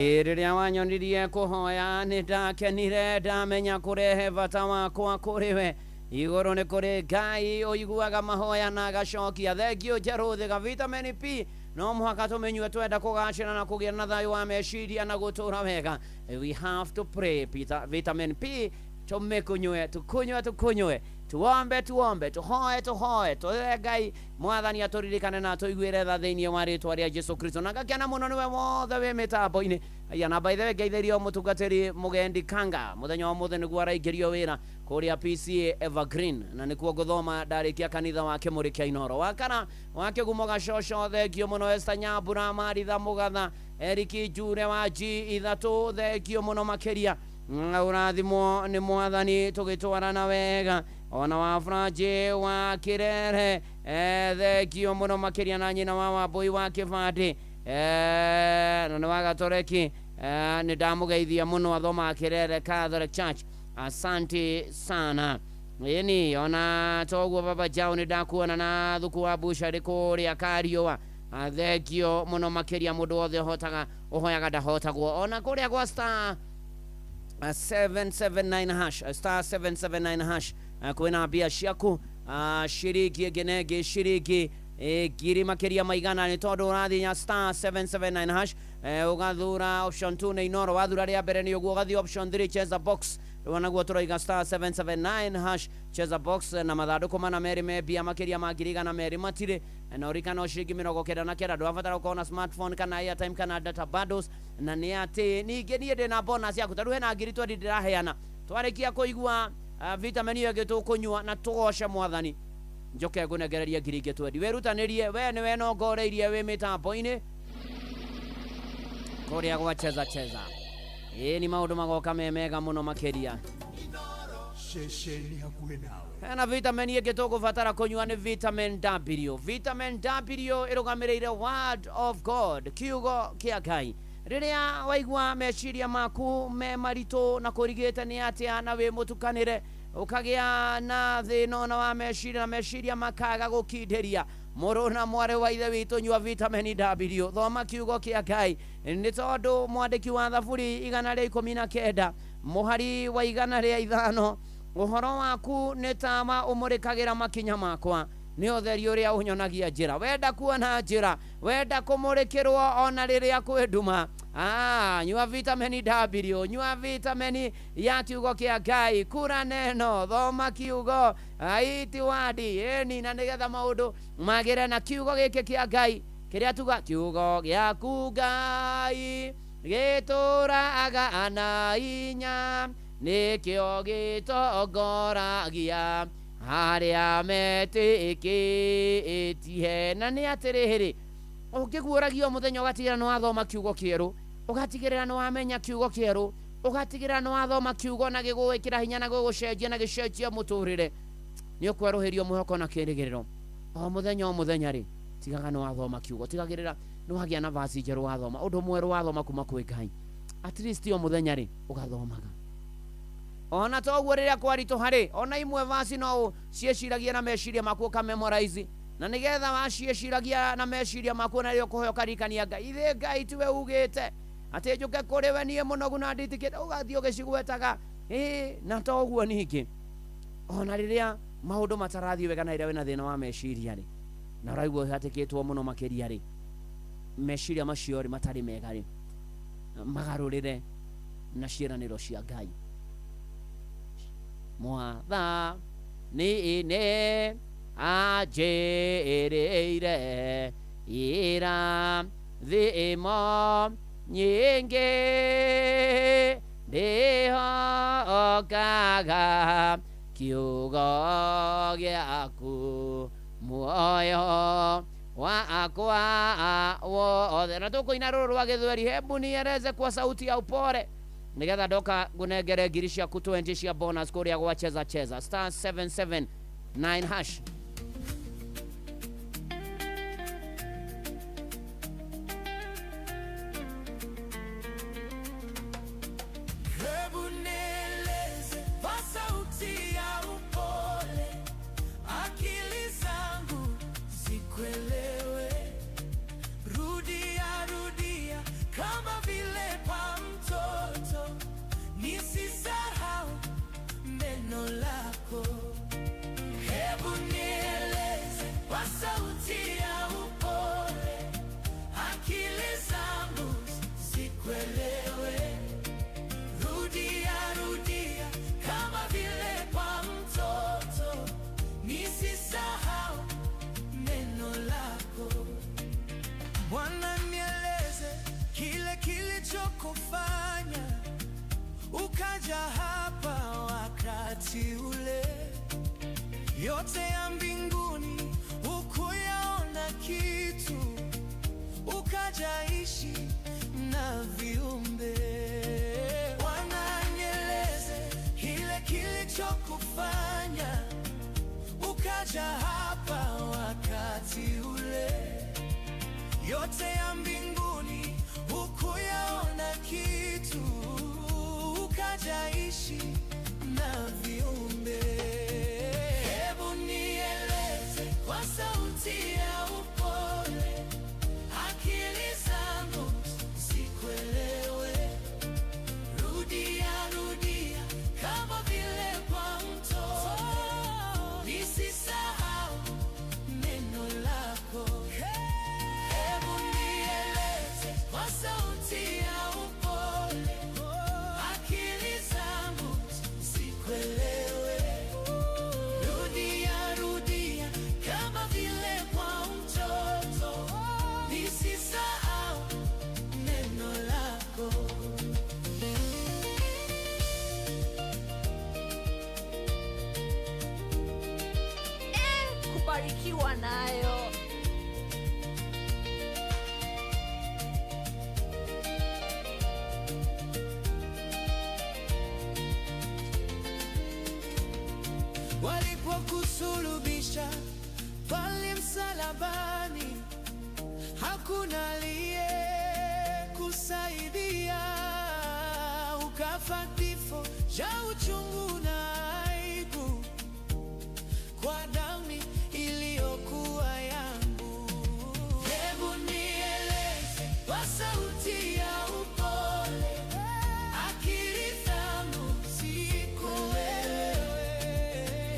Rĩrĩa wanyonirie kũhoya nĩ ndakenire, ndamenya kũrehe bata wakwa kũrĩ we. Igũrũ nĩ kũrĩ Ngai ũiguaga mahoya na agacokia. Thengio njerũ ga vitamin P no mũhaka tũmĩnyue twenda kũgacĩra na kũgĩa na thayũ wa meciria na gũtũra wega. We have to pray. Peter, vitamin P tũmĩkunyue, tukunywe, tukunywe, tuombe, tuombe, tuhoe, tuhoe, tũhe Ngai mwathani atũririkane na atũiguĩre tha thĩinĩ wa rĩtwa rĩa Jesu Kristo. Na ngakena mũno nĩwe wothe wĩ mĩtambo-inĩ. Aya, na by the way ngeithĩrio mũtungatĩri Mũgendi Kanga mũthenya wa mũthĩ nĩguo araingĩrio wĩra kũrĩa PCA Evergreen, na nĩkuo ngũthoma ndarĩkia kanitha wa Kĩmũrĩ kĩa Inoro. Wakana wa Kĩgumo Gacoco, thengio mũno. Esther Nyambura, Maritha Mũgatha, Eriki Njure wa G3, thengio mũno makĩria. Ũrathimwo nĩ mwathani tũgĩtwarana wega. Ona wa Franji wa Kĩrere, thengio mũno makĩria, na nyina wa Wambũi wa Kĩbandĩ, na nĩ wa Gatoreki, nĩ ndamũgeithia mũno, athomaga Kĩrere Catholic Church. Asante sana. Ĩni ona toguo baba Jao, nĩ ndakuona na thuku wa bucari kũrĩa Kariũa. Thengio mũno makĩria. Mũndũ wothe ũhotaga ũhoyaga ndahotagwo. Ona kũrĩa gwa star 779 hash, star 779 hash, kwĩna mbia ciaku, ciringi ĩngĩ na ĩngĩ, ciringi ngiri makĩria maigana, nĩ tondũ ũrathiĩ star 779 hash, ũgathura option 2 nĩ Inoro, wathura rĩa mbere nĩ ũguo, ũgathiĩ option 3, cheza box. Rĩu naguo tũroiga star 779 hash, cheza box, na mathandũkũ mana merĩ me mbia makĩria ma 200,000 matirĩ na ũrikana ciringi 99. Ndũrabatara gũkorwo na smartphone kana airtime kana data bundles. Na nĩ atĩ ningĩ niĩ ndĩna bonus yaku, tarĩu hena ngiri 20 ndĩraheana twarĩkia kũigua vitamin ĩyo ĩngĩ tũkũnyua na tũgoce mwathani, njoke ngũnengererie ngiri ingĩ 20. Wĩrutanĩrie, we nĩwe nongoreirie wĩ mĩtambo-inĩ kũrĩa gwa cheza cheza. Ĩĩ, ni maũndũ magoka me mega mũno makĩria. Ceceni hakuhĩ nawe. Hena vitamin ĩngĩ tũgũbatara kũnyua, nĩ vitamin W. Vitamin W ĩrũgamĩrĩire word of God, kiugo kĩa Ngai. Rĩrĩa waigua meciria maku me maritũ na kũrigĩte nĩ atĩa na wĩ mũtukanĩre, ũkagĩa na thĩna ona wa meciria na meciria makaga gũkindĩria, mũrũ na mwarĩ wa ithe witũ, nyua vitamin W, thoma kiugo kĩa Ngai, nĩ tondũ mwandĩki wa Thaburi 119 mũhari wa 105, ũhoro waku nĩ tawa ũmũrĩkagĩra makinya makwa, nĩ ũtheri ũrĩa ũnyonagia njĩra. Wenda kuona njĩra, wenda kũmũrĩkĩrwo ona rĩrĩa kwĩ nduma, nyua vitamin W, nyua vitamin ya kiugo kĩa Ngai, kura neno, thoma kiugo, aiti wadi ĩni, na nĩgetha maũndũ magĩre na kiugo gĩkĩ kĩa Ngai kĩrĩa tuga kiugo gĩaku Ngai gĩtũraga na inya, nĩkĩo gĩtongoragia harĩa metĩkĩtie. Na nĩ atĩrĩrĩ, ũngĩguũragio mũthenya ũgatigĩrĩra nĩ wathoma kiugo kĩerũ, ũgatigĩrĩra nĩ wamenya kiugo kĩerũ, ũgatigĩrĩra nĩ wathoma kiugo na gĩgũgwĩkĩra hinya na gĩgũcenjia na gĩcenjia mũtũrĩre, nĩ ũkwerũhĩrio mwĩhoko na kĩrĩgĩrĩro o mũthenya o mũthenya. Rĩ, tigaga nĩ wathoma kiugo, tigagĩrĩra nĩ wagĩa na vasi njerũ wathoma, ũndũ mwerũ wathoma kuma kwĩ Ngai, at least o mũthenya rĩ ũgathomaga. Ona toguo rĩrĩa kwaritũha rĩ, ona imwe vasi no ciĩciragia na meciria maku, ũkamemorize, na nĩgetha waciĩciragia na meciria maku na rĩo kũheo ũkaririkania Ngai, ithĩ Ngai tiwe ugĩte atĩ njũke kũrĩ we niĩ mũnogu na nditikĩte, ũgathiĩ ũgĩcigwetaga. Ĩĩ, na toguo ningĩ ona rĩrĩa maũndũ matarathiĩ wega na rĩrĩa wĩna thĩna wa meciria rĩ, na ũraigua ũhatĩkĩtwo mũno makĩria rĩ, meciria macio rĩ matarĩ mega rĩ, magarũrĩre na ciĩranĩro cia Ngai. Mwathani nĩ anjĩrĩire irathimo nyingĩ, ndĩhokaga kiugo gĩaku muoyo wakwa wothe. Na tũkũina rũrũ rwa gĩthweri, hebu nieleze kwa sauti ya upole nigetha ndoka ngũnengere ngiri ciaku 20 cia bonus kũrĩa gwa cheza cheza, star 779 hash. Hebu nieleze kwa sauti ya upole, akili zangu zikuelewe. Rudia, rudia kama vile pa kilichokufanya ukaja hapa wakati ule. Yote ya mbinguni hukuyaona kitu, ukajaishi na viumbe. Bwana, nieleze kile kilichokufanya ukaja hapa wakati ule. Yote ya mbinguni hukuyaona kitu, ukajaishi na viumbe. Hebu nieleze kwa sauti ya upole, akili zangu zikuelewe. Rudia, rudia kama vile kwa mtoto, nisisahau neno lako. Hebu nieleze kwa sauti ya upole, akili zangu zikuelewe. Rudia, rudia kama vile kwa mtoto, nisisahau neno lako. Kubarikiwa nayo. Walipokusulubisha pale msalabani, hakuna aliyekusaidia, ukafa kifo cha uchungu na aibu kwa damu iliyokuwa yangu. Hebu nieleze kwa sauti ya upole, akili zangu zikuelewe.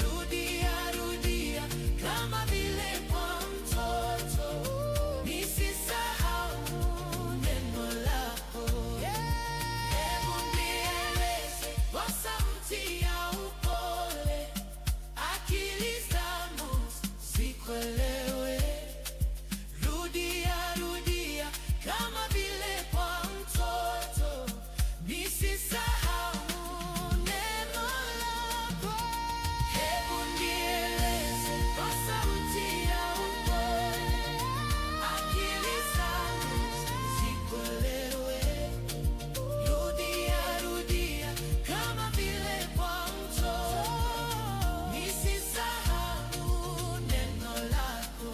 Rudia, rudia kama vile kwa mtoto, nisisahau neno lako. Hebu nieleze kwa sauti ya upole, akili zangu zikuelewe. Rudia, rudia kama vile kwa mtoto, nisisahau neno lako. Hebu nieleze kwa sauti ya upole, akili zangu zikuelewe. Rudia, rudia kama vile kwa mtoto, nisisahau neno lako.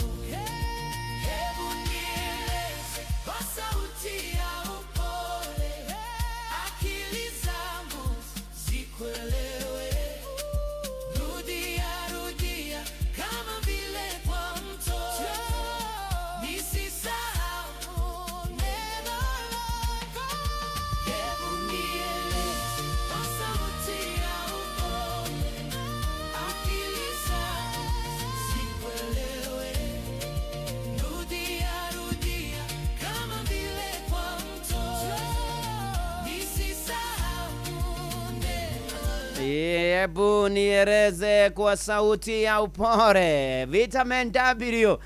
Hebu nieleze kwa sauti ya upole, akili zangu zikuelewe. Rudia, rudia kama vile kwa mtoto, nisisahau neno lako. Hebu nieleze kwa sauti ya upole, akili zangu zikuelewe. Rudia, rudia kama vile kwa mtoto, nisisahau neno. Hebu nieleze kwa sauti ya upole. Vitamin W.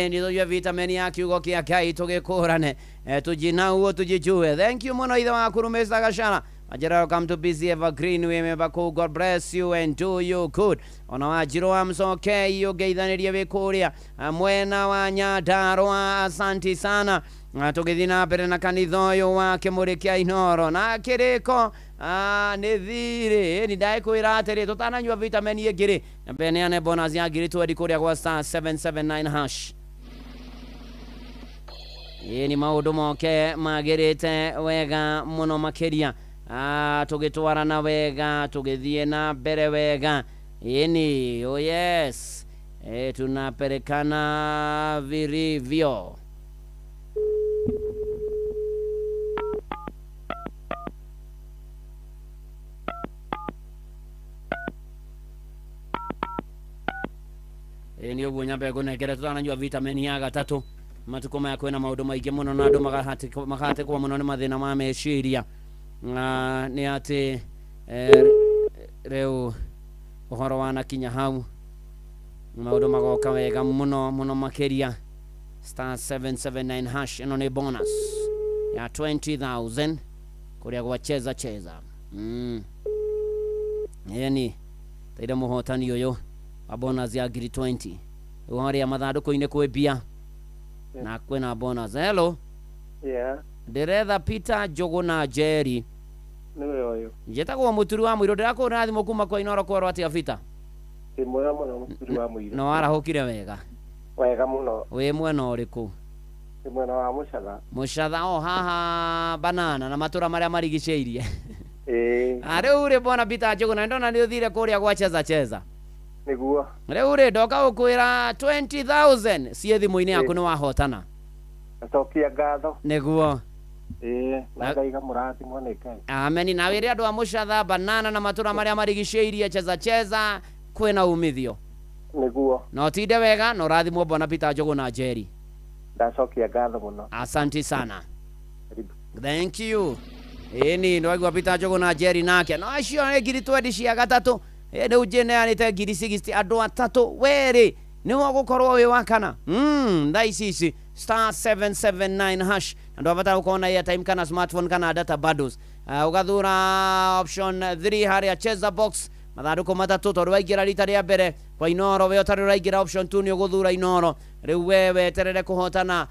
Ndio tujue vitamin ya kiugo kia Ngai tugĩkũrane, tujinauo tujijue. Thank you mũno ithe waku Mr. Gashara. Majira, welcome to Busy Evergreen. We member ko God bless you and do you good. Ona Wanjirũ wa Mcokei ũngeithanirie wĩ kũrĩa mwena wa Nyandarũa, asanti sana. Tũgĩthiĩ na mbere na kanitha ũyũ wa Kĩmũrĩ kĩa Inoro na kĩrĩko nĩ thirĩ ni ndakwĩra atĩrĩ, tũtananyua vitamin ĩngĩ rĩ, nyambe neane bonus ya ngiri twendi kũrĩa gwa *779#. Ĩ nĩ maũndũ moke magĩrĩte wega mũno makĩria, tũgĩtwarana wega, tũgĩthiĩ na mbere wega. Ĩni, oh yes, tunapelekana vilivyo. Ĩ nĩ ũguo nyambe ngũnengere tũtananyua vitamin ya gatatũ. Matukũ maya kwĩna maũndũ maingĩ mũno na andũ magahatĩkwo mũno nĩ mathĩna ma meciria. Nĩ atĩ rĩu ũhoro wanakinya hau, maũndũ magoka wega mũno mũno makĩria. *779# ĩno nĩ bonus. Ya 20,000 kũrĩa gwa cheza cheza. Yani taire mũhotani ũyũ wa bonus ya ngiri 20 rĩu harĩa mathandũkũ-inĩ kwĩ mbia na kwĩna bonus. Hello. Yeah. Ndĩretha Peter Njũgũna Njeri. Nĩwe ũyũ. Njĩtagwo Mũturi wa Mũirũ, ndĩrakũhũrĩra thimũ kuma kwa Inooro kwerwo atĩa Peter? Ndĩ mwega mũno Mũturi wa Mũirũ. Na warahũkire wega? Wega mũno. Wĩ mwena ũrĩkũ? Ndĩ mwena wa Mũcatha. Mũcatha o haha banana na matũra marĩa marigicĩirie. Ĩĩ. Rĩu rĩ bwana Peter Njũgũna, ndona nĩ ũthire kũrĩa gwa cheza cheza. Nĩguo. Rĩu rĩ ndoka gũkwĩra 20,000 ciĩ thimũ-inĩ yaku nĩ wahotana. Acokia ngatho. Nĩguo. Ĩĩ, na Ngai gamũrathimwo nĩ Ngai. Ameni. Na wĩre andũ a Mũcatha banana na matũra marĩa marigicĩirie cheza cheza kwĩna umithio. Nĩguo. Na ũtinde wega na ũrathimwo bwana Peter Njũgũna Njeri. Ndacokia ngatho mũno. Asanti sana. Thank you. Ĩni nĩwaigua Peter Njũgũna Njeri nake. No acio nĩ ngiri 20 cia gatatũ. Rĩu njĩneanĩte ngiri 60 andũ atatũ werĩ nĩwe ũgũkorwo wĩ wa kana. Thaa ici ici star 779 hash. Na ndwabatara gũkorwo na airtime kana smartphone kana data bundles. Ũgathura option 3 harĩa cheza box mathandũkũ matatũ tondũ waingĩra rita rĩa mbere kwa Inooro we ũtarĩ ũraingĩra option 2 nĩ ũgũthura Inooro. Rĩu we weterere kũhotana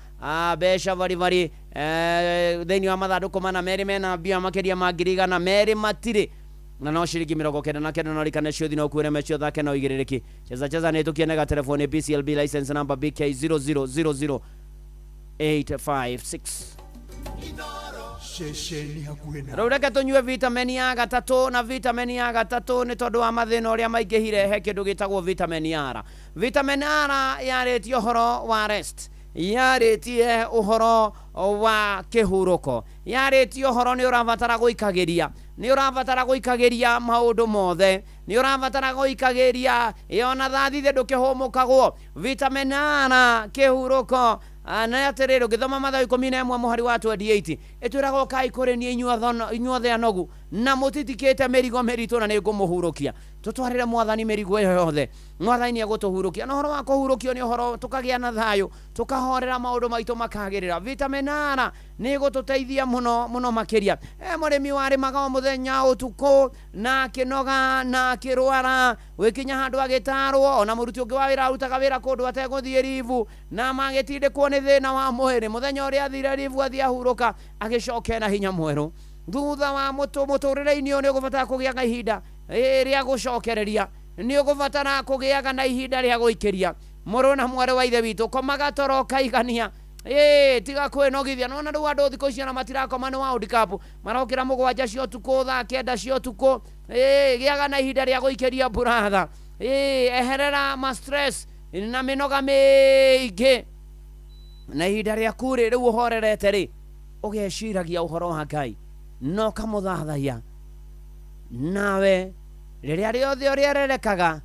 mbeca baribari thĩinĩ wa mathandũkũ mana merĩ mena mbia makĩria ma ngiri igana merĩ matirĩ na no ciringi 99 no rikane ciũthi no ũkuĩre mecio thake no igĩrĩrĩki. Cheza cheza nĩ tũkienega telefoni BCLB license number BK 0000856. Ceceni hakuhĩ nawe. Rĩu reke tũnyue vitamin ya gatatũ, na vitamin ya gatatũ nĩ tondũ wa mathĩna ũrĩa maingĩhire he kĩndũ gĩtagwo vitamin R. Vitamin R yarĩtie ũhoro wa rest, yarĩtie ũhoro wa kĩhurũko, yarĩtie ũhoro nĩ ũrabatara gũikagĩria, nĩ ũrabatara gũikagĩria maũndũ mothe, nĩ ũrabatara gũikagĩria ona thaa thithe ndũkĩhũmũkagwo. Vitamin R kĩhurũko. Na atĩrĩrĩ ũngĩthoma Mathayo 11 mũhari wa 28 ĩtwĩraga ũkai kũrĩ niĩ inyuothe anogu na mũtitikĩte mĩrigo mĩritũ na nĩngũmũhurũkia. Tũtwarĩre mwathani mĩrigo ĩyo yothe, mwathani nĩegũtũhurũkia. Na ũhoro wa kũhurũkio nĩ ũhoro tũkagĩa na thayũ, tũkahorera maũndũ maitũ makagĩrĩra. Vitamin R nĩ ĩgũtũteithia mũno mũno makĩria. Mũrĩmi warĩmaga o mũthenya ũtukũ na akĩnoga na akĩrwara gwĩkinya handũ agĩtarwo, ona mũruti ũngĩ wa wĩra arutaga wĩra kũndũ ategũthiĩ ribu na magĩtindĩkwo nĩ thĩna wa mwĩrĩ. Mũthenya ũrĩa athire ribu athiĩ ahurũka agĩcoke na hinya mwerũ. Thutha wa mũtũrĩre-inĩ ũyũ nĩ ũgũbatara kũgĩaga ihinda rĩa gũcokereria, nĩ ũgũbatara kũgĩaga na ihinda rĩa gũikĩria. Mũrũ na mwarĩ wa ithe witũ, komaga toro ũkaigania. Tiga kwĩnogithia. Nona rĩu andũ thikũ ici ona matirakoma nĩ World Cup, marokĩra 7 cia ũtukũ, thaa 9 cia ũtukũ. Gĩaga na ihinda rĩa gũikĩria buratha. Eherera ma stress na mĩnoga mĩingĩ, na ihinda rĩaku rĩ rĩu ũhorerete rĩ ũgeciragia ũhoro wa Ngai na ũkamũthathaiya. Nawe rĩrĩa rĩothe ũrĩererekaga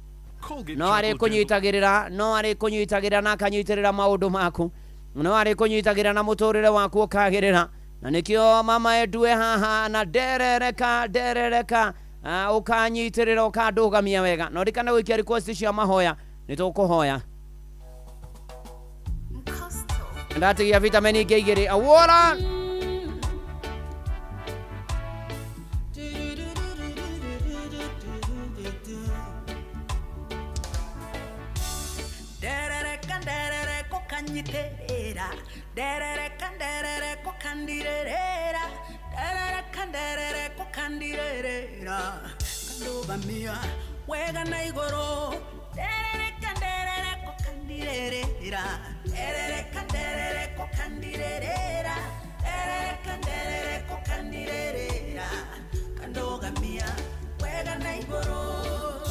no arĩkũnyitagĩrĩra, no arĩkũnyitagĩrĩra na akanyitĩrĩra maũndũ maku, no arĩkũnyitagĩrĩra na mũtũrĩre waku ũkagĩrĩra. Na nĩkĩo mama Edue haha na nderereka nderereka, ũkanyitĩrĩra ũkandũgamia wega. Na ũrikane gũikia request cia mahoya, nĩ tũkũhoya. Ndatigia vitamin ingĩ igĩrĩ awora. Wega na igoro derereka derereko kandirerera derereka derereko kandirerera derereka derereko kandirerera kandogamia wega na igoro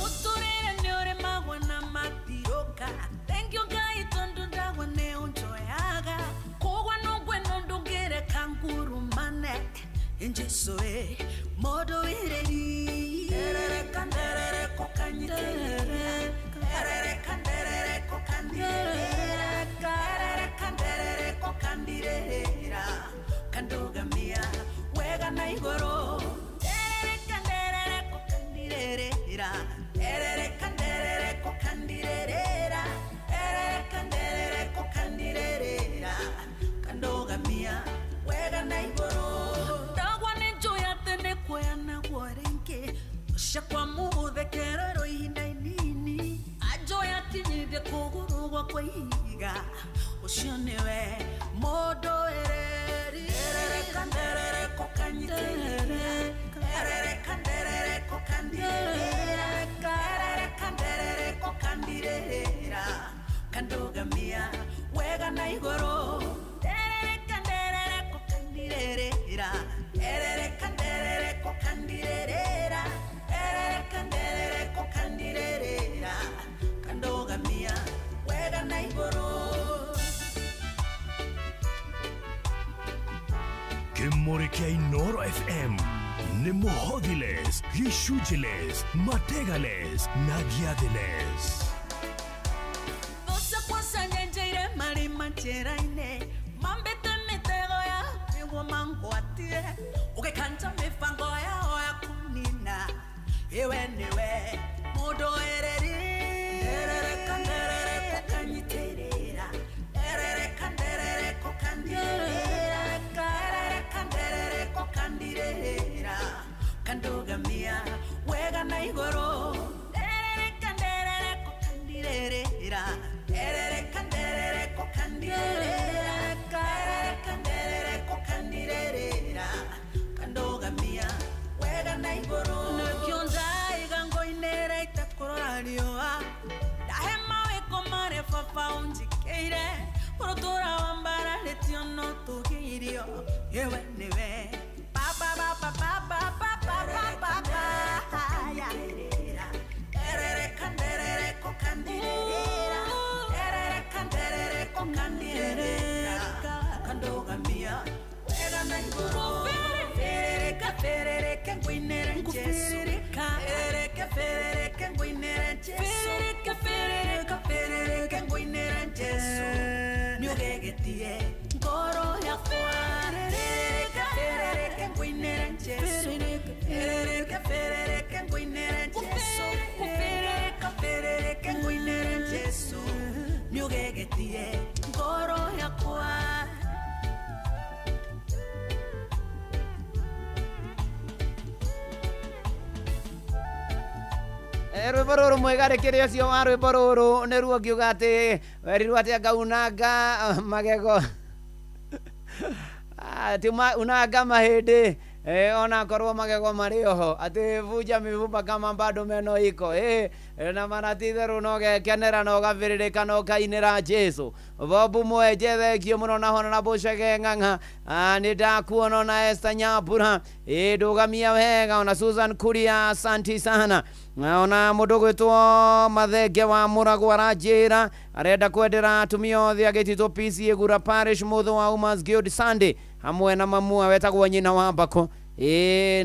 uturire nyore magwa na matiroka. Thank you Ngai tondu ndagwa ne unjoyaga kogwa nogwe nondungire kangurumane injeso e modo ireri derereka derereko kandirerera derereka derereko kandirerera derereka derereko kandirerera kandogamia wega na igoro derereka derereko kandirerera derereka derereko kandirerera derereka derereko kandirerera kandogamia wega na igoro. Ũcio nĩwe mũndũ ereri. Erereka nderereko kanyitĩrĩra. Erereka nderereko kandirĩrĩra. Erereka nderereko kandirĩrĩra. Kandugamia wega na igũrũ. Nderereka nderereko kandirĩrĩra. Erereka nderereko kandirĩrĩra. Erereka nderereko kandirĩrĩra. Kandugamia wega na igũrũ. Kĩmũrĩ kĩa Inoro FM nĩ mũhothiles, gĩcunjĩles, mategales na gĩathĩles. Those kwasanyenjeire marima njĩra-inĩ mambĩte mĩtego ya nĩguo mangwatie ũgĩkanja mĩbango yao ya kũnina iwe nĩwe mũndũ ereri. Nderereka nderereko kanyitĩrĩra. Nderereka nderereko kandirĩrĩra. Nderereka nderereko kandirĩrĩra. Kandugamia wega na igũrũ. Nderereka nderereko kandirĩrĩra. Nderereka nderereko kandirĩrĩra. Nderereka nderereko kandirĩrĩra. Kandugamia wega na igũrũ. Nĩkĩo ndaiga ngoinĩra itekũrora riũa. Ndahe mawĩko marĩa baba ũnjĩkĩire. Ũrũtũra wambararĩtio no tũgĩirio. Iwe nĩwe baba baba baba baba baba. Nderereka nderereko kandirĩrĩra. Nderereka nderereko kandirĩrĩra. Kandugamia wega na igũrũ. Ferereka ferereke ngũinĩre Jesũ. Ferereke ferereke ngũinĩre Jesũ. Ferereke ferereke ferereke ngũinĩre Jesũ. Nĩũgegetie ngoro yakwa. Ferereke ferereke ngũinĩre Jesũ. Ferereke ferereke ngũinĩre Jesũ. Ferereka ferereke ngũinĩre Jesũ. Nĩũgegetie ngoro yakwa. Rwĩmbo rũrũ mwega rĩkĩrĩ ũcio wa rwĩmbo rũrũ nĩruo ngiuga atĩ werirwo atĩ anga unanga magego ti unanga mahĩndĩ ona korwo magego marĩ oho atĩ vunja mifupa kama bado meno iko na maratitherũ no gekenera na ũgabĩrĩrĩka na ũkainĩra Jesũ. Bobu Mwenje thengio mũno na Honorable Chege Ng'ang'a nĩ ndakuona ona Esther Nyambura ndũgamia wega ona Susan Kuria asanti sana ona mũndũ gwĩtwo Mathenge wa Mũragwo aranjĩra arenda kwendera atumia othe agĩtitwo PCA Gura Parish mũthũ wa Women's Guild Sunday hamwe na mamua wetagwo nyina wa Mbako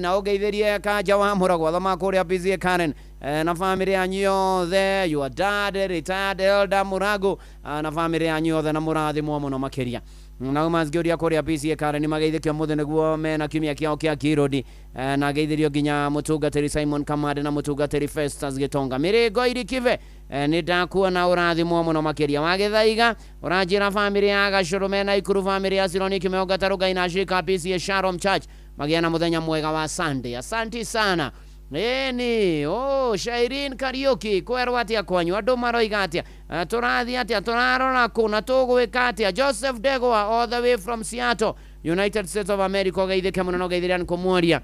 na ũngeithĩrie Kanja wa Mũragwo thoma kũrĩa PCA Karen na famĩlĩ yanyu yothe, your dad retired elder Mũrago na famĩlĩ yanyu yothe na mũrathimwo mũno makĩria. Na Women's Guild ya kũrĩa PCA Karen mageithĩkio mũthĩ nĩguo mena kiumia kĩao kĩa Kirodi na geithĩrio nginya mũtungatĩri Simon Kamande na mũtungatĩri Festus Gĩtonga Mĩrĩngo Irikibe nĩ ndakuona ũrathimwo mũno makĩria. Wagĩthaiga ũranjĩra famĩlĩ ya Gacũrũ mena Ikuru famĩlĩ ya Sironi Kimeo Gatarũngai na Shirika PCA Shalom Church magĩa na mũthenya mwega wa Sunday. Asanti sana. Ĩni Shairin Kariuki kwerwo atĩa kwanyu andũ maroiga atĩa tũrathiĩ atĩa tũrarora kũ na tũgwĩka atĩa. Joseph Degwa all the way from Seattle United States of America ũgeithĩke mũno na ũgeithĩria nĩ kũmworia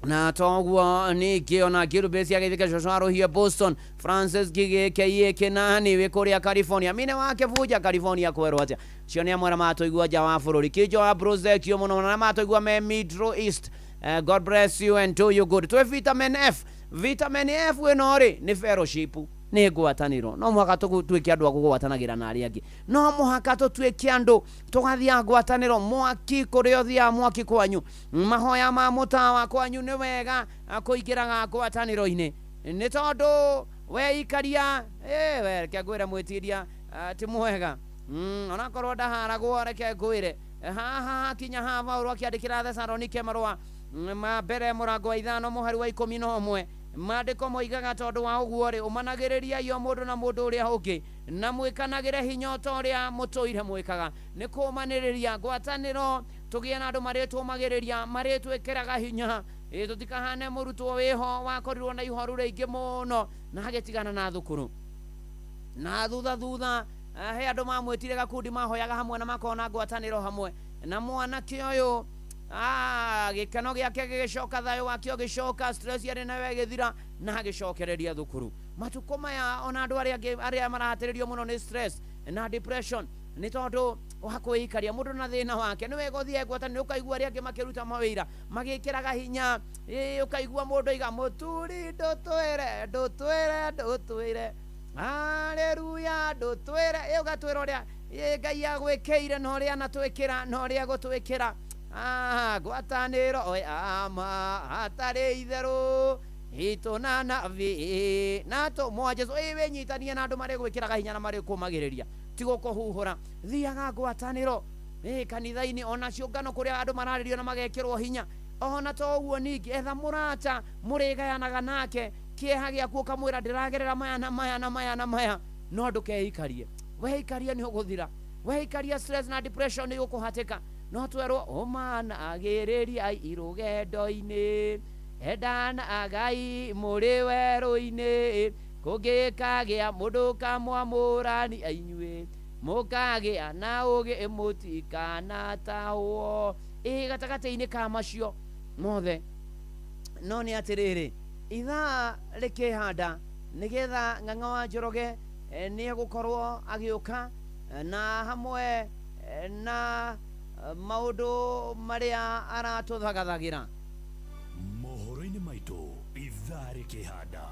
na toguo ningĩ ona Ngirubĩci ageithĩke cũcũ arũhie Boston Francis Gigĩke Kĩnani wĩ kũrĩa California mine wake Vunja California kwerwo atĩa cio nĩ amwe arĩa matũigua nja wa bũrũri Kĩnjo wa Brozekio mũno na matũigua me Middle East. God bless you and do you good. Twe vitamin F. Vitamin F ĩno rĩ nĩ fellowship nĩ ngwatanĩro. No mũhaka tũtuĩke andũ a kũgwatanagĩra na arĩa angĩ. No mũhaka tũtuĩke andũ tũgathiaga ngwatanĩro mwaki kũrĩa ũthiaga mwaki kwanyu mahoya ma mũtawa kwanyu nĩ wega kũingĩraga ngwatanĩro-inĩ nĩ tondũ weikaria we reke ngwĩre mwĩtiria ti mwega onakorwo ndaharagwo reke ngwĩre haha hakinya haha Paũlũ akĩandĩkĩra Thesalonike marũa ma mbere mũrango wa 5 mũhari wa 11 maandĩko moigaga tondũ wa ũguo rĩ ũmanagĩrĩriai o mũndũ na mũndũ ũrĩa ũngĩ na mwĩkanagĩre hinya ta ũrĩa mũtũire mwĩkaga. Nĩ kũũmanĩrĩria ngwatanĩro tũgĩe na andũ marĩtũmagĩrĩria marĩtwĩkĩraga hinya tũtikahane mũrutwo wĩho wakorirwo na ihoru rĩingĩ mũno na agĩtigana na thukuru na thutha thutha He andũ mamwĩtire gakundi mahoyaga hamwe na makona ngwatanĩro hamwe na mwanake ũyũ. Gĩkeno gĩake gĩgĩcoka, thayũ wake ũgĩcoka, stress yarĩ nayo ĩgĩthira na agĩcokereria thukuru. Matukũ maya ona andũ arĩa angĩ arĩa marahatĩrĩrio mũno nĩ stress na depression nĩ tondũ wa kwĩikaria mũndũ na thĩna wake, nĩ wega ũthiĩ ngwatanĩro ũkaigua arĩa angĩ makĩruta mawĩra magĩkĩraga hinya. Ũkaigua mũndũ aiga mũturi ndũtwĩre ndũtwĩre ndũtwĩre haleluya ndũtwĩre. Ũgatwĩra ũrĩa Ngai agwĩkĩire na ũrĩa anatwĩkĩra na ũrĩa agũtwĩkĩra. Ngwatanĩro ama hatarĩ itherũ itũ na nabii na tũmwa Jesu. Wĩnyitanie na andũ marĩ gwĩkĩraga hinya na marĩ kũmagĩrĩria, ti gũkũhuhũra. Thiaga ngwatanĩro kanitha-inĩ ona ciũngano kũrĩa andũ mararĩrio na magekĩrwo hinya. Ona to ũguo ningĩ etha mũrata mũrĩgayanaga nake kĩeha gĩaku, ũkamwĩra ndĩragerera maya na maya na maya na maya, no ndũkeikarie. Weikaria nĩ ũgũthira, weikaria stress na depression nĩ ũkũhatĩka. No twerwo ũmanagĩrĩria irũgendo-inĩ, endanagai mũrĩ werũ-inĩ, kũngĩkagĩa mũndũ kamwamũrani inyuĩ mũkagĩa na ũgĩ mũtikanatahwo. Gatagatĩ-inĩ ka macio mothe no nĩ atĩrĩrĩ, ithaa rĩkĩhanda nĩgetha Ng'ang'a wa Njoroge nĩ egũkorwo agĩũka na hamwe na maũndũ marĩa aratũthagathagĩra. Mohoro-inĩ maitũ ithaa rĩkĩhanda.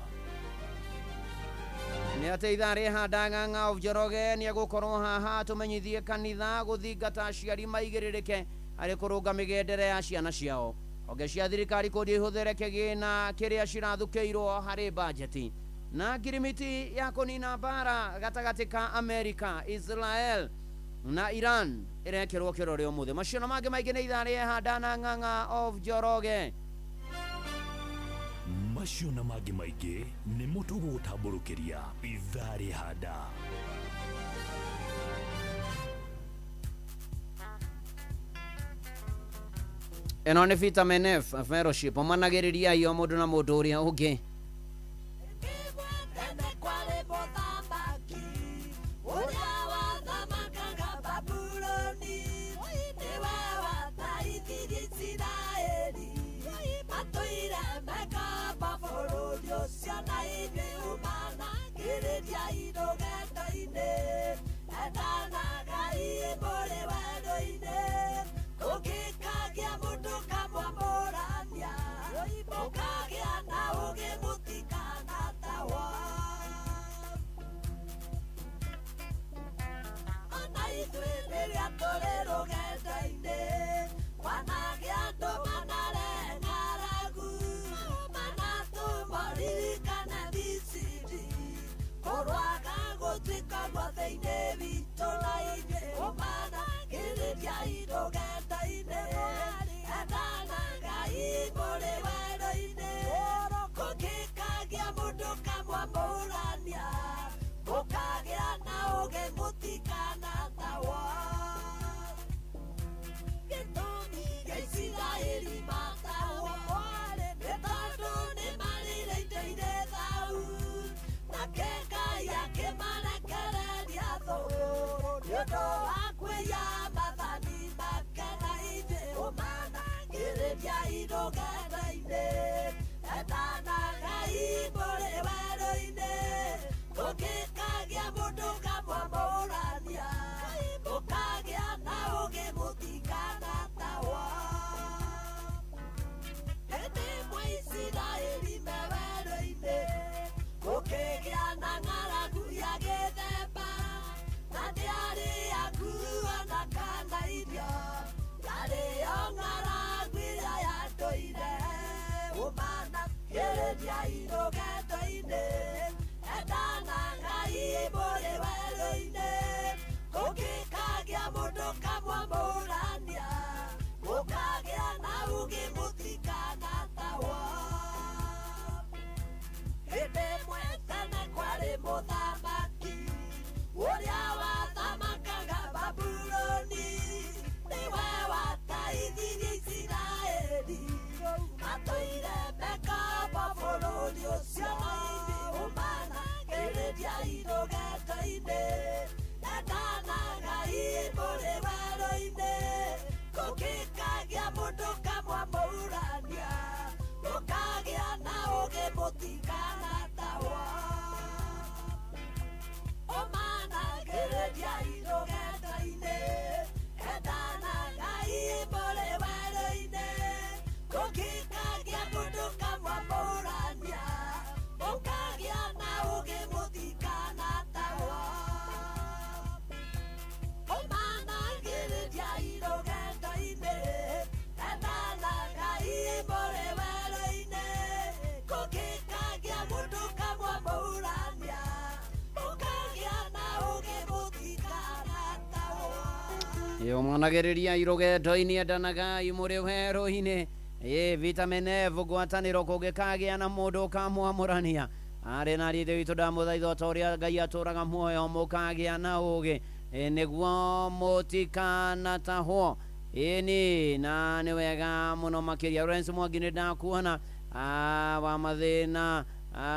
Nĩ atĩ ithaa rĩhanda Ng'ang'a of Njoroge nĩ egũkorwo haha tũmenyithie kanitha gũthingata aciari maigĩrĩrĩke harĩ kũrũnga mĩgendere ya ciana ciao. Honge cia thirikari kũria ihũthĩre kĩgĩna kĩrĩa cirathukĩirwo harĩ bajeti. Na ngirimiti ya kũnina mbara gatagatĩ ka Amerika, Israel na Iran ĩrekĩrwo kĩrore ũmũthĩ. Macio na mangĩ maingĩ nĩ ithaa rĩhanda na Ng'ang'a of Njoroge. Macio na mangĩ maingĩ nĩmo tũgũgũtambũrũkĩria ithaa rĩhanda. Ĩno nĩ Vitamin F Fellowship, ũmanagĩrĩria o mũndũ na mũndũ ũrĩa ũngĩ. Ng'aragu ya Ĩyo irũgendo-inĩ endanagai mũrĩ werũ-inĩ. Ĩ vitamin F ngwatanĩro kũngĩkagĩa na mũndũ ũkamwamũrania arĩ na ithe witũ ndamũthaitha ta ũrĩa Ngai atũraga muoyo mũkagĩa na ũgĩ nĩguo mũtikanatahwo. Ĩni na nĩ wega mũno makĩria. Lawrence Mwangi nĩ ndakuona wa mathĩna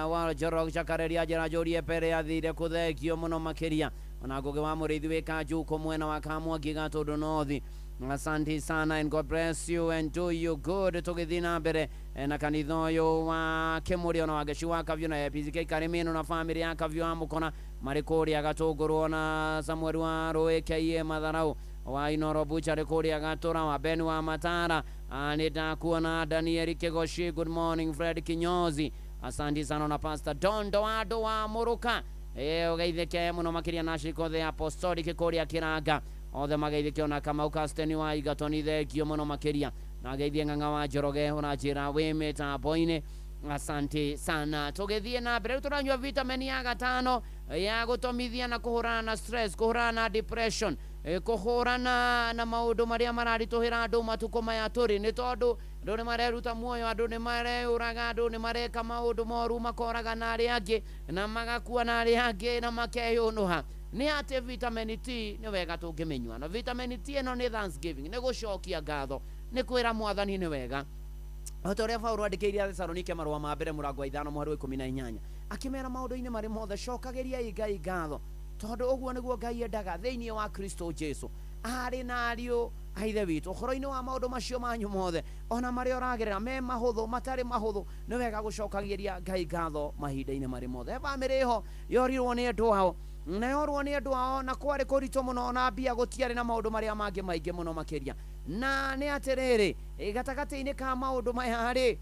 wa Njoroge Chakareria njĩra njũrie pere athire kũthengio mũno makĩria. Ona Ngugi wa Mũrĩithi wĩ Kanjuko mwena wa Kamwangi Gatũndũ North. Asante sana and God bless you and do you good. Tũgĩthiĩ na mbere na kanitha ũyũ wa Kĩmũrĩ ona Wangeci wa Kaviũ na APCK Karimino na famĩlĩ ya Kaviũ wa Mũkona marĩ kũrĩa Gatũngũrũ na Samuel wa Rũĩ KA Matharau wa Inoro Butchery kũrĩa Gatũra wa Ben wa Matara. Nĩ ndakuona Daniel Kigoshi, good morning Fred Kinyozi, asante sana na Pastor Dondo wa wa Mũrũka. Ũgeithĩke mũno makĩria na ashirika othe apostolic kũrĩa Kĩranga othe mageithĩke ona Kamau Kasteni wa Igatoni thengio mũno makĩria na geithie Ng'ang'a wa Njoroge ũranjĩra wĩ mĩtambo-inĩ. Asante sana. Tũgĩthiĩ na mbere rĩu tũranyua vitamin ya gatano ya gũtomithia na kũhũrana na stress, kũhũrana na depression, kũhũrana na maũndũ marĩa mararitũhĩra andũ matukũ maya tũrĩ, nĩ tondũ andũ nĩ mareruta muoyo, andũ nĩ mareyũraga, andũ nĩ mareka maũndũ moru, makoraga na arĩa angĩ na magakua na arĩa angĩ na makeyũnũha. Nĩ atĩ vitamin T nĩ wega tũngĩmĩnyua, na vitamin T ĩno nĩ thanksgiving, nĩ gũcokia ngatho, nĩ kwĩra mwathani nĩ wega. O ta ũrĩa Paũlũ andĩkĩire Athesalonike marũa ma mbere mũrango wa 5 mũhari wa 18 akĩmera maũndũ-inĩ marĩ mothe cokagĩriai Ngai ngatho, tondũ ũguo nĩguo Ngai endaga thĩinĩ wa Kristo Jesu. Arĩ na ariũ a ithe witũ ũhoro-inĩ wa maũndũ macio manyu mothe ona marĩa ũragerera me mahũthũ matarĩ mahũthũ, nĩ wega gũcokagĩria Ngai ngatho mahinda-inĩ marĩ mothe. Bamĩrĩ ĩho yorirwo nĩ andũ ao na yorwo nĩ andũ ao na kwarĩ kũritũ mũno na mbia gũtiarĩ na maũndũ marĩa mangĩ maingĩ mũno makĩria. Na nĩ atĩrĩrĩ, gatagatĩ-inĩ ka maũndũ maya rĩ,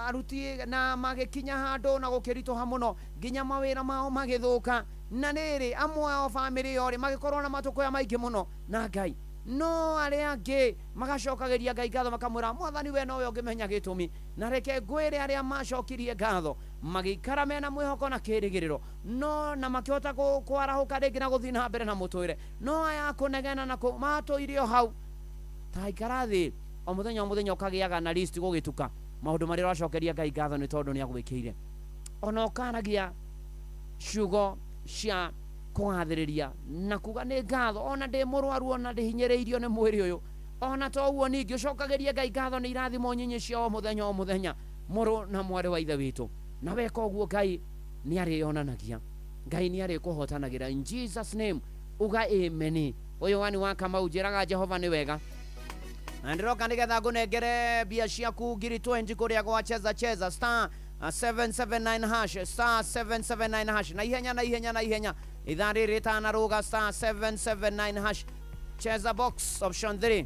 aruti na magĩkinya handũ na gũkĩritũha mũno nginya mawĩra mao magĩthũka. Na rĩrĩ amwe ao bamĩrĩ ĩyo rĩ magĩkorwo na matũkũya maingĩ mũno na Ngai, no arĩa angĩ magacokagĩria Ngai ngatho makamwĩra mwathani we nowe ũngĩmenya gĩtũmi. Na reke ngwĩre arĩa macokirie ngatho magĩikara mena mwĩhoko na kĩĩrĩgĩrĩro, no na makĩhota kwarahũka rĩngĩ na gũthiĩ na mbere na mũtũrĩre. No aya kũnegena na matũire o hau ta ikara thĩ o mũthenya o mũthenya ũkagĩaga na list gũgĩtuka maũndũ marĩa ũracokeria Ngai ngatho nĩ tondũ nĩ agwĩkĩire. Ona ũkaragia ciugo cia kũgathĩrĩria na kuga nĩ ngatho, ona ndĩ mũrwaru, ona ndĩhinyĩrĩirio nĩ mwĩrĩ ũyũ, ona to ũguo ningĩ ũcokagĩrie Ngai ngatho nĩ irathimo nyinyi cia o mũthenya o mũthenya, mũrũ na mwarĩ wa ithe witũ. Na weka ũguo Ngai nĩ arĩonanagia, Ngai nĩ arĩkũhotanagĩra. In Jesus name uga amen. Ũyũ wani wa Kamau njĩraga Jehova nĩ wega. Na ndĩroka nĩgetha ngũnengere mbia ciaku ngiri 20 kũrĩa gwa cheza cheza star 779 hash star 779 hash na ihenya na ihenya na ihenya ithaa rĩrĩ rĩtanarũga star 779 hash cheza box option 3.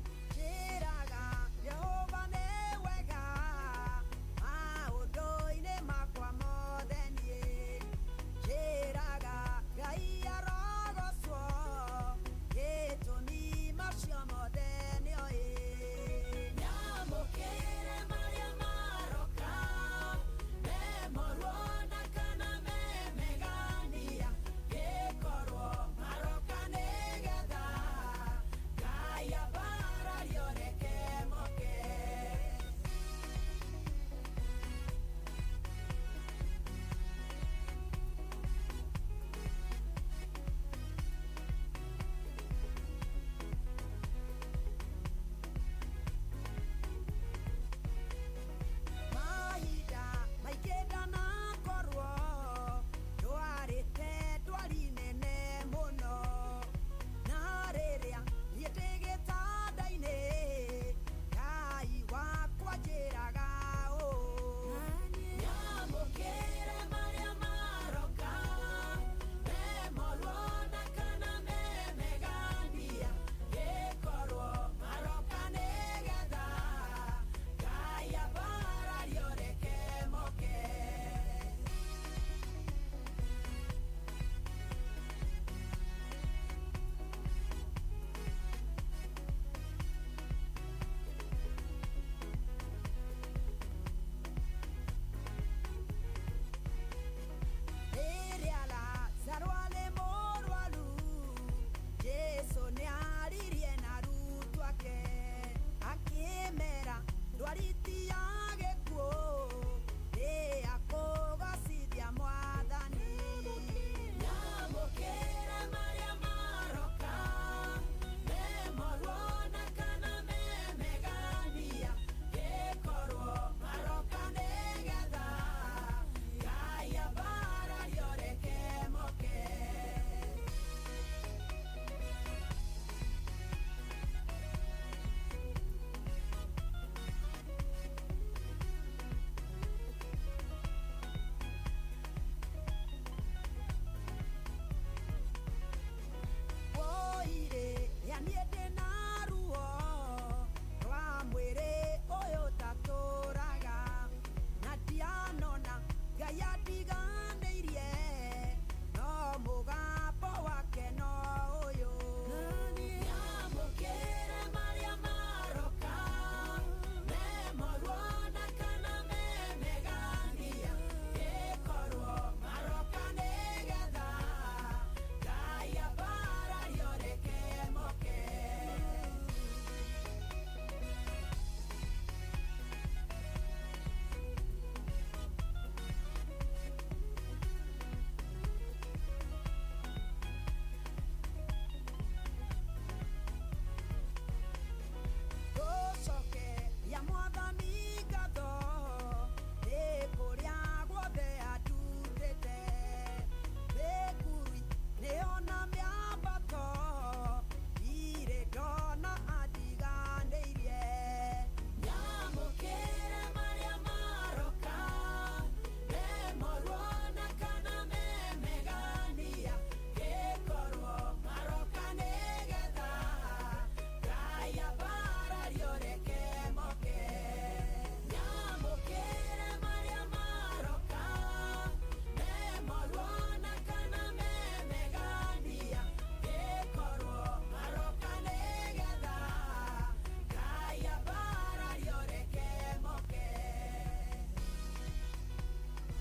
Maroka negetha, Gaia bara.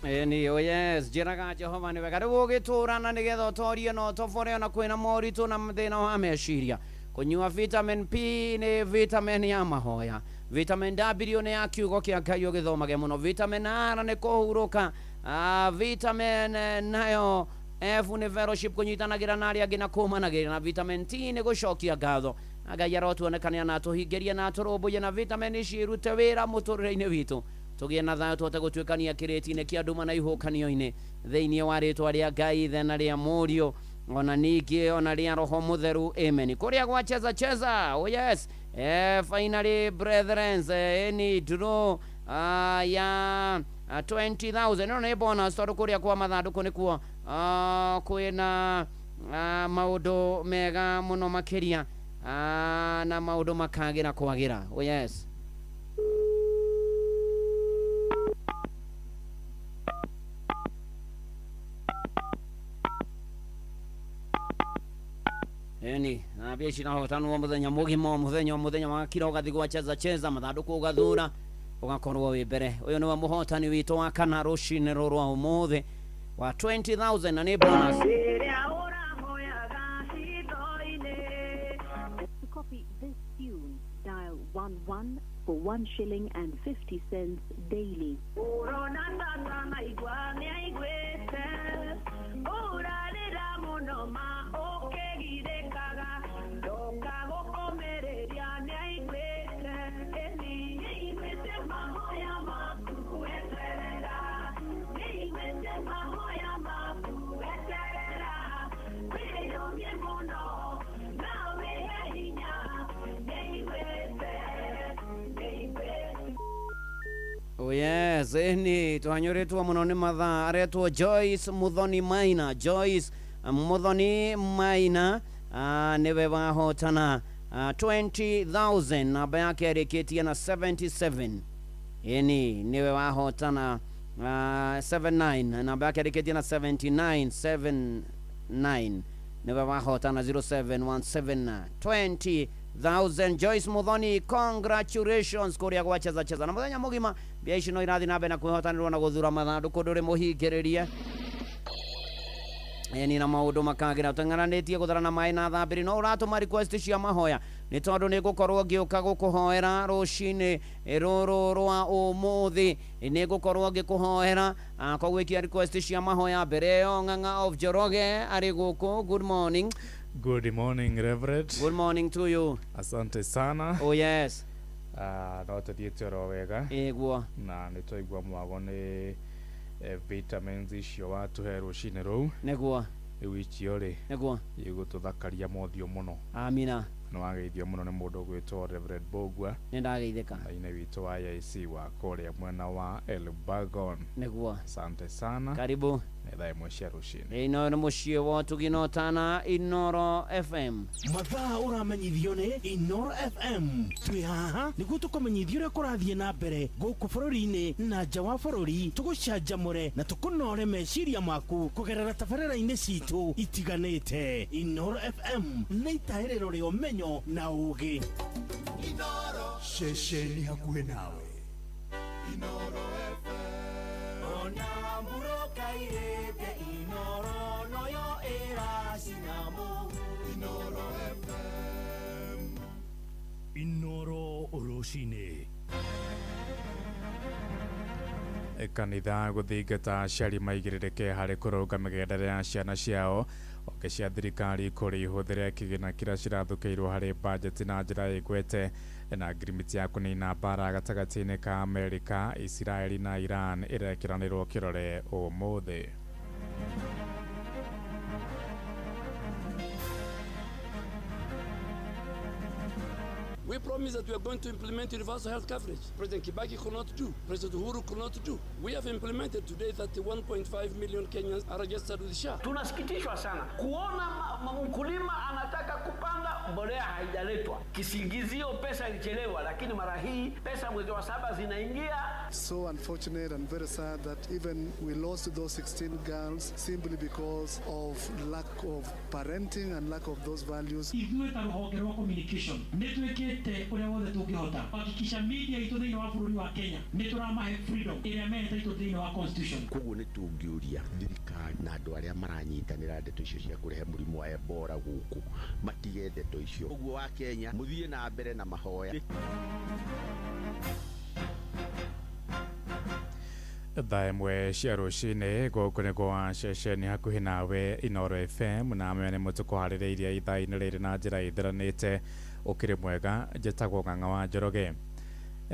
Ĩni, oh yes, njĩraga Jehova nĩ wega. Rĩu ũgĩtũrana nĩgetha ũtorie na ũtobore ona kwĩna moritũ na thĩna wa meciria. Kũnyua vitamin P nĩ vitamin ya mahoya. Vitamin W nĩ ya kiugo kĩa Ngai ũgĩthomage mũno. Vitamin R nĩ kũhurũka. Vitamin nayo F nĩ fellowship, kũnyitanagĩra na arĩa angĩ na kũmanagĩra. Na vitamin T nĩ gũcokia ngatho. Na Ngai arotuonekania na atũhingĩrie na atũrũmbũiye, na vitamin ici irute wĩra mũtũrĩre-inĩ witũ, tũgĩe na thayũ, tũhote gũtuĩkania kĩrĩti-inĩ kĩa nduma na ihũkanio-inĩ, thĩinĩ wa rĩtwa rĩa Ngai Ithe na rĩa Mũriũ ona ningĩ ona rĩa Roho Mũtheru, amen. Kũrĩa gwa cheza cheza, oh yes, finally brethren, ni draw ya 20,000 ĩno nĩ bonus, tondũ kũrĩa kwa mathandũkũ nĩkuo kwĩna maũndũ mega mũno makĩria, na maũndũ makagĩra kwagĩra. Oh yes. Eni, na mbia ici nahotanwo mũthenya mũgima, o mũthenya o mũthenya, wakira ũgathiĩ gwa cheza cheza, mathandũkũ ũgathura, ũgakorwo wĩ mbere. Ũyũ nĩwe mũhotani witũ wa kana rũcinĩ rũrũ rwa ũmũthĩ wa 20,000 na nĩ bonus. To copy this tune, dial 11 for 1 shilling and 50 cents daily. Oh yes, ĩni twanyũrĩtwo mũno nĩ mathaa. Aretwo Joyce Muthoni Maina. Joyce Muthoni Maina nĩwe wahotana 20,000, namba yake ĩrĩkĩtie na 77. Ĩni nĩwe wahotana 79, namba yake ĩrĩkĩtie na 79, 79 nĩwe wahotana 0717 20,000. Joyce Muthoni, congratulations kũrĩa gwa cheza cheza. Na mũthenya mũgima mbia ici no irathiĩ na mbere na kwĩhotanĩrwo na gũthura mathandũkũ, ndũrĩ mũhingĩrĩrie. Ĩni na maũndũ makagĩra. Tũng'aranĩtie gũtharana maĩ na thambĩri, no ũratũma request cia mahoya nĩ tondũ nĩ ngũkorwo ngĩũka gũkũhoera rũcinĩ rũrũ rwa ũmũthĩ, nĩ ngũkorwo ngĩkũhoera. Koguo ikia request cia mahoya mbere ĩyo. Ng'ang'a of Njoroge arĩ gũkũ. Good morning. Good morning, Reverend. Good morning to you. Asante sana. Oh yes. No tũthiĩte oro wega. Ĩguo. Na nĩ twaigua mwago nĩ vitamins icio watũhe rũcinĩ rũu. Nĩguo. Rĩu icio rĩ, Nĩguo. igũtũthakaria mothiũ mũno. Amina. Nĩ wageithio mũno nĩ mũndũ ũgwĩtwo Reverend Bogwa. Nĩ ndageithĩka. Aine witũ wa AIC wa kũrĩa mwena wa Elbagon. Nĩguo. Asante sana. Karibu. Nĩ thaa 1 cia rũcinĩ. Ĩno nĩ mũciĩ wa ũtugi na ũtana, Inoro FM. Mathaa ũramenyithio nĩ Inoro FM. Twĩ haha nĩguo tũkũmenyithia ũrĩa kũrathiĩ na mbere gũkũ bũrũri-inĩ na nja wa bũrũri, tũgũcanjamũre na tũkũnore meciria maku kũgerera tabarĩra-inĩ citũ itiganĩte. Inoro FM nĩ itahĩrĩro rĩa ũmenyo na ũũgĩ. Ceceni hakuhĩ nawe. Inoro FM. Ona mburoka irĩte Inoro noyo ĩracina. Inoro FM. Inoro rũcinĩ. Kanitha gũthingata aciari maigĩrĩrĩke harĩ kũrũnga mĩgendere ya ciana ciao. Honge cia thirikari kũrĩ ihũthĩre kĩgĩna kĩrĩa cirathũkĩirwo harĩ bajeti na njĩra ĩgwete. Na ngirimiti ya kũnina mbara gatagatĩ-inĩ ka Amerika, Isiraeli na Iran ĩrekĩranĩrwo kĩrore ũmũthĩ. We promise that we are going to implement universal health coverage. President Kibaki could not do. President Uhuru could not do. We have implemented today 31.5 million Kenyans are registered with SHA. Tunasikitishwa sana kuona mkulima anataka kupanda mbolea haijaletwa, kisingizio pesa ilichelewa, lakini mara hii pesa mwezi wa saba zinaingia. So unfortunate and very sad that even we lost those 16 girls simply because of lack of parenting and lack of those values. Ithuĩ ta rũhonge rwa communication nĩ twĩkĩte ũrĩa wothe tũngĩhota kuhakikisha media itũ thĩinĩ wa bũrũri wa Kenya nĩ tũramahe freedom ĩrĩa me entitled thĩinĩ wa constitution. Koguo nĩ tũngĩũria thirikari na andũ arĩa maranyitanĩra ndeto icio cia kũrehe mũrimũ wa Ebola gũkũ matige ndeto icio. Ũguo wa Kenya mũthiĩ na mbere na mahoya. Thaa ĩmwe cia rũcinĩ gũkũ nĩ kwa ceceni hakuhĩ nawe Inooro FM na amwe nĩ mũtũkũharĩrĩirie ithaa-inĩ rĩrĩ na njĩra ĩtheranĩte. Ũkĩrĩ mwega, njĩtagwo Ng'ang'a wa Njoroge.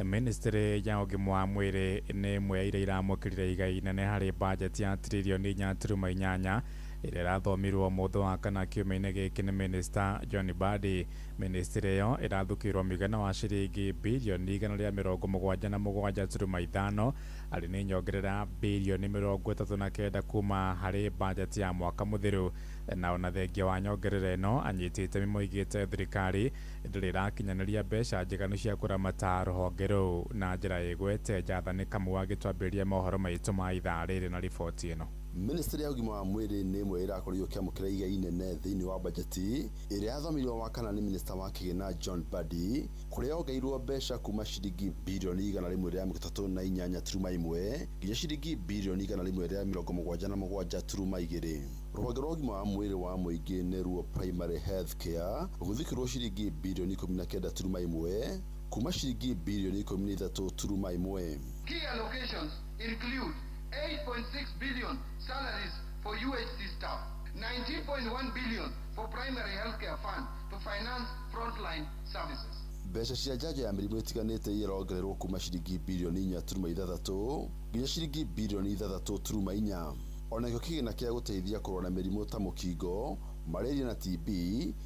Ministry ya ũgima wa mwĩrĩ nĩ ĩmwe ya iria iramũkĩrire igai inene harĩ bajeti ya tririoni 4.8 ĩrĩa ĩrathomirwo mũthĩ wa kana kiumia-inĩ gĩkĩ nĩ Minister John Mbadi. Ministry ĩyo ĩrathukĩirwo mũigana wa ciringi birioni 177.5 arĩ nĩ nyongerera birioni 39 kuma harĩ bajeti ya mwaka mũthiru. Na ona thengia wa nyongerera ĩno, anyiti itemi moigĩte thirikari ndĩrĩ ĩrakinyanĩria mbeca njiganu cia kũramata rũhonge rũu na njĩra ĩgwete. Njathani Kamau agĩtwambĩrĩria mohoro maitũ ma ithaa rĩrĩ na riboti ĩno. Ministry ya ũgima wa mwĩrĩ nĩ ĩmwe ĩrakorirwo ĩkĩamũkĩra igai inene thĩinĩ wa bajeti ĩrĩa yathomirwo wa kana nĩ minista wa kĩgĩna John Mbadi, kũrĩa yongereirwo mbeca kuma ciringi birioni 138.1 nginya ciringi birioni 177.2. Rũhonge rwa ũgima wa mwĩrĩ wa mũingĩ nĩruo primary health care gũthikĩrwo ciringi birioni 19.1 kuma ciringi birioni 13.1. Key allocations include 8.6 billion salaries for UHC staff, 19.1 billion for primary healthcare fund to finance frontline services. Mbeca cia njanjo ya mĩrimũ ĩtiganĩte irongererwo kuma ciringi birioni 4.6 nginya ciringi birioni 6.4. Onakĩo kĩgĩna kĩa gũteithia kũrũa na mĩrimũ ta mũkingo, malaria na TB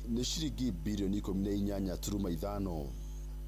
nĩ ciringi birioni 18.5.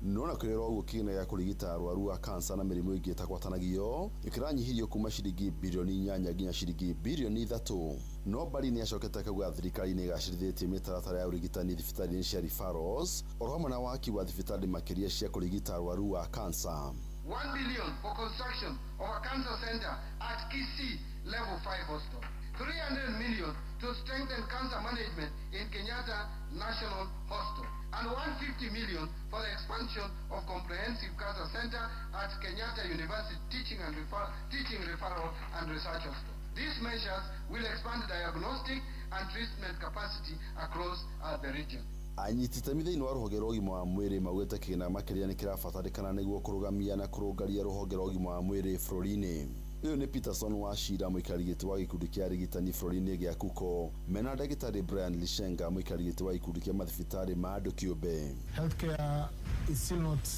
No na kũrĩ ũguo kĩgĩna gĩa kũrigita arwaru a kansa na mĩrimũ ĩngĩ ĩtagwatanagio nĩkĩranyihirio kuma ciringi birioni 8 nginya ciringi birioni 3. No Mbadi nĩacokete akauga thirikari nĩ ĩgacĩrithĩtie mĩtaratara ya ũrigitani thibitarĩ-inĩ cia referrals oro hamwe na waki wa thibitarĩ makĩria cia kũrigita arwaru a kansa. 1 billion for construction of a cancer center at Kisii Level 5 Hospital. 300 million to strengthen cancer management in Kenyatta National Hospital, and 150 million for the expansion of comprehensive cancer center at Kenyatta University Teaching Referral and Research Hospital. These measures will expand diagnostic and treatment capacity across the region. Anyiti itemi thĩinĩ wa rũhonge rwa ũgima wa mwĩrĩ maugĩte kĩgĩna makĩria nĩ kĩrabatarĩkana nĩguo kũrũgamia na kũrũngaria rũhonge rwa ũgima wa mwĩrĩ bũrũri-inĩ. Ũyũ nĩ Peterson Wachira, mũikarĩri gĩtĩ wa gĩkundi kĩa arigitani bũrũri-inĩ gĩa KUKO, mena ndagĩtarĩ Brian Lishenga, mũikarĩri gĩtĩ wa gĩkundi kĩa mathibitarĩ ma andũ kĩũmbe. Healthcare is still not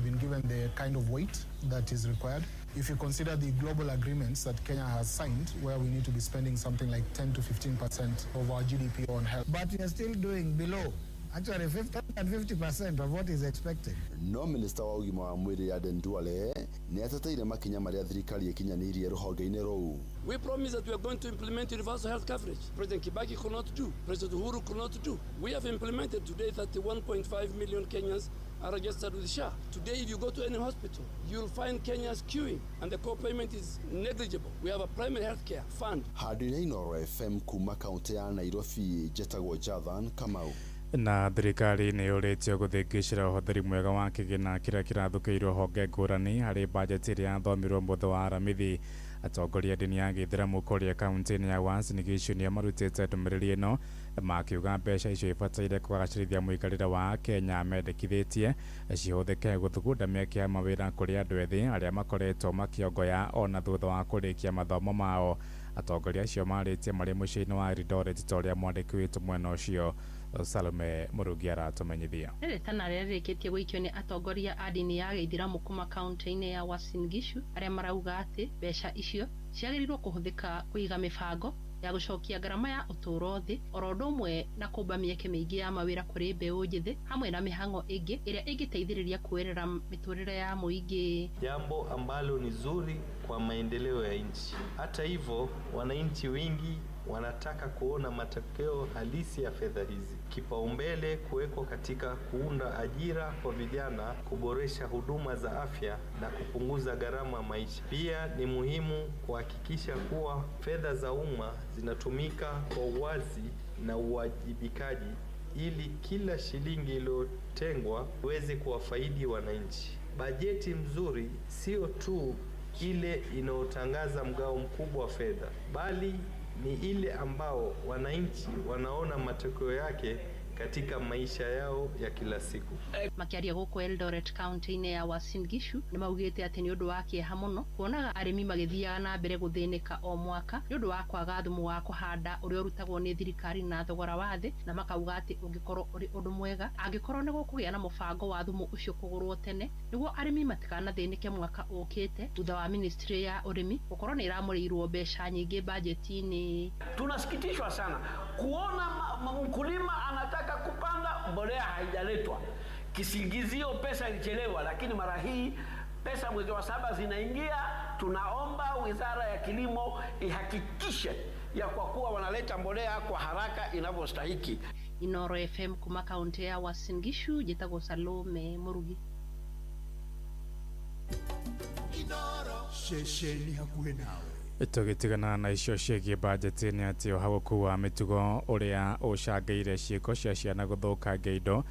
been given the kind of weight that is required. If you consider the global agreements that Kenya has signed, where we need to be spending something like 10 to 15% of our GDP on health. But we are still doing below, actually 50% of what is expected. No minista wa ũgima wa mwĩrĩ Aden Duale nĩ ateteire makinya marĩa thirikari ĩkinyanĩirie rũhonge-inĩ rũu. We promise that we are going to implement universal health coverage. President Kibaki could not do. President Uhuru could not do. We have implemented today 31.5 million Kenyans are registered with SHA. Today, if you go to any hospital, you'll find Kenyans queuing, and the co-payment is negligible. We have a primary health care fund. Handũ-inĩ Inooro FM kuma kaunti ya Nairobi, njetagwo Jathan Kamau. Na thirikari nĩ yũrĩtio gũthingicĩra ũhũthĩri mwega wa kĩgĩna kĩrĩa kĩrathũkĩirwo honge ngũrani harĩ bajeti ĩrĩa yathomirwo mũthĩ wa Aramithi. Atongoria a ndini ya gĩithĩramu kũrĩa kaunti-inĩ ya Uasin Gishu nĩo marutĩte ndũmĩrĩri ĩno makiuga mbeca icio ibataire kũgacĩrithia mũikarĩre wa Kenya mendekithĩtie cihũthĩke gũthugunda mĩeke ya mawĩra kũrĩ andũ ethĩ arĩa makoretwo makĩongoya ona thutha wa kũrĩkia mathomo mao. Atongoria acio marĩtie marĩ mũciĩ-inĩ wa Eldoret ta ũrĩa mwandĩki witũ mwena ũcio Salome Mũrungi aratũmenyithia. Rĩrĩ rĩrĩa rĩrĩkĩtie gũikio nĩ atongoria a ndini ya gĩithĩramu kuma kaunti-inĩ ya Uasin Gishu arĩa marauga atĩ mbeca icio ciagĩrĩirwo kũhũthĩka kũiga mĩbango ya gũcokia ngarama ya ũtũũro thĩ oro ũndũ ũmwe na kũmba mĩeke mĩingĩ ya mawĩra kũrĩ mbeũ njĩthĩ hamwe na mĩhang'o ĩngĩ ĩrĩa ĩngĩteithĩrĩria kuoerera mĩtũrĩre ya mũingĩ. Jambo ambalo ni zuri kwa maendeleo ya nchi. Hata hivyo, wananchi wengi wanataka kuona matokeo halisi ya fedha hizi. Kipaumbele kuwekwa katika kuunda ajira kwa vijana, kuboresha huduma za afya na kupunguza gharama ya maisha. Pia ni muhimu kuhakikisha kuwa fedha za umma zinatumika kwa uwazi na uwajibikaji ili kila shilingi iliyotengwa iweze kuwafaidi wananchi. Bajeti mzuri sio tu ile inayotangaza mgao mkubwa wa fedha, bali ni ile ambao wananchi wanaona matokeo yake katika maisha yao ya kila siku. Makiaria gũkũ Eldoret kaunti-inĩ ya Uasin Gishu nĩ maugĩte atĩ nĩ ũndũ wa kĩeha mũno kuonaga arĩmi magĩthiaga na mbere gũthĩnĩka o mwaka nĩ ũndũ wa kwaga thumu wa kũhanda ũrĩa ũrutagwo nĩ thirikari na thogora wa thĩ, na makauga atĩ ũngĩkorwo ũrĩ ũndũ mwega angĩkorwo nĩ gũkũgĩa na mũbango wa thumu ũcio kũgũrwo tene nĩguo arĩmi matikanathĩnĩke mwaka ũkĩte thutha wa ministry ya ũrĩmi gũkorwo nĩ ĩramũrĩirwo mbeca nyingĩ bajeti-inĩ. Tunasikitishwa sana kuona mkulima anataka kupanda, mbolea haijaletwa. Kisingizio pesa ilichelewa, lakini mara hii pesa mwezi wa saba zinaingia. Tunaomba Wizara ya Kilimo ihakikishe ya kwa kuwa wanaleta mbolea kwa haraka inavyostahiki. Inoro FM kuma kaunti ya Uasin Gishu, njĩtagwo Salome Murugi. Ceceni hakuhĩ nawe. Tũgĩtigana na icio ciĩgiĩ bajeti nĩ atĩ ũhagũku wa mĩtugo ũrĩa ũcangĩire ciĩko cia ciana gũthũkangia indo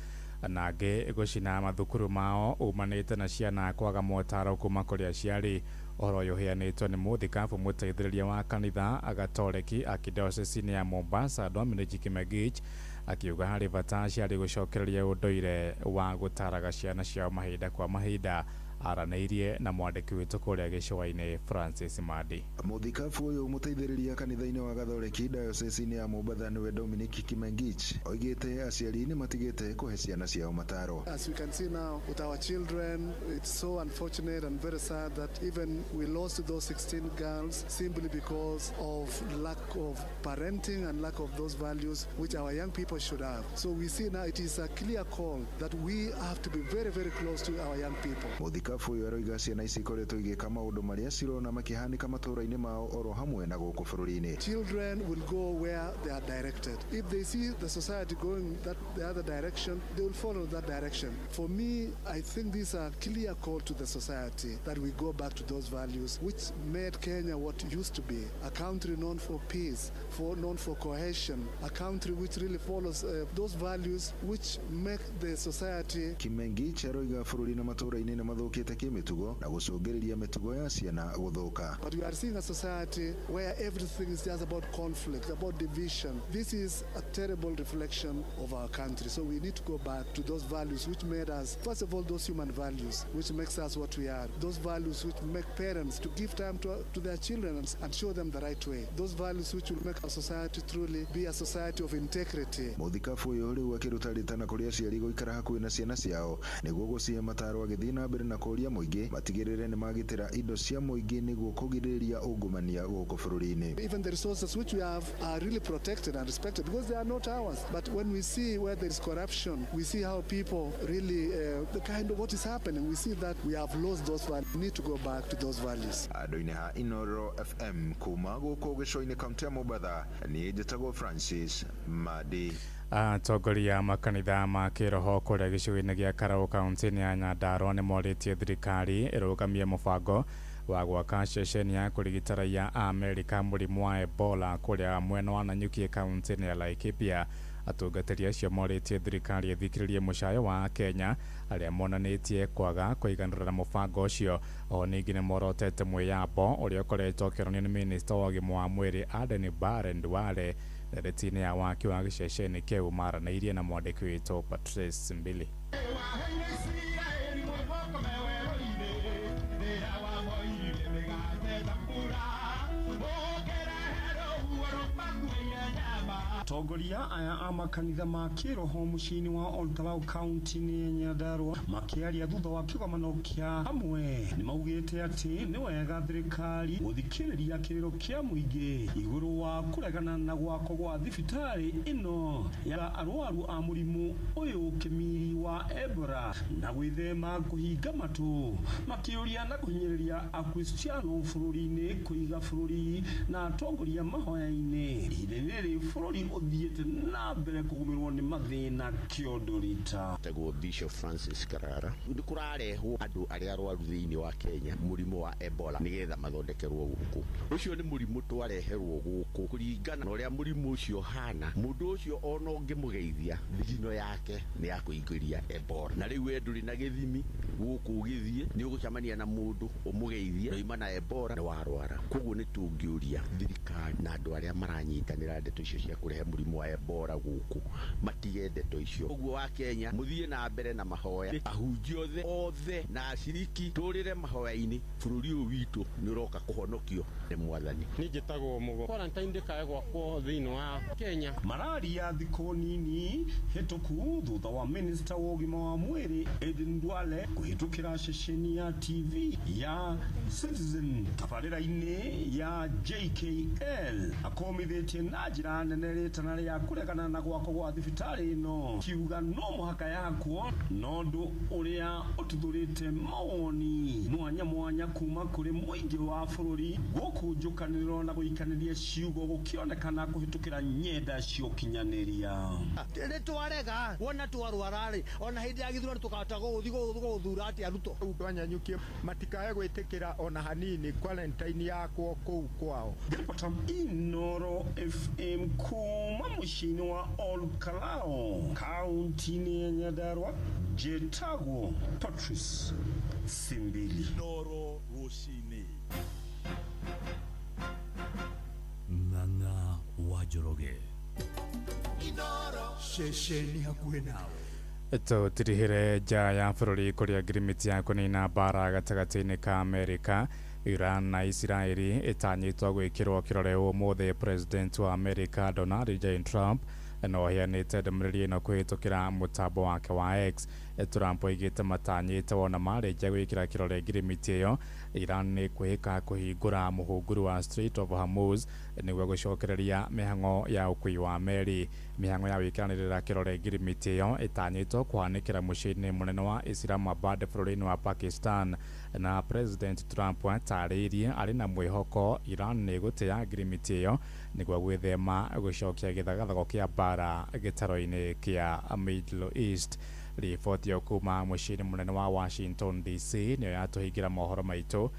na angĩ gũcina mathukuru mao umanĩte na ciana kwaga motaro kuma kũrĩ aciari. Ũhoro ũyũ ũheanĩtwo nĩ mũthikabu mũteithĩrĩria wa kanitha Gatoreki akidayosisi ya Mombasa Dominic Kimegich akiuga harĩ bata aciari gũcokereria ũndũire wa gũtaraga ciana ciao mahinda kwa mahinda. Aranĩirie na mwandĩki witũ kũrĩa gĩcũa-inĩ Francis Madi. Mũthikabu ũyũ mũteithĩrĩria kanitha-inĩ wa Gathoreki dayosisi ya Mombatha nĩwe Dominic Kimengich oigĩte aciari nĩ matigĩte kũhe ciana ciao mataro. As we can see now with our children, it's so unfortunate and very sad that even we lost those 16 girls simply because of lack of parenting and lack of those values which our young people should have. So we see now it is a clear call that we have to be very, very close to our young people. Mũthikabu ũyũ aroiga ciana ici ikoretwo igĩka maũndũ marĩa cirona makĩhanĩka matũũra-inĩ mao oro hamwe na gũkũ bũrũri-inĩ. Children will go where they are directed. If they see the society going that the other direction, they will follow that direction. For me, I think these are clear call to the society that we go back to those values which made Kenya what it used to be, a country known for peace, known for cohesion, a country which really follows those values which make the society. Kimengich aroiga bũrũri na matũũra-inĩ nĩ mathũkĩte kĩmĩtugo na gũcũngĩrĩria mĩtugo ya ciana gũthũka. But we are seeing a society where everything is just about conflict, about division. This is a terrible reflection of our country. So we need to go back to those values which made us, first of all, those human values, which makes us what we are. Those values which make parents to give time to their children and show them the right way. Those values which will make our society truly be a society of integrity. Mũthikabu ũyũ rĩu akĩruta rĩtana kũrĩ aciari gũikara hakuhĩ na ciana ciao nĩguo gũcihe mataro, agĩthiĩ na mbere na kũũria mũingĩ matigĩrĩre nĩ magitĩra indo cia mũingĩ nĩguo kũgirĩrĩria ungumania gũkũ bũrũri-inĩ. Even the resources which we have are really protected and respected because they are not ours. But when we see where there is corruption, we see how people really, the kind of what is happening, we see that we have lost those values. We need to go back to those values. Andũ-inĩ ha Inoro FM kuma gũkũ gĩcũa-inĩ kaunti ya Mombatha, niĩ njĩtagwo Francis Madi. Atongoria makanitha ma kĩroho kũrĩa gĩcũa-inĩ gĩa Karau kaunti-inĩ ya Nyandarua nĩ morĩtie thirikari ĩrũgamie mũbango wa gwaka ceceni ya kũrigita raia a Amerika mũrimũ wa Ebola kũrĩa mwena wa Nanyuki kaunti-inĩ ya Laikipia. Atungatĩri acio morĩtie thirikari ĩthikĩrĩrie mũcayo wa Kenya arĩa monanĩtie kwaga kũiganĩra na mũbango ũcio. O ningĩ nĩ morotete mwĩyambo ũrĩa ũkoretwo ũkĩonanio nĩ minista wa ũgima wa mwĩrĩ Aden Barre Duale ndereti-inĩ ya waki wa gĩceceni kĩu. Maranĩirie na mwandĩki witũ Patrice Mbili. Atongoria aya a makanitha ma kĩroho mũciĩ-inĩ wa Olkalau kaunti-inĩ ya Nyandarua makĩaria thutha wa kĩgomano kĩa hamwe nĩ maugĩte atĩ nĩ wega thirikari gũthikĩrĩria kĩrĩro kĩa mũingĩ igũrũ wa kũregana na gwakwo gwa thibitarĩ ĩno ya arwaru a mũrimũ ũyũ kĩmiri wa Ebola na gwĩthema kũhinga matũ makĩũria na kũhinyĩrĩria akristiano bũrũri-inĩ kũiga bũrũri na atongoria mahoya-inĩ ihinda rĩrĩ bũrũri ũthiĩte na mbere kũgũmĩrwo nĩ mathĩna kĩondũrita. Tagwo Bishop Francis Karara nĩ kũrarehwo andũ arĩa arwaru thĩinĩ wa Kenya mũrimũ wa Ebola nĩgetha mathondekerwo gũkũ. Ũcio nĩ mũrimũ twareherwo gũkũ kũringana na ũrĩa mũrimũ ũcio hana mũndũ ũcio ona ũngĩmũgeithia thigino yake nĩ yakũingĩria Ebola na rĩu we ndũrĩ na gĩthimi gũkũ ũgĩthiĩ nĩ ũgũcemania na mũndũ ũmũgeithie noima na Ebola nĩ warwara. Koguo nĩ tũngĩũria thirikari na andũ arĩa maranyitanĩra ndeto icio cia kũrehe mũrimũ wa Ebola gũkũ matige ndeto icio. Ũguo wa Kenya mũthiĩ na mbere na mahoya ahunjia othe othe na aciriki tũrĩre mahoya-inĩ bũrũri ũyũ witũ nĩ ũroka kũhonokio nĩ Mwathani. Niĩ njĩtagwo Mũgo. Quarantine ndĩkae gwakwo thĩinĩ wa Kenya. Mararia thikũ nini hĩtũku thutha wa minista wa ũgima wa mwĩrĩ Aden Duale kũhĩtũkĩra ceceni ya TV ya Citizen tabarĩra-inĩ ya JKL akomithĩtie na njĩra nene rĩtana rĩa kũregana na gwakwo gwa thibitarĩ ĩno kiuga no mũhaka yakwo na ũndũ ũrĩa ũtuthũrĩte mawoni mwanya mwanya kuma kũrĩ mũingĩ wa bũrũri gũkũ njũkanĩrĩro na gũikanĩria ciugo gũkĩonekana kũhĩtũkĩra nyenda cia ũkinyanĩria. Nĩ twarega wona twarwara rĩ ona hĩndĩ ya gĩthurano tũkahota gũgũthiĩ gũgũthura atĩa Ruto. Rĩu twanyanyukie matikae gwĩtĩkĩra ona hanini quarantine yakwo kũu kwao. Ngĩribota Inoro FM kuma mũciĩ-inĩ wa Olkalau kaunti-inĩ ya Nyandarua njĩtagwo Patrice Simbili. Inoro rũcinĩ. Ng'ang'a wa Njoroge. Inoro ceceni hakuhĩ nawe. Tũtirihĩre nja ya bũrũri kũrĩa ngirimiti ya kũnina mbara gatagatĩ-inĩ ka Amerika, Iran na Isiraeli ĩtanyĩtwo gwĩkĩrwo kĩrore ũmũthĩ. President wa Amerika Donald J. Trump no aheanĩte ndũmĩrĩri ĩno kũhĩtũkĩra mũtambo wake wa X. Trump oigĩte matanyĩte wona marĩkia gwĩkĩra kĩrore ngirimiti ĩyo Iran nĩ kwĩhĩka kũhingũra mũhunguru wa Strait of Hormuz nĩguo gũcokereria mĩhang'o ya ũkuui wa meri. Mĩhang'o ya gwĩkĩranĩrĩra kĩrore ngirimiti ĩyo ĩtanyĩtwo kũhanĩkĩra mũciĩ-inĩ mũnene wa Islamabad bũrũri-inĩ wa Pakistan. Na President Trump atarĩirie arĩ na mwĩhoko Iran nĩ ĩgũtĩa ngirimiti ĩyo nĩguo gwĩthema gũcokia gĩthagathago kĩa mbara gĩtaro-inĩ kĩa Middle East. Riboti ĩyo kuma mũciĩ-inĩ mũnene wa Washington DC nĩyo yatũhingĩra mohoro maitũ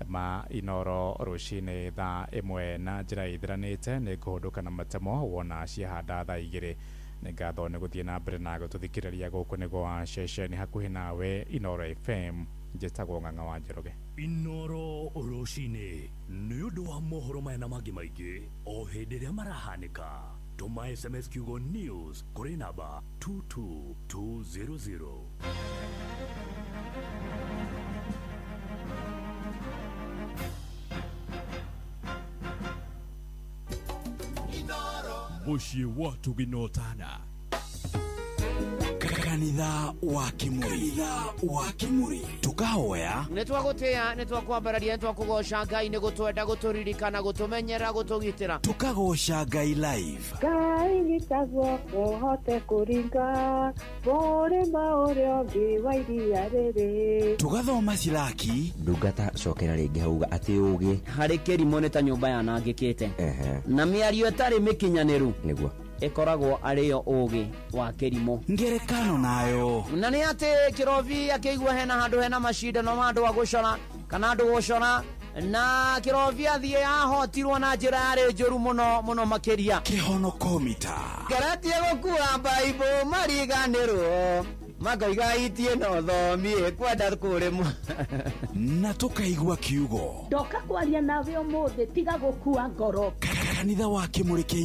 ma Inoro rũcinĩ thaa 1 na njĩra ĩthiranĩte. Nĩ ngũhũndũka na matemo wona ciahanda thaa 2. Nĩ ngatho nĩ gũthiĩ na mbere na gũtũthikĩrĩria gũkũ nĩ gwa ceceni hakuhĩ nawe Inoro FM. Njĩtagwo Ng'ang'a wa Njoroge. Inoro rũcinĩ nĩ ũndũ wa mohoro maya na mangĩ maingĩ o hĩndĩ ĩrĩa marahanĩka. Tũma SMS kiugo news kũrĩ namba 22200. Mũciĩ wa Tũginotana. Kanitha wa Kimuri. Wa Kimuri. Tukahoya nĩ twagũtĩa nĩ twakwambararia nĩ twakũgoca Ngai nĩ gũtwenda gũtũririkana gũtũmenyera gũtũgitĩra. Tukagoca Ngai live. Ngai nyita guoko hote kũringa mũrĩma ũrĩa ũngĩ wa iria rĩrĩ. Tugathoma Silaki. Ndungata cokera rĩngĩ hauga atĩ ũgĩ harĩ kĩrimũ nĩ ta nyũmba yanangĩkĩte na mĩario ĩtarĩ mĩkinyanĩru nĩguo ĩkoragwo arĩyo ũgĩ wa kĩrimũ. Ngerekano nayo na nĩ atĩ kĩrobi akĩigua hena handũ hena macindano ma andũ a gũcora kana andũ gũcora na kĩrobi athiĩ ahotirwo na njĩra yarĩ njũru mũno mũno makĩria. Kĩhonokomita ngeretie gũkua baibũ mariganĩrwo makoiga itie no thomie kwenda kũrĩmwo na tũkaigua kiugo ndoka kwaria nawe ũmũthĩ tiga gũkua ngoro. Kanitha wa Kimuri kĩa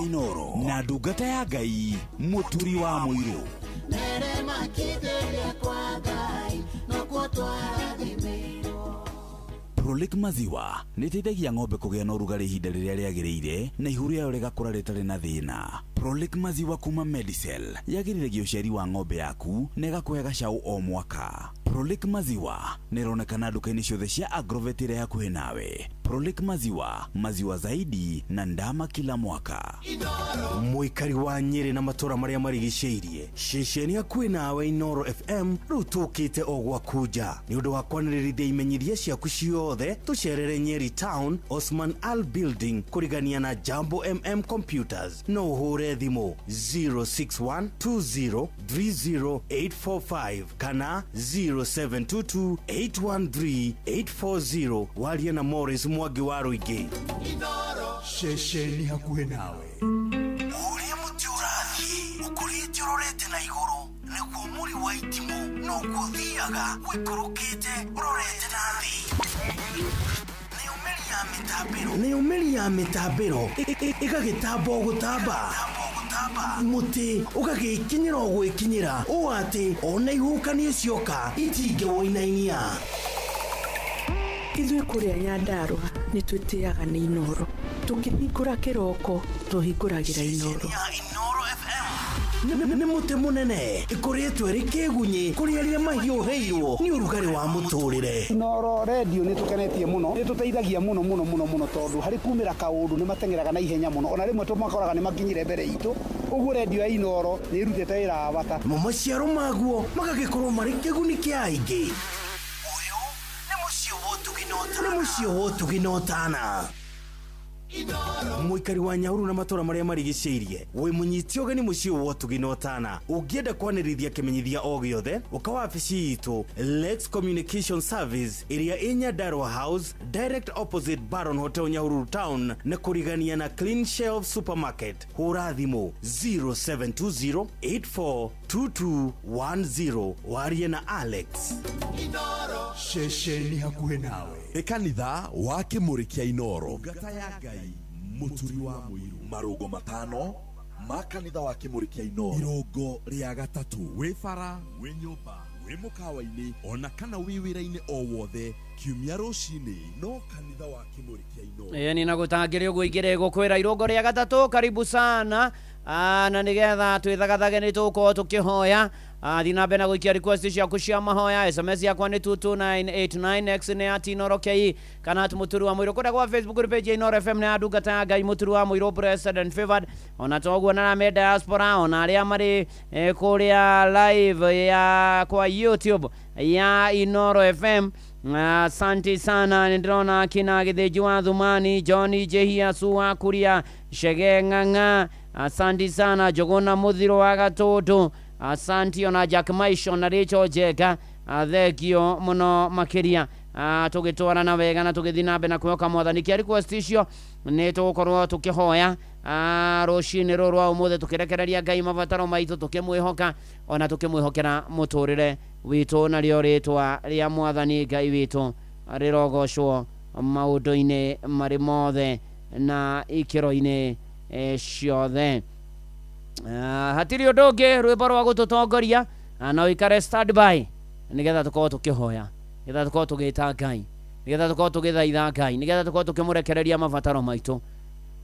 Inoro na ndungata ya Ngai Mũturi wa Mũirũ. Mere makithĩria kwa Ngai nokuo twarathimĩirwo. Prolic maziwa nĩ ĩteithagia ng'ombe kũgĩa na ũrugarĩ ihinda rĩrĩa rĩagĩrĩire na ihu rĩayo rĩgakũra rĩtarĩ na thĩna. Prolic maziwa kuma Medicel yagĩrĩragia ũciari wa ng'ombe yaku na ĩgakũhe gacaũ o mwaka. Prolic maziwa nĩ ĩronekana nduka-inĩ ciothe cia Agrovet ĩrĩa hakuhĩ nawe. Prolic maziwa, maziwa zaidi na ndama kila mwaka. Mũikari wa Nyĩrĩ na matũra marĩa marigicĩirie, ceceni hakuhĩ nawe Inoro FM rĩu tũkĩte o gwaku nja nĩ ũndũ wa kwanĩrĩrithia imenyithia ciaku ciothe. Tũcerere Nyeri Town, Osman Al Building, kũrigania na Jambo MM Computers. No ũhũre thimũ 0612030845 kana 0722813840, warie na Morris Mwangi wa Rũingĩ. Ceceni hakuhĩ nawe. Ũrĩa mũtĩ ũrathiĩ ũkũrĩte ũrorete na igũrũ nĩguo mũri wa itimũ noguo ũthiaga ũikũrũkĩte ũrorete na thĩ. Nayo mĩri ya mĩtambĩro ĩgagĩtamba o gũtamba, mũtĩ ũgagĩkinyĩra o gwĩkinyĩra ũũ atĩ ona ihuhũkanio cioka itingĩwũinainia. Ithuĩ kũrĩa Nyandarũa nĩ twĩtĩaga nĩ Inoro. Tũkĩhingũra kĩroko tũhingũragĩra Inoro. Nĩ mũtĩ mũnene ĩkũrĩtwo ĩrĩ kĩgunyĩ kũrĩ arĩa mahiũhĩirwo nĩ ũrugarĩ wa mũtũrĩre. Inoro redio nĩ tũkenetie mũno, nĩ tũteithagia mũno mũno mũno mũno, tondũ harĩ kumĩra kaũndũ nĩ mateng'eraga na ihenya mũno, ona rĩmwe tũmakoraga nĩ makinyire mbere itũ. Ũguo redio ya Inoro nĩ ĩrutĩte wĩra wa bata. Mo maciaro maguo magagĩkorwo marĩ kĩguni kĩa aingĩ. Nĩ mũciĩ wa ũtugi na ũtana. Mũikari wa Nyahururu na matũra marĩa marigicĩirie, wĩ mũnyiti ũgeni mũciĩ wa ũtugi na ũtana. Ũngĩenda kwanĩrĩria kĩmenyithia o gĩothe, ũka wabici itũ Lex Communication Service ĩrĩa ĩ Nyandarua House, direct opposite Baron Hotel, Nyahururu Town, na kũrigania na Clean Shelf Supermarket. Hũra thimũ 0720842210, warie na Alex. Ceceni hakuhĩ nawe. Nĩ kanitha wa Kĩmũrĩ kĩa Inoro. Ndungata ya Ngai Mũturi wa Mũiru. Marũngo matano ma kanitha wa Kĩmũrĩ kĩa Inoro. Irũngo rĩa gatatũ. Wĩ bara, wĩ nyũmba, wĩ mũkawa-inĩ ona kana wĩ wĩra-inĩ o wothe, kiumia rũcinĩ no kanitha wa Kĩmũrĩ kĩa Inoro. Ĩni na gũtangĩrĩ ũguo ingĩrĩ gũkwĩra irũngo rĩa gatatũ, karibu sana. Na nĩgetha twĩthagathage nĩ tũgũkorwo tũkĩhoya. Thiĩ na mbere na gũikia request ciaku cia mahoya. SMS yakwa nĩ 22989, X nĩ at Inoro KE kana at Mũturi wa Mũirũ. Kũrĩa gwa Facebook nĩ page ya Inoro FM nĩ ya ndungata ya Ngai Mũturi wa Mũirũ, blessed and favored. Ona toguo na arĩa me diaspora, ona arĩa marĩ kũrĩa live ya kwa YouTube ya Inoro FM. Asante sana, nĩndĩrona akina Gĩthĩnji wa Thumani, John Jehia Suwa Kuria Shege Ng'ang'a, asante sana Jogona Muthiro wa Gatũndũ, asanti ona Jack Maisho na Rachel Njega, thengio mũno makĩria. Tũgĩtwarana wega na tũgĩthiĩ na mbere na kwĩhoka mwathani. Kĩa request icio nĩ tũgũkorwo tũkĩhoya rũcinĩ rũrũ rwa ũmũthĩ, tũkĩrekereria Ngai mabataro maitũ, tũkĩmwĩhoka ona tũkĩmwĩhokera mũtũrĩre witũ, narĩo rĩtwa rĩa mwathani Ngai witũ rĩrogocwo maũndũ-inĩ marĩ mothe na ikĩro-inĩ ciothe. Hatirĩ ũndũ ũngĩ, rwĩmbo rwa gũtũtongoria na ũikare standby nĩgetha tũkorwo tũkĩhoya, nĩgetha tũkorwo tũgĩta Ngai, nĩgetha tũkorwo tũgĩthaitha Ngai, nĩgetha tũkorwo tũkĩmũrekereria mabataro maitũ.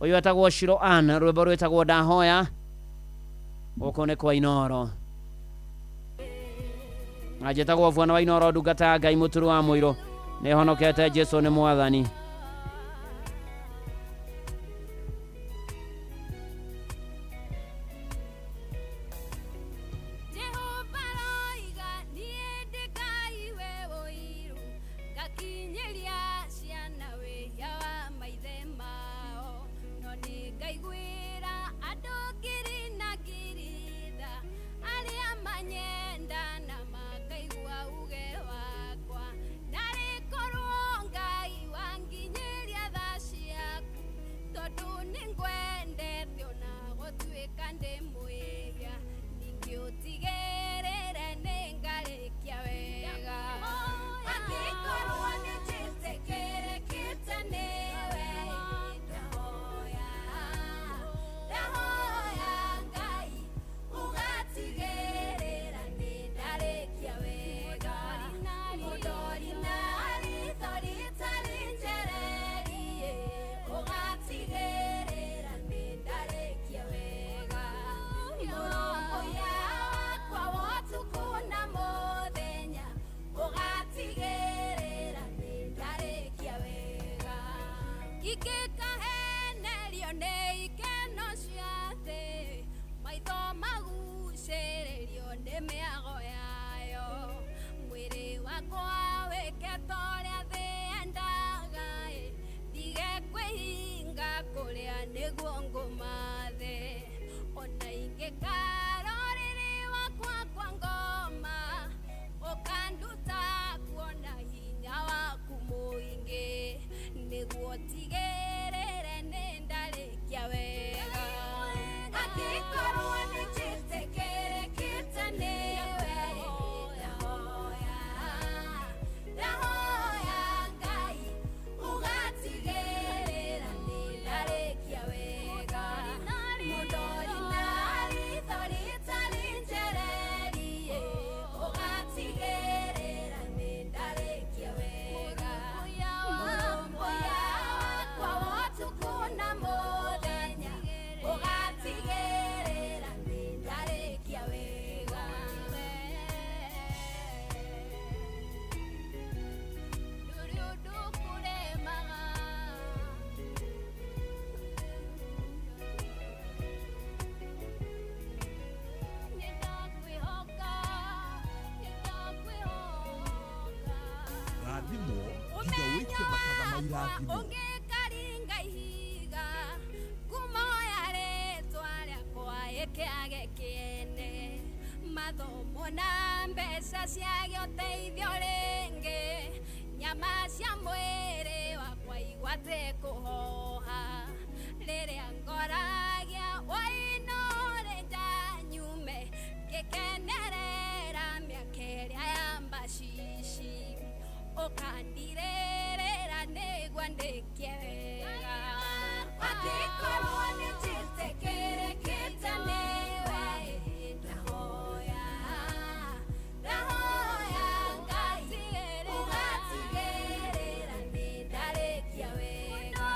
Ũyũ etagwo Shiro Ann, rwĩmbo rwĩtagwo Ndahoya. Gũkũ nĩ kwa Inoro. Na njĩtagwo Bwana wa Inoro, ndungata ya Ngai Mũturi wa Mũirũ. Nĩhonokete, Jesũ nĩ mwathani. Jehova roiga niĩ ndĩ Ngai we ũiru, ngakinyĩria ciana wĩhia wa maithe mao, no nĩngaiguĩra andũ ngiri na ngiri tha, arĩa manyenda na makaigua uge wakwa. Narĩ korwo Ngai wanginyĩria tha ciaku, tondũ nĩngwendete ona gũtuĩka ndĩ mwĩhia, ningĩ ũtigĩrĩre nĩngarĩkia wega. Angĩkorwo nĩnjĩtĩkĩrĩkĩte nĩwe, ndahoya, ndahoya Ngai ũgatigĩrĩra Ingĩkahenerio nĩ ikeno cia thĩ, maitho magucĩrĩrio nĩ mĩago yayo. Mwĩrĩ wakwa wĩke ta ũrĩa thĩ yendaga ĩ, ndige kwĩhinga kũrĩa nĩguo ngũmathe. Ona ingĩkara ũrĩrĩ wakwa kwa ngoma, ũkanduta kuona hinya waku mũingĩ, nĩguo tigĩrĩre nĩ ndarĩkia wega. Angĩkorwo nĩ njĩtĩkĩrĩkĩte nĩwe, ndahoya, ndahoya Ngai ũgatigĩrĩra nĩ ndarĩkia wega. Mũndori na ritho rĩtarĩ njererie, ũgatigĩrĩra nĩ ndarĩkia wega. Mũrũmbũiya wakwa wa ũtukũ na mũthenya, ũgatigĩrĩra nĩ ndarĩkia wega. Ndũrĩ ũndũ kũremaga. Nĩndakwĩhoka, nĩndakwĩhoka. Rathimwo tiga wĩikie matatha ma irathimo. Ũngĩkaringa ihiga ngumo ya rĩtwa rĩakwa ĩkĩage kĩene, mathomo na mbeca ciage ũteithio rĩngĩ, nyama cia mwĩrĩ wakwa igwate kũhoha. Rĩrĩa ngoragia wainũre nyume ngĩkenerera mĩaka ĩrĩa ya mbacici, ũkandirĩrĩra nĩguo ndĩkie wega. Angĩkorwo nĩ njĩtĩkĩrĩkĩte nĩwe, ndahoya, ndahoya Ngai ũgatigĩrĩra nĩ ndarĩkia wega.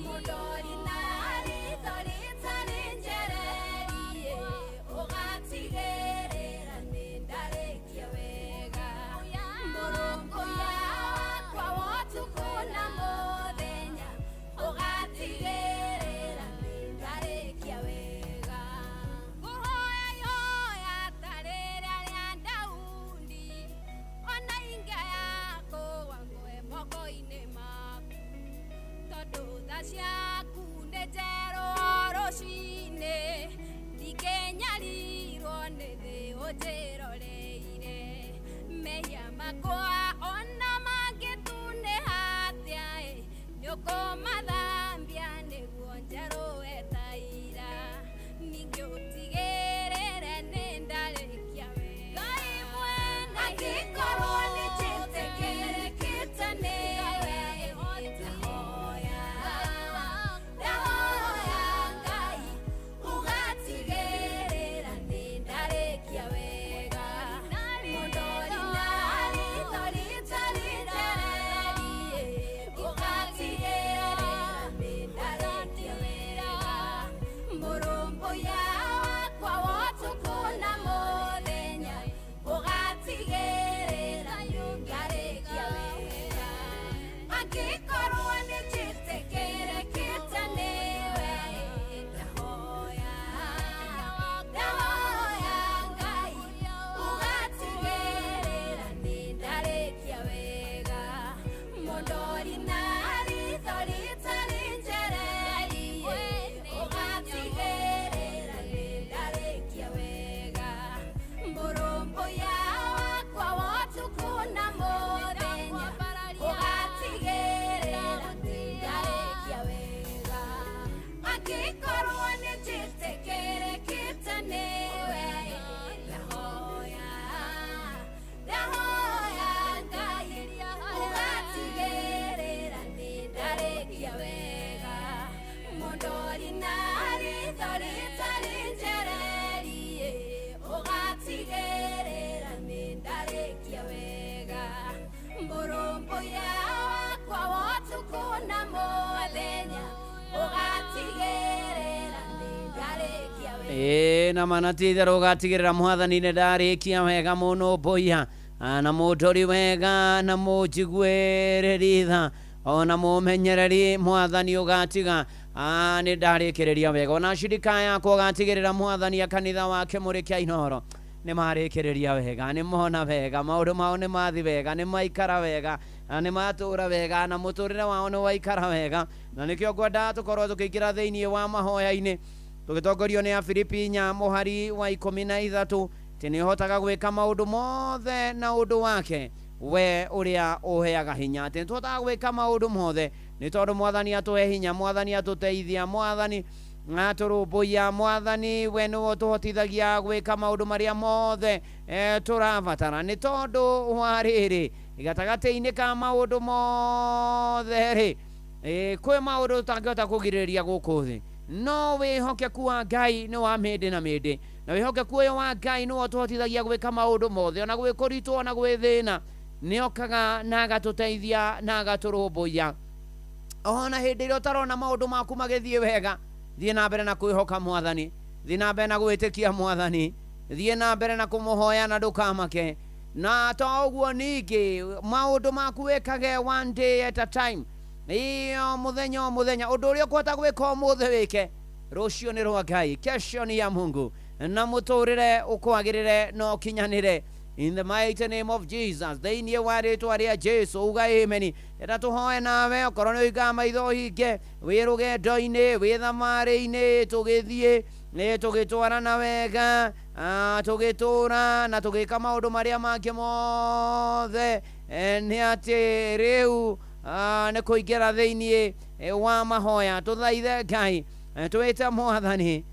Mũndori na ritho rĩtarĩ njererie, ũgatigĩrĩra nĩ ndarĩkia wega. Mũrũmbũiya wakwa wa ũtukũ na mũthenya, ũgatigĩrĩra nĩ ndarĩkia wega. Ngũhoya ihoya ta rĩrĩa rĩa Daudi, ona ingĩaya kũgwa ngwe moko-inĩ maku, tondũ tha ciaku nĩ njerũ o rũcinĩ, ndingĩnyarirwo nĩ thĩ ũnjĩroreire. Mehia makwa ona mangĩtunĩha atĩa ĩ, nĩũkũmathambia nĩguo njerũe ta ira. Ningĩ ũtigĩrĩre nĩ ndarĩkia wega. Angĩkorwo nĩ njĩtĩkĩrĩkĩte nĩwe, ndahoya, ndahoya Ngai ũgatigĩrĩra nĩ ndarĩkia wega. Mũndori na ritho rĩtarĩ njererie, ũgatigĩrĩra nĩ ndarĩkia wega. Mũrũmbũiya wakwa wa ũtukũ na mũthenya, ũgatigĩrĩra nĩ ndarĩkia wega. Angĩkorwo nĩ njĩtĩkĩrĩkĩte nĩwe, ndahoya, ndahoya Ngai ũgatigĩrĩra nĩ ndarĩkia wega. Mũndori na ritho rĩtarĩ njererie, ũgatigĩrĩra nĩ ndarĩkia wega. Mũrũmbũiya wakwa wa ũtukũ na mũthenya, ũgatigĩrĩra nĩ ndarĩkia wega. Angĩkorwo nĩ njĩtĩkĩrĩkĩte nĩwe, ndahoya, ndahoya Ngai ũgatigĩrĩra nĩ ndarĩkia wega. Mũndori na ritho rĩtarĩ njererie, ũgatigĩrĩra nĩ ndarĩkia wega. Mũrũmbũiya wakwa wa ũtukũ na mũthenya, ũgatigĩrĩra nĩ ndarĩkia wega. Ĩĩ na mana ti itherũ ũgatigĩrĩra mwathani nĩ ndarĩkia wega mũno mbũiya na mũndori wega na mũnjiguĩrĩri tha. Ona mũmenyereri mwathani ũgatiga nĩ ndarĩkĩrĩria wega. Ona shirika yakwa ũgatigĩrĩra mwathani kanitha wake mũrĩkia Inooro nĩ marĩkĩrĩria wega, nĩ mona wega, maũndũ mao nĩ mathi wega, nĩ maikara wega, na nĩ matũra wega, na mũtũrĩre wao nĩ waikara wega. Na nĩkĩo ngwenda tũkorwo tũkĩingĩra thĩinĩ wa mahoya-inĩ tũgĩtongorio nĩ Afilipi 4 mũhari wa 13 atĩ nĩ ũhotaga gwĩka maũndũ mothe na ũndũ wake we ũrĩa ũheaga hinya. Atĩ nĩ tũhotaga gwĩka maũndũ mothe nĩ tondũ mwathani atũhe hinya, mwathani atũteithia, mwathani atũrũmbũiya, mwathani we nĩwe ũtũhotithagia gwĩka maũndũ marĩa mothe tũrabatara. Nĩ tondũ wa rĩrĩ gatagatĩ-inĩ ka maũndũ mothe rĩ, kwĩ maũndũ tũtangĩhota kũgirĩrĩria gũkũ thĩ, no wĩhokeku wa Ngai nĩ wa mĩndĩ na mĩndĩ, na wĩhokeku ũyũ wa Ngai nĩwe ũtũhotithagia gwĩka maũndũ mothe, ona gwĩ kũritũ ona gwĩ thĩna nĩ okaga na agatũteithia na agatũrũmbũiya. Ona hĩndĩ ĩrĩa ũtarona maũndũ maku magĩthiĩ wega, thiĩ na mbere na kwĩhoka mwathani, thiĩ na mbere na gwĩtĩkia mwathani, thiĩ na mbere na kũmũhoya na ndũkamake. Na to ũguo ningĩ maũndũ maku wĩkage one day at a time, iyo mũthenya o mũthenya. Ũndũ ũrĩa ũkũhota gwĩka ũmũthĩ wĩke, rũciũ nĩ rwa Ngai, kesho ni ya Mungu, na mũtũrĩre ũkwagĩrĩre na ũkinyanĩre. In the mighty name of Jesus, thĩinĩ wa rĩtwa rĩa Jesu, uga amen. Enda tũhoe nawe, okorwo nĩ ũhingaga maitho ũhinge, wĩ rũgendo-inĩ, wĩ thabarĩ-inĩ, tũgĩthiĩ tũgĩtwarana wega, tũgĩtũra na tũgĩka maũndũ marĩa mangĩ mothe, nĩ atĩ rĩu nĩ kũingĩra thĩinĩ wa mahoya. Tũthaithe Ngai, twĩte mwathani,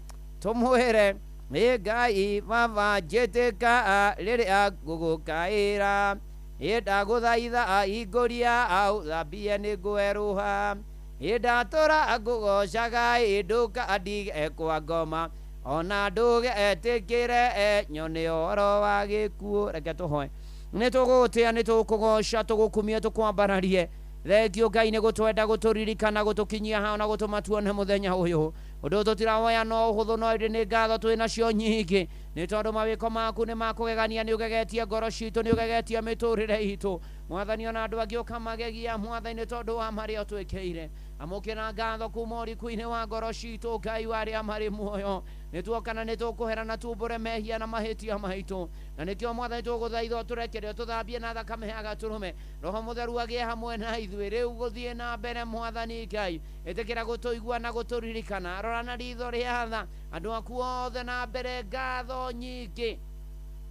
tũmwĩre ĩ Ngai baba njĩtĩka rĩrĩa ngũgũkaĩra, ĩ ndagũthaitha ingũria au thambie nĩ ngwerũha, ĩ ndatũra ngũgocaga ĩ ndũkandige kwa ngoma, ona ndũgetĩkĩre nyone ũhoro wa gĩkuũ. Reke tũhoe. Nĩ tũgũgũtĩa, nĩ tũkũgoca, tũgũkumia, tũkwambararie. Thengio Ngai nĩ gũtwenda, gũtũririkana, gũtũkinyia hao na gũtũma tuone mũthenya ũyũ. Ũndũ tũtirahoya no ũhũthũ, no ĩndĩ nĩ ngatho twĩ nacio nyingĩ, nĩ tondũ mawĩko maku nĩ makũgegania, nĩ ũgegetie ngoro citũ, nĩ ũgegetie mĩtũrĩre itũ mwathani. Ona andũ angĩ ũkamagegia mwathani nĩ tondũ wa marĩa ũtwĩkĩire. Amũkĩra ngatho kuma ũriku-inĩ wa ngoro citũ, Ngai wa arĩa marĩ muoyo. Nĩ tuokana nĩ tũkũhera na tumbũre mehia na mahĩtia maitũ, na nĩkĩo mwathani tũgũthaitha ũtũrekere, ũtũthambie na thakame ya gatũrũme. Roho Mũtheru agĩe hamwe na ithuĩ rĩu gũthiĩ na mbere. Mwathani Ngai, ĩtĩkĩra gũtũigua na gũtũririkana. Rora na ritho rĩa tha andũ aku othe na mbere ngatho nyingĩ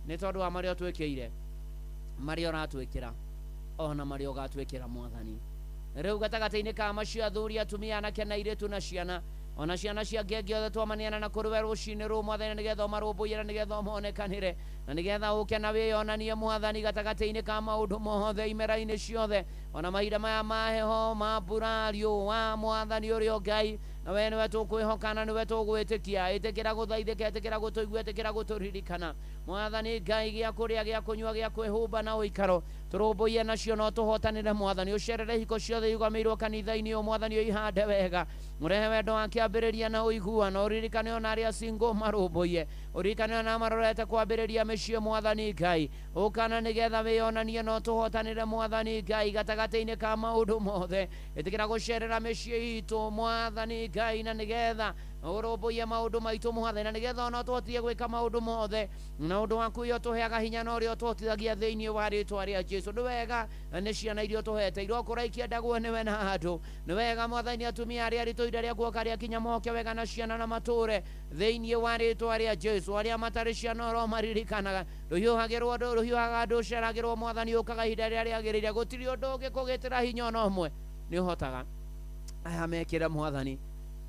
nĩ tondũ wa marĩa ũtwĩkĩire, marĩa ũratwĩkĩra, ona marĩa ũgatwĩkĩra mwathani. Rĩu gatagatĩ-inĩ ka macio athuri, atumia, anake na airĩtu na ciana, ona ciana cia ngenge othe twamaneana na kũrĩ we rũcinĩ rũu mwathani, nĩgetha ũmarũmbũiye na nĩgetha ũmonekanĩre, na nĩgetha ũke na wĩyonanie mwathani gatagatĩ-inĩ ka maũndũ mothe, imera-inĩ ciothe, ona mahinda maya ma heho, ma mbura, riũa, mwathani ũrĩa Ngai, na we nĩwe tũkwĩhoka na nĩwe tũgwĩtĩkia. Ĩtĩkĩra gũthaithĩka, ĩtĩkĩra gũtũigua, ĩtĩkĩra gũtũririkana mwathani Ngai, gĩa kũrĩa, gĩa kũnyua, gĩa kwĩhumba na ũikaro, tũrũmbũiye nacio no tũhotanĩre mwathani. Ũcerere hiko ciothe irugamĩirwo kanitha-inĩ ũyũ mwathani, ũihande wega, ũrehe wendo wa kĩambĩrĩria na ũiguano. Ũririkane ona arĩa single marũmbũiye, ũririkane ona marorete kwambĩrĩria mĩciĩ mwathani Ngai, ũkana nĩgetha wĩyonanie no tũhotanĩre mwathani Ngai gatagatĩ-inĩ ka maũndũ mothe. Ĩtĩkĩra gũcerera mĩciĩ itũ mwathani Ngai, na nĩgetha ũrũmbũiye maũndũ maitũ mwathani, na nĩgetha ona tũhotithie gwĩka maũndũ mothe na ũndũ waku ũrĩa ũtũheaga hinya na ũrĩa ũtũhotithagia thĩinĩ wa rĩtwa rĩa Jesu. Nĩ wega nĩ ciana iria ũtũhete irokũra ikĩendagwo nĩwe na andũ. Nĩ wega mwathani atumia arĩa aritũ ihinda rĩa kuoka rĩakinya moke wega na ciana na matũre thĩinĩ wa rĩtwa rĩa Jesu. Arĩa matarĩ ciana ũromaririkanaga, rũhiũhagĩrwo rũhiũhaga ndũceragĩrwo mwathani, ũkaga ihinda rĩrĩa rĩagĩrĩire. Gũtirĩ ũndũ ũngĩkũgĩtĩra hinya ona ũmwe, nĩ ũhotaga. Aya mekĩre mwathani,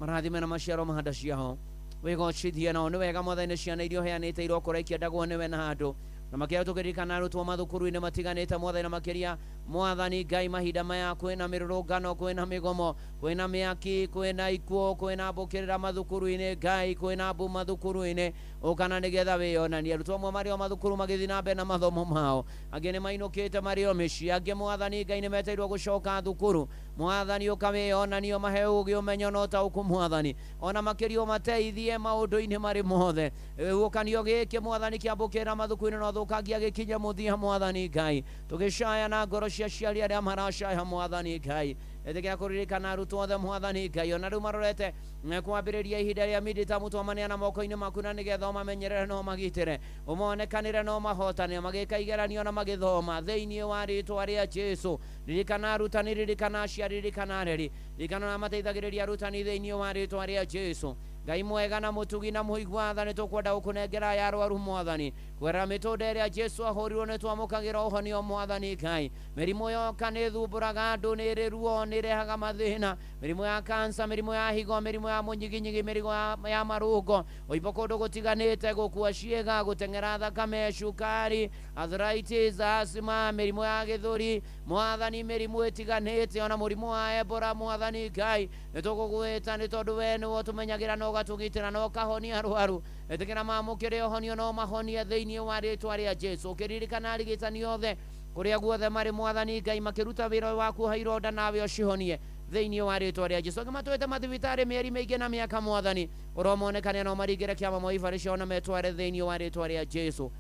marathime na maciaro ma nda ciao, wĩgocithie nao. Nĩ wega mwathani nĩ ciana iria ũheanĩte irokũra ikĩendagwo nĩwe na andũ, na makĩria tũkĩririkana arutwo mathukuru-inĩ matiganĩte mwathani, na makĩria mwathani Ngai mahinda maya kwĩna mĩrũrũngano, kwĩna mĩgomo, kwĩna mĩaki, kwĩna ikuũ, kwĩna mbũkĩrĩra mathukuru-inĩ Ngai, kwĩna mbu mathukuru-inĩ, ũkana nĩgetha wĩyonanie. Arutwo amwe marĩ o mathukuru magĩthiĩ na mbere na mathomo mao, angĩ nĩ mainũkĩte marĩ o mĩciĩ, angĩ mwathani Ngai nĩ meteirwo gũcoka thukuru. Mwathani ũka wĩyonanie, ũmahe ũũgĩ, ũmenyo na ũtaũku mwathani, ona makĩria ũmateithie maũndũ-inĩ marĩ mothe. Gĩhuhũkanio gĩkĩ mwathani kĩambũkĩra mathukuru-inĩ no thũkangia gĩkinye mũthia mwathani Ngai, tũgĩcaya na ngoro cia aciari arĩa maracaya mwathani Ngai. Ĩtĩkĩra kũririkana arutwo othe mwathani Ngai, ona rĩu marorete kwambĩrĩria ihinda rĩa miditamu, twamaneana moko-inĩ maku na nĩgetha ũmamenyerere na ũmagitĩre, ũmonekanĩre na ũmahotane magĩka igeranio na magĩthoma thĩinĩ wa rĩtwa rĩa Jesu. Ririkana arutani, ririkana aciari, ririkana areri, ririkana na mateithagĩrĩria arutani thĩinĩ wa rĩtwa rĩa Jesu. Ngai mwega na mũtugi na mũigua tha, nĩtũkwenda gũkũnengera aya arwaru mwathani, kũgerera mĩtũnda ĩrĩa Jesu ahũrirwo nĩtwamũkagĩra ũhonio mwathani Ngai. Mĩrimũ yoka nĩthumbũraga andũ, nĩrĩ ruo, nĩrehaga mathĩna, mĩrimũ ya kansa, mĩrimũ ya higo, mĩrimũ ya mũnyiginyigi, mĩrimũ ya marũngo, ũimbo kũndũ gũtiganĩte, gũkua ciĩga, gũteng'era thakame, cukari, arthritis, asthma, mĩrimũ ya gĩthũri mwathani, mĩrimũ ĩtiganĩte, ona mũrimũ wa Ebola mwathani Ngai, nĩtũgũgwĩta nĩ tondũ we nĩwe ũtũmenyagĩra na ũgatũgitĩra na ũkahonia arwaru. Ĩtĩkĩra mamũkĩre ũhonio no mahonie thĩinĩ wa rĩtwa rĩa Jesu. Ũkĩririkana arigitani othe kũrĩa guothe marĩ mwathani Ngai, makĩruta wĩra wa kuoha ironda, nawe ũcihonie thĩinĩ wa rĩtwa rĩa Jesu. Angĩ matũĩte mathibitarĩ mĩeri mĩingĩ na mĩaka mwathani, ũromonekane na ũmaringĩre kĩama moibarĩ ciao na metware thĩinĩ wa rĩtwa rĩa Jesu.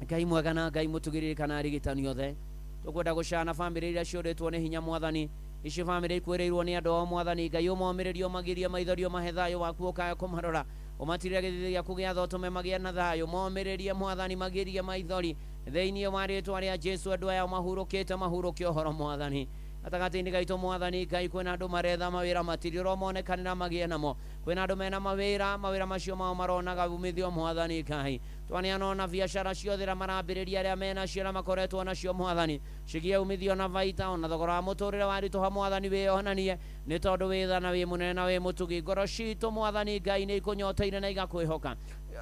Ngai mwega na Ngai mũtugĩririkana arigitani othe, tũkwenda gũcana bamĩrĩ iria ciũrĩtwo nĩ hinya mwathani, ici bamĩrĩ ikuĩrĩirwo nĩ andũ ao mwathani Ngai, ũmomĩrĩrie, ũmagirie maithori, ũmahe thayũ waku ũkaya kũmarora, ũmatirĩre gĩthithi gĩaku gĩa tha, ũtũme magĩe na thayũ, momĩrĩrie mwathani, magirie maithori thĩinĩ wa rĩtwa rĩa Jesu. Andũ aya mahurũkĩte mahurũke ũhoro mwathani. Gatagatĩ-inĩ gaitũ mwathani Ngai, kwĩna andũ maretha mawĩra matirĩ, ũromonekanĩra magĩe namo. Kwĩna andũ mena mawĩra, mawĩra macio mao maronaga umithio mwathani Ngai. Twaneana ona biacara ciothe iria marambĩrĩria, arĩa menacio na makoretwo nacio mwathani, cigie umithio na baita, ona thogora wa mũtũrĩre waritũha mwathani wĩyonanie, nĩ tondũ wĩ tha na wĩ mũnene na wĩ mũtugi. Ngoro citũ mwathani Ngai nĩ ikũnyoteire na igakwĩhoka.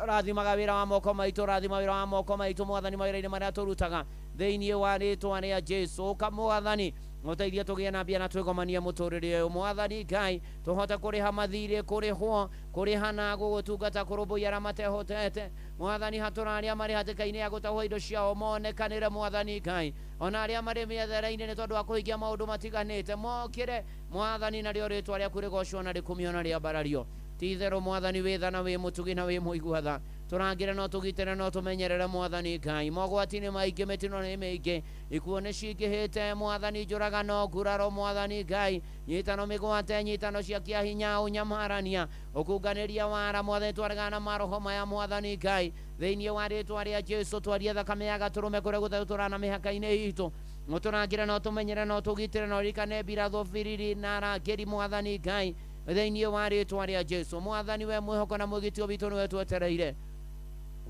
Ũrathimaga wĩra wa moko maitũ, ũrathima wĩra wa moko maitũ mwathani, mawĩra-inĩ marĩa tũrutaga thĩinĩ wa rĩtwa rĩa Jesu. Ũka mwathani ũteithie tũgĩe na mbia na twĩgomanie mũtũrĩre ũyũ mwathani Ngai, tũhote kũrĩha mathirĩ, kũrĩhwo, kũrĩha na gũgũtungata, kũrũmbũiya arĩa matehotete mwathani, hatũra arĩa marĩ hatĩka-inĩ ya gũtahwo indo ciao monekanĩre mwathani Ngai, ona arĩa marĩ mĩethere-inĩ nĩ tondũ wa kũhingia maũndũ matiganĩte mokĩre mwathani, narĩo rĩtwa rĩaku rĩgocwo na rĩkumio na rĩambarario. Ti itherũ mwathani wĩ tha na wĩ mũtugi na wĩ mũigua tha, tũrangĩre no tũgitĩre no tũmenyerere mwathani Ngai. Mogwati nĩ maingĩ, mĩtino nĩ mĩingĩ, ikuũ nĩ cingĩhĩte mwathani, njũragano, nguraro mwathani Ngai, nyitano mĩgwate, nyitano cia kĩahinya, ũnyamarania, ũkunganĩria wara mwathani, twaregana na maroho maya mwathani Ngai thĩinĩ wa rĩtwa rĩa Jesu. Twarie thakame ya gatũrũme kũrĩa guothe tũrana mĩhaka-inĩ itũ, ũtũrangĩre no tũmenyere no tũgitĩre, no ũririkane mbirathũ, biriri na arangĩri mwathani Ngai thĩinĩ wa rĩtwa rĩa Jesu. Mwathani we mwĩhoko na mwĩgitio witũ nĩwe twetereire.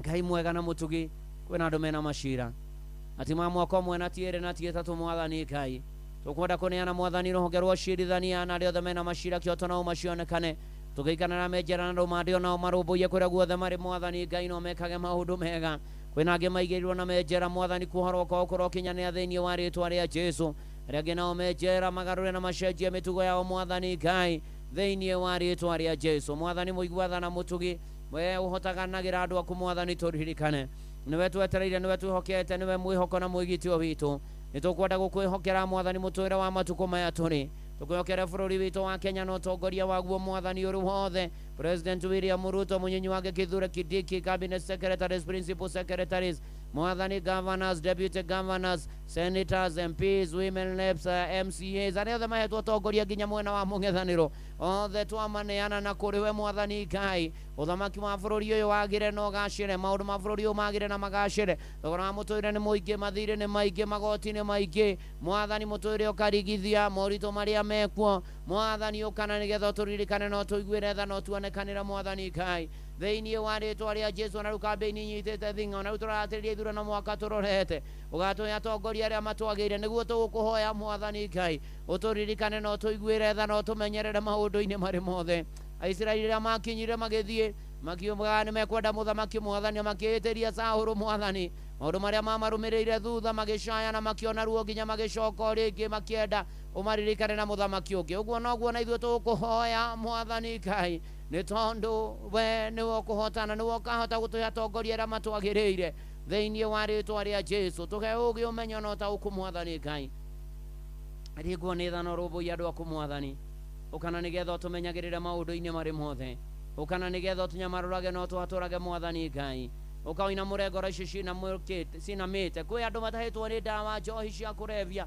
Ngai mwega na mũtugi, kwĩna andũ mena macira ati ma mwaka ũmwe na ti ĩrĩ na ti ĩtatũ mwathani Ngai, tũkwenda kũneana mwathani rũhonge rwa ũcirithania na arĩa othe mena macira kĩoto nao macionekane, tũgĩikana na menjera na rũmande onao marũmbũiye kũrĩa guothe marĩ mwathani Ngai, no mekage maũndũ mega. Kwĩna angĩ maigĩrĩirwo na menjera mwathani, kuohorwo kwao kũrokinyanĩra thĩinĩ wa rĩtwa rĩa Jesu. Arĩa angĩ nao menjera magarũre na macenjie mĩtugo yao mwathani Ngai thĩinĩ wa rĩtwa rĩa Jesu. Mwathani mũigua tha na mũtugi, we ũhotaganagĩra andũ aku mwathani, tũririkane nĩwe twetereire, nĩwe twĩhokete, nĩwe mwĩhoko na mwĩgitio witũ. Nĩtũkwenda gũkwĩhokera mwathani mũtũrĩre wa matukũ maya tũrĩ, tũkwĩhokere bũrũri witũ wa Kenya na ũtongoria waguo mwathani ũrĩ wothe, President William Ruto, mũnyinyi wake Kithure Kindiki, cabinet secretaries, principal secretaries mwathani, governors, deputy governors, senators, MPs, women reps, MCAs, arĩa othe mahetwo ũtongoria nginya mwena wa mũng'ethanĩro, othe twamaneana na kũrĩ we mwathani Ngai. Ũthamaki wa bũrũri ũyũ wagĩre na ũgacĩre, maũndũ ma bũrũri ũyũ magĩre na magacĩre. Thogora wa mũtũrĩre nĩ mũingĩ, mathirĩ nĩ maingĩ, magoti nĩ maingĩ mwathani, mũtũrĩre ũkarigithia moritũ marĩa mekuo mwathani, ũkana nĩgetha ũtũririkane na ũtũiguĩre tha na ũtuonekanĩre mwathani Ngai thĩinĩ wa rĩtwa rĩa Jesu. Ona rĩu kambĩini nyitĩte thing'a, ona rĩu tũrahatĩrĩria ithurano mwaka tũrorete, ũgatũhe atongoria arĩa matwagĩrĩire, nĩguo tũgũkũhoya mwathani Ngai ũtũririkane na ũtũiguĩre tha na ũtũmenyerere maũndũ-inĩ marĩ mothe. Aisiraeli rĩrĩa makinyire magĩthiĩ makiugaga nĩ mekwenda mũthamaki mwathani, makĩhĩtĩria Saũlũ mwathani, maũndũ marĩa mamarũmĩrĩire thutha magĩcaya na makĩona ruo nginya magĩcoka o rĩngĩ makĩenda ũmaririkane na mũthamaki ũngĩ. Ũguo noguo na ithuĩ tũgũkũhoya mwathani Ngai, nĩ tondũ we nĩwe ũkũhotana, nĩwe ũkahota gũtũhe atongoria arĩa matwagĩrĩire thĩinĩ wa rĩtwa rĩa Jesu. Tũhe ũũgĩ, ũmenyo na ũtaũku mwathani Ngai. Ringwo nĩ tha na ũrũmbũiye andũ aku mwathani, ũkana nĩgetha ũtũmenyagĩrĩre maũndũ-inĩ marĩ mothe, ũkana nĩgetha ũtũnyamarũrage na ũtũhatũrage mwathani Ngai. Ũkainamũre ngoro ici cinamĩte. Kwĩ andũ matahĩtwo nĩ ndawa njohi cia kũrebia,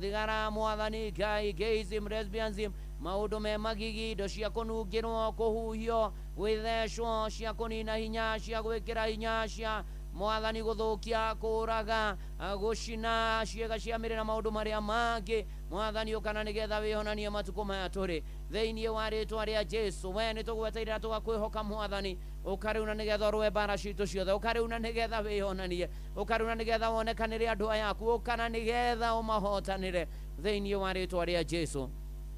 thigara, mwathani Ngai, gayism, lesbianism, maũndũ me magigi, indo cia kũnungĩrwo, kũhuhio, gwĩthecwo, cia kũnina hinya, cia gwĩkĩra hinya, cia mwathani gũthũkia, kũraga, gũcina ciĩga cia mĩrĩ na maũndũ marĩa mangĩ. Mwathani ũkana nĩgetha wĩhonanie matukũ maya tũrĩ thĩinĩ wa rĩtwa rĩa Jesu. We nĩ tũgweteire na tũgakwĩhoka mwathani, ũkarĩu na nĩgetha ũrũe mbara citũ ciothe, ũkarĩu na nĩgetha wĩhonanie, ũkarĩu na nĩgetha wonekanĩre andũ aya aku, ũkana nĩgetha ũmahotanĩre thĩinĩ wa rĩtwa rĩa Jesu.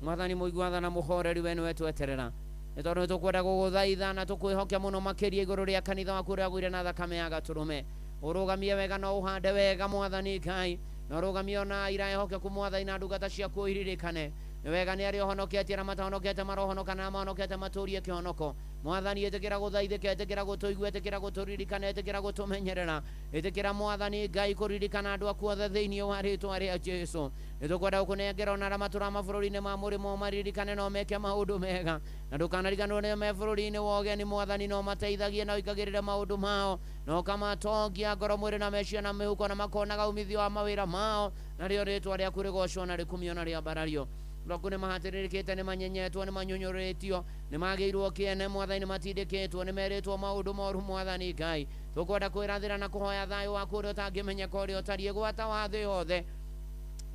Mwathani mũiguatha na mũhoreri, we nĩwe tweterera, nĩ tondũ nĩtũkwenda gũgũthaitha na tũkwĩhoke mũno makĩria igũrũ rĩa kanitha waku ũrĩa wagũire na thakame ya gatũrũme. Ũrũgamie wega na ũhande wega mwathani Ngai, na ũrũgamie ona aira ehokeku mwathani na ndungata ciaku ũiririkane. Nĩ wega nĩ arĩa ũhonoketie na matahonokete marohonoka na mahonokete matũrie kĩhonoko. Mwathani ĩtĩkĩra gũthaithĩka, ĩtĩkĩra gũtũigua, ĩtĩkĩra gũtũririkana, ĩtĩkĩra gũtũmenyerera, ĩtĩkĩra mwathani Ngai kũririkana andũ aku othe thĩinĩ wa rĩtwa rĩa Jesu. Nĩtũkwenda gũkũnengera ona arĩa matũraga mabũrũri-inĩ ma mũrĩmo maririkane no meke maũndũ mega, na ndũkanariganĩrwo nĩ me bũrũri-inĩ wa ũgeni mwathani, no mateithagie na ũikagĩrĩre maũndũ mao, na ũkamatongia ngoro, mwĩrĩ na meciria na mĩhuko, na makonaga umithio wa mawĩra mao, narĩo rĩtwa rĩaku rĩgocwo na rĩkumio na rĩambarario. Andũ nĩ mahatĩrĩrĩkĩte, nĩ manyenyetwo, nĩ manyũnyũrĩtio, nĩ magĩirwo kĩene mwathani, nĩ matindĩkĩtwo, nĩ merĩtwo maũndũ moru mwathani Ngai. Tũkwenda kwĩrathĩra na kũhoya thayũ waku ũrĩa ũtangĩmenyeka, ũrĩa ũtariĩ gwata wa thĩ yothe.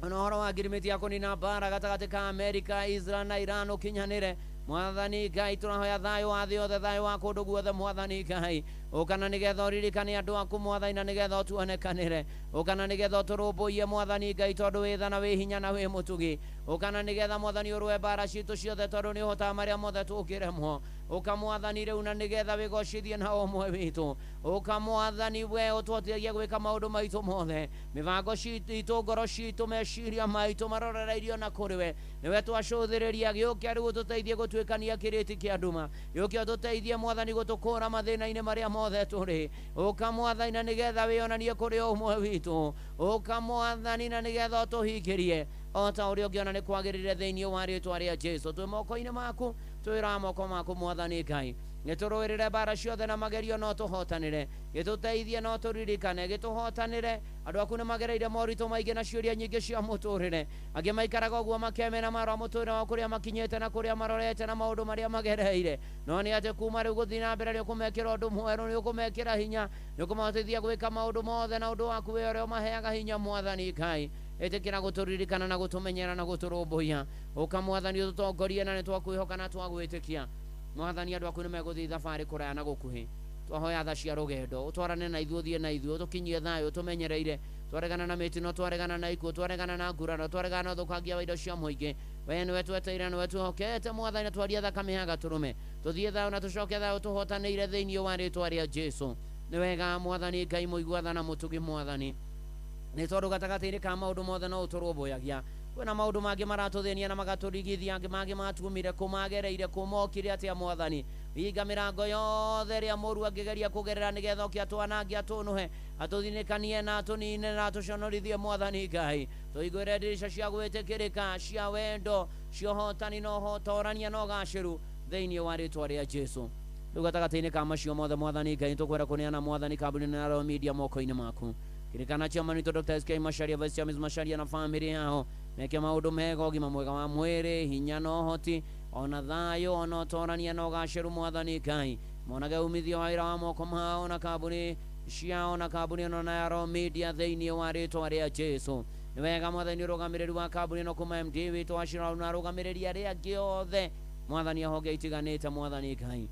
Ona ũhoro wa ngirimiti ya kũnina mbara gatagatĩ ka Amerika, Israel na Iran ũkinyanĩre mwathani Ngai. Tũrahoya thayũ wa thĩ yothe, thayũ wa kũndũ guothe mwathani Ngai. Ũkana nĩgetha ũririkane andũ aku mwathani, na nĩgetha ũtuonekanĩre. Ũkana nĩgetha ũtũrũmbũiye mwathani Ngai, tondũ wĩ tha na wĩ hinya na wĩ mũtugi. Ũkana nĩgetha mwathani ũrũe mbara citũ ciothe, tondũ nĩ ũhotaga marĩa mothe tũngĩremwo. Ũka mwathani rĩu na nĩgetha wĩgocithie na ũmwe witũ. Ũka mwathani, we ũtũhotithagia gwĩka maũndũ maitũ mothe, mĩbango citũ, ngoro citũ, meciria maitũ marorereirio na kũrĩ we. Nĩwe twacũthĩrĩria, gĩũke rĩu ũtũteithie gũtuĩkania kĩrĩti kĩa nduma, gĩũke ũtũteithie mwathani gũtũkũra mathĩna-inĩ marĩa mothe tũrĩ. Ũka mwathani na nĩgetha wĩonanie kũrĩ ũmwe witũ. Ũka mwathani na nĩgetha ũtũhingĩrie o ta ũrĩa ũngĩona nĩ kwagĩrĩire thĩinĩ wa rĩtwa rĩa Jesu. Twĩ moko-inĩ maku, twĩra moko maku mwathani Ngai, gĩtũrũĩrĩre mbara ciothe na magerio no tũhotanĩre, gĩtũteithie no tũririkane, gĩtũhotanĩre. Andũ aku nĩ magereire moritũ maingĩ na ciũria nyingĩ cia mũtũrĩre, angĩ maikaraga ũguo makemena marwa mũtũrĩre wao kũrĩa makinyĩte na kũrĩa marorete na maũndũ marĩa magereire. No nĩ atĩ kuma rĩu gũthiĩ na mbere nĩ ũkũmekĩra ũndũ mwerũ, nĩ ũkũmekĩra hinya, nĩ ũkũmahotithia gwĩka maũndũ mothe na ũndũ waku wĩ ũrĩa ũmaheaga hinya mwathani Ngai. Ĩtĩkĩra gũtũririkana na gũtũmenyera na gũtũrũmbũiya. Ũka mwathani ũtũtongorie, na nĩ twakwĩhoka na twagwĩtĩkia mwathani. Andũ aku nĩ megũthiĩ thabarĩ kũraya na gũkuhĩ, twahoya tha cia rũgendo, ũtwarane na ithuĩ, ũthiĩ na ithuĩ, ũtũkinyie thayũ, ũtũmenyereire. Twaregana na mĩtino, twaregana na ikuũ, twaregana na nguraro, twaregana na ũthũkangia wa indo cia mũingĩ. We nĩwe tweteire, nĩwe twĩhokete mwathani, na twaria thakame ya gatũrũme. Tũthiĩ thayũ na tũcoke thayũ, tũhotanĩire thĩinĩ wa rĩtwa rĩa Jesu. Nĩ wega mwathani Ngai mũiguatha na mũtugi mwathani, nĩ tondũ gatagatĩ-inĩ ka maũndũ mothe no ũtũrũmbũyagia. Kwĩna maũndũ mangĩ maratũthĩnia na magatũrigithia, angĩ mangĩ matumire kũ, magereire kũ, mokire atĩa mwathani. Hinga mĩrango yothe ĩrĩa mũru angĩgeria kũgerera nĩgetha oke atwanange, atũnũhe, atũthinĩkanie na atũnine na atũconorithie mwathani Ngai. Tũhingũre ndirica cia gwĩtĩkĩrĩka, cia wendo, cia ũhotani na ũhotorania na ũgacĩru thĩinĩ wa rĩtwa rĩa Jesu. Rĩu gatagatĩ-inĩ ka macio mothe mwathani Ngai, nĩtũkwenda kũneana mwathani kambuni na Royal Media moko-inĩ maku. Kirikana chairman witũ Dr. SK Macharia, Vice Chairman Macharia na family yao, meke maũndũ mega, ũgima mwega wa mwĩrĩ, hinya na ũhoti, ona thayũ, ona ũtorania na ũgacĩru mwathani Ngai. Monage umithio wa wĩra wa moko mao na kambuni ciao na kambuni ĩno na ya Royal Media thĩinĩ wa rĩtwa rĩa Jesu. Nĩ wega mwathani ũrũgamĩrĩri wa kambuni ĩno kuma MD witũ wa Shirau na arũgamĩrĩri arĩa angĩ othe mwathani ahonge itiganĩte mwathani Ngai.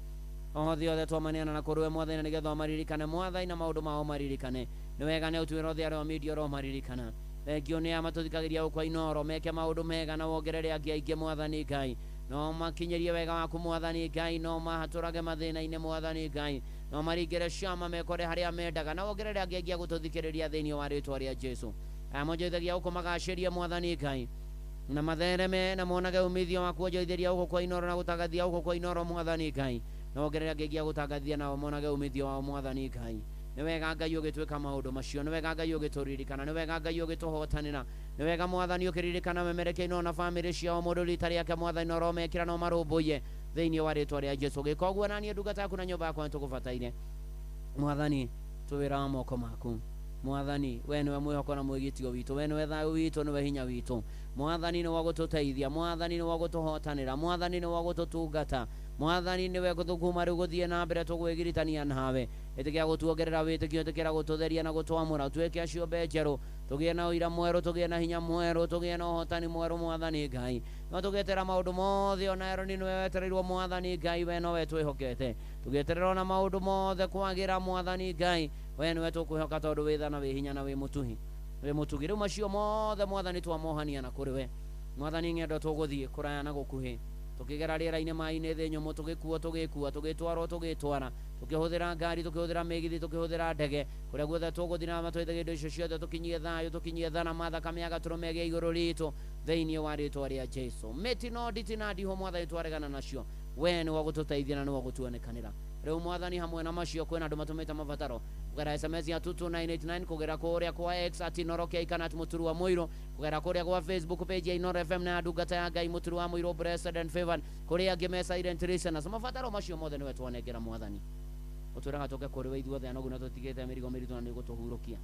Othe othe twamaneana na kũrĩ we mwathani, na nĩgetha ũmaririkane mwathani na maũndũ mao maririkane. Nĩ wega nĩ ũtuĩre othe arĩa media ũromaririkana. Thengio nĩ aya matũthikagĩria gũkũ Inooro, meke maũndũ mega na wongerere angĩ aingĩ mwathani Ngai. No makinyĩrie wega waku mwathani Ngai, no mahatũrage mathĩna-inĩ mwathani Ngai, no maringĩre ciama mekore harĩa mendaga, na wongerere angĩ aingĩ a gũtũthikĩrĩria thĩinĩ wa rĩtwa rĩa Jesu. Aya monjoithagia gũkũ magacĩrie mwathani Ngai, na mathereme na monage umithio waku onjoithĩria gũkũ kwa Inooro na gũtangathia gũkũ kwa Inooro mwathani Ngai, na wongerere angĩ aingĩ a gũtangathia nao monage umithio wao mwathani Ngai. Nĩ wega Ngai ũgĩtwĩka maũndũ macio, nĩ wega Ngai ũgĩtũririkana, nĩ wega Ngai ũgĩtũhotanĩra, nĩ wega mwathani ũkĩririkana memerekia ino na bamĩrĩ ciao mũndũ rita rĩake mwathani na ũromekĩra na ũmarũmbũiye thĩinĩ wa rĩtwa rĩa Jesu. Gĩka ũguo na niĩ ndungata yaku na nyũmba yakwa nĩtũgũbataire. Mwathani twĩra wa moko maku. Mwathani we nĩwe mwĩhoko na mwĩgitio witũ, we nĩwe thayũ witũ, nĩwe hinya witũ. Mwathani nĩ wa gũtũteithia, Mwathani nĩ wa gũtũhotanĩra, Mwathani nĩ wa gũtũtungata, Mwathani nĩwe gũthũkuma rĩu gũthiĩ na mbere tũgwĩgiritania nawe. Ĩtĩkĩra gũtuongerera wĩtĩkio, ĩtĩkĩra gũtũtheria na gũtwamũra, tuĩke ciũmbe njerũ, tũgĩe na ũira mwerũ, tũgĩe na hinya mwerũ, tũgĩe na ũhotani mwerũ. Mwathani Ngai no tũgĩetera maũndũ mothe, ona Eroni nĩwe wetereirwo. Mwathani Ngai we nowe twĩhokete, tũgĩeterera ona maũndũ mothe kwagĩra. Mwathani Ngai we nĩwe tũkwĩhoka, tondũ wĩ tha na wĩ hinya na wĩ mũtugi, wĩ mũtugi. Rĩu macio mothe Mwathani twamohania na kũrĩ we. Mwathani ng'endo tũgũthiĩ kũraya na gũkuhĩ, tũkĩgera rĩera-inĩ, maĩ-inĩ, thĩ nyũmũ, tũgĩkuo, tũgĩkua, tũgĩtwarwo, tũgĩtwara, tũkĩhũthĩra ngari, tũkĩhũthĩra mĩgithi, tũkĩhũthĩra ndege, kũrĩa guothe tũgũthiĩ na matwĩthagia indo icio ciothe, tũkinyie thayũ, tũkinyie tha na mathakame ya gatũrũme gĩa igũrũ ritũ thĩinĩ wa rĩtwa rĩa Jesu. Mĩtino, nditi na ndihũ Mwathani twaregana nacio, we nĩ wa gũtũteithia na nĩ wa gũtuonekanĩra. Rĩu Mwathani hamwe na macio kwĩna andũ matũmĩte mabataro kũgera SMS ya 22989, kũgera kũrĩa kwa X at Inooro K kana at Mũturu wa Mũirũ, kũgera kũrĩa gwa Facebook page ya Inooro FM na ndungata ya Ngai Mũturu wa Mũirũ, blessed and favored, kũrĩa angĩ me silent listeners. Mabataro macio mothe nĩwe twanengera. Mwathani ũtwĩraga tũke kũrĩ we ithuothe anogu na tũtigĩte mĩrigo mĩritũ, na nĩ ũgũtũhurũkia.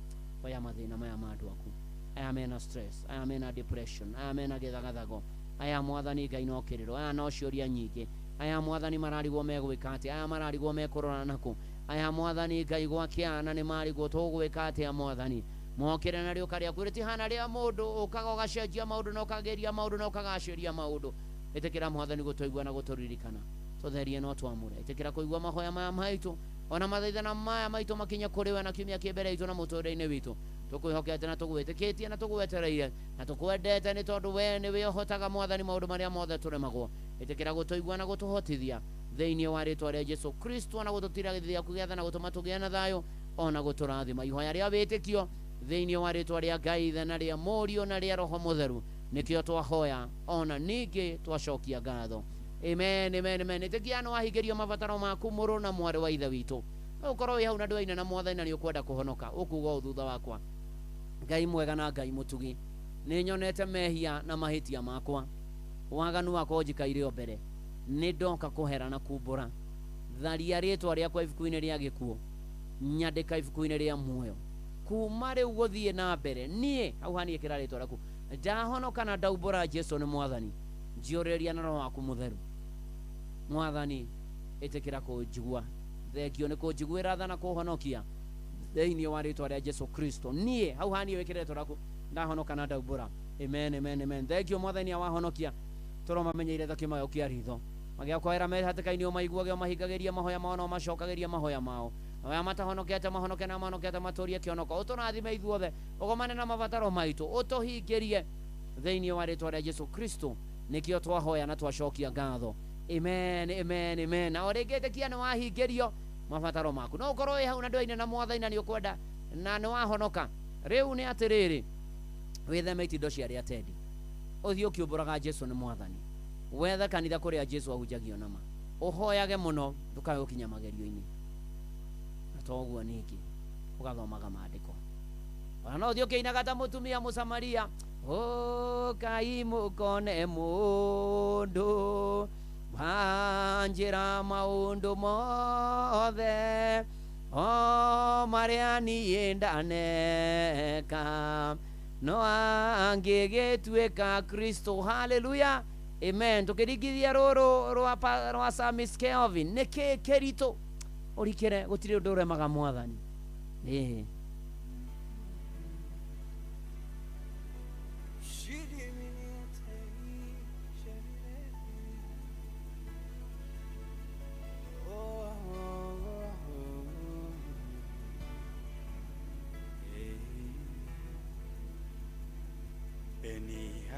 Oya mathĩna maya ma andũ aku, aya mena stress, aya mena depression, aya mena gĩthagathago, aya Mwathani Ngai no kĩrĩro, aya no ciũria nyingĩ, aya Mwathani mararigwo megwĩka atĩa, aya mararigwo mekũrora nakũ, aya Mwathani Ngai gwakĩana nĩ marigwo tũgwĩka atĩa. Mwathani mokĩre na rĩũka rĩaku rĩtihana rĩa mũndũ, ũkaga ũgacenjia maũndũ na ũkagĩria maũndũ na ũkagacĩria maũndũ. Ĩtĩkĩra Mwathani gũtũigua na gũtũririkana, tũtherie no twamũre. Ĩtĩkĩra kũigua mahoya maya maitũ ona mathaithana maya maitũ makinye kũrĩ we na kiumia kĩ mbere itũ na mũtũrĩre-inĩ witũ. Tũkwĩhokete na tũgwĩtĩkĩtie na tũgwetereire na tũkwendete, nĩ tondũ we nĩwe ũhotaga Mwathani maũndũ marĩa mothe tũremagwo. Ĩtĩkĩra gũtũigua na gũtũhotithia thĩinĩ wa rĩtwa rĩa Jesu Kristo, na gũtũtiragithia kũgĩa tha na gũtũma tũgĩe na thayũ ona gũtũrathima. Ihoya rĩa wĩtĩkio thĩinĩ wa rĩtwa rĩa Ngai Ithe na rĩa Mũriũ na rĩa Roho Mũtheru nĩkĩo twahoya ona ningĩ twacokia ngatho. Amen, amen, amen. Ĩtĩkia nĩ wahingĩrio mabataro maku, mũrũ na mwarĩ wa Ithe witũ. No ũkorwo wĩ hau na ndũaine na Mwathani na nĩ ũkwenda kũhonoka, ũkuga ũũ thutha wakwa: Ngai mwega na Ngai mũtugi, nĩ nyonete mehia na mahĩtia makwa, waganu wakwa ũnjikaire o mbere. Nĩ ndoka kũhera na kumbũra. Tharia rĩtwa rĩakwa ibuku-inĩ rĩa gĩkuũ, nyandĩka ibuku-inĩ rĩa muoyo kuma rĩu gũthiĩ na mbere. Niĩ hau haniĩ kĩra rĩtwa rĩaku, ndahonoka na ndaumbũra Jesu nĩ Mwathani. Njiyũrĩrĩria na Roho waku Mũtheru. Mwathani ĩtĩkĩra kũnjigua, thengio nĩ kũnjiguĩra tha na kũhonokia thĩinĩ wa rĩtwa rĩa Jesu Kristo. Niĩ hau haniĩ wĩkĩre rĩtwa rĩaku, ndahonoka na ndaumbũra. Amen, amen, amen. Thengio Mwathani awahonokia. Toro mamenyeire ta kĩmayo kĩa ritho magĩakwahĩra me hatĩka-inĩ, ũmaiguage, ũmahingagĩrie mahoya mao na ũmacokagĩrie mahoya mao. Na aya matahonokete mahonoke, na mahonokete matũrie kĩhonoko. Ũtũrathime ithuothe, ũgomane na mabataro maitũ, ũtũhingĩrie thĩinĩ wa rĩtwa rĩa Jesu Kristo nĩkĩo twahoya na twacokia ngatho. Amen, amen, amen. Na o rĩngĩ ĩtĩkia nĩ wahingĩrio mabataro maku. No ũkorwo wĩ hau na ndũaine na Mwathani na nĩ ũkwenda na nĩ wahonoka. Rĩu nĩ atĩrĩrĩ, wĩtheme itindo cia arĩa atendi, ũthiĩ ũkiumbũraga Jesu nĩ Mwathani, wethe kanitha kũrĩa Jesu ahunjagio nama, ũhoyage mũno ndũkae gũkinya magerio-inĩ, na to ũguo ningĩ ũgathomaga maandĩko. Ona no ũthiĩ ũkĩinaga ta mũtumia Mũsamaria, ũkai mũkone mũndũ wanjĩra maũndũ mothe o marĩa niĩ ndaneka, no angĩgĩtuĩka Kristo. Haleluya, amen. Tũkĩringithia rũrũ rwa Samis Kelvin, nĩkĩ kĩritũ ũrikĩre? Gũtirĩ ũndũ ũremaga Mwathani. Ĩĩ.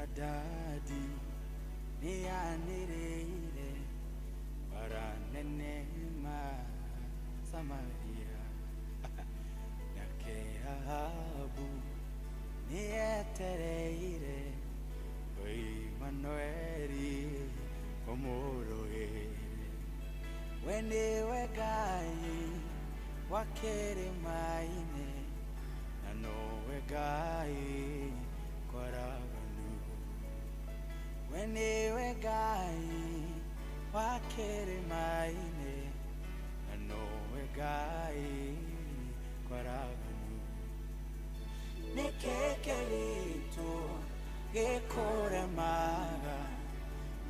Beni-Hadadi nĩanĩrĩire bara nene ma Samaria, nake Ahabu nĩetereire Imanueli ũmũrũĩre. We nĩwe Ngai wa kĩrĩma-inĩ, na nowe Ngai kwaraganu. We nĩwe Ngai wa kĩrĩma-inĩ, na nowe Ngai kwaraganu nĩkĩ kĩritũ gĩkũremaga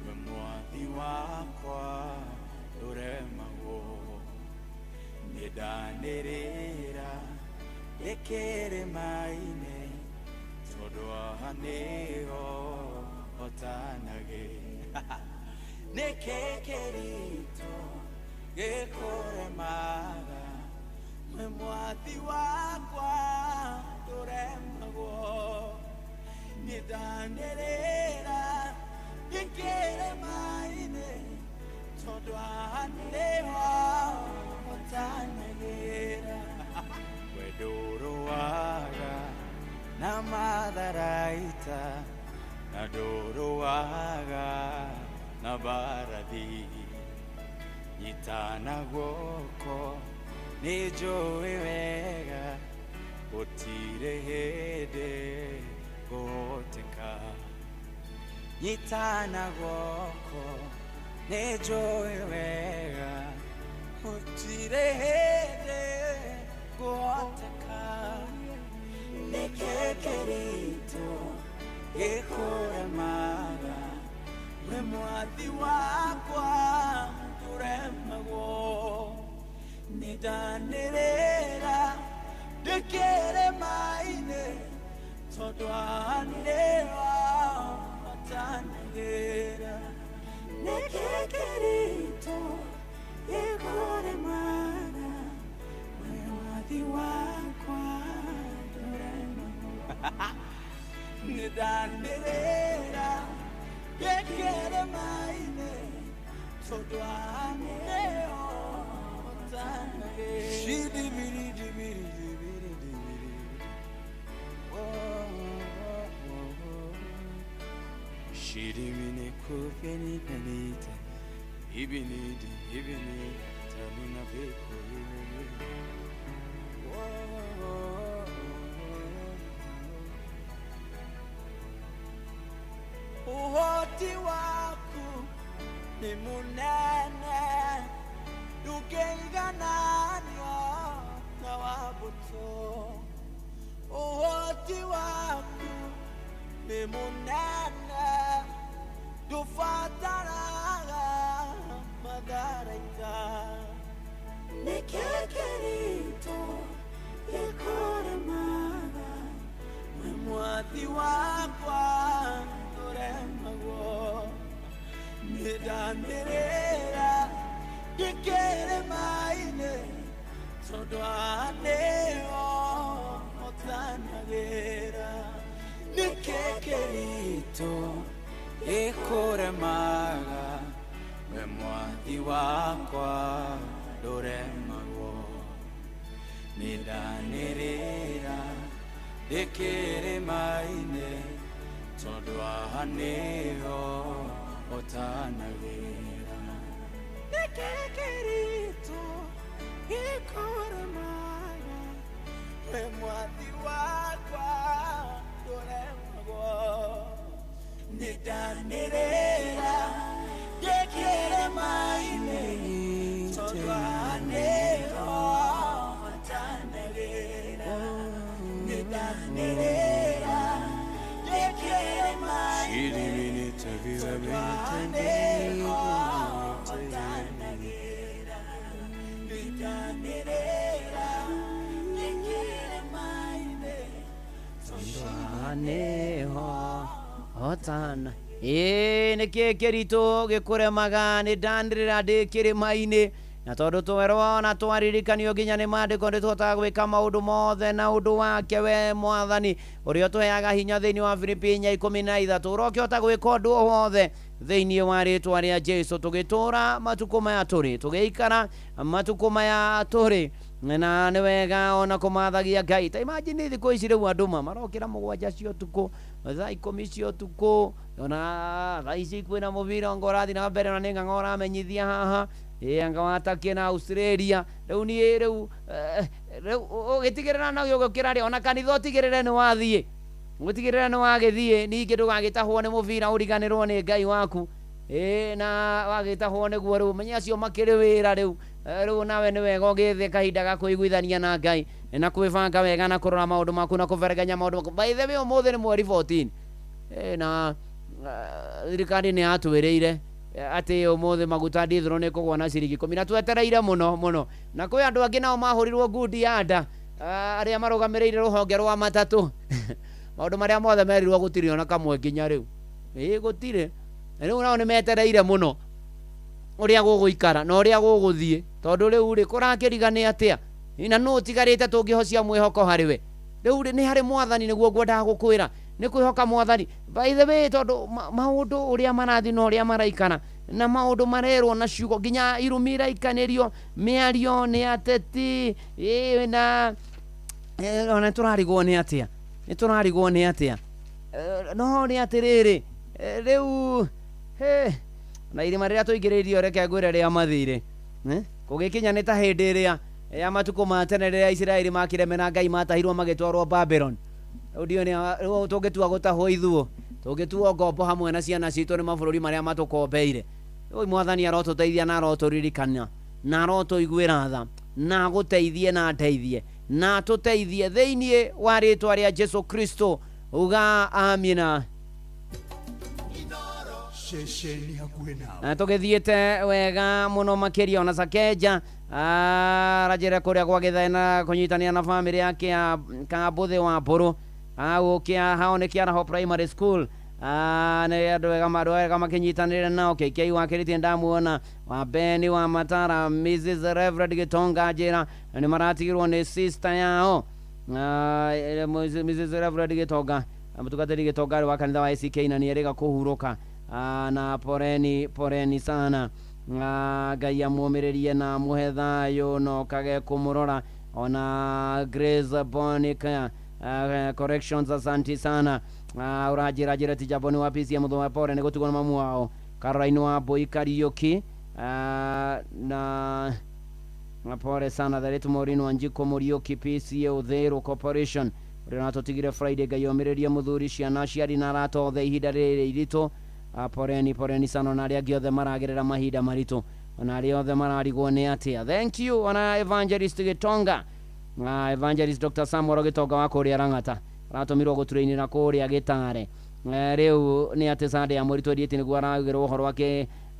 we mwathi wakwa ndũremagwo nĩndanĩrĩra ndĩkĩrĩma-inĩ tondũ haha nĩho hotanagĩra nĩkĩ kĩritũ gĩkũremaga we mwathi wakwa ndũremagwo nĩndanĩrĩra ndĩkĩrĩma-inĩ tondũ haha nĩho hotanagĩra we ndũrũaga na matharaita na ndũrũaga na mbarathi nyitana guoko nĩnjũĩ wega gũtirĩ hĩndĩ ngũhoteka nyitana guoko nĩnjũĩ wega gũtirĩ hĩndĩ ngũhoteka nĩkĩ kĩritũ gĩkũremaga we mwathi wakwa ndũremagwo nĩndanĩrĩra ndĩkĩrĩma-inĩ tondũ haha nĩho hotanagĩra nĩkĩ kĩritũ gĩkũremaga we mwathi wakwa ndũremagwo nĩndanĩrĩra ndĩkĩrĩma-inĩ tondũ haha nĩho hotanagĩra Shirimine kufeni penita ibinidi ibini tabina beko ibini Uhoti waku ni munene ndũngĩigananio na wa mbũtũ Uhoti waku ni munene ndũbataraga matharaita nĩkĩ kĩritũ gĩkũremaga we mwathi wakwa ndũremagwo nĩndanĩrĩra ndĩkĩrĩma-inĩ tondũ haha nĩho hotanagĩra nĩkĩ kĩritũ gĩkũremaga we mwathi wakwa ndũremagwo nĩndanĩrĩra ndĩkĩrĩma-inĩ tondũ haha nĩho hotanagĩra nĩkĩ kĩritũ gĩkũremaga we mwathi wakwa ndũremagwo nĩndanĩrĩra ndĩkĩrĩma-inĩ tondũ haha nĩho hotanagĩra nĩndanĩrĩra ndĩkĩrĩma-inĩ tondũ haha nĩho hotanagĩra nĩndanĩrĩra ndĩkĩrĩma-inĩ tondũ haha nĩho hotana ĩĩ nĩkĩ kĩritũ gĩkũremaga nĩndanĩrĩra ndĩ kĩrĩma-inĩ na tondũ twerwo na twaririkanio nginya nĩ maandĩko nĩtũhotaga gwĩka maũndũ mothe na ũndũ wake we mwathani ũrĩa ũtũheaga hinya thĩinĩ wa Filipi 4:13 ũrokĩhota gwĩka ũndũ o wothe thĩinĩ wa rĩtwa rĩa Jesũ tũgĩtũra matukũ maya tũrĩ tũgĩikara matukũ maya tũrĩ na nĩ wega ona kũmathagia Ngai ta imagine thikũ ici rĩu andũ marokĩra 7 cia ũtukũ thaa 10 cia ũtukũ ona thaa ici kwĩna mũbira anga ũrathiĩ na mbere ona nĩ ng'ang'a ũramenyithia haha ĩ anga watakie na Australia rĩu niĩ rĩu rĩu ũgĩtigĩrĩra no ũgĩũkĩra rĩ ona kanitha ũtigĩrĩre nĩ wathiĩ ũtigĩrĩre nĩ wagĩthiĩ ningĩ ndũgagĩtahwo nĩ mũbira ũriganĩrwo nĩ Ngai waku ĩ na wagĩtahwo nĩguo rĩu menye acio makĩrĩ wĩra rĩu Rĩu nawe nĩ wega ũgĩthe kahinda ga kwĩiguithania na Ngai na kwĩbanga wega na kũrora maũndũ maku na kũberegenya maũndũ maku. By the way, ũmũthĩ nĩ mweri 14, na thirikari nĩ yatwĩrĩire atĩ ũmũthĩ maguta ndithũrũ nĩ kũgwa na ciringi 10, na twetereire mũno mũno. Na kwĩ andũ angĩ nao mahũrirwo ngundi ya nda, arĩa marũgamĩrĩire rũhonge rwa matatũ. Maũndũ marĩa mothe merirwo gũtirĩ ona kamwe nginya rĩu. Ĩĩ, gũtirĩ. Na rĩu nao nĩ metereire mũno ũrĩa gũgũikara na ũrĩa gũgũthiĩ, tondũ rĩu rĩ kũrakĩriga nĩ atĩa na nũ ũtigarĩte tũngĩhocia mwĩhoko harĩ we. Rĩu rĩ nĩ harĩ Mwathani, nĩguo ngwendaga gũkwĩra nĩ kwĩhoka Mwathani. By the way, tondũ maũndũ ũrĩa marathiĩ na ũrĩa maraikara na maũndũ marerwo na ciugo, nginya irumi iraikanĩrio, mĩario nĩ ateti, ĩ, na ona tũrarigwo nĩ atĩa, nĩ tũrarigwo nĩ atĩa. No nĩ atĩrĩrĩ, rĩu na irima rĩrĩa tũingĩrĩirio, reke ngwĩre rĩa mathirĩ, kũgĩkinya nĩ ta hĩndĩ ĩrĩa ya matukũ ma tene rĩrĩa Isiraeli makĩremera Ngai, matahirwo magĩtwarwo Babylon. Rĩu ndiũĩ nĩ rĩu tũngĩtua gũtahwo ithuũ, tũngĩtuo ngombo hamwe na ciana citũ nĩ mabũrũri marĩa matũkombeire. Rĩu Mwathani arotũteithia na arotũririkana na arotũiguĩra tha na agũteithie na ndeithie na atũteithie thĩinĩ wa rĩtwa rĩa Jesu Kristo. Uga amina. Ceceni hakuhĩ nawe. Na tũgĩthiĩte wega mũno makĩria. Ona Sakeja aranjĩra kũrĩa gwa Gĩthena kũnyitanĩra na bamĩrĩ yake ya Kambũthĩ wa Mbũrũ hau kĩa hao nĩ Kĩaraho Primary School. Nĩ andũ ega, andũ ega makĩnyitanĩra nao. KK wa Kĩrĩtie ndamuona, wa Beni wa Matara, Mrs Reverend Gitonga njĩra nĩ maratigirwo nĩ sister yao, Mrs Reverend Gitonga, mũtungatĩri Gitonga wa kanitha wa ACK, na nĩ erĩga kũhurũka. Na poreni, poreni sana. Ngai amũmĩrĩrie na amũhe thayũ no kage kũmũrora. Ona Grace Bonica, corrections, asanti sana. Ũranjĩra njĩra ti jambo nĩ wa PCM mũthũa, pore nĩ gũtigwo na mamu wao Caroline wa Mbui Kariũki, na pore sana. The late Maureen Wanjiko Mũriũki, PCA Uthiru Corporation, ũrĩa ũratũtigire Friday. Ngai omĩrĩrie mũthuri, ciana, aciari na arata othe ihinda rĩrĩ iritũ. Poreni, poreni sana, ona arĩa angĩ othe maragerera mahinda maritũ, ona arĩa othe mararigwo nĩ atĩa. Thank you. Ona Evangelist Gitonga, Evangelist Dr Samuel Gitonga wa kũrĩa Lang'ata, aratũmirwo gũtũrĩinĩra kũrĩa Gĩtare. Rĩu nĩ atĩ Sunday ya mweri 28 nĩguo aragĩrwo ũhoro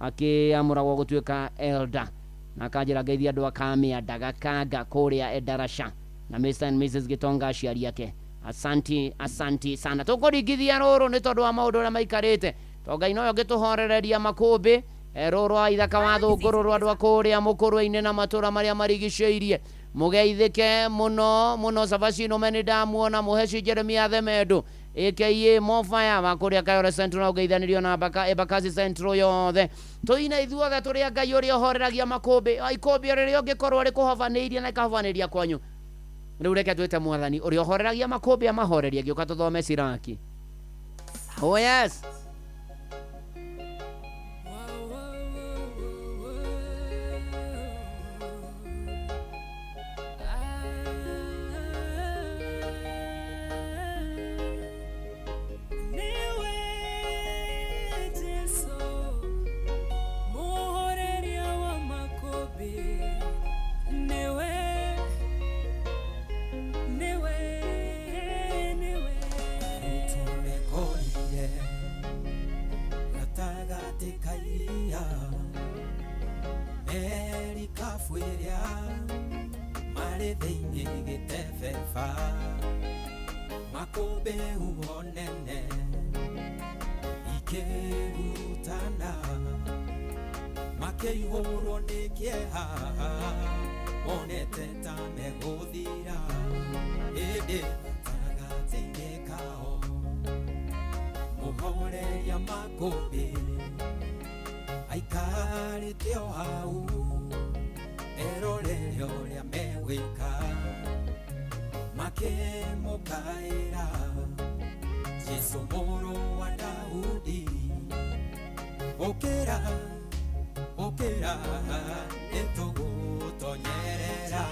akĩamũragwo gũtuĩka elder, na akanjĩra ngeithia andũ a Kamĩanda Gakanga kũrĩa Endarasha na Mr and Mrs Gitonga aciari ake. Asanti, asanti sana. Tũkũringithia rũrũ nĩ tondũ wa maũndũ ũrĩa maikarĩte, to Ngai noyo ngĩtũhorereria makũmbĩ. Rũrũ wa ithaka wa thũngũrũ rwa andũ a kũrĩa mũkũrwe-inĩ na matũra marĩa marigicĩirie, mũgeithĩke mũno mũno. Cabaci nũme nĩ ndamuona, mũheci Jeremia Themendo aka Mofaya wa kũrĩa Kayore Central, na ũgeithanĩrio na Embakasi Central yothe. Tũine ithuothe tũrĩ a Ngai ũrĩa ũhoreragia makũmbĩ, ikũmbĩ rĩrĩa ũngĩkorwo rĩkũhobanĩirie na ĩkahobanĩria kwanyu. Rĩu reke twĩte Mwathani ũrĩa ũhoreragia makũmbĩ amahorerie. Gĩũka tũthome Siraki. Oh yes. Niwe Jesu muhoreria wa makũmbĩ, niwe, niwe, niwe. Tũmekorire gatagatĩ ka iria, merikabu ĩrĩa marĩ thĩinĩ gĩtebeba, makũmbĩ huho nene ikĩrutana, makĩihũrwo nĩ kĩeha, monete ta megũthira, ĩndĩ gatagatĩ-inĩ kao mũhoreria makũmbĩ aikarĩte o hau erorere ũrĩa megwĩka, makĩmũkaĩra, Jesũ mũrũ wa Daudi, ũkĩra, ũkĩra, nĩtũgũtonyerera.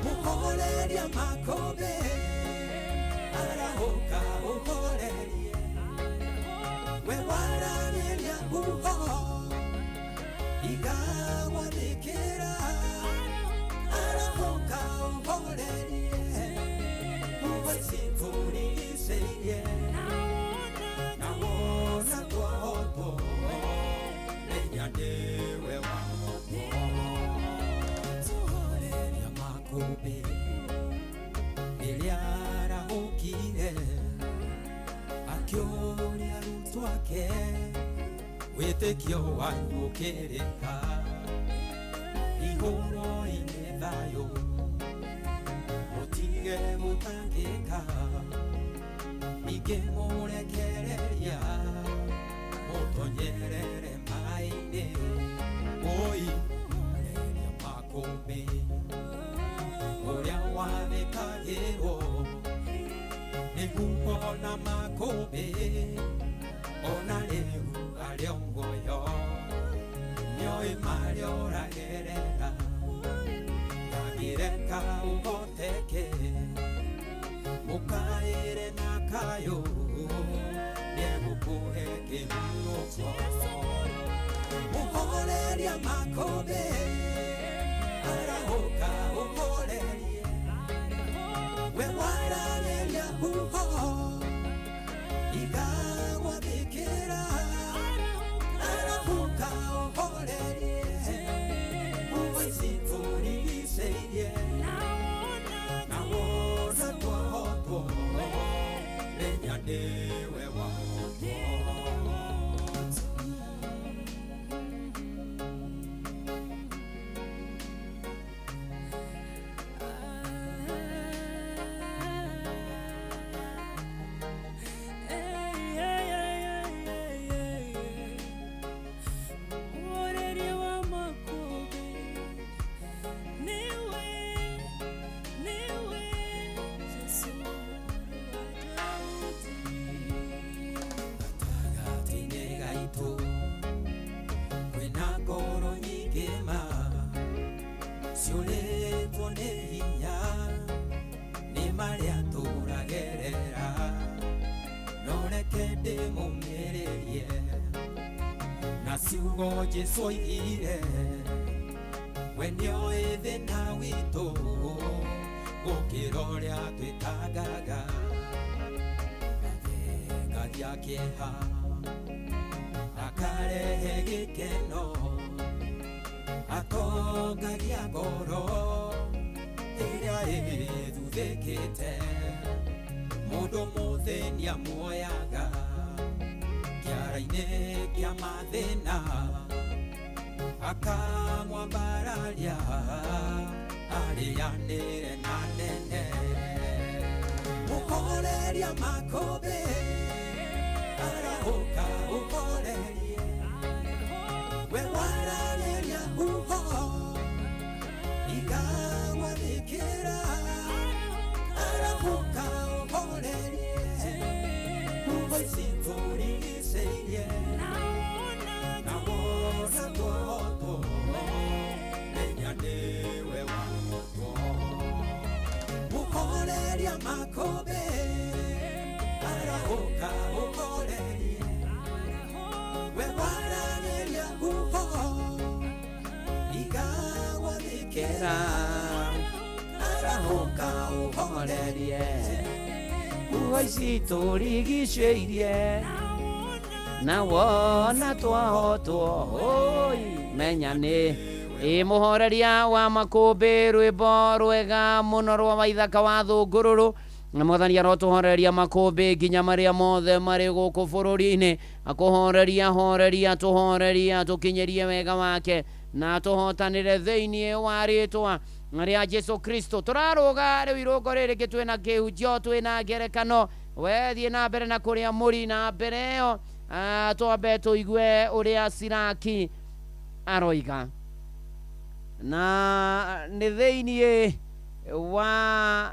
Mũhoreria makũmbĩ arahũka ũhorerie, we waragĩria huho igagwathĩkĩra. wake wĩtĩkio wanyu ũkĩrĩha igũrũ-inĩ thayũ mũtige gũtangĩka ningĩ mũrekereria mũtonyerere maĩ-inĩ oi mũreria makũmbĩ ũrĩa wathĩkagĩrwo nĩguo na makũmbĩ ona rĩu arĩ o muoyo nĩoĩ marĩa ũragerera ndangĩreka ũhoteke mũkaĩre na kayũ nĩegũkũhe kĩhurũko mũhoreria makũmbĩ arahũka ũhorerie we waragĩria huho igagwathĩkĩra arahũka ũhorerie huho ici tũrigicĩirie na wona twahotwo menya nĩwe wahotwo. Ciũrĩtwo nĩ hinya nĩ marĩa tũragerera no reke ndĩmũmĩrĩrie na ciugo Jesũ oigire we nĩoĩ thĩna witũ gũkĩra ũrĩa twĩtangaga athengagia kĩeha akarehe gĩkeno atongagia ngoro ĩrĩa ĩthuthĩkĩte mũndũ mũthĩni amuoyaga kĩara-inĩ kĩa mathĩna akamwambararia arĩanĩre na nene mũhoreria makũmbĩ arahũka ũhorerie we waragĩria huho igagwathĩkĩra arahũka ũhorerie huho ici tũrigicĩirie na wona twahotwo menya nĩwe wahotwo mũhoreria makũmbĩ arahũka ũhorerie we waragĩria huho igagwathĩkĩra arahũka ũhorerie huho ici tũrigicĩirie na wona twahotwo oi menya nĩ ĩ mũhoreria wa makũmbĩ rwĩmbo rwega mũno rwa Waithaka wa Thũngũrũrũ na mwathani arotũhoreria makũmbĩ nginya marĩa mothe marĩ gũkũ bũrũri-inĩ akũhoreria horeria tũhoreria tũkinyĩrie wega wake na tũhotanĩre thĩinĩ wa rĩtwa rĩa Jesu Kristo. Tũrarũga rĩu irũngo rĩrĩ kĩ twĩna kĩhunjio twĩna ngerekano wethiĩ na mbere na kũrĩa mũri na mbere ĩyo twambe tũigue ũrĩa Siraki aroiga na nĩ thĩinĩ wa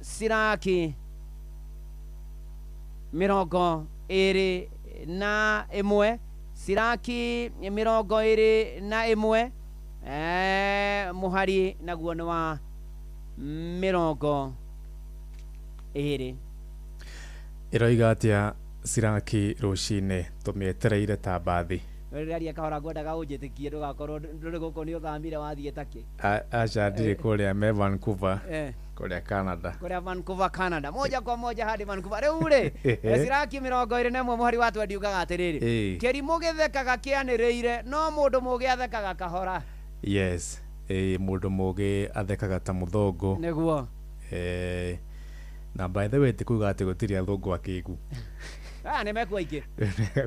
Siraki 21 Siraki 21 mũhari naguo nĩ wa 20. Ĩroiga atĩa Siraki rũcinĩ tũmĩetereire ta mbathi rĩrĩa kahora ngwendaga ũnjĩtĩkie ndũgakorwo ndũrĩ gũkũ nĩ ũthamire wathiĩ takĩ. Aca ndirĩ kũrĩa me Vancouver kũrĩa Canada kũrĩa Vancouver Canada moja kwa moja hadi Vancouver. Rĩu rĩ Siraki 21 mũhari wa 20 ugaga atĩrĩrĩ kĩrimũ gĩthekaga kĩanĩrĩire no mũndũ mũũgĩ athekaga kahora. Yes, mũndũ mũũgĩ athekaga ta mũthũngũ nĩguo. Na by the way ti kuga atĩ gũtirĩ athũngũ akĩgu. Aya nĩ mekuo aingĩ.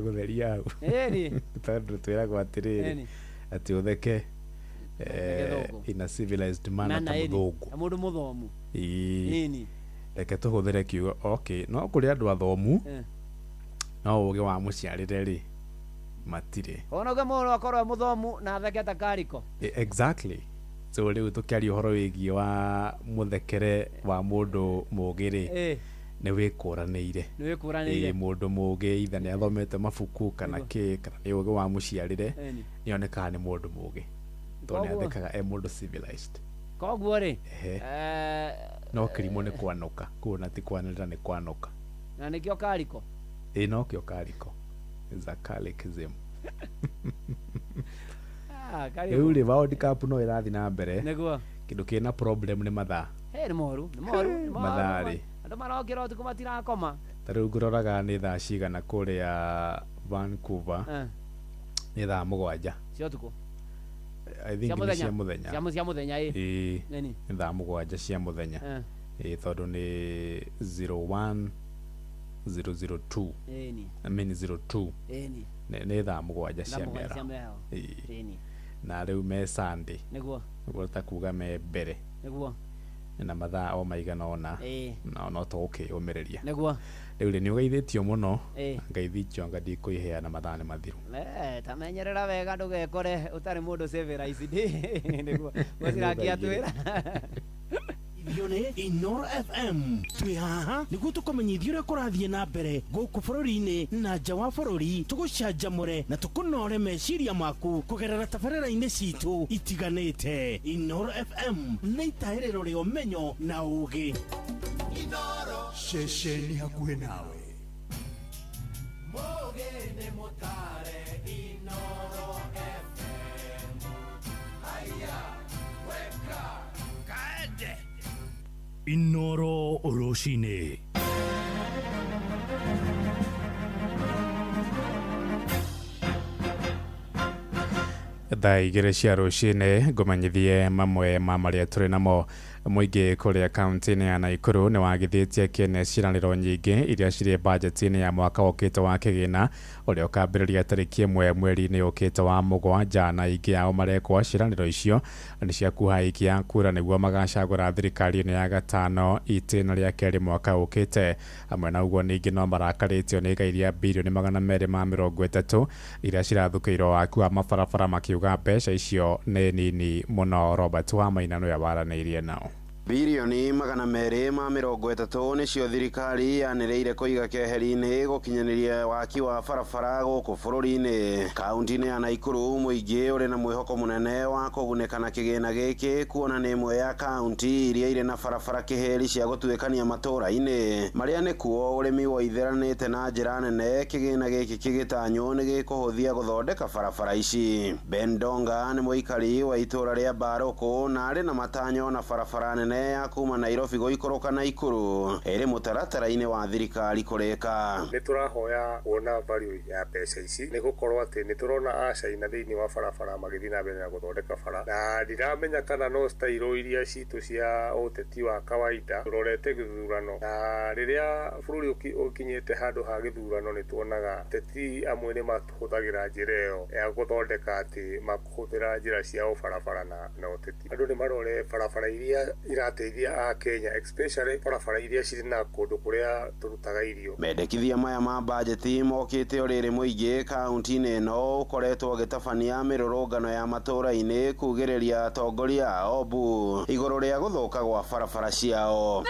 Gũtheria hau. Ĩni. Tondũ twĩragwo atĩrĩrĩ atĩ ũtheke in a civilized manner ta mũthũngũ. Ta mũndũ mũthomu. Ĩni. Reke tũhũthĩre kiugo okay, no kũrĩ andũ athomu no ũgĩ wa mũciarĩre rĩ matirĩ. Ona uge mũndũ akorwo e mũthomu na atheke ta Kariko. Exactly. So rĩu tũkĩaria ũhoro wĩgiĩ wa mũthekere wa mũndũ mũũgĩ rĩ nĩ wĩkũranĩire. Nĩ wĩkũranĩire. Mũndũ mũũgĩ either nĩ athomete mabuku kana kĩ kana nĩ ũgĩ wa mũciarĩre nĩ onekaga nĩ mũndũ mũũgĩ tondũ nĩ athekaga e mũndũ civilized. Koguo rĩ no kĩrimũ nĩ kwanũka kuona ti kwanĩrĩra nĩ kwanũka. Na nĩkĩo Kariko. Ĩĩ nokĩo Kariko. Is a Karikism. Rĩu rĩ World Cup no ĩrathiĩ na mbere. Nĩguo. Kĩndũ kĩna problem nĩ mathaa. Nĩ moru, nĩ moru, nĩ moru. Mathaa rĩ. Andũ marokĩra ũtukũ matirakoma. Ta rĩu ngũroraga nĩ thaa cigana kũrĩa Vancouver. Nĩ thaa 7. Cia ũtukũ. I think nĩ cia mũthenya. Cia mũthenya ĩ. Ĩĩ. Nĩ thaa 7 cia mũthenya. Ĩĩ tondũ nĩ 01002. Ĩni. I mean 02. Ĩni. Nĩ thaa 7 cia mĩaraho. Ĩni. Na rĩu me Sunday. Nĩguo. Nĩguo ta kuga me mbere. Nĩguo. Na mathaa o maigana ũna. No no tũgũkĩyũmĩrĩria. Nĩguo. Rĩu rĩ nĩ ũgeithĩtio mũno. Ngeithĩtio anga ndikũiheana mathaa nĩ mathiru. Ta menyerera wega ndũgekore ũtarĩ mũndũ civilized. Nĩguo. Gũcirakia twĩra. Nĩ Inoro FM twĩ haha nĩguo tũkũmenyithie ũrĩa kũrathiĩ na mbere gũkũ bũrũri-inĩ na nja wa bũrũri, tũgũcanjamũre na tũkũnore meciria maku kũgerera tabarĩra-inĩ citũ itiganĩte. Inoro FM nĩ itahĩrĩro rĩa ũmenyo na ũũgĩ. Ceceni hakuhĩ nawe. Mũũgĩ nĩ mũtare Inoro FM. Haiya, weka kaende. Inoro rũcinĩ. Thaa 2 cia rũcinĩ ngũmenyithie mamwe ma marĩa tũrĩ namo. Mũingĩ kũrĩa kaunti-inĩ ya Naikuru nĩ wagithĩtie kĩene ciĩranĩro nyingĩ iria cirĩ bajeti-inĩ ya mwaka ũkĩte wa kĩgĩna ũrĩa ũkambĩrĩria tarĩki 1 mweri-inĩ ũkĩte wa 7, na aingĩ ao marekwo ciĩranĩro icio nĩ cia kuhaikia kura nĩguo magacagũra thirikari-inĩ ya gatano itĩna rĩa kerĩ mwaka ũkĩte. Hamwe na ũguo ningĩ no marakarĩtio nĩ igai rĩa birioni 230 iria cirathũkĩirwo waki wa mabarabara makiuga mbeca icio nĩ nini mũno. Robert Wamaina nĩwe waranĩirie nao. Birioni 230 nĩcio thirikari yanĩrĩire kũiga keheri-inĩ gũkinyanĩria waki wa barabara gũkũ bũrũri-inĩ. Kaunti-inĩ ya Naikuru mũingĩ ũrĩ na mwĩhoko mũnene wa kũgunĩka na kĩgĩna gĩkĩ kuona nĩ ĩmwe ya kaunti iria irĩ na barabara kĩhĩri cia gũtuĩkania matũũra-inĩ marĩa nĩkuo ũrĩmi woitheranĩte na njĩra nene. Kĩgĩna gĩkĩ kĩgĩtanywo nĩ gĩkũhũthia gũthondeka barabara ici. Ben Donga nĩ mũikari wa itũũra rĩa Mbarũkũ na arĩ na matanyo na barabara nene ya kuma Nairobi gũikũrũka Naikuru ĩrĩ mũtaratara-inĩ wa thirikari kũrĩka. Nĩ tũrahoya kuona value ya mbeca ici nĩ gũkorwo atĩ nĩ tũrona a China thĩinĩ wa barabara magĩthiĩ na mbere na gũthondeka bara, na ndiramenya kana no style iria citũ cia ũteti wa kawaida tũrorete gĩthurano, na rĩrĩa bũrũri ũkinyĩte handũ ha gĩthurano nĩ tuonaga ateti amwe nĩ mahũthagĩra njĩra ĩyo ya gũthondeka atĩ makũhũthĩra njĩra cia ũbarabara na ũteti. Andũ nĩ marore barabara iria irateithia a Kenya, especially barabara iria cirĩ na kũndũ kũrĩa tũrutaga irio. Mendekithia maya ma bajeti mokĩte o rĩrĩ mũingĩ kaunti-inĩ ĩno ũkoretwo ũgĩtabania mĩrũrũngano ya matũũra-inĩ kugĩrĩria atongoria a Obu igũrũ rĩa gũthũka gwa barabara ciao.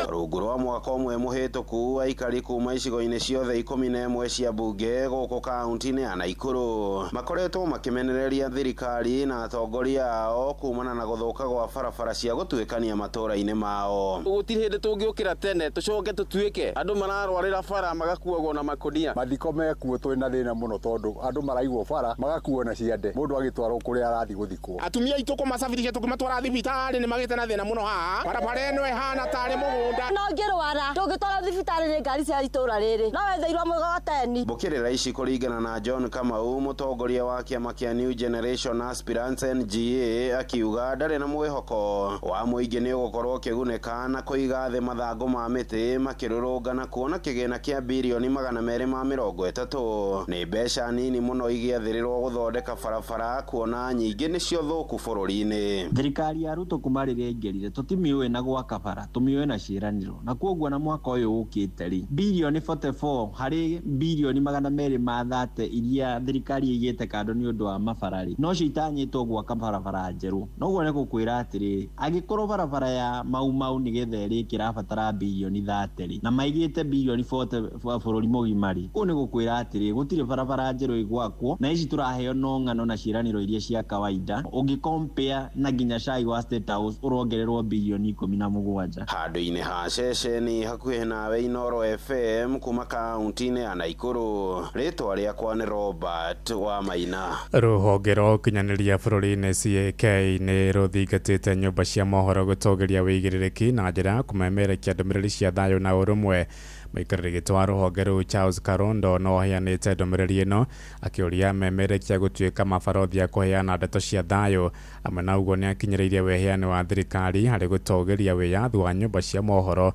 Rungu rwa mwaka ũmwe mũhĩtũku aikari kuma icigo-inĩ ciothe 11 cia mbunge gũkũ kaunti-inĩ ya Naikuru makoretwo makĩmenereria thirikari na atongoria ao kumana na gũthũka gwa barabara cia gũtuĩkania matũũra-inĩ mao. Gũtirĩ hĩndĩ tũngĩũkĩra tene tũcoke tũtuĩke andũ mararwarĩra bara magakuagwo na makũnia. Mathiko mekuo twĩna thĩna mũno tondũ andũ maraigwo bara magakuo na ciande mũndũ agĩtwarwo kũrĩa arathiĩ gũthikwo. Atumia aitũ kũmacabirisha tũkĩmatwara thibitarĩ nĩ magĩte na thĩna mũno haha. Barabara ĩno ĩhana tarĩ mũgũnda. No ngĩrwara ndũngĩtwara thibitarĩ nĩ ngari cia itũra rĩrĩ no wetheirwo mũgogoteni. Mbũkĩrĩra ici kũringana na John Kamau, mũtongoria wa kĩama kĩa New Generation Aspirants NGA, akiuga ndarĩ na mwĩhoko wa mũingĩ nĩ ũgũkorwo ũkĩgunĩka na kũiga thĩ mathangũ ma mĩtĩ makĩrũrũngana kuona kĩgĩna kĩa birioni 230 nĩ mbeca nini mũno igĩathĩrĩrwo gũthondeka barabara kuona nyingĩ nĩcio thũku bũrũri-inĩ. Thirikari ya Ruto kuma rĩrĩa ĩingĩrire tũtimĩũĩ na gwaka bara, tũmĩũĩ na ciĩranĩro, na kwoguo na mwaka ũyũ ũkĩte rĩ, birioni 44 harĩ birioni 230 iria thirikari ĩigĩte kando nĩ ũndũ wa mabara rĩ, nocio itanyĩtwo gwaka barabara njerũ. Noguo nĩ gũkwĩra atĩrĩrĩ, angĩkorwo barabara ya Mau Mau nĩgetha ĩrĩke ĩrabatara birioni 30 rĩ, na maigĩte birioni 40 bũrũri mũgima rĩ, kũu nĩ gũkwĩra atĩrĩrĩ, gũtirĩ barabara njerũ ĩgwakwo, na ici tũraheo no ng'ano na ciĩranĩro iria cia kawaida. Ũngĩ compare na nginya cai wa State House ũrongererwo birioni 17. Handũ-inĩ ha ceceni hakuhĩ nawe Inooro FM kuma kaunti-inĩ ya Naikuru, rĩtwa rĩakwa nĩ Robert wa Maina. Rũhonge rwa ũkinyanĩria bũrũri-inĩ CAK nĩ rũthingatĩte nyũmba cia mohoro gũtũgĩria wĩigĩrĩrĩki na njĩra ya kũmemerekia ndũmĩrĩri cia thayũ na ũrũmwe. Mũikarĩri gĩtĩ wa rũhonge rũu Charles Karondo no aheanĩte ndũmĩrĩri ĩno akĩũria memerekia gũtuĩka mabarothi a kũheana ndeto cia thayũ. Hamwe na ũguo nĩ akinyĩrĩirie wĩheani wa thirikari harĩ gũtũgĩria wĩyathi wa nyũmba cia mohoro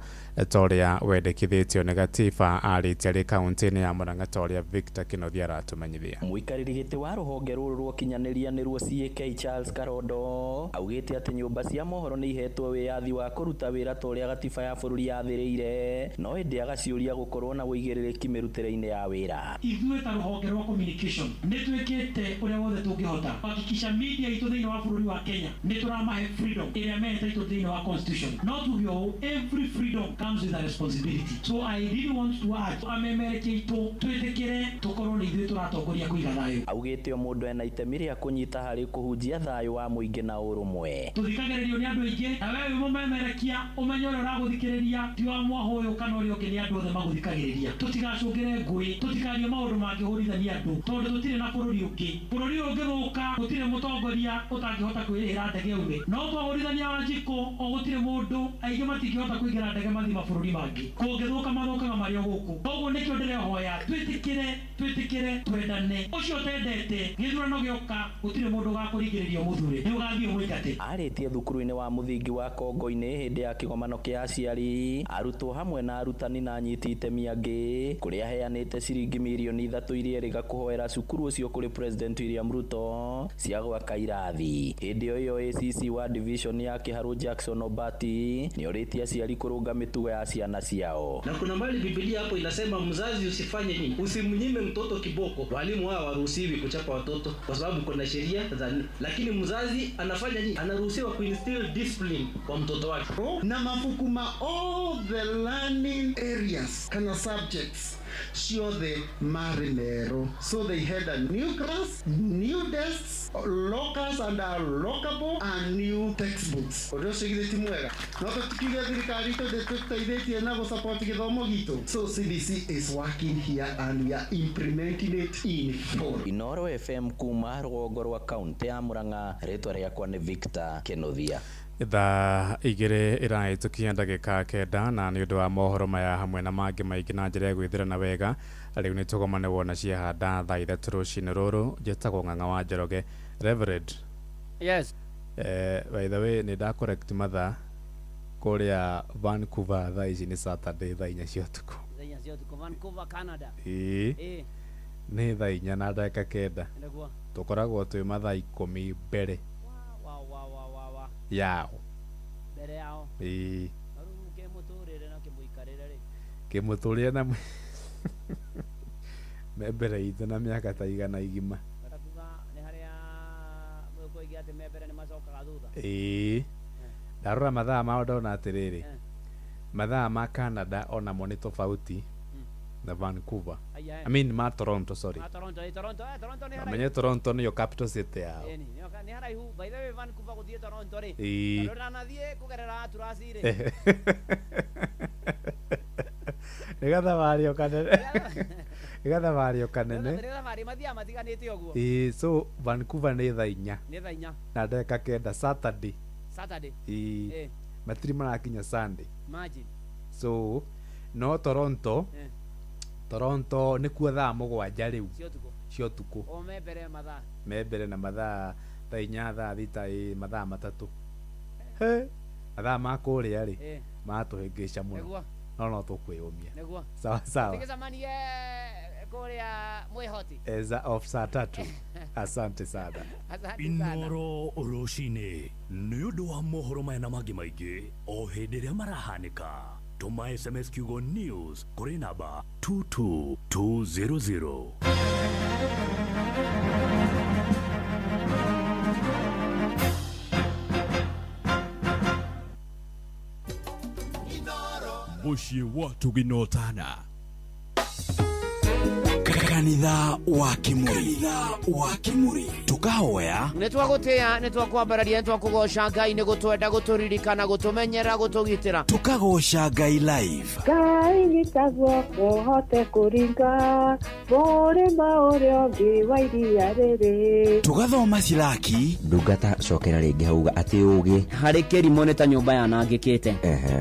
ta ũrĩa wendekithĩtio nĩ gatiba arĩtie arĩ kaunti-inĩ ya Murang'a ta ũrĩa Victor Kĩnuthia aratũmenyithia. Mũikarĩri gĩtĩ wa rũhonge rũrũ rwa ũkinyanĩria nĩruo CAK Charles Karondo augĩte atĩ nyũmba cia mohoro nĩ ihetwo wĩyathi wa kũruta wĩra ta ũrĩa gatiba ya bũrũri yathĩrĩire, no ĩndĩ agaciũria gũkorwo na ũigĩrĩrĩki mĩrutĩre-inĩ ya wĩra. Ithuĩ ta rũhonge rwa communication nĩ twĩkĩte ũrĩa wothe tũngĩhota kuhakikisha media itũ thĩinĩ wa bũrũri wa Kenya nĩ tũramahe freedom ĩrĩa me entitled thĩinĩ wa constitution. No tuge ũũ, every freedom comes with a responsibility, so I really want to urge amemerekia itũ twĩtĩkĩre tũkorwo nĩ ithuĩ tũratongoria kũiga thayũ. Augĩte o mũndũ ena itemi rĩa kũnyita harĩ kũhunjia thayũ wa mũingĩ na ũrũmwe. Tũthikagĩrĩrio nĩ andũ aingĩ, na we wĩ mũmemerekia ũmenye ũrĩa ũragũthikĩrĩria ti wa mwahũ ũyũ kana ũrĩa ũngĩ, nĩ andũ othe magũthikagĩrĩria. Tũtigacũngĩre ngũĩ, tũtikarie maũndũ mangĩhũrithania andũ, tondũ tũtirĩ na bũrũri ũngĩ. Bũrũri ũyũ ũngĩthũka gũtirĩ mũtongoria ũtangĩhota kwĩrĩhĩra ndege ume, no twahũrithania Wanjikũ o gũtirĩ mũndũ, aingĩ matingĩhota kũingĩra ndege mathiĩ mabũrũri mangĩ. Kũngĩthũka mathũkaga marĩ o gũkũ. Koguo nĩkĩo ndĩrehoya twĩtĩkĩre, twĩtĩkĩre, twendane. Ũcio ũtendete gĩthurano gĩoka gũtirĩ mũndũ ũgakũringĩrĩria ũmũthure, nĩ ũgathiĩ ũmũingate. Arĩtie thukuru-inĩ wa mũthingi wa Kongo-inĩ hĩndĩ ya kĩgomano kĩa aciari, arutwo hamwe na arutani na anyiti itemi angĩ, kũrĩa aheanĩte ciringi mirioni 3 iria erĩga kũhoera cukuru ũcio kũrĩ President William Ruto cia gwaka irathi. Hĩndĩ o ĩyo ACC wa division ya Kĩharũ Jackson Obati nĩorĩtie aciari kũrũnga mĩtugo ya ciana ciao. Na kuna mbali Biblia hapo inasema mzazi usifanye nini, usimnyime mtoto kiboko. Walimu hao hawaruhusiwi kuchapa watoto kwa sababu kuna sheria za, lakini mzazi anafanya nini? Anaruhusiwa kuinstill discipline kwa mtoto wake. Na mabuku ma all the learning areas kana subjects ciothe marĩ merũ. So they had a new class, new desks, lockers and are lockable and new textbooks. Ũndũ ũcio githĩ ti mwega? No tũtikiuge thirikari itũ ndĩtũteithĩtie na gũsupport gĩthomo gitũ. So CBC is working here and we are implementing it in full. Inooro FM kuma rũgongo rwa kaunti ya Murang'a, rĩtwa rĩakwa nĩ Victor Kĩnuthia. Thaa 2 ĩrahĩtũkia ndagĩka 9, na nĩ ũndũ wa mohoro maya hamwe na mangĩ maingĩ na njĩra ya gwĩthĩrana wega, rĩu nĩ tũgomane wona ciahanda thaa 3 rũcinĩ rũrũ. Njĩtagwo Ng'ang'a wa Njoroge. Reverend. Yes. By the way, nĩ nda correct mathaa kũrĩa Vancouver thaa ici nĩ Saturday thaa 4 cia ũtukũ. Thaa 4 cia ũtukũ Vancouver, Canada. Ĩĩ. Nĩ thaa 4 na ndagĩka 9. Nĩguo. Tũkoragwo twĩ mathaa 10 mbere. Yao. Mbere yao. Ĩĩ. Na rĩu kĩmũtũrĩre na kĩmũikarĩre rĩ. Kĩmũtũrĩre na me mbere itũ na mĩaka ta 100 igima. Barakuga nĩ harĩa mũkoigia atĩ me mbere nĩ macokaga thutha. Ĩĩ. Ndarora mathaa mao ndona atĩrĩrĩ, mathaa ma Canada onamo nĩ tofauti na Vancouver. I mean ma Toronto, sorry. Ma Toronto, Toronto, Toronto nĩ haraihu. Menye Toronto nĩyo capital city yao. Ĩni, nĩ haraihu. By the way, Vancouver gũthiĩ Toronto rĩ. Ĩĩ. Tondũ ndanathiĩ kũgerera Atlas rĩ. Nĩ gathabario kanene. Nĩ gathabario kanene. Nĩ thabarĩ mathiaga matiganĩte ũguo. Ĩĩ, so Vancouver nĩ thaa 4. Nĩ thaa 4. Na ndagĩka 9 Saturday. Saturday. Ĩĩ. Matirĩ marakinya Sunday. Imagine. So no Toronto, Toronto nĩkuo thaa 7 rĩu Cia ũtukũ. Cia ũtukũ. O me mbere mathaa. Me mbere na mathaa thaa 4, thaa 6, ĩ mathaa 3. He, mathaa ma kũrĩa rĩ, matũhĩngĩca mũno. Nĩguo. No tũkwĩyũmia. Nĩguo. Sawa sawa. Tũgĩcemanie kũrĩa mwĩhoti. Eza of saa 3. Asante sana. Asante sana. Inoro rũcinĩ nĩ ũndũ wa mohoro maya na mangĩ maingĩ o hĩndĩ ĩrĩa marahanĩka, tũma SMS kiugo news kũrĩ namba 22200. Mũciĩ wa Tuginotana. Kanitha wa Kimuri. Kanitha wa Kimuri. Tukahoya Nĩ twagũtĩĩa, nĩ twakwambararia, nĩ twakũgoca Ngai nĩ gũtwenda, gũtũririkana, gũtũmenyera, gũtũgitĩra. Tukagoca Ngai live. Ngai nyita guoko hote kũringa mũrĩma ũrĩa ũngĩ wa iria rĩrĩ. Tugathoma Silaki. Ndungata cokera rĩngĩ hauga atĩ ũgĩ harĩ kĩrimũ nĩ ta nyũmba yanangĩkĩte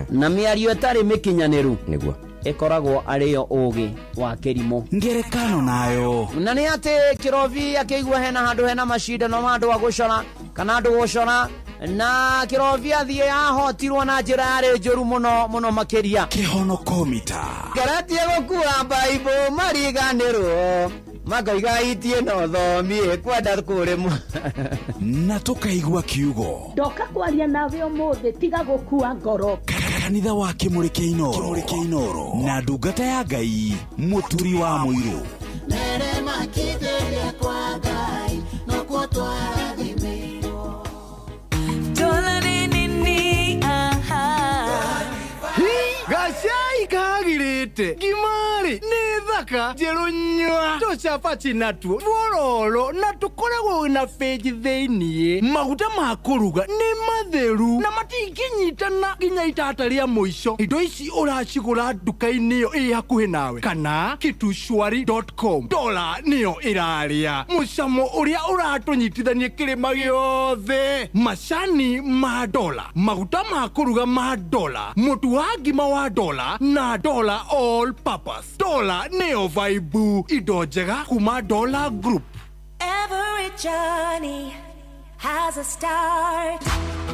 na mĩario ĩtarĩ mĩkinyanĩru nĩguo ĩkoragwo arĩyo ũgĩ wa kĩrimũ. Ngerekano nayo na nĩ atĩ kĩrobi akĩigua hena handũ hena macindano ma andũ a gũcora kana andũ gũcora, na kĩrobi athiĩ ahotirwo na njĩra yarĩ njũru mũno mũno makĩria. Kĩhonokomita. Ngeretie gũkua baibũ mariganĩrwo makoiga itie no thomie kwenda kũrĩmwo. Na tukaigua kiugo. Ndoka kwaria nawe ũmũthĩ, tiga gũkua ngoro. Kanitha wa Kimuri kĩa Inoro. Kimuri kĩa Inoro. Na ndungata ya Ngai Mũturi wa Mũirũ. Mere makithĩria kwa Ngai nokuo twarathimĩirwo. Dola ni nini, aha. Gacai kagirĩte ngima-rĩ nĩ thaka njerũ nyua tũcabaci natuo tuororo na tũkoragwo na bĩnji thĩiniĩ. Maguta ma kũruga nĩ matheru na matingĩnyitana nginya itata rĩa mũico. Indo ici ũracigũra nduka-inĩ ĩyo ĩ hakuhĩ nawe kana kitushwari.com. Dola nĩyo ĩrarĩa mũcamo ũrĩa ũratũnyitithania kĩrĩma gĩothe. Macani ma dola, maguta ma kũruga ma dola, mũtu wa ngima wa dola na dola all purpose. Dola nĩyo vibe, indo njega kuma Dola Group. Every journey has a start.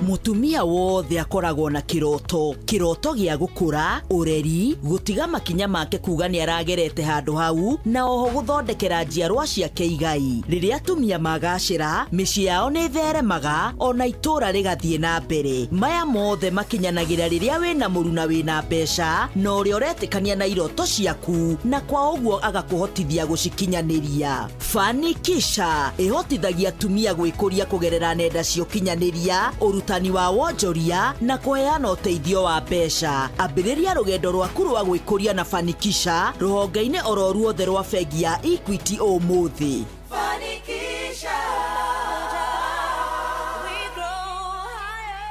Mũtumia wothe akoragwo na kĩroto, kĩroto gĩa gũkũra, ũreri, gũtiga makinya make kuga nĩ aragerete handũ hau, na oho gũthondekera njiarwa ciake igai. Rĩrĩa atumia magacĩra, mĩciĩ yao nĩ ĩtheremaga, ona itũũra rĩgathiĩ na mbere. Maya mothe makinyanagĩra rĩrĩa wĩna mũruna wĩna mbeca, na ũrĩa ũretĩkania na iroto ciaku, na kwa ũguo agakũhotithia gũcikinyanĩria. Fanikisha ĩhotithagia atumia gwĩkũria kũgerera nenda cia ũkinyanĩria, ũrutani wa wonjoria na kũheana ũteithio wa mbeca. Ambĩrĩria rũgendo rwaku rwa gwĩkũria na Fanikisha rũhonge-inĩ oro ruothe rwa bengi ya Equity ũmũthĩ. Fanikisha. We grow higher.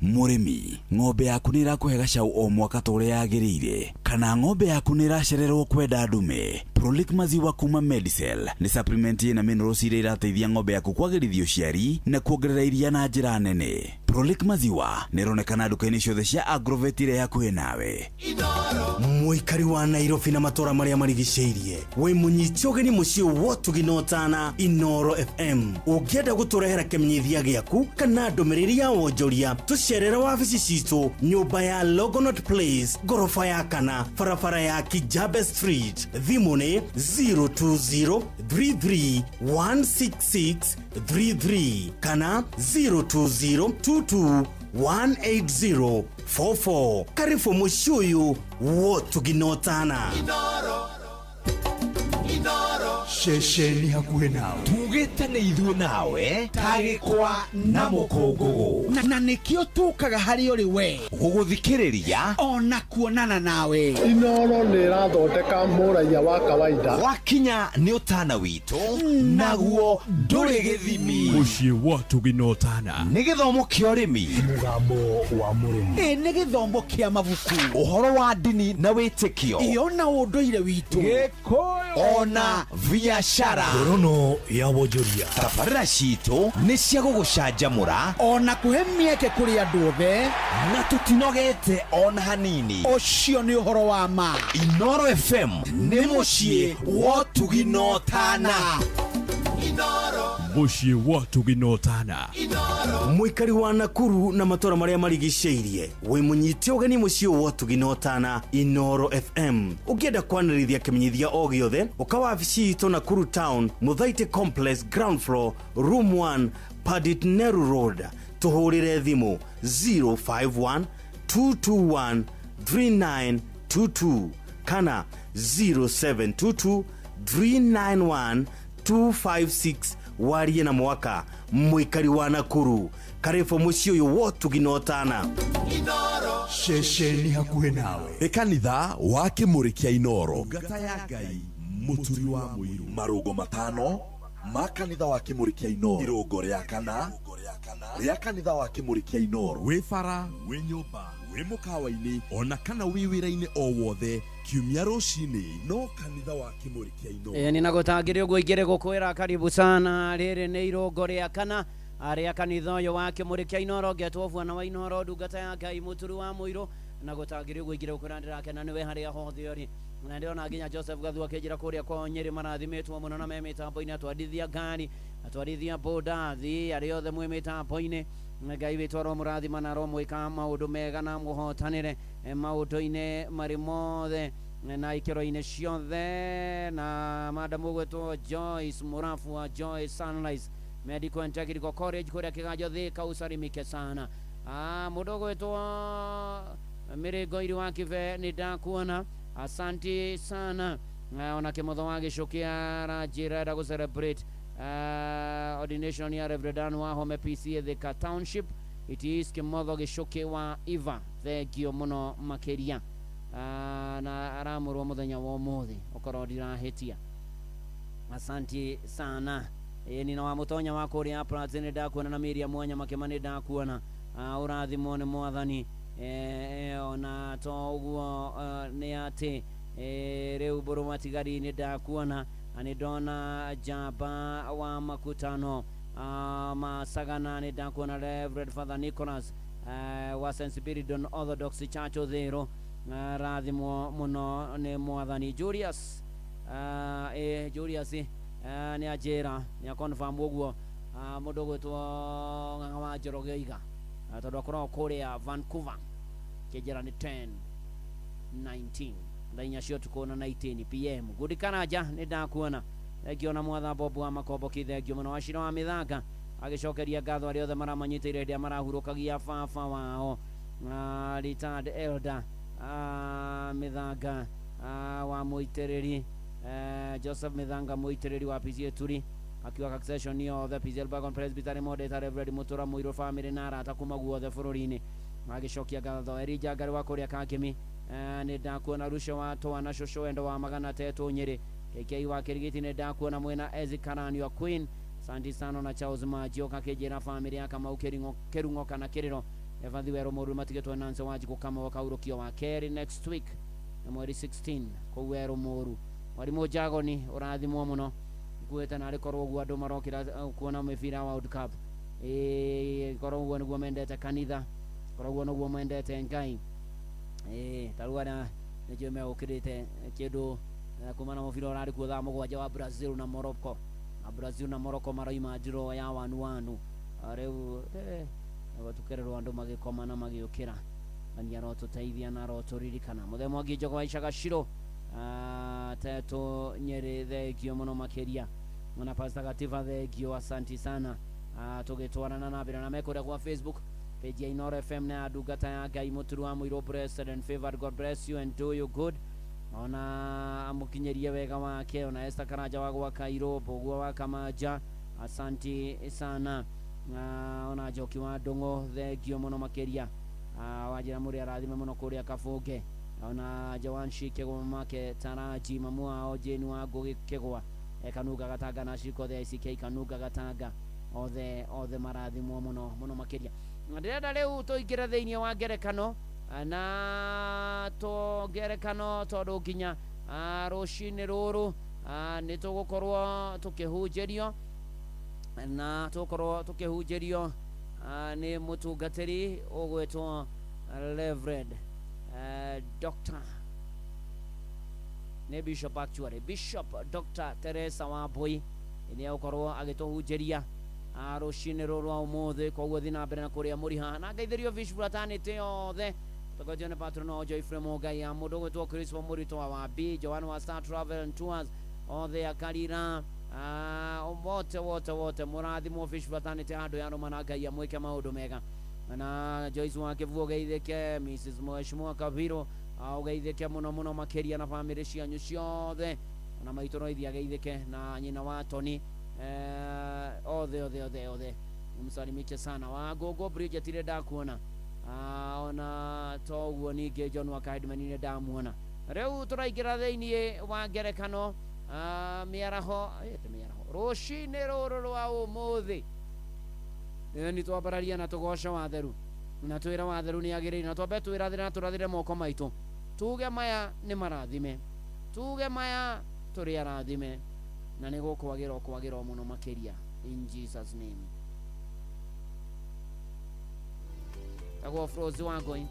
Mũrĩmi, ng'ombe yaku nĩ ĩrakũhe gacau o mwaka ta ũrĩa yagĩrĩire, kana ng'ombe yaku nĩ ĩracererwo kwenda ndume. Prolic maziwa kuma Medicel nĩ supplement ĩna minerals iria irateithia ng'ombe yaku kwagĩrithia ũciari na kuongerera iria na njĩra nene. Prolic maziwa nĩ ĩronekana nduka-inĩ ciothe cia Agrovet iria hakuhĩ nawe. Mũikari wa Nairobi na matũra marĩa marigicĩirie, wĩ mũnyite ũgeni mũciĩ wotugi na ũtana Inoro FM. Ũngĩenda gũtũrehera kĩmenyithia gĩaku kana ndũmĩrĩri ya wonjoria, tũcerere wabici citũ nyũmba ya Longonot Place, ngoroba ya 4, barabara ya Kijabe Street. Thimũ nĩ 02033 16633 kana 02022 18044. Karibu mũciĩ ũyũ wotugi na ũtana. Ceceni hakuhĩ nawe tugĩte nĩ ithuĩ nawe tagĩkwa na mũkũngũgũ, na nĩkĩo tũkaga harĩ ũrĩ we gũgũthikĩrĩria ona kuonana nawe. Inoro nĩ ĩrathondeka mũraiya wa kawaida. Wakinya nĩ ũtana witũ naguo ndũrĩ gĩthimi. Mũciĩ wa Tugi na ũtana nĩ gĩthomo kĩa ũrĩmi, mũgambo wa mũrĩmi, ĩ nĩ gĩthomo kĩa mabuku, ũhoro wa ndini na wĩtĩkio, ĩ ona ũndũire witũ, Gĩkũyũ, ona biacara. Biacara Ngorono ya wonjoria. Tabarĩra citũ nĩ cia gũgũcanjamũra ona kũhe mĩeke kũrĩ andũ othe, na tũtinogete ona hanini. Ũcio nĩ ũhoro wa ma. Inoro FM nĩ mũciĩ wa ũtugi na ũtana. Mũciĩ wa ũtugi na ũtana. Mũikari wa Nakuru na matũra marĩa marigicĩirie, wĩ mũnyite ũgeni mũciĩ wa ũtugi na ũtana Inoro FM. Ũngĩenda kwanĩrithia kĩmenyithia o gĩothe, ũka wabici itũ Nakuru Town, Mũthaitĩ Complex, ground floor, room 1, Padit Neru Road. Tũhũrĩre thimũ 051 221 3922 kana 0722 391 256. Warie na mwaka mũikari wa Nakuru, karibu mũciĩ ũyũ wa ũtugi na ũtana. Ceceni hakuhĩ nawe nĩ kanitha wa Kĩmũrĩ kĩa Inoro. Ngata ya Ngai mũturi wa mũiru. Marũngo matano ma kanitha wa Kĩmũrĩ kĩa Inoro. Irũngo rĩa kana rĩa kanitha wa Kĩmũrĩ kĩa Inoro. Wĩ bara, wĩ nyũmba, wĩ mũkawa-inĩ ona kana wĩ wĩra-inĩ o wothe, kiumia rũcinĩ no kanitha wa Kĩmũrĩ kĩa Inoro. Ĩ ninagũtangĩrĩ ũguo ingĩrĩ gũkwĩra karibu sana. Rĩrĩ nĩ irũngo rĩa kana rĩa kanitha ũyũ wa Kĩmũrĩ kĩa Inoro, ngetwo bwana wa Inoro, ndungata ya Ngai mũturi wa mũirũ. Na gũtangĩrĩ ũguo ingĩrĩ gũkwĩra ndĩrakena nĩwe harĩa hothe ũrĩ. Na ndĩrona nginya Joseph Gathu akĩnjĩra kũrĩa kwao Nyĩrĩ marathimĩtwo mũno na me mĩtambo-inĩ, atwarithia ngari, atwarithia bodathi, arĩa othe mwĩ mĩtambo-inĩ, Ngai witũ aromũrathima na aromwĩka maũndũ mega na mũhotanĩre maũndũ-inĩ marĩ mothe na ikĩro-inĩ ciothe. Na madamu ũgwĩtwo Joyce Mũrabu wa Joyce Sunrise Medical and Technical College kũrĩa Kĩganjo Thika, usalimike sana. Mũndũ ũgwĩtwo Mĩrĩngo iri wa Kibe, nĩ ndakuona, asanti sana. Ona Kĩmotho wa Gĩcũkĩ aranjĩra enda gũ celebrate ordination ya Reverend Dan Wahome PCA Thika Township. It is Kĩmotho Gĩcũkĩ wa Iva, thengio mũno makĩria. Na aramũrwo mũthenya wa ũmũthĩ okorwo ndirahĩtia, asanti sana. Nina wa mũtonya wa kũrĩa Pratt, nĩ ndakuona, na Miriam Mwanya Makĩma, nĩ ndakuona. Ũrathimwo nĩ mwathani. Ona to ũguo, nĩ atĩ rĩu mbũrũ matigari nĩ ndakuona, nĩ ndona njamba wa makutano Masagana, nĩ ndakuona Reverend Father Nicholas wa St. Spiridon Orthodox Church Ũthĩrũ, rathimwo mũno nĩ mwathani. Julius, Julius nĩ anjĩra nĩ aconfirm ũguo, mũndũ ũgwĩtwo Ng'ang'a wa Njoroge oiga, tondũ akoragwo kũrĩa Vancouver, kĩnjĩra nĩ 10:19 thaa inya cia ũtukũ na 19 p.m. Gudi Karanja, nĩ ndakuona, thengio. Na mwatha Bobu wa Makomboki, thengio mũno. Wacira wa Mĩthanga agĩcokeria ngatho arĩa othe maramanyitĩire hĩndĩ ĩrĩa marahurũkagia baba wao, retired elder Mĩthanga wa Mũitĩrĩri, Joseph Mĩthanga Mũitĩrĩri wa PCA Turi, akiuga succession yothe PCA Elbagon Presbytery Moderator Reverend Mutura Mũirũ, family na arata kuma guothe bũrũri-inĩ agĩcokia ngatho. Elijah Ngari wa kũrĩa Kakĩmi, nĩ ndakuona. Ruco wa Twana, cũcũ wendo wa magana tetũ Nyĩrĩ, KK wa Kĩrigiti, nĩ ndakuona mwena Ezi Karani wa Queen, santi sana. Na Charles Majio akĩnjĩra family ya Kamau Kĩrung'o kana Kĩrĩro Evathi Werũ Mũru matigĩtwo Nancy Wanjikũ Kamau akaurũkio wa kerĩ next week na mweri 16 kũu Werũ Mũru. Mwarimũ Jagoni, ũrathimwo mũno. Nguĩte narĩ korwo ũguo andũ marokĩra kuona mĩbira World Cup, ĩĩ korwo ũguo nĩguo mendete kanitha, korwo ũguo nĩguo mendete Ngai. Ĩĩ ta rĩu arĩa nĩnjũĩ megũkĩrĩte kĩndũ kuma na mũbira ũrarĩ kuo thaa 7 wa Brazil na Morocco, na Brazil na Morocco maroima draw ya 1-1. Rĩu gũtukĩrĩrwo andũ magĩkoma na magĩũkĩra. Ngai arotũteithia na arotũririkana. Mũthenya Mwangi Njogo wa Icaga Ciro, Tetũ Nyĩrĩ, thengio mũno makĩria. Na Pastor Gativa, thengio, asanti sana. Tũgĩtwarana na mbere na mekũrĩa kwa Facebook page ya Inoro FM na ya ndungata ya Ngai Mũturu wa Mũirũ, blessed and favored. God bless you and do you good, ona amũkinyĩrie wega wake. Ona Esther Karanja wa gwa Kairũ, Mbũgua wa Kamanja, asanti sana. Ona Njoki wa Ndũng'ũ, thengio mũno makĩria. Wanjĩra mũrĩ arathime mũno kũrĩa Kabũnge. Ona Joanshi Kĩgwa make Taraji, mamu wao Jane wa Ngũgĩ Kĩgwa, Kanunga Gatanga na Ciko the ICK Kanunga Gatanga, othe othe marathimwo mũno mũno makĩria. Ndĩrenda rĩu tũingĩre thĩinĩ wa ngerekano, na to ngerekano tondũ nginya rũcinĩ rũrũ Nĩ tũgũkorwo tũkĩhunjĩrio na tũgũkorwo tũkĩhunjĩrio nĩ mũtungatĩri ũgwĩtwo Reverend Dr. nĩ Bishop, actually Bishop Dr. Teresa Wambui nĩ egũkorwo agĩtũhunjĩria rũcinĩ rũrũ rwa ũmũthĩ. Koguo thiĩ na mbere na kũrĩa mũri haha na ngeithĩrio Fish Fraternity yothe tũtongoretio nĩ patron o Joyfrey Mũngai ya mũndũ ũgwĩtwo Chris wa Mũritũ wa Wambi, Joan wa Star Travel and Tours, othe akarira wote wote wote mũrathimwo Fish Fraternity handũ ya rũma na Ngai amwĩke maũndũ mega. Na Joyce wa Kĩvuo ũgeithĩke, Mrs. Mheshimiwa Kaviro ũgeithĩke mũno mũno makĩria na bamĩrĩ cianyu ciothe, na maitũ Roithi ageithĩke na nyina wa Tony, othe othe othe othe msalimike sana. Wa Gogo Bridget ile ndakuona, ona toguo ningĩ John wa Kahedman nĩ ndamuona. Rĩu tũraingĩra thĩinĩ wa ngerekano mĩaraho ĩte mĩaraho rũcinĩ rũrũ rwa ũmũthĩ. Nĩ twambararia na tũgoce watheru na twĩre watheru nĩ agĩrĩire, na twambe twĩrathĩre na tũrathĩre moko maitũ, tuge maya nĩ marathime, tuge maya tũrĩ arathime, na nĩ gũkwagĩra kwagĩra mũno makĩria in Jesus name. Tagwo Frozi Wangoi.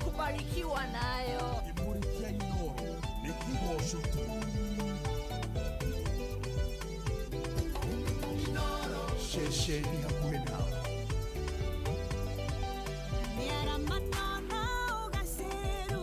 Kubarikiwa nayo. Kimuri kĩa Inooro nĩ kĩgoco tu. Ceceni hakuhĩ nawe. Mĩaramano na ũgacĩru.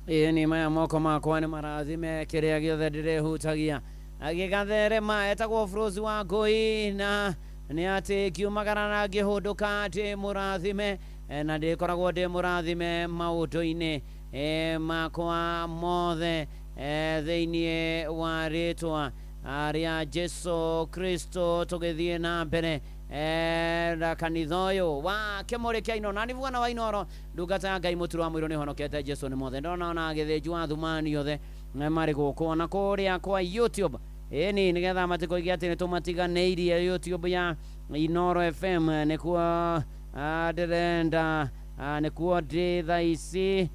Ĩĩ nĩ maya moko makwa nĩ marathime kĩrĩa gĩothe ndĩrehutagia gĩgatherema. Etagwo Frozi wa Ngũi na nĩ atĩ ngiumagara na ngĩhũndũka ndĩ mũrathime, na ndĩkoragwo ndĩ mũrathime maũndũ-inĩ makwa mothe, thĩinĩ wa rĩtwa rĩa Jesu Kristo. Tũgĩthiĩ na mbere na kanitha ũyũ wa Kĩmũrĩ kĩa Inooro, na nĩ bwana wa Inooro, ndungata ya Ngai mũturo wa mũirũ, nĩ honokete Jesu nĩ mothe. Ndona ona gĩthĩnju wa Thumani othe marĩ gũkũ na kũrĩa kwa YouTube, ĩni nĩgetha matikoige atĩ nĩ tũmatiganĩirie. YouTube ya Inooro FM nĩkuo ndĩrenda, nĩkuo ndĩ thaa ici,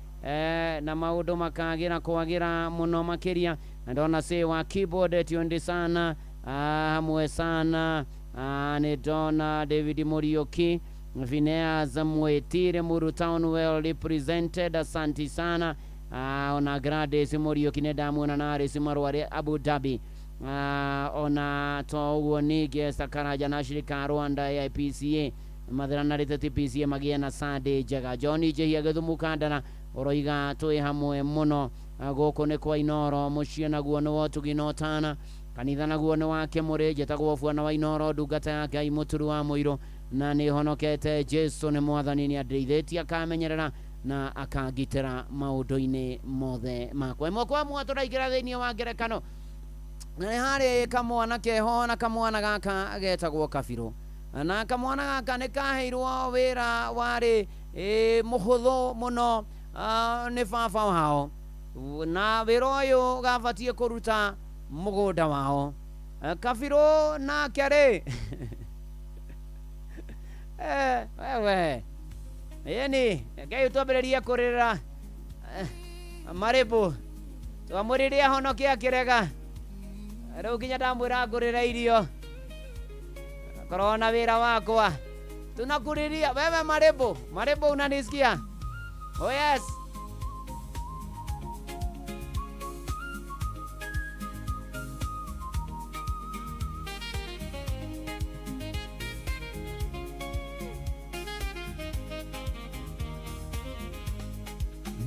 na maũndũ makagĩra kwagĩra mũno makĩria. Na ndona say wa keyboard tiondi sana, hamwe sana. Nĩ ndona David Muriuki, Phineas Mwetire, Muru Town well represented, asanti sana. Ona Gladys Muriuki nĩ ndamuona, na Aris Marware Abu Dhabi. Ona to ũguo ningĩ Sakaraja na shirika Rwanda AIPCA mathiranarĩte TPCA magĩe na Sunday njega. John Njihia Gĩthumu Kandara ũroiga twĩ hamwe mũno. Gũkũ nĩ kwa Inooro, mũciĩ naguo nĩ wotugi na ũtana, kanitha naguo nĩ wa Kĩmũrĩ. Njĩtagwo bwana wa Inooro, ndungata ya Ngai mũturu wa mũirũ, na nĩ honokete. Jesu nĩ mwathani, nĩ andeithĩtie, akamenyerera na akangitĩra maũndũ-inĩ mothe makwa. Ĩmwe kwa ĩmwe tũraingĩra thĩinĩ wa ngerekano, na nĩ harĩ kamwana keho, na kamwana gaka getagwo Kabirũ, na kamwana gaka nĩ kaheirwo wĩra warĩ mũhũthũ mũno nĩ baba wao, na wĩra ũyũ gabatiĩ kũruta mũgũnda wao. Kabirũ nake rĩ, wewe ĩni Ngai twambĩrĩrie kũrĩrĩra marĩbũ, twamũrĩrie ahonoke akĩrega, rĩu nginya ndamwĩra ngũrĩre irio korwo na wĩra wakwa tunakuriria. Wewe marĩbũ, marĩbũ, unanisikia? Oh yes.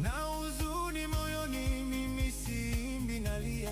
Na huzuni moyoni, mimi siimbi, nalia,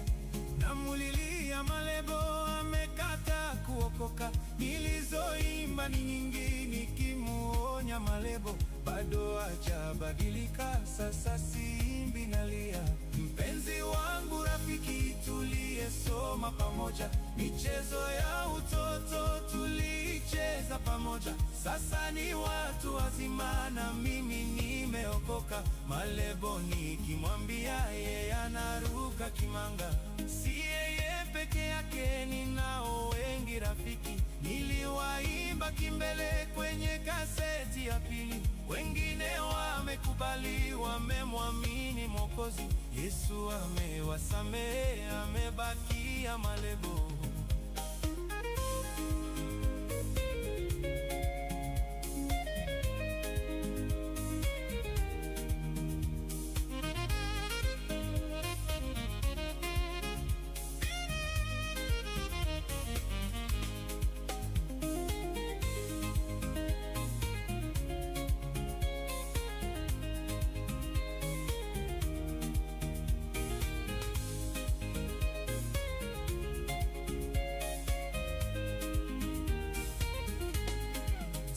namulilia Malebo amekata kuokoka. Nilizoimba ni nyingi nikimuonya Malebo, bado hajabadilika, sasa siimbi, nalia. Mpenzi wangu, rafiki tuliyesoma pamoja, michezo ya utoto tulicheza pamoja, sasa ni watu wazima na mimi nimeokoka. Malebo nikimwambia yeye anaruka kimanga. Si yeye peke yake, ninao wengi rafiki, niliwaimba kimbele kwenye kaseti ya pili. Wengine wamekubali, wamemwamini Mwokozi, Yesu amewasamehe, amebakia Malebo.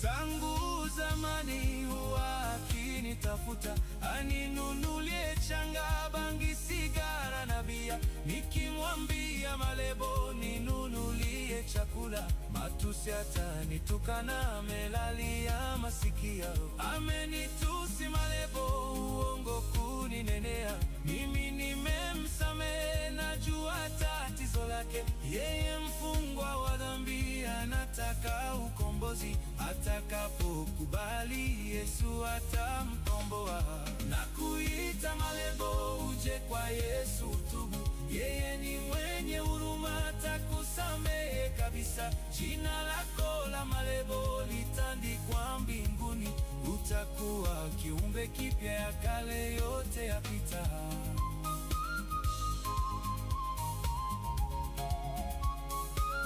Tangu zamani huwa akinitafuta, aninunulie changa, bangi, sigara na bia. Nikimwambia Malebo ninunulie chakula, matusi atanitukana, amelalia masikio. Amenitusi Malebo, uongo kuninenea. Mimi nimemsamehe, najua tatizo lake. Yeye mfungwa wa dhambi, anataka ukombozi. Atakapokubali Yesu atamkomboa. Na kuita Malebo uje kwa Yesu utubu, yeye ni mwenye huruma, atakusamehe kabisa. Jina lako la Malebo litandikwa mbinguni, utakuwa kiumbe kipya, ya kale yote yapita.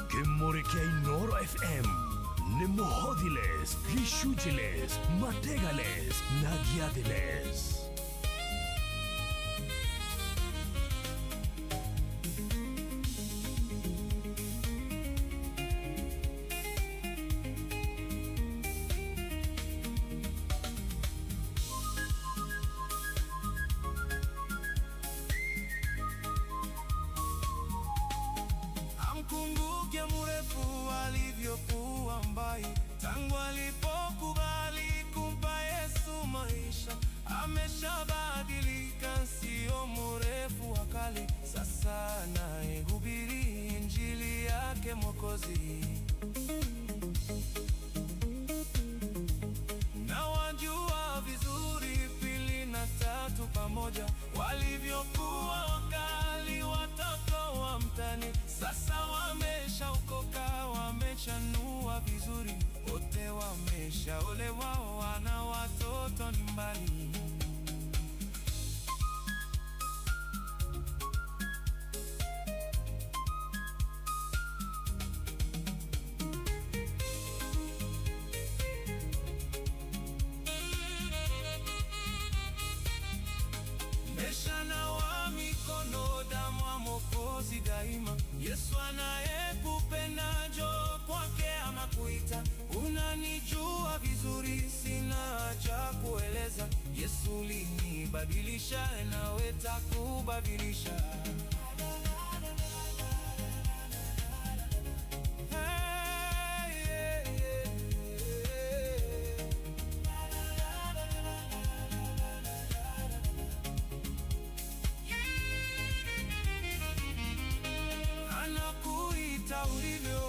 Kĩmũrĩ kĩa Inooro FM nĩ mũhothiles, gĩcunjĩles, mategales na gĩathĩles. Alivyokuwa mbai tangu alipokubali kumpa Yesu maisha, ameshabadilika, sio mrefu wa kale. Sasa anayehubiri injili yake Mwokozi. Na wajua vizuri pili na tatu pamoja, walivyokuwa wakali watoto wa mtani, sasa wameshaokoka, wamechanua vizuri, wote wameshaolewa, wana watoto nyumbani. Meshanawa mikono, damu ya Mwokozi daima. Yesu anayekupenda njoo kwake anakuita. Unanijua vizuri, sina haja kueleza. Yesu ulinibadilisha, nawe takubadilisha. Hey, yeah, yeah, yeah. Anakuita ulivyo,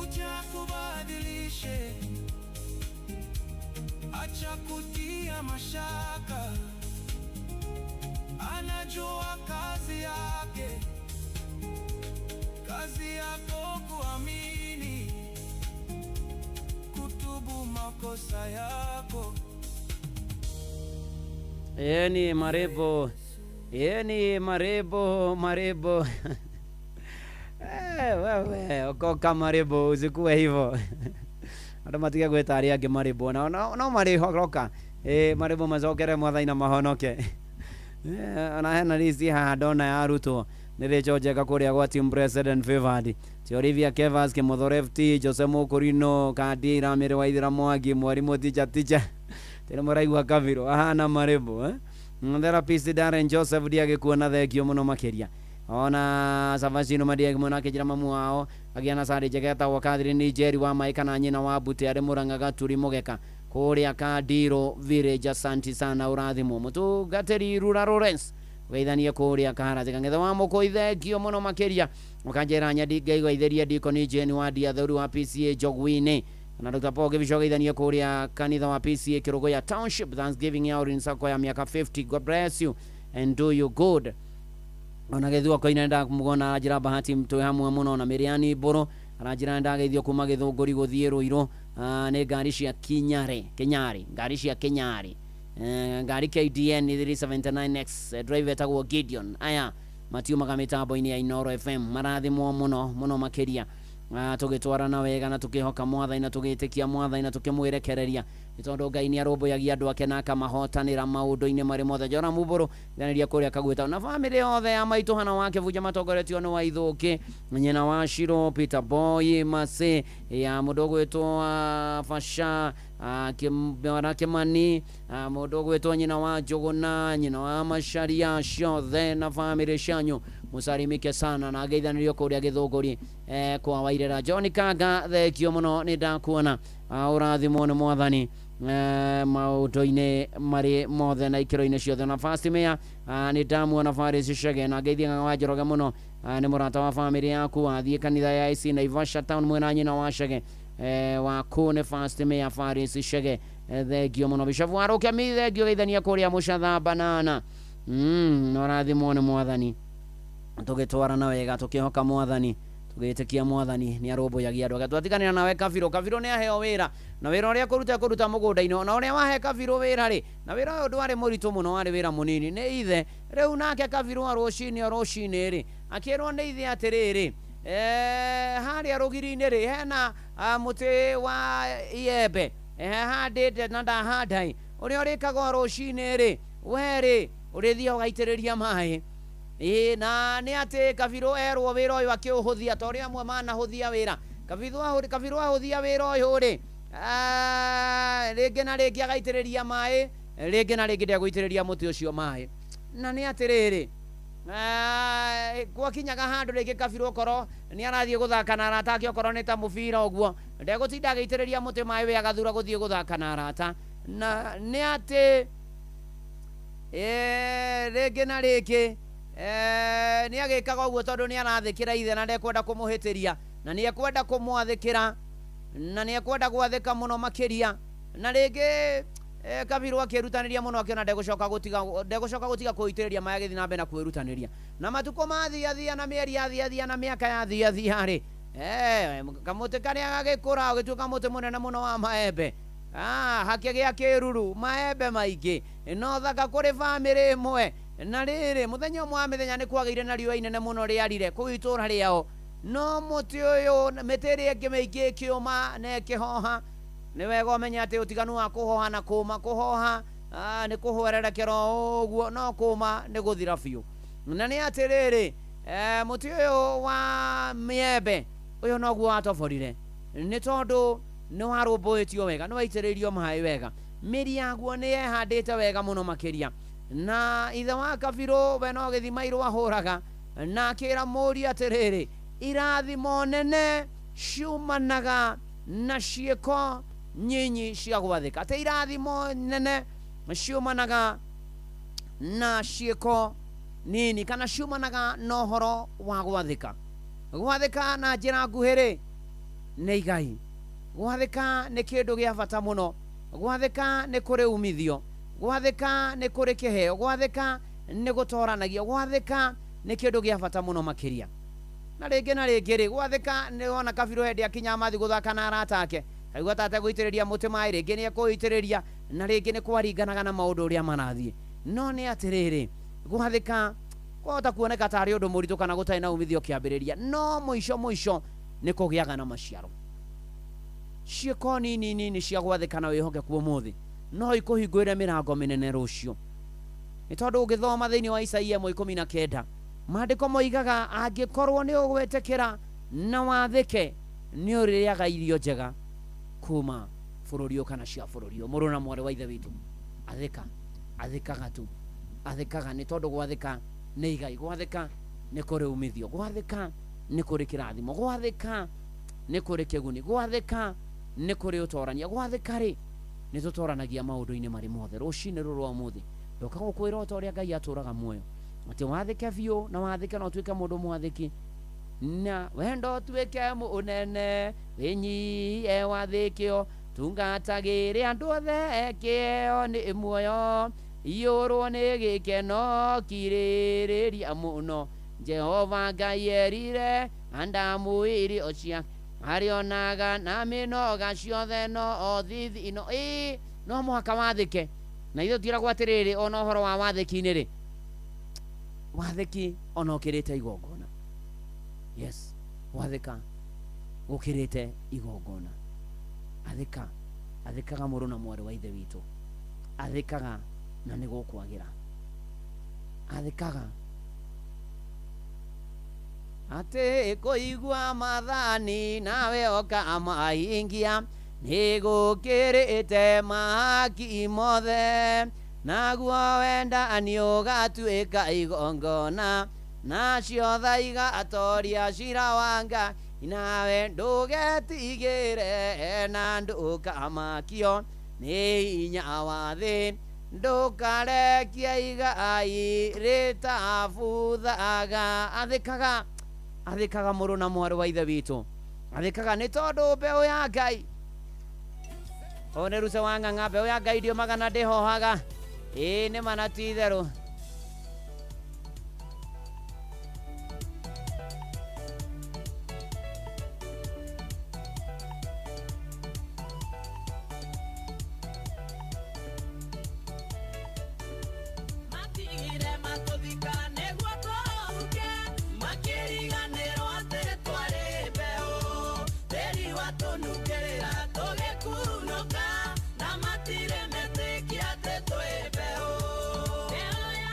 uja kubadilishe, acha kutia mashaka. Anajua kazi yake, kazi yako kuamini, kutubu makosa yako. Yeni marebo, yeni marebo, marebo. Wewe okoka marebo, usikuwe hivyo. Andũ matige gwĩta arĩa angĩ marebo, no no marĩhoroka. Marebo macokere Mwathani na mahonoke. Ona hena list haha ndona ya arutwo nĩ Rachel Njega kũrĩa gwa team president favored ti Olivia Kevas Kĩmũthore FT Jose Mũkũrino Kandi Ramĩrĩ Waithĩra Mwangi mwarimũ ticha ticha tĩrĩ mũraigua kabiro ahana marebo. Therapist Darren Joseph ndiagĩkuona, thengio mũno makĩria. Ona Savasino Madiagi mwana akĩnjĩra mamu wao agĩa na sari njega etagwo Catherine Njeri wa Maĩ kana nyina wa Mbute arĩ Mũrang'a Gaturi Mũgeka kũrĩa Kandiro Village. Asanti sana, ũrathimwo. Mũtungatĩri Rura Lawrence ũgeithanie kũrĩa Kaharati Kang'ethe wa Mũkũi, thengio mũno makĩria. Ũkanjĩra Nyadi Ngai Dikoni Jane wa Ndia Theuri wa PCA Njogwinĩ na Dr. Paul Gibico ũgeithanie kũrĩa kanitha wa PCA Kĩrũgũya Township. Thanksgiving ya Orin Sacco ya miaka 50. God bless you and do you good. Ona gĩthua koine ndamugona aranjĩra Bahati twĩ hamwe mũno na Mĩrĩani Mbũrũ aranjĩra ndageithio kuma Gĩthũngũri gũthiĩ Rũirũ. Nĩ ngari cia Kinyarĩ, Kĩnyarĩ, ngari cia Kĩnyarĩ, ngari KDN 379X, driver etagwo Gideon. Aya matiumaga mĩtambo-inĩ ya Inooro FM, marathimwo mũno mũno makĩria. Tũgĩtwarana wega na tũkĩhoka Mwathani na tũgĩtĩkia Mwathani na tũkĩmwĩrekereria, nĩ tondũ Ngai nĩ arũmbũyagia andũ ake na akamahotanĩra maũndũ-inĩ marĩ mothe. Jora Mumbũrũ thanĩria kũrĩa Kagwĩta na bamĩrĩ yothe ya maitũ hana wa Kĩbunja matongoretio nĩ Waithũkĩ, nyina wa Shiro, Peter Boy Mase ya mũndũ ũgwĩtwo Fasha Kĩmwana Kĩmani, mũndũ ũgwĩtwo nyina wa Njũgũna, nyina wa Macharia, ciothe na bamĩrĩ cianyu mũcarimike sana na ngeithanĩrio kũrĩa Gĩthũngũri kwa Wairera. John Kanga, thengio mũno, nĩ ndakuona, ũrathimwo nĩ Mwathani maũndũ-inĩ marĩ mothe na ikĩro-inĩ ciothe. Na First Mayor nĩ ndamuona Faris Chege na ngeithia Ng'ang'a wa Njoroge mũno, nĩ mũrata wa bamĩrĩ yaku, wathiĩ kanitha ya IC Naivasha Town mwena nyina wa Chege waku nĩ First Mayor Faris Chege, thengio mũno. Bishop wa Rũkemi, thengio, geithania kũrĩa Mũcatha Banana. No ũrathimwo nĩ Mwathani, tũgĩtwarana wega tũkĩhoka Mwathani tũgĩtĩkia Mwathani nĩ arũmbũyagia andũ ake. Twatiganĩra nawe Kabirũ. Kabirũ nĩ aheo wĩra, na wĩra ũrĩa kũruta kũruta mũgũnda-inĩ, ona ũrĩa wahe Kabirũ wĩra rĩ, na wĩra ũyũ ndwarĩ mũritũ mũno, warĩ wĩra mũnini nĩ ithe. Rĩu nake Kabirũ o rũcinĩ o rũcinĩ rĩ, akĩrwo nĩ ithe atĩrĩrĩ, harĩa rũgiri-inĩ rĩ hena mũtĩ wa iembe handĩte na ndahanda ĩ, ũrĩa ũrĩkaga o rũcinĩ rĩ, we rĩ ũrĩthiaga ũgaitĩrĩria maĩ. Ĩ na nĩ atĩ Kabirũ erwo wĩra ũyũ akĩũhũthia ta ũrĩa amwe manahũthia wĩra. Kabirũ ahũthia wĩra ũyũ rĩ, rĩngĩ na rĩngĩ agaitĩrĩria maĩ, rĩngĩ na rĩngĩ ndegũitĩrĩria mũtĩ ũcio maĩ. Na nĩ atĩrĩrĩ, Gwakinyaga handũ rĩngĩ Kabiru okorwo nĩ arathiĩ gũthaka na arata ake, okorwo nĩ ta mũbira ũguo, ndegũtinda agĩitĩrĩria mũtĩ maĩ, we agathura gũthiĩ gũthaka na arata. Na nĩ atĩ rĩngĩ na rĩngĩ nĩ agĩkaga ũguo tondũ nĩ arathĩkĩra ithe na ndekwenda kũmũhĩtĩria, na nĩ ekwenda kũmwathĩkĩra, na nĩ ekwenda gwathĩka mũno makĩria. Na rĩngĩ Kabiru akĩrutanĩria mũno, akĩona ndegũcoka gũtiga kwĩitĩrĩria maĩ, agĩthiĩ na mbere na kwĩrutanĩria. Na matukũ mathiathia na mĩeri yathiathia na mĩaka yathiathia rĩ, kamũtĩ karĩa gagĩkũra ũgĩtuĩka mũtĩ mũnene mũno wa maembe. Hakĩgĩa kĩruru, maembe maingĩ, no thaka kũrĩ bamĩrĩ ĩmwe. Na rĩrĩ, mũthenya ũmwe wa mĩthenya nĩ kwagĩire na riũa inene mũno rĩarire kũu itũũra rĩao, no mũtĩ ũyũ, mĩtĩ ĩrĩa ĩngĩ mĩingĩ ĩkĩũma na ĩkĩhoha. Nĩ wega ũmenye atĩ ũtiganu wa kũhoha na kũma, kũhoha nĩ kũhwererekera ũguo, no kũma nĩ gũthira biũ. Na nĩ atĩrĩrĩ, mũtĩ ũyũ wa mĩembe ũyũ noguo watoborire, nĩ tondũ nĩ warũmbũĩtio wega, nĩ waitĩrĩirio maĩ wega, mĩri yaguo nĩ yehandĩte wega mũno makĩria. Na ithe wa Kabiru we no gĩthima irũ ahũraga, na akĩra mũriũ atĩrĩrĩ, irathimo nene ciumanaga na ciĩko nyinyi cia gwathĩka. Atĩ irathimo nene ciumanaga na ciĩko nini, kana ciumanaga na ũhoro wa gwathĩka. Gwathĩka na njĩra nguhĩ rĩ, nĩ igai. Gwathĩka nĩ kĩndũ gĩa bata mũno. Gwathĩka nĩ kũrĩ umithio. Gwathĩka nĩ kũrĩ kĩheo. Gwathĩka nĩ gũtoranagia. Gwathĩka nĩ kĩndũ gĩa bata mũno makĩria. Na rĩngĩ na rĩngĩ rĩ, gwathĩka nĩ wona Kabiru hĩndĩ akinya mathi gũthaka na arata ake, kaigua ta ategũitĩrĩria mũtĩ maĩ, rĩngĩ nĩ ekũitĩrĩria, na rĩngĩ nĩ kwaringanaga na maũndũ ũrĩa marathiĩ. No nĩ atĩrĩrĩ, gwathĩka kwahota kuoneka tarĩ ũndũ mũritũ kana gũtarĩ na umithio kĩambĩrĩria, no mũico mũico nĩ kũgĩaga na maciaro. Ciĩko nini nini cia gwathĩka na wĩhokeku ũmũthĩ no ikũhingũrĩre mĩrango mĩnene rũciũ. Nĩ tondũ ũngĩthoma thĩinĩ wa Isaia 19, maandĩko moigaga angĩkorwo nĩ ũgwĩtĩkĩra na wathĩke, nĩ ũrĩrĩaga irio njega kuma bũrũri ũyũ kana cia bũrũri ũyũ. Mũrũ na mwarĩ wa ithe witũ, athĩka, athĩkaga tu, athĩkaga, nĩ tondũ gwathĩka nĩ igai, gwathĩka nĩ kũrĩ umithio, gwathĩka nĩ kũrĩ kĩrathimo, gwathĩka nĩ kũrĩ kĩguni, gwathĩka nĩ kũrĩ ũtorania. Gwathĩka rĩ, nĩ tũtoranagia maũndũ-inĩ marĩ mothe. Rũcinĩ rũrũ rwa ũmũthĩ ndoka gũkwĩra o ta ũrĩa Ngai atũraga muoyo, atĩ wathĩke biũ, na wathĩke na ũtuĩke mũndũ mwathĩki, na wendo ũtuĩke mũnene, wĩnyihie wathĩkio, tungatagĩre andũ othe kĩheo nĩ muoyo, iyũrwo nĩ gĩkeno kirĩrĩria mũno. Jehova Ngai erire Adamu irio ciake, arĩonaga na mĩnoga ciothe no thithino. Ĩĩ, no mũhaka wathĩke. Na ithuĩ twĩragwo atĩrĩrĩ, ona ũhoro wa wathĩki-inĩ rĩ, wathĩki ona ũkĩrĩte igongona. Yes, gwathĩka gũkĩrĩte igongona. Athĩka, athĩkaga mũrũ na mwarĩ wa ithe witũ, athĩkaga na nĩ gũkwagĩra. Athĩkaga atĩ kũigua maathani nawe ũkamahingia, nĩ gũkĩrĩte mahaki mothe, naguo wendani ũgatuĩka igongona, nacio tha igatoria cira wa Ngai, nawe ndũgetigĩre na ndũkamakio nĩ hinya wa thĩ, ndũkarekie igai rĩtabuthaga. Athĩkaga, athĩkaga mũrũ na mwarĩ wa ithe witũ, athĩkaga nĩ tondũ mbeũ ya Ngai, ũyũ nĩ Ruce wa Ng'ang'a, mbeũ ya Ngai ndiũmaga na ndĩhohaga. Ĩĩ nĩ ma na ti itherũ. Matigire matũthika nĩguo tũhuke, makĩriganĩrwo atĩ twarĩ mbeũ, tĩri watũnungĩrĩra tũgĩkunũka, na matirĩ metĩkia atĩ twĩ mbeũ. Mbeũ ya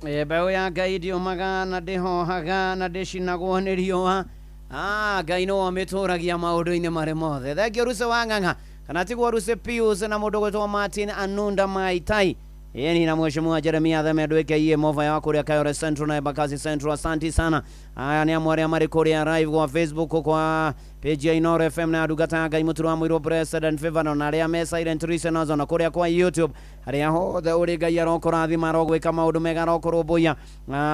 Mbeũ ya Ngai ndiũmaga na ndĩhohaga na ndĩcinagwo nĩ riũa. Ngai nĩwe ũmĩtũragia maũndũ-inĩ marĩ mothe. Thengio Ruse wa Ng'ang'a kana tiguo Ruse Pius na mũndũ gwĩtwo Martin Anunda Maitai. Yeni na mheshimiwa Jeremia Theme Ndwike mova ya kũrĩa Kayore Central na Embakasi Central. Asanti sana. Aya nĩ amwe arĩa marĩ kũrĩa live kwa Facebook kwa page ya Inooro FM na ndungata ya Ngai Mũturi wa Mũirũ President Favor na arĩa me silent listeners na kũrĩa kwa YouTube harĩa hothe ũrĩ Ngai arokũrathima, arogwĩka maũndũ mega, arokũrũmbũiya.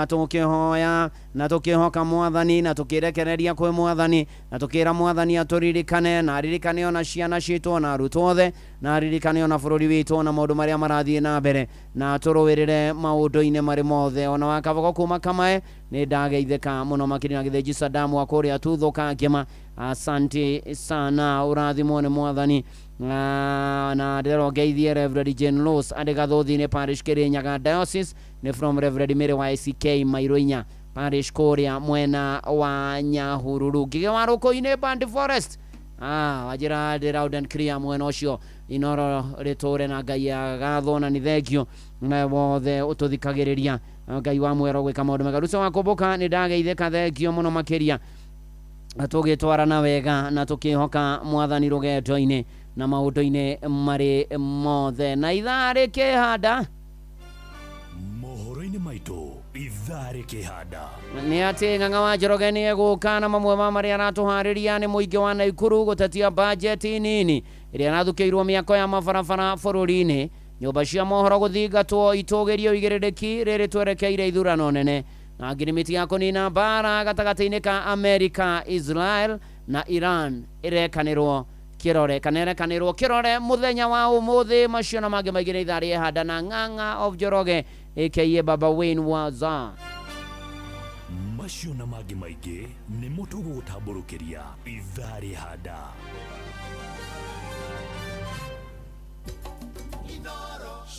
Tũkĩhoya na tũkĩhoka Mwathani na tũkĩrekereria kwĩ Mwathani na tũkĩra Mwathani atũririkane na aririkane ona ciana citũ na arutwo othe na aririkane ona bũrũri witũ na maũndũ marĩa marathiĩ na mbere na tũrũĩrĩre maũndũ-inĩ marĩ mothe. Ona wakaboko kuma Kamae nĩ ndageithĩka mũno makĩria na Gĩthĩnji Sadamu wa kũrĩa Tuthũka Ngĩma. Asante sana, ũrathimwo nĩ Mwathani. Na ndĩrongeithie Reverend Jane Rose arĩ Gathũthi-inĩ Parish Kĩrĩnyaga Diocese, nĩ from Reverend Mary wa ACK Mairũ-inya Parish kũrĩa mwena wa Nyahururu. Ngigĩ wa Rũkũ-inĩ Band Forest, wanjĩra ndĩ loud and clear mwena ũcio. Inooro rĩtũre na Ngai agathwo na nĩ thengio na wothe ũtũthikagĩrĩria. Ngai wa mwero gwĩka maũndũ mega. Ruca wa Kũmbũka nĩ ndageithĩka, thengio mũno makĩria, tũgĩtwarana wega na tũkĩhoka Mwathani rũgendo-inĩ na maũndũ-inĩ marĩ mothe. Na ithaa rĩkĩhanda mohoro-inĩ maitũ, ithaa rĩkĩhanda nĩ atĩ Ng'ang'a wa Njoroge nĩ egũka na mamwe ma marĩa aratũharĩria nĩ mũingĩ wa Naikuru gũtetia bajeti nini ĩrĩa ĩrathukĩirwo mĩako ya mabarabara bũrũri-inĩ, nyũmba cia mohoro gũthingatwo itũgĩrio igĩrĩrĩki rĩrĩ twerekeire ithurano nene, na ngirimiti ya kũnina mbara gatagatĩ-inĩ ka Amerika, Israel na Iran ĩrekanĩrwo kĩrore kana ĩrekanĩrwo kĩrore mũthenya wa ũmũthĩ. Macio na mangĩ maingĩ nĩ ithaa rĩehanda na Ng'ang'a of Njoroge aka Baba Wayne Waza. Macio na mangĩ maingĩ nĩmo tũgũgũtambũrũkĩria ithaa rĩhanda.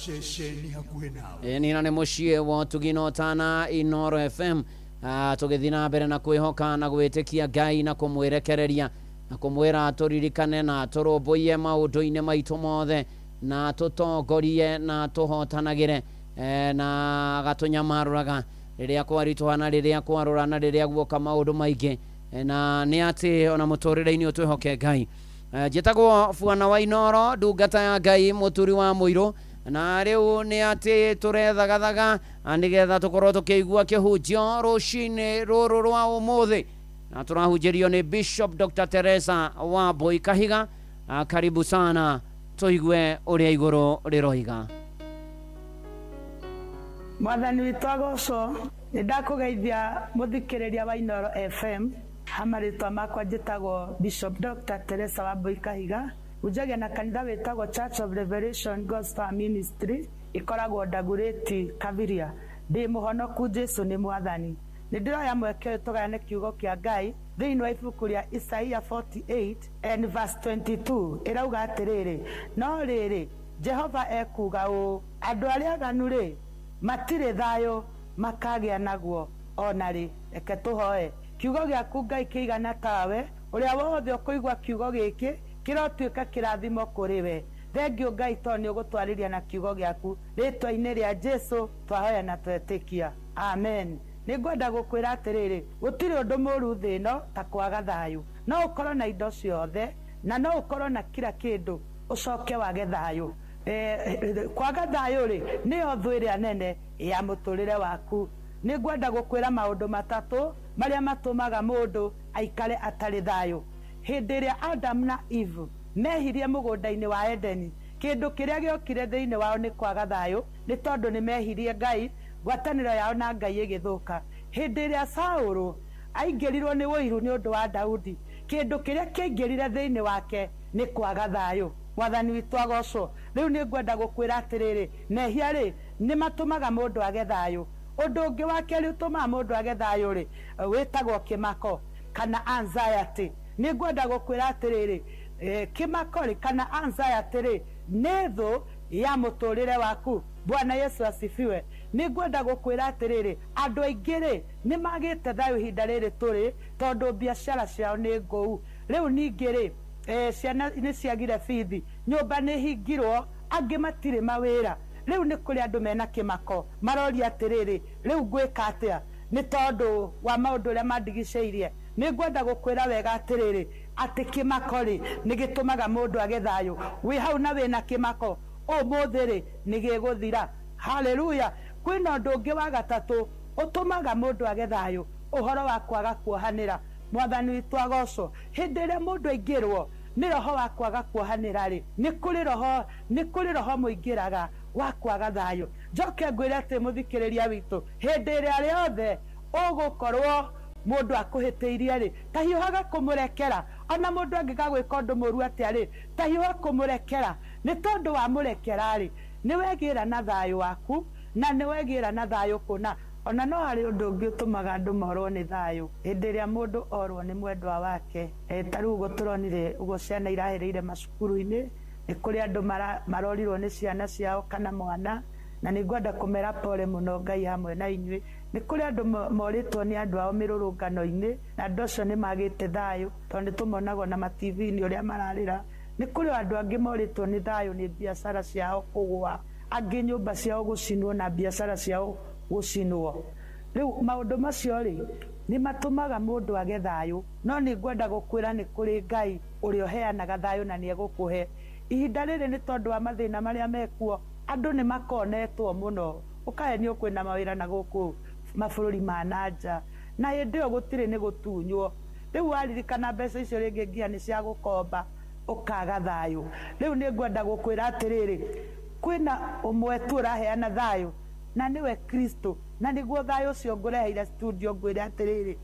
Ceceni hakuhĩ nawe. Nina nĩ mũciĩ wa ũtugi na ũtana Inooro FM. Tũgĩthiĩ na mbere na kwĩhoka na gwĩtĩkia Ngai na kũmwĩrekereria na kũmwĩra tũririkane na tũrũmbũiye maũndũ-inĩ maitũ mothe na tũtongorie na tũhotanagĩre, na agatũnyamarũraga rĩrĩa kwaritũha na rĩrĩa kwarũra na rĩrĩa guoka maũndũ maingĩ, na nĩ atĩ ona mũtũrĩre-inĩ ũtwĩhoke Ngai. Njĩtagwo Bwana wa Inooro, ndungata ya Ngai Mũturi wa Mũirũ, na rĩu nĩ atĩ tũrethagathaga nĩgetha tũkorwo tũkĩigua kĩhunjio rũcinĩ rũrũ rwa ũmũthĩ, na tũrahunjĩrio nĩ Bishop Dr. Teresa wa Mbui Kahiga. Karibu sana tũigue ũrĩa igũrũ rĩroiga. Mwathani witũ agocwo. Nĩ ndakũgeithia mũthikĩrĩria wa Inooro FM. Ha marĩtwa makwa njĩtagwo Bishop Dr. Teresa wa Mbui Kahiga, hunjagia na kanitha wĩtagwo Church of Revelation Gospel Ministry, ĩkoragwo Ndagurĩti Kabiria. Ndĩ mũhonoku, Jesu nĩ Mwathani. Nĩ ndĩroya mweke ũyũ tũgayane kiugo kĩa Ngai thĩinĩ wa ibuku rĩa Isaia 48 and verse 22, ĩrauga atĩrĩrĩ, no rĩrĩ Jehova ekuuga ũũ, andũ arĩa aganu rĩ matirĩ thayũ makagĩa naguo ona rĩ. Reke tũhoe. Kiugo gĩaku Ngai kĩigana tawe, ũrĩa wothe ũkũigua kiugo gĩkĩ kĩrotuĩka kĩrathimo kũrĩ we. Thengio Ngai tondũ nĩ ũgũtwarĩria na kiugo gĩaku. Rĩtwa-inĩ rĩa Jesu twahoya na twetĩkia, amen. Nĩ ngwenda gũkwĩra atĩrĩrĩ, gũtirĩ ũndũ mũũru thĩ ĩno ta kwaga thayũ. No ũkorwo na indo ciothe na no ũkorwo na kila kĩndũ ũcoke wage thayũ. Kwaga thayũ rĩ nĩyo thũ ĩrĩa nene ya mũtũrĩre waku. Nĩ ngwenda gũkwĩra maũndũ matatũ marĩa matũmaga mũndũ aikare atarĩ thayũ. Hĩndĩ ĩrĩa Adam na Eve mehirie mũgũnda-inĩ wa Edeni, kĩndũ kĩrĩa gĩokire thĩinĩ wao nĩ kwaga thayũ, nĩ tondũ nĩ mehirie Ngai, ngwatanĩro yao na Ngai ĩgĩthũka. Hĩndĩ ĩrĩa Saũlũ aingĩrirwo nĩ ũiru nĩ ũndũ wa Daudi, kĩndũ kĩrĩa kĩaingĩrire thĩinĩ wake nĩ kwaga thayũ. Mwathani witũ agocwo. Rĩu nĩ ngwenda gũkwĩra atĩrĩrĩ, mehia rĩ nĩ matũmaga mũndũ age thayũ. Ũndũ ũngĩ wa kerĩ ũtũmaga mũndũ age thayũ rĩ wĩtagwo kĩmako kana anxiety. Nĩ ngwenda gũkwĩra atĩrĩrĩ, kĩmako rĩ kana anxiety rĩ nĩ thũ ya mũtũrĩre waku. Bwana Yesu asifiwe. Nĩ ngwenda gũkwĩra atĩrĩrĩ, andũ aingĩ rĩ nĩ magĩte thayũ ihinda rĩrĩ tũrĩ tondũ biacara ciao nĩ ngũu. Rĩu ningĩ rĩ ciana nĩ ciagire bithi, nyũmba nĩ hingirwo, angĩ matirĩ mawĩra. Rĩu nĩ kũrĩ andũ mena kĩmako maroria atĩrĩrĩ, rĩu ngwĩka atĩa nĩ tondũ wa maũndũ ũrĩa mandigicĩirie. Nĩ ngwenda gũkwĩra wega atĩrĩrĩ, atĩ kĩmako rĩ nĩ gĩtũmaga mũndũ age thayũ. Wĩ hau na wĩna kĩmako ũmũthĩ rĩ nĩ gĩgũthira. Haleluya. Kwĩna ũndũ ũngĩ wa gatatũ ũtũmaga mũndũ age thayũ, ũhoro wa kwaga kuohanĩra. Mwathani witũ agocwo. Hĩndĩ ĩrĩa mũndũ aingĩrwo nĩ roho wa kwaga kuohanĩra rĩ, nĩ kũrĩ roho mũingĩraga wa kwaga thayũ. Njoke ngwĩre atĩ mũthikĩrĩria witũ, hĩndĩ ĩrĩa rĩothe ũgũkorwo mũndũ akũhĩtĩirie rĩ, ta hiũhaga kũmũrekera. Ona mũndũ angĩgagwĩka ũndũ mũũru atĩa rĩ, ta hiũha kũmũrekera. Nĩ tondũ wamũrekera rĩ, nĩ wegĩra na thayũ waku na nĩ wegĩra na thayũ kũna. Ona no harĩ ũndũ ũngĩ ũtũmaga andũ morwo nĩ thayũ, hĩndĩ ĩrĩa mũndũ orwo nĩ mwendwa wake. Ta rĩu ũguo tũronire ũguo ciana irahĩrĩire macukuru-inĩ, nĩ kũrĩ andũ marorirwo nĩ ciana ciao kana mwana, na nĩ ngwenda kũmera pole mũno, Ngai hamwe na inyuĩ. Nĩ kũrĩ andũ morĩtwo nĩ andũ ao mĩrũrũngano-inĩ, na andũ acio nĩ magĩte thayũ tondũ nĩ tũmonagwo na ma-TV-inĩ ũrĩa mararĩra. Nĩ kũrĩ andũ angĩ morĩtwo nĩ thayũ nĩ biacara ciao kũgũa, angĩ nyũmba ciao gũcinwo na biacara ciao gũcinwo. Rĩu maũndũ macio rĩ nĩ matũmaga mũndũ age thayũ. No nĩ ngwenda gũkwĩra nĩ kũrĩ Ngai ũrĩa ũheanaga thayũ na nĩ egũkũhe. Ihinda rĩrĩ nĩ tondũ wa mathĩna marĩa mekuo, andũ nĩ makonetwo mũno. Ũkahenio kwĩna mawĩra na gũkũ mabũrũri ma na nja, na hĩndĩ ĩyo gũtirĩ nĩ gũtunywo. Rĩu waririkana mbeca icio rĩngĩ nginya nĩ cia gũkomba, ũkaga thayũ. Rĩu nĩ ngwenda gũkwĩra atĩrĩrĩ, kwĩna ũmwe tu ũraheana thayũ na nĩwe Kristo, na nĩguo thayũ ũcio ngũreheire studio ngwĩre atĩrĩrĩ,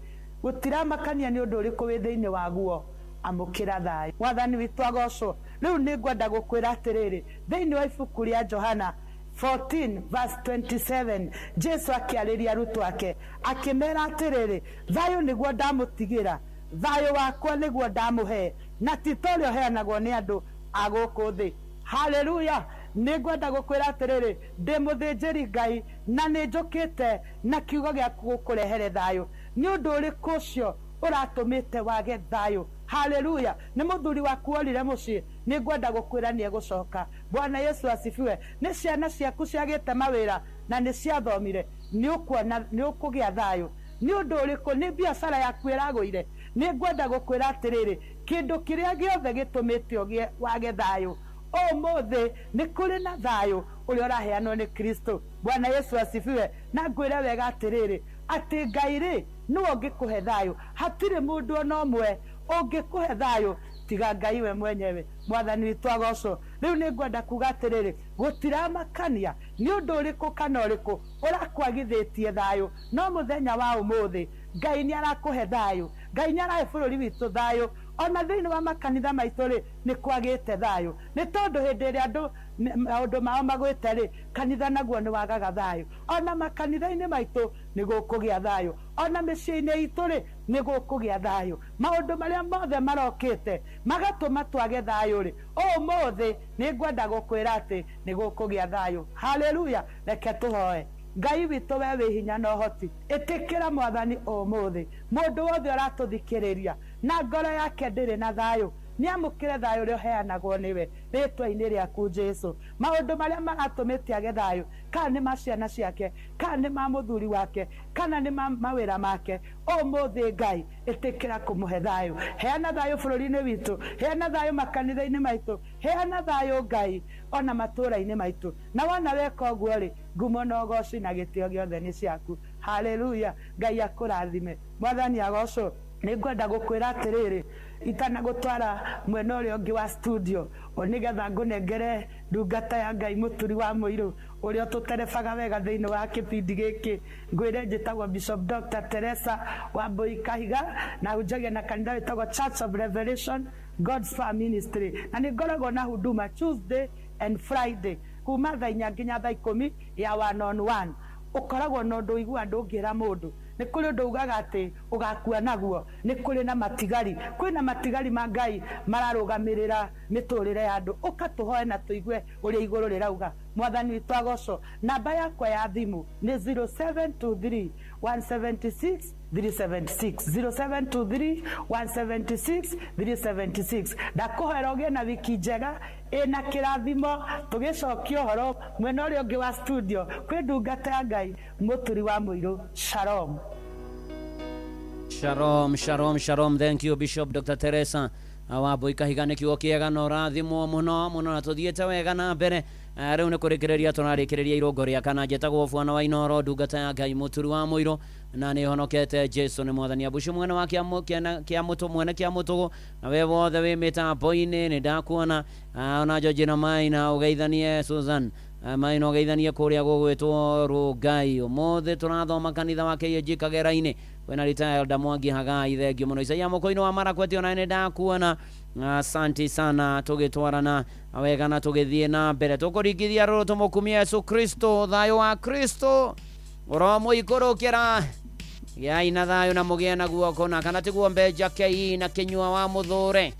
gũtiramakania nĩ ũndũ ũrĩkũ wĩ thĩinĩ waguo, amũkĩra thayũ. Mwathani witũ agocwo. Rĩu nĩ ngwenda gũkwĩra atĩrĩrĩ, thĩinĩ wa ibuku rĩa Johana 14 verse 27, Jesu akĩarĩria arutwo ake akĩmera atĩrĩrĩ, thayũ nĩguo ndamũtigĩra, thayũ wakwa nĩguo ndamũhe, na ti ta ũrĩa ũheanagwo nĩ andũ a gũkũ thĩ. Haleluya. Nĩ ngwenda gũkwĩra atĩrĩrĩ, ndĩ mũthĩnjĩri Ngai na nĩ njũkĩte na kiugo gĩaku gũkũrehere thayũ. Nĩ ũndũ ũrĩkũ ũcio ũratũmĩte wage thayũ? Haleluya. Nĩ mũthuri waku orire mũciĩ, nĩ ngwenda gũkwĩra nĩ egũcoka. Bwana Yesu asifiwe. Nĩ ciana ciaku ciagĩte mawĩra na nĩ ciathomire, nĩ ũkuona nĩ ũkũgĩa thayũ. Nĩ ũndũ ũrĩkũ? Nĩ biacara yaku ĩragũire. Nĩ ngwenda gũkwĩra atĩrĩrĩ, kĩndũ kĩrĩa gĩothe gĩtũmĩte ũgĩe wage thayũ, ũmũthĩ nĩ kũrĩ na thayũ ũrĩa ũraheanwo nĩ Kristo. Bwana Yesu asifiwe. Na ngwĩre wega atĩrĩrĩ, atĩ Ngai rĩ nĩwe ũngĩkũhe thayũ. Hatirĩ mũndũ ona ũmwe ũngĩkũhe thayũ tiga Ngai we mwenyewe. Mwathani witũ agocwo. Rĩu nĩ ngwenda kuga atĩrĩrĩ, gũtiramakania nĩ ũndũ ũrĩkũ kana ũrĩkũ ũrakwagithĩtie thayũ, no mũthenya wa ũmũthĩ Ngai nĩ arakũhe thayũ. Ngai nĩ arahe bũrũri witũ thayũ. Ona thĩinĩ wa makanitha maitũ rĩ nĩ kwagĩte thayũ, nĩ tondũ hĩndĩ ĩrĩa andũ maũndũ mao magwĩte rĩ, kanitha naguo nĩ wagaga thayũ. Ona makanitha-inĩ maitũ nĩ gũkũgĩa thayũ, ona mĩciĩ-inĩ itũ rĩ nĩ gũkũgĩa thayũ. Maũndũ marĩa mothe marokĩte magatũma twage thayũ rĩ, ũmũthĩ nĩ ngwenda gũkwĩra atĩ nĩ gũkũgĩa thayũ. Haleluya. Reke tũhoe. Ngai witũ we wĩ hinya na ũhoti, ĩtĩkĩra Mwathani ũmũthĩ mũndũ wothe ũratũthikĩrĩria na ngoro yake ndĩrĩ na thayũ, nĩ amũkĩre thayũ ũrĩa ũheanagwo nĩwe rĩtwa-inĩ rĩaku Jesu. Maũndũ marĩa maratũmĩte age thayũ, kana nĩ ma ciana ciake, kana nĩ ma mũthuri wake, kana nĩ ma mawĩra make, ũmũthĩ Ngai ĩtĩkĩra kũmũhe thayũ. Heana thayũ bũrũri-inĩ witũ, heana thayũ makanitha-inĩ maitũ, heana thayũ Ngai ona matũũra-inĩ maitũ. Na wona weka ũguo rĩ, ngumo na ũgoci na gĩtĩo gĩothe nĩ ciaku. Haleluya. Ngai akũrathime. Mwathani agocwo. Nĩ ngwenda gũkwĩra atĩrĩrĩ, itanagũtwara mwena ũrĩa ũngĩ wa studio, o nĩgetha ngũnengere ndungata ya Ngai mũturi wa mũirũ ũrĩa ũtũterebaga wega thĩinĩ wa kĩbindi gĩkĩ. Ngwĩre njĩtagwo Bishop Dr. Teresa Wambui Kahiga, na hunjagia na kanitha wĩtagwo Church of Revelation God's Fire Ministry, na nĩ ngoragwo na huduma Tuesday and Friday kuma thaa 4 nginya thaa 10 ya 1 on 1. Ũkoragwo na ũndũ ũiguaga ndũngĩra mũndũ. Nĩ kũrĩ ũndũ ugaga atĩ ũgakua naguo. Nĩ kũrĩ na matigari, kwĩna matigari ma Ngai mararũgamĩrĩra mĩtũrĩre ya andũ. Ũka tũhoe na tũigue ũrĩa igũrũ rĩrauga. Mwathani witũ agocwo. Namba yakwa ya thimũ nĩ 0723 176 376, 0723 176 376. Ndakũhoera ũgĩe na wiki njega ĩna kĩrathimo. Tũgĩcokia ũhoro mwena ũrĩa ũngĩ wa studio kwĩ ndungata ya Ngai Mũturi wa Mũirũ. Shalom. Shalom, shalom, shalom. Thank you, Bishop Dr. Teresa Wambui Kahiga. Nĩ kiugo kĩega na ũrathimwo mũno mũno, na tũthiĩte wega na mbere. Rĩu nĩ kũrĩkĩrĩria tũrarĩkĩrĩria irũngo rĩa kana. Njĩtagwo Bwana wa Inoro, ndungata ya Ngai Mũturi wa Mũirũ, na nĩ honokete. Jesu nĩ mwathani. Abucu mwena wa kĩa mũtũ mwene kĩa mũtũgũ, na we wothe wĩ mĩtambo-inĩ nĩ ndakuona. Ona Georgina Maina ũgeithanie, Susan Maina ũgeithanie kũrĩa gũgwĩtwo Rũngai. Ũmũthĩ tũrathoma kanitha wa KAG Kagera-inĩ kwĩna retired Elder Mwangi Hagai. Thengio mũno. Isaia Mũkũinĩ wa Marakweti, ona nĩ ndakuona. Asante sana. Tũgĩtwarana wega na tũgĩthiĩ na mbere, tũkũringithia rũrũ tũmũkumie Yesu Kristo. Thayũ wa Kristo ũromũikũrũkĩra. Gĩai na thayũ na mũgĩe na guoko na kana tiguo mbenja kei na kĩnyua wa mũthũre.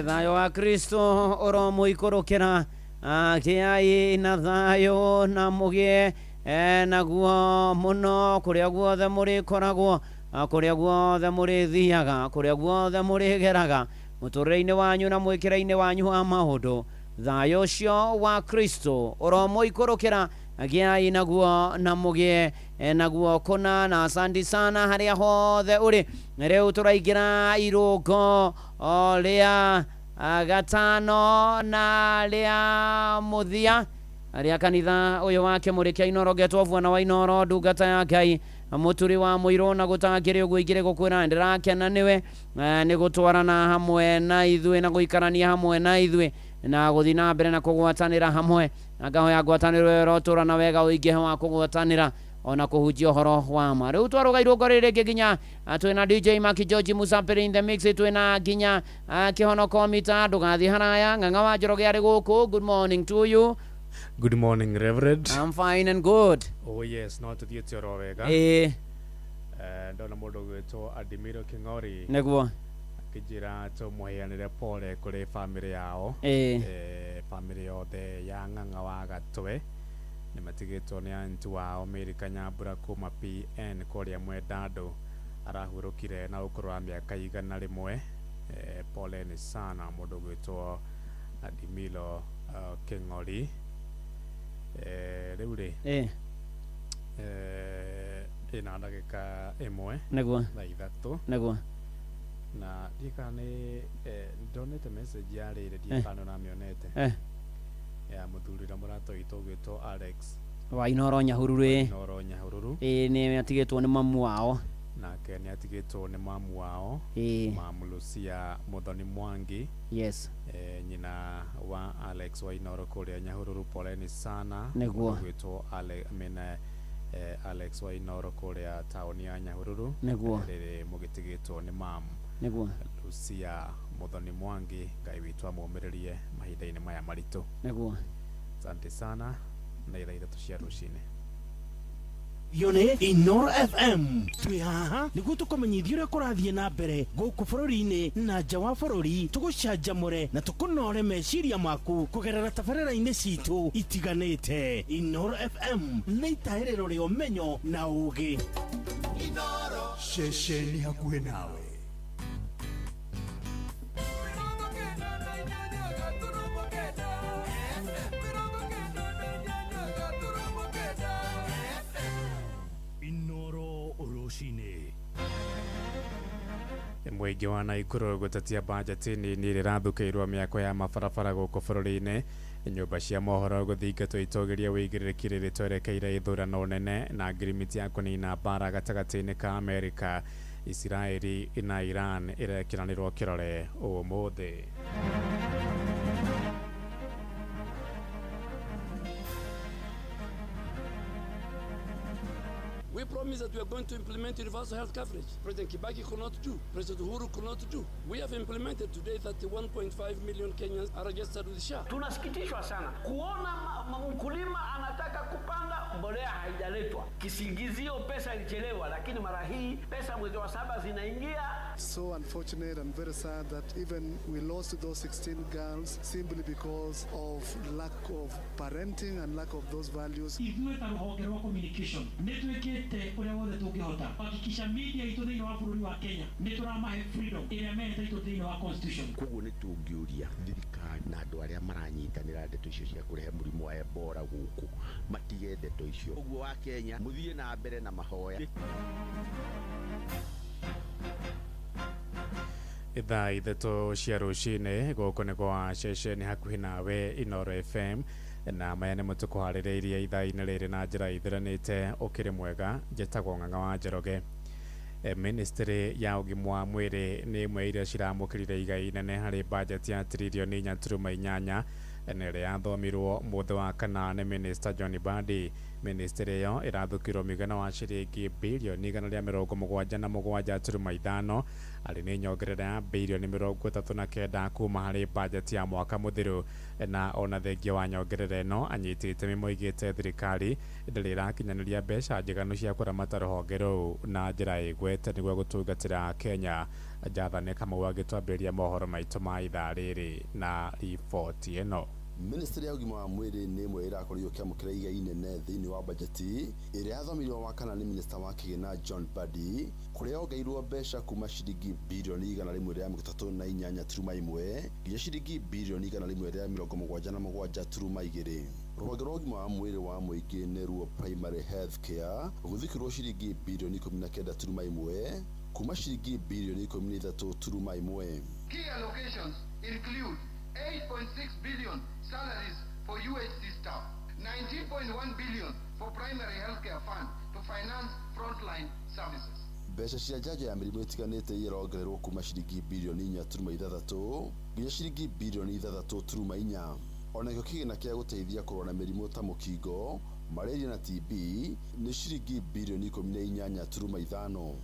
Thayũ wa Kristo ũromũikũrũkĩra. Gĩai na thayũ na mũgĩe naguo mũno kũrĩa guothe mũrĩkoragwo, kũrĩa guothe mũrĩthiaga, kũrĩa guothe mũrĩgeraga mũtũrĩre-inĩ wanyu na mwĩkĩre-inĩ wanyu wa maũndũ. Thayũ ũcio wa Kristo ũromũikũrũkĩra. Gĩai naguo na mũgĩe naguo kũna na asante sana harĩa hothe ũrĩ. Rĩu tũraingĩra irũngo o rĩa gatano na rĩa mũthia rĩa kanitha ũyũ wa Kĩmũrĩ kĩa Inooro ngetwo Bwana wa Inooro, ndungata ya Ngai mũturi wa mũirũ na gũtangĩrĩ ũguo ingĩrĩ gũkwĩra ndĩrakena nĩwe nĩ gũtwarana hamwe na ithuĩ na gũikarania hamwe na ithuĩ na gũthiĩ na mbere na kũgwatanĩra hamwe na ngahoya ngwatanĩro ĩyo ĩrotũra na wega ũingĩhe wa kũgwatanĩra ona kũhunjia ũhoro wa ma. Rĩu twarũga irũngo rĩrĩ rĩngĩ nginya twĩna DJ Maki George Musapiri in the mix, twĩna nginya Kĩhonoko Mita, ndũgathiĩ haraya. Ng'ang'a wa Njoroge arĩ gũkũ. Good morning to you. Good morning, Reverend. I'm fine and good. Oh yes, no tuthiĩte oro wega. Ndona mũndũ ũgwĩtwo Adimiro Kĩng'ori Nĩguo. Akĩnjĩra tũmũheanĩre pole kũrĩ bamĩrĩ yao. Bamĩrĩ yothe ya Ng'ang'a wa Gatwe nĩ matigĩtwo nĩ anti wao Mary Kanyambura kuma PN kũrĩa Mwendandũ, arahurũkire na ũkũrũ wa mĩaka 101. Pole ni sana mũndũ ũgwĩtwo Adimilo Kĩng'ori. Rĩu rĩ ĩna ndagĩka 1 Nĩguo. Thaa 3. Nĩguo. Na ndiũĩ kana nĩ ndonete message ya rĩrĩ, ndiũĩ kana nĩũramĩonete ya mũthuri ũrĩa mũrata witũ ũgwĩtwo Alex wa Inooro Nyahururu. Inooro Nyahururu. Nĩ atigĩtwo nĩ mamu wao. Nake nĩ atigĩtwo nĩ mamu wao, mamu Lucia Muthoni Mwangi. Yes. Nyina wa Alex wa Inooro kũrĩa Nyahururu, poleni sana. Nĩguo. Ũgwĩtwo Alex wa Inooro kũrĩa taũni ya Nyahururu. Nĩguo. Rĩrĩ mũgĩtigĩtwo nĩ mamu Nĩguo. Lucia Muthoni Mwangi. Ngai witũ amũmĩrĩrie mahinda-inĩ maya maritũ. Nĩguo. Asante sana na ithaa 3 cia rũcinĩ. Yone Inooro FM twĩ haha nĩguo tũkũmenyithia ũrĩa kũrathiĩ na mbere gũkũ bũrũri-inĩ na nja wa bũrũri, tũgũcanjamũre na tũkũnore meciria maku kũgerera tabarĩra-inĩ citũ itiganĩte. Inooro FM nĩ itahĩrĩro rĩa ũmenyo na ũũgĩ. Ceceni hakuhĩ nawe. Mũingĩ wa Naikuru gũtetia bajeti nini ĩrathũkĩirwo mĩako ya mabarabara gũkũ bũrũri-inĩ. Nyũmba cia mohoro gũthingatwo itũgĩrie wĩigĩrĩrĩki rĩrĩ twerekeire ithurano nene na ngirimiti ya kũnina mbara gatagatĩ-inĩ ka Amerika, Isiraeli na Iran ĩrekiranĩrwo kĩrore ũmũthĩ. We promise that we are going to implement universal health coverage. President Kibaki could not do. President Uhuru could not do. We have implemented today 31.5 million Kenyans are registered with SHA. Tunasikitishwa sana kuona mkulima anataka kupanda, mbolea haijaletwa. Kisingizio pesa ilichelewa, lakini mara hii pesa mwezi wa 7 zinaingia. So unfortunate and very sad that even we lost those 16 girls simply because of lack of parenting and lack of those values. Ithuĩ ta rũhonge rwa communication nĩ twĩkĩte ũrĩa wothe tũngĩhota kuhakikisha media itũ thĩinĩ wa bũrũri wa Kenya nĩ tũramahe freedom ĩrĩa mehetwo thĩinĩ wa constitution. Koguo nĩ tũngĩũria thirikari na andũ arĩa maranyitanĩra ndeto icio cia kũrehe mũrimũ wa Ebola gũkũ matige ndeto icio. Ũguo wa Kenya mũthiĩ na mbere na mahoya. Ithaa 3 cia rũcinĩ gũkũ nĩ kwa ceceni hakuhĩ nawe Inooro FM na maya nĩmo tũkũharĩrĩirie ithaa-inĩ rĩrĩ na njĩra ithiranĩte. Ũkĩrĩ mwega, njĩtagwo Ng'ang'a wa Njoroge. Ministry ya ũgima wa mwĩrĩ nĩ ĩmwe iria ciramũkĩrire igai inene harĩ bajeti ya tiririoni 4.8 na ĩrĩa yathomirwo mũthĩ wa kana nĩ Minister John Mbadi. Ministry ĩyo ĩrathũkirwo mũigana wa ciringi birioni 177.5 arĩ nĩ nyongerera ya birioni 39 kuma harĩ bajeti ya mwaka mũthiru. Na ona thengia wa nyongerera ĩno, anyiti itemi moigĩte thirikari ndĩrĩ ĩrakinyanĩria mbeca njiganu cia kũramata rũhonge rũu na njĩra ĩgwete nĩguo gũtungatĩra Kenya. Jathane Kamau agĩtwambĩrĩria mohoro maitũ ma ithaa rĩrĩ na riboti ĩno. Ministry ya ũgima wa mwĩrĩ nĩ ĩmwe ĩrakorirwo ĩkĩamũkĩra igai inene thĩinĩ wa bajeti ĩrĩa yathomirwo wa kana nĩ minista wa kĩgĩna John Mbadi, kũrĩa yongereirwo mbeca kuma ciringi birioni 138.1 nginya ciringi birioni 177.2. Rũhonge rwa ũgima wa mwĩrĩ wa mũingĩ nĩruo primary health care gũthikĩrwo ciringi birioni 19.1 kuma ciringi birioni 13.1. Key allocations include 8.6 billion salaries for UHC staff, 19.1 billion for primary healthcare fund to finance frontline services. Mbeca cia njanjo ya mĩrimũ ĩtiganĩte irongererwo kuma ciringi birioni 4.6 nginya ciringi birioni 6.4. Onakĩo kĩgĩna kĩa gũteithia kũrũa na mĩrimũ ta mũkingo, malaria na TB nĩ ciringi birioni 18.5.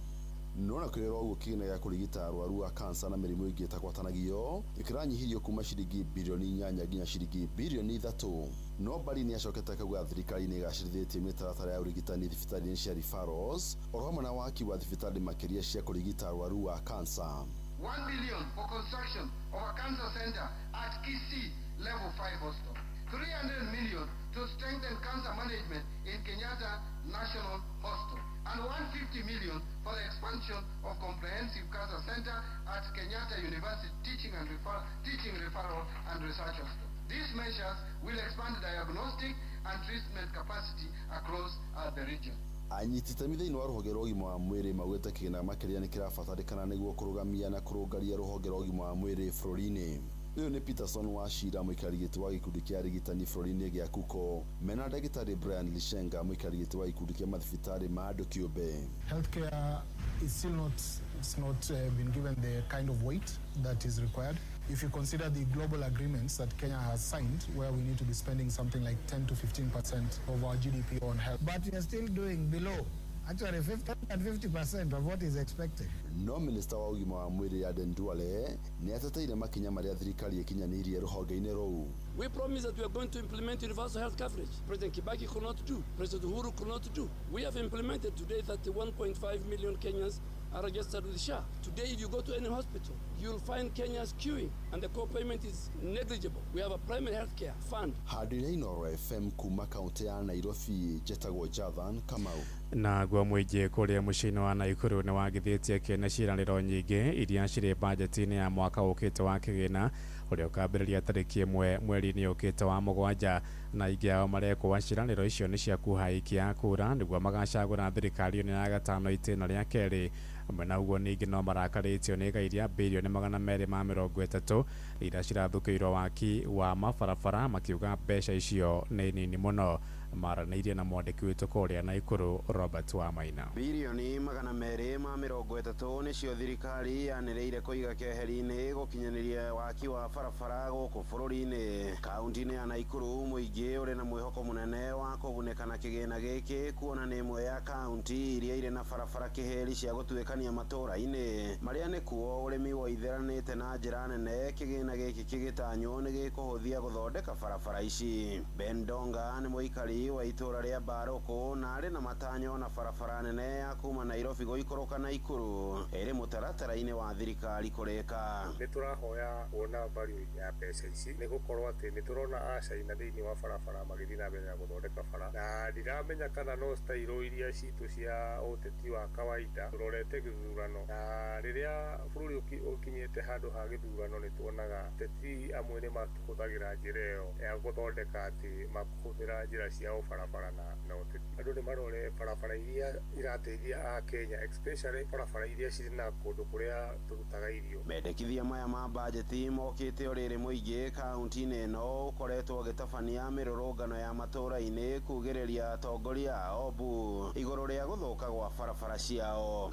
No na kũrĩ ũguo kĩgĩna gĩa kũrigita arwaru a kansa na mĩrimũ ĩngĩ ĩtagwatanagio nĩkĩranyihirio kuma ciringi birioni 8 nginya ciringi birioni 3. No Mbari nĩacokete akauga thirikari nĩĩgacĩrithĩtie mĩtaratara ya ũrigitani thibitarĩ-inĩ cia referrals oro hamwe na waki wa thibitarĩ makĩria cia kũrigita arwaru a kansa. 1 billion for construction of a cancer center at Kisii Level 5 Hospital. 300 million to strengthen cancer management in Kenyatta National Hospital, and 150 million for the expansion of comprehensive cancer center at Kenyatta University Teaching Referral and Research Hospital. These measures will expand diagnostic and treatment capacity across the region. Anyiti itemi thĩinĩ wa rũhonge rwa ũgima wa mwĩrĩ maugĩte kĩgĩna makĩria nĩkĩrabatarĩkana nĩguo kũrũgamia na kũrũngaria rũhonge rwa ũgima wa mwĩrĩ bũrũri-inĩ. Ũyũ nĩ Peterson Wachira mũikarĩri gĩtĩ wa gĩkundi kĩa arigitani bũrũri-inĩ gĩa KUKO mena ndagĩtarĩ Brian Lishenga mũikarĩri gĩtĩ wa gĩkundi kĩa mathibitarĩ ma andũ kĩũmbe. Healthcare is still not been given the kind of weight that is required. If you consider the global agreements that Kenya has signed, where we need to be spending something like 10 to 15% of our GDP on health. But we are still doing below, actually 50% of what is expected. No minista wa ũgima wa mwĩrĩ Aden Duale nĩ ateteire makinya marĩa thirikari ĩkinyanĩirie rũhonge-inĩ rũu. We promise that we are going to implement universal health coverage. President Kibaki could not do. President Uhuru could not do. We have implemented today 31.5 million Kenyans are registered with SHA. Today, if you go to any hospital, you'll find Kenyans queuing, and the co-payment is negligible. We have a primary health care fund. Handũ-inĩ Inooro FM kuma kaunti ya Nairobi, njetagwo Jathan Kamau. Naguo mũingĩ kũrĩa mũciĩ-inĩ wa Naikuru nĩ wagithĩtie kĩene ciĩranĩro nyingĩ iria cirĩ bajeti-inĩ ya mwaka ũkĩte wa kĩgĩna ũrĩa ũkambĩrĩria tarĩki 1 mweri-inĩ ũkĩte wa 7, na aingĩ ao marekwo ciĩranĩro icio nĩ cia kũhaikia kura nĩguo magacagũra thirikari ĩno ya gatano itĩna rĩa kerĩ. Hamwe na ũguo ningĩ no marakarĩtio nĩ igai rĩa birioni 230 iria cirathũkĩirwo waki wa mabarabara makiuga mbeca icio nĩ nini mũno. Maranĩirie na mwandĩki witũ kũrĩa Naikuru Robert Wamaina. Birioni 230 nĩcio thirikari yanĩrĩire kũiga keheri-inĩ gũkinyanĩria waki wa barabara gũkũ bũrũri-inĩ. Kaunti-inĩ ya Naikuru mũingĩ ũrĩ na mwĩhoko mũnene wa kũgunĩka na kĩgĩna gĩkĩ kuona nĩ ĩmwe ya kaunti iria irĩ na barabara kĩheri cia gũtuĩkania matũũra-inĩ marĩa nĩkuo ũrĩmi woitheranĩte na njĩra nene. Kĩgĩna gĩkĩ kĩgĩtanywo nĩ gĩkũhũthia gũthondeka barabara ici. Ben Donga nĩ mũikari wa itũũra rĩa Mbarũkũ na arĩ na matanyo na barabara nene ya kuma Nairobi gũikũrũka Naikuru ĩrĩ mũtaratara-inĩ wa thirikari kũrĩka. Nĩ tũrahoya kuona value ya mbeca ici nĩ gũkorwo atĩ nĩ tũrona acaina thĩinĩ wa barabara magĩthiĩ na mbere na gũthondeka bara, na ndiramenya kana no style iria citũ cia ũteti wa kawaida tũrorete gĩthurano, na rĩrĩa bũrũri ũkinyĩte handũ ha gĩthurano nĩ tuonaga ateti amwe nĩ mahũthagĩra njĩra ĩyo ya gũthondeka atĩ makũhũthĩra njĩra cia barabara na ũteti. Andũ nĩ marore barabara iria irateithia a Kenya, especially barabara iria cirĩ na kũndũ kũrĩa tũrutaga irio. Mendekithia maya ma bajeti mokĩte o rĩrĩ mũingĩ kaunti-inĩ ĩno ũkoretwo ũgĩtabania mĩrũrũngano ya matũũra-inĩ kugĩrĩria atongoria a Obu igũrũ rĩa gũthũka gwa barabara ciao.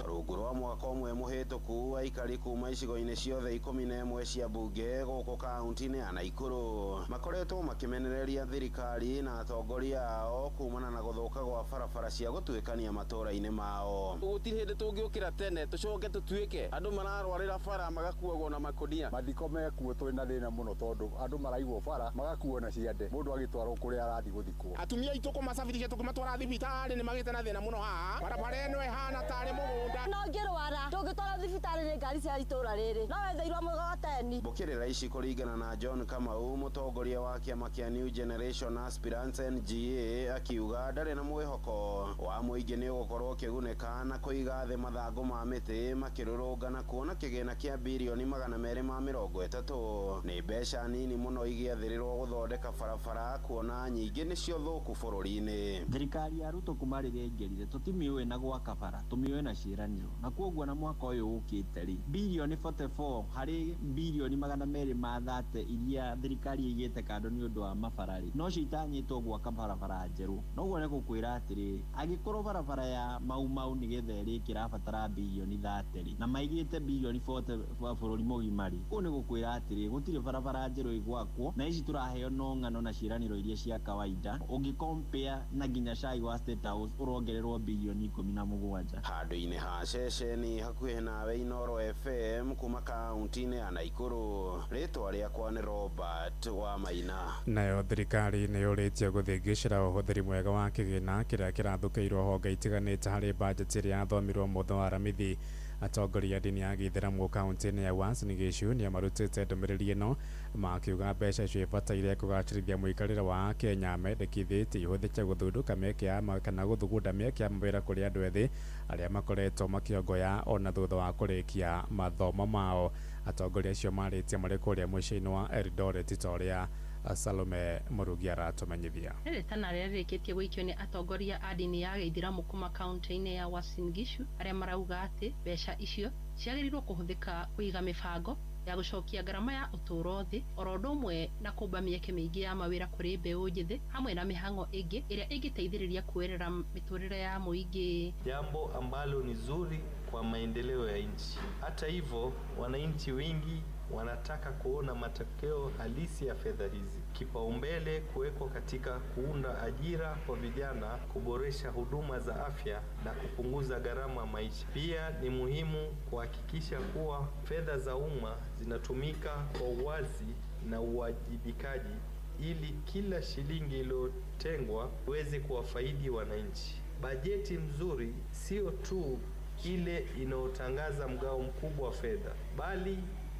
Rungu rwa mwaka ũmwe mũhĩtũku aikari kuma icigo-inĩ ciothe 11 cia mbunge gũkũ kaunti-inĩ ya Naikuru makoretwo makĩmenereria thirikari na atongoria ao kumana na gũthũka gwa barabara cia gũtuĩkania matũũra-inĩ mao. Gũtirĩ hĩndĩ tũngĩũkĩra tene tũcoke tũtuĩke andũ mararwarĩra bara magakuagwo na makonia. Mathiko mekuo twĩ na thĩna mũno tondũ andũ maraigwo bara magakuo na ciande mũndũ agĩtwarwo kũrĩa arathiĩ gũthikwo. Atumia aitũ kũmacabirisha tũkĩmatwara thibitarĩ. Mathibitarĩ nĩ magĩte na thĩna mũno haha, barabara ĩno ĩhana tarĩ mũgũnda. No ngĩrwara tũngĩtwarwo thibitarĩ nĩ ngari cia itũra rĩrĩ no wetheirwo mũgogoteni. Mbũkĩrĩra ici kũringana na John Kamau, mũtongoria wa kĩama kĩa New Generation Aspirants NGA, akiuga ndarĩ na mwĩhoko wa mũingĩ nĩ ũgũkorwo ũkĩgunĩka na kũiga thĩ mathangũ ma mĩtĩ makĩrũrũngana kuona kĩgĩna kĩa birioni 230 nĩ mbeca nini mũno igĩathĩrĩrwo gũthondeka barabara kuona nyingĩ nĩcio thũku bũrũri-inĩ. Thirikari ya Ruto kuma rĩrĩa ĩingĩrire tũtimĩũĩ na gwaka bara, tũmĩũĩ na ciĩranĩro, na kwoguo na mwaka ũyũ ũkĩte rĩ, birioni 44 harĩ birioni 230 iria thirikari ĩigĩte kando nĩ ũndũ wa mabara rĩ, nocio itanyĩtwo gwaka barabara njerũ. Noguo nĩ gũkwĩra atĩrĩrĩ, angĩkorwo barabara ya Mau Mau nĩgetha ĩrĩke ĩrabatara birioni 30 rĩ, na maigĩte birioni 40 bũrũri mũgima rĩ, kũu nĩ gũkwĩra atĩrĩrĩ, gũtirĩ barabara njerũ ĩgwakwo, na ici tũraheo no ng'ano na ciĩranĩro iria cia kawaida. Ũngĩ compare na nginya cai wa State House ũrongererwo birioni 17. Handũ-inĩ ha ceceni hakuhĩ nawe Inooro FM kuma kaunti-inĩ ya Naikuru, rĩtwa rĩakwa nĩ Robert wa Maina. Nayo thirikari nĩ yũrĩtie gũthĩngĩcĩra ũhũthĩri mwega wa kĩgĩna kĩrĩa kĩrathũkĩirwo honge itiganĩte harĩ bajeti ĩrĩa yathomirwo mũthenya wa Aramithi. Atongoria a ndini ya gĩithĩramu kaunti-inĩ ya Uasin Gishu nĩ marutĩte ndũmĩrĩri ĩno makiuga mbeca icio ibataire kũgacĩrithia mũikarĩre wa Akenya mendekithĩtie ihũthĩke gũthundũka mĩeke ya kana gũthugunda mĩeke ya mawĩra kũrĩ andũ ethĩ arĩa makoretwo makĩongoya ona thutha wa kũrĩkia mathomo mao. Atongoria acio marĩtie marĩ kũrĩa mũciĩ-inĩ wa Eldoret ta ũrĩa Salome Murugi aratũmenyithia. Rĩtana rĩrĩa rĩrĩkĩtie gũikio nĩ atongoria a ndini ya gĩithĩramu kuma kaunti-inĩ ya Uasin Gishu arĩa marauga atĩ mbeca icio ciagĩrĩirwo kũhũthĩka kũiga mĩbango ya gũcokia ngarama ya ũtũũro thĩ oro ũndũ ũmwe na kũmba mĩeke mĩingĩ ya mawĩra kũrĩ mbeũ njĩthĩ hamwe na mĩhang'o ĩngĩ ĩrĩa ĩngĩteithĩrĩria kuoerera mĩtũrĩre ya mũingĩ. Jambo ambalo ni zuri kwa maendeleo ya nchi. Hata hivyo, wananchi wengi wanataka kuona matokeo halisi ya fedha hizi. Kipaumbele kuwekwa katika kuunda ajira kwa vijana, kuboresha huduma za afya na kupunguza gharama maisha. Pia ni muhimu kuhakikisha kuwa fedha za umma zinatumika kwa uwazi na uwajibikaji ili kila shilingi iliyotengwa iweze kuwafaidi wananchi. Bajeti mzuri sio tu ile inayotangaza mgao mkubwa wa fedha, bali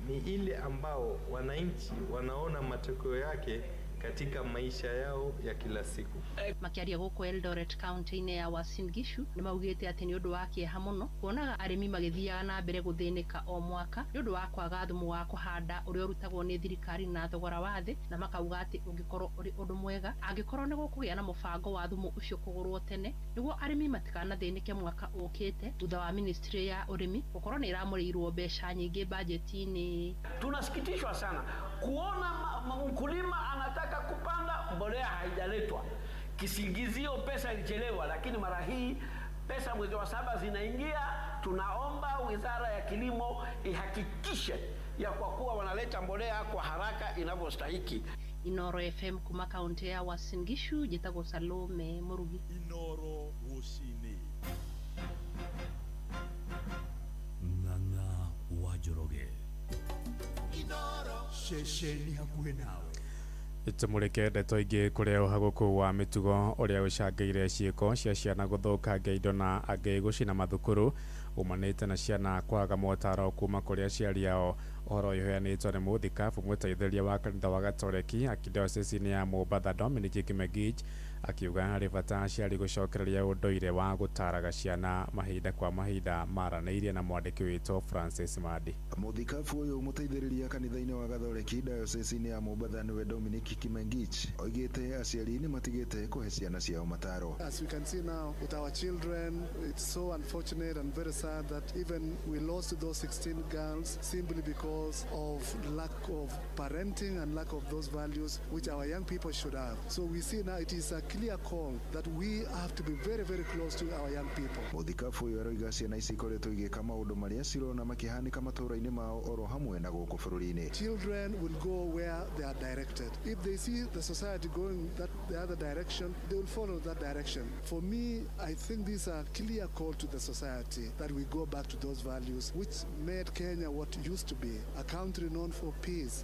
ni ile ambao wananchi wanaona matokeo yake katika maisha yao ya kila siku. Makiaria gũkũ Eldoret kaunti-inĩ ya Uasin Gishu nĩ maugĩte atĩ nĩ ũndũ wa kĩeha mũno kuonaga arĩmi magĩthiaga na mbere gũthĩnĩka o mwaka nĩ ũndũ wa kwaga thumu wa kũhanda ũrĩa ũrutagwo nĩ thirikari na thogora wa thĩ, na makauga atĩ ũngĩkorwo ũrĩ ũndũ mwega angĩkorwo nĩ gũkũgĩa na mũbango wa thumu ũcio kũgũrwo tene nĩguo arĩmi matikanathĩnĩke mwaka ũkĩte thutha wa ministry ya ũrĩmi gũkorwo nĩ ĩramũrĩirwo mbeca nyingĩ bajeti-inĩ. Tunasikitishwa sana kuona mkulima anataka kupanda, mbolea haijaletwa, kisingizio pesa ilichelewa, lakini mara hii pesa mwezi wa 7 zinaingia. Tunaomba Wizara ya Kilimo ihakikishe ya kwa kuwa wanaleta mbolea kwa haraka inavyostahiki. Inooro FM kuma kaunti ya Uasin Gishu, njĩtagwo Salome Murugi. Inooro rũcinĩ. Ng'ang'a wa Njoroge. Inooro ceceni hakuhĩ nawe. Tumũrĩke ndeto ingĩ kũrĩa ũhagũku wa mĩtugo ũrĩa ũcangĩire ciĩko cia ciana gũthũkangia indo na angĩ gũcina mathukuru umanĩte na ciana kwaga motaro kuma kũrĩ aciari ao. Ũhoro ũyũ ũheanĩtwo nĩ mũthikabu mũteithĩrĩria wa kanitha wa Gatoreki akidayocese-inĩ ya Mombatha Dominic Kimengich akiuga harĩ bata aciari gũcokereria ũndũire wa gũtaraga ciana mahinda kwa mahinda. Maranĩirie na mwandĩki witũ Francis Madi. Mũthikabu ũyũ mũteithĩrĩria kanitha-inĩ wa Gatoreki dayocese-inĩ ya Mombatha nĩwe Dominic Kimengich oigĩte aciari nĩ matigĩte kũhe ciana ciao mataro. As we can see now with our children, it's so unfortunate and very sad that even we lost those 16 girls simply because of lack of parenting and lack of those values which our young people should have. So we see now it is a clear call that we have to be very, very close to our young people. Mũthikabu ũyũ aroiga ciana ici ikoretwo igĩka maũndũ marĩa cirona makĩhanĩka matũũra-inĩ mao oro hamwe na gũkũ bũrũri-inĩ. Children will go where they are directed. If they see the society going that the other direction, they will follow that direction. For me, I think these are clear call to the society that we go back to those values which made Kenya what it used to be, a country known for peace,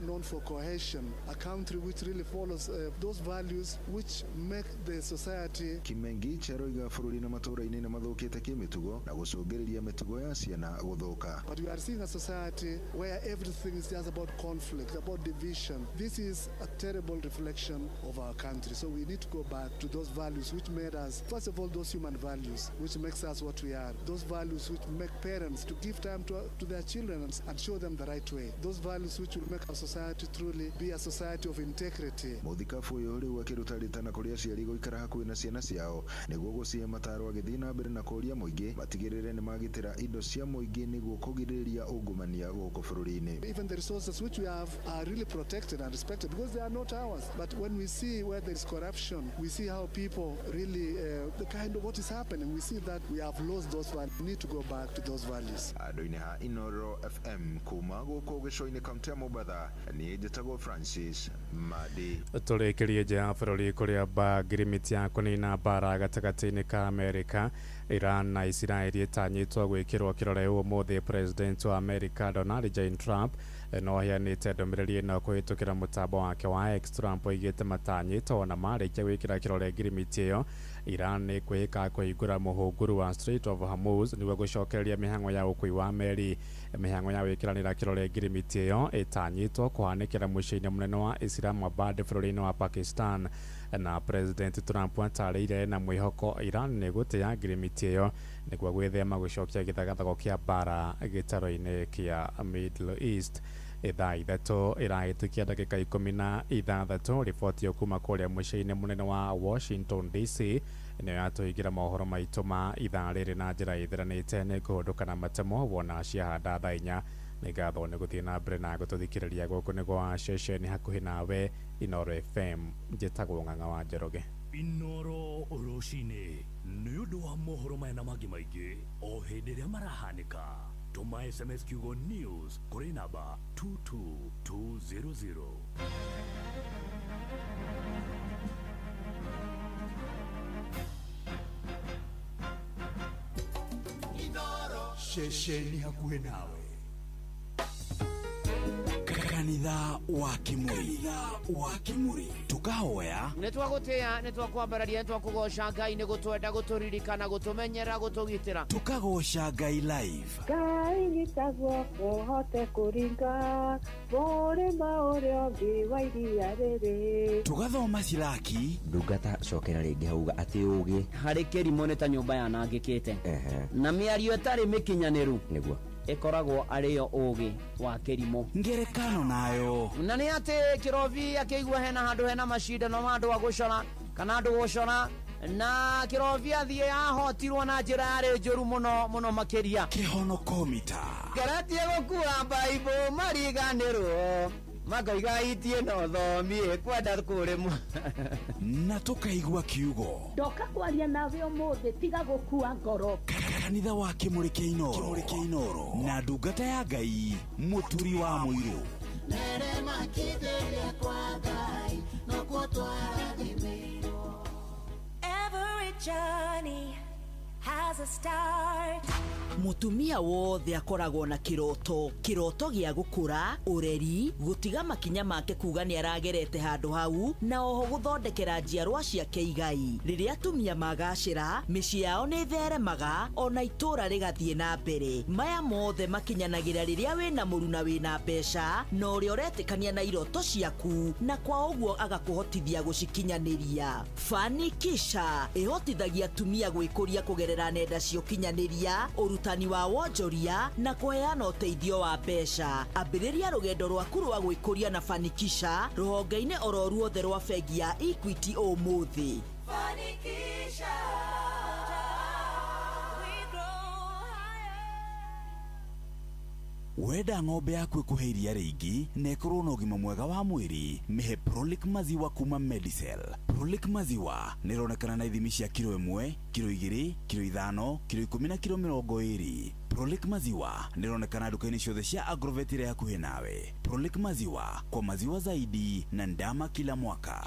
known for cohesion, a country which really follows those values which make the society. Kimengich aroiga bũrũri na matũũra-inĩ nĩ mathũkĩte kĩmĩtugo na gũcũngĩrĩria mĩtugo ya ciana gũthũka. But we are seeing a society where everything is just about conflict, about division. This is a terrible reflection of our country. So we need to go back to those values which made us, first of all, those human values, which makes us what we are. Those values which make parents to give time to their children and show them the right way. Those values which will make our society truly be a society of integrity. Mũthikabu ũyũ rĩu akĩruta rĩtana kũrĩ aciari gũikara hakuhĩ na ciana ciao nĩguo gũcihe mataro, agĩthiĩ na mbere na kũũria mũingĩ matigĩrĩre nĩ magitĩra indo cia mũingĩ nĩguo kũgirĩrĩria ungumania gũkũ bũrũri-inĩ. Even the resources which we have are really protected and respected because they are not ours. But when we see where there is corruption, we see how people really, the kind of what is happening, we see that we have lost those values. We need to go back to those values. Andũ-inĩ ha Inoro FM kuma gũkũ gĩcũa-inĩ kaunti ya Mombatha, niĩ njĩtagwo Francis Madi. Tũrĩkĩrie nja ya bũrũri kũrĩa ngirimiti ya kũnina mbara gatagatĩ-inĩ ka Amerika, Iran na Isiraeli ĩtanyĩtwo gwĩkĩrwo kĩrore ũmũthĩ. President wa Amerika Donald J Trump no aheanĩte ndũmĩrĩri ĩno kũhĩtũkĩra mũtambo wake wa X. Trump oigĩte matanyĩtwo ona marĩkia gwĩkĩra kĩrore ngirimiti ĩyo, Iran nĩ kwĩhĩka kũhingũra mũhunguru wa Strait of Hormuz nĩguo gũcokereria mĩhang'o ya ũkui wa meri. Mĩhang'o ya gwĩkĩranĩra kĩrore ngirimiti ĩyo ĩtanyĩtwo kũhanĩkĩra mũciĩ-inĩ mũnene wa Islamabad bũrũri-inĩ wa Pakistan. Na President Trump atarĩire na mwĩhoko Iran nĩ gũtĩa ngirimiti ĩyo nĩguo gwĩthema gũcokia gĩthagathago kĩa mbara gĩtaro-inĩ kĩa Middle East. Ithaa 3 ĩrahĩtũkia ndagĩka 16. Riboti ĩyo kuma kũrĩa mũciĩ-inĩ mũnene wa Washington DC nĩyo yatũhingĩra mohoro maitũ ma ithaa rĩrĩ na njĩra ĩtheranĩte. Nĩ ngũhũndũka na matemo wona ciahanda thaa 4. Nĩ ngatho nĩ gũthiĩ na mbere na gũtũthikĩrĩria. Gũkũ nĩ gwa ceceni hakuhĩ nawe Inoro FM. Njĩtagwo Ng'ang'a wa Njoroge. Inoro rũcinĩ nĩ ũndũ wa mohoro maya na mangĩ maingĩ o hĩndĩ ĩrĩa marahanĩka, tũma SMS kiugo news kũrĩ namba 22200. Ceceni hakuhĩ nawe, kanitha wa Kimuri, wa Kimuri, tukahoya. Nĩ twagũtĩĩa, nĩ twakwambararia, nĩ twakũgoca Ngai nĩ gũtwenda, gũtũririkana, gũtũmenyera, gũtũgitĩra. Tukagoca Ngai live. Ngai nyita guoko hote kũringa mũrĩma ũrĩa ũngĩ wa iria rĩrĩ. Tugathoma Siraki. Ndungata cokera rĩngĩ hauga atĩ ũgĩ harĩ kĩrimũ nĩ ta nyũmba yanangĩkĩte na mĩario ĩtarĩ mĩkinyanĩru nĩguo ĩkoragwo arĩyo ũgĩ wa kĩrimũ. Ngerekano nayo na nĩ atĩ kĩrobi akĩigua hena handũ hena macindano ma andũ a gũcora kana andũ gũcora, na kĩrobi athiĩ ahotirwo na njĩra yarĩ njũru mũno mũno makĩria. Kĩhonokomita ngeretie gũkua baibũ mariganĩrwo makoiga itie no thomie kwenda kũrĩmwo. Na tũkaigua kiugo ndoka kwaria nawe ũmũthĩ, tiga gũkua ngoro. Kanitha wa Kimuri kĩa Inoro, kĩa Inoro na ndungata ya Ngai Mũturi wa Mũirũ. Every journey has a start. Mutumia wothe akoragwo na kiroto, kiroto gĩa gũkũra, ũreri, gũtiga makinya make kuga nĩ aragerete handũ hau, na oho gũthondekera njiarwa ciake igai. Rĩrĩa atumia magacĩra, mĩciĩ yao nĩ ĩtheremaga, ona itũũra rĩgathiĩ na mbere. Maya mothe makinyanagĩra rĩrĩa wĩna mũruna wĩna mbeca, na ũrĩa ũretĩkania na iroto ciaku, na kwa ũguo agakũhotithia gũcikinyanĩria. Fanikisha ĩhotithagia atumia gwĩkũria kũgerera nenda cia ũkinyanĩria, ũrutani wa wonjoria na kũheana ũteithio wa mbeca. Ambĩrĩria rũgendo rwaku rwa gwĩkũria na Fanikisha rũhonge-inĩ oro ruothe rwa bengi ya Equity ũmũthĩ. Fanikisha. We grow higher. Wenda ng'ombe yaku ĩkũhe iria rĩingĩ na ĩkorwo na ũgima mwega wa mwĩrĩ, mĩhe Prolic maziwa kuma Medicel. Prolic maziwa nĩ ĩronekana na ithimi cia kiro 1, kiro 2, kiro 5, kiro 10 na kiro 20. Prolic maziwa nĩronekana nduka-inĩ ciothe cia Agrovet iria hakuhĩ nawe. Prolic maziwa kwa maziwa zaidi na ndama kila mwaka.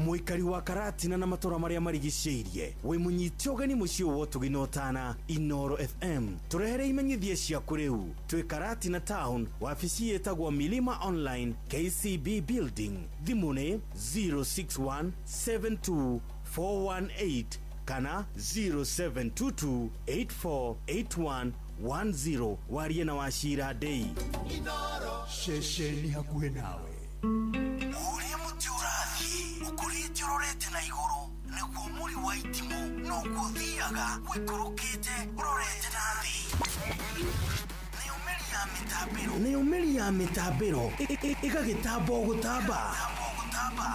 Mũikari wa Karatina na matũra marĩa marigicĩirie, wĩ mũnyite ũgeni mũciĩ wa ũtugi na ũtana Inoro FM. Tũrehere imenyithia ciaku rĩu. Twĩ Karatina Town, wabici ĩtagwo Milima Online, KCB Building. Thimũ nĩ 061 72 418 kana 0722 848110. Warie na Wachira Dei. Ceceni hakuhĩ nawe. Ũrĩa mũtĩ ũrathiĩ ũkũrĩte ũrorete na igũrũ nĩguo mũri wa itimũ noguo ũthiaga ũikũrũkĩte ũrorete na thĩ. Nayo mĩri ya mĩtambĩro ĩgagĩtamba o gũtamba,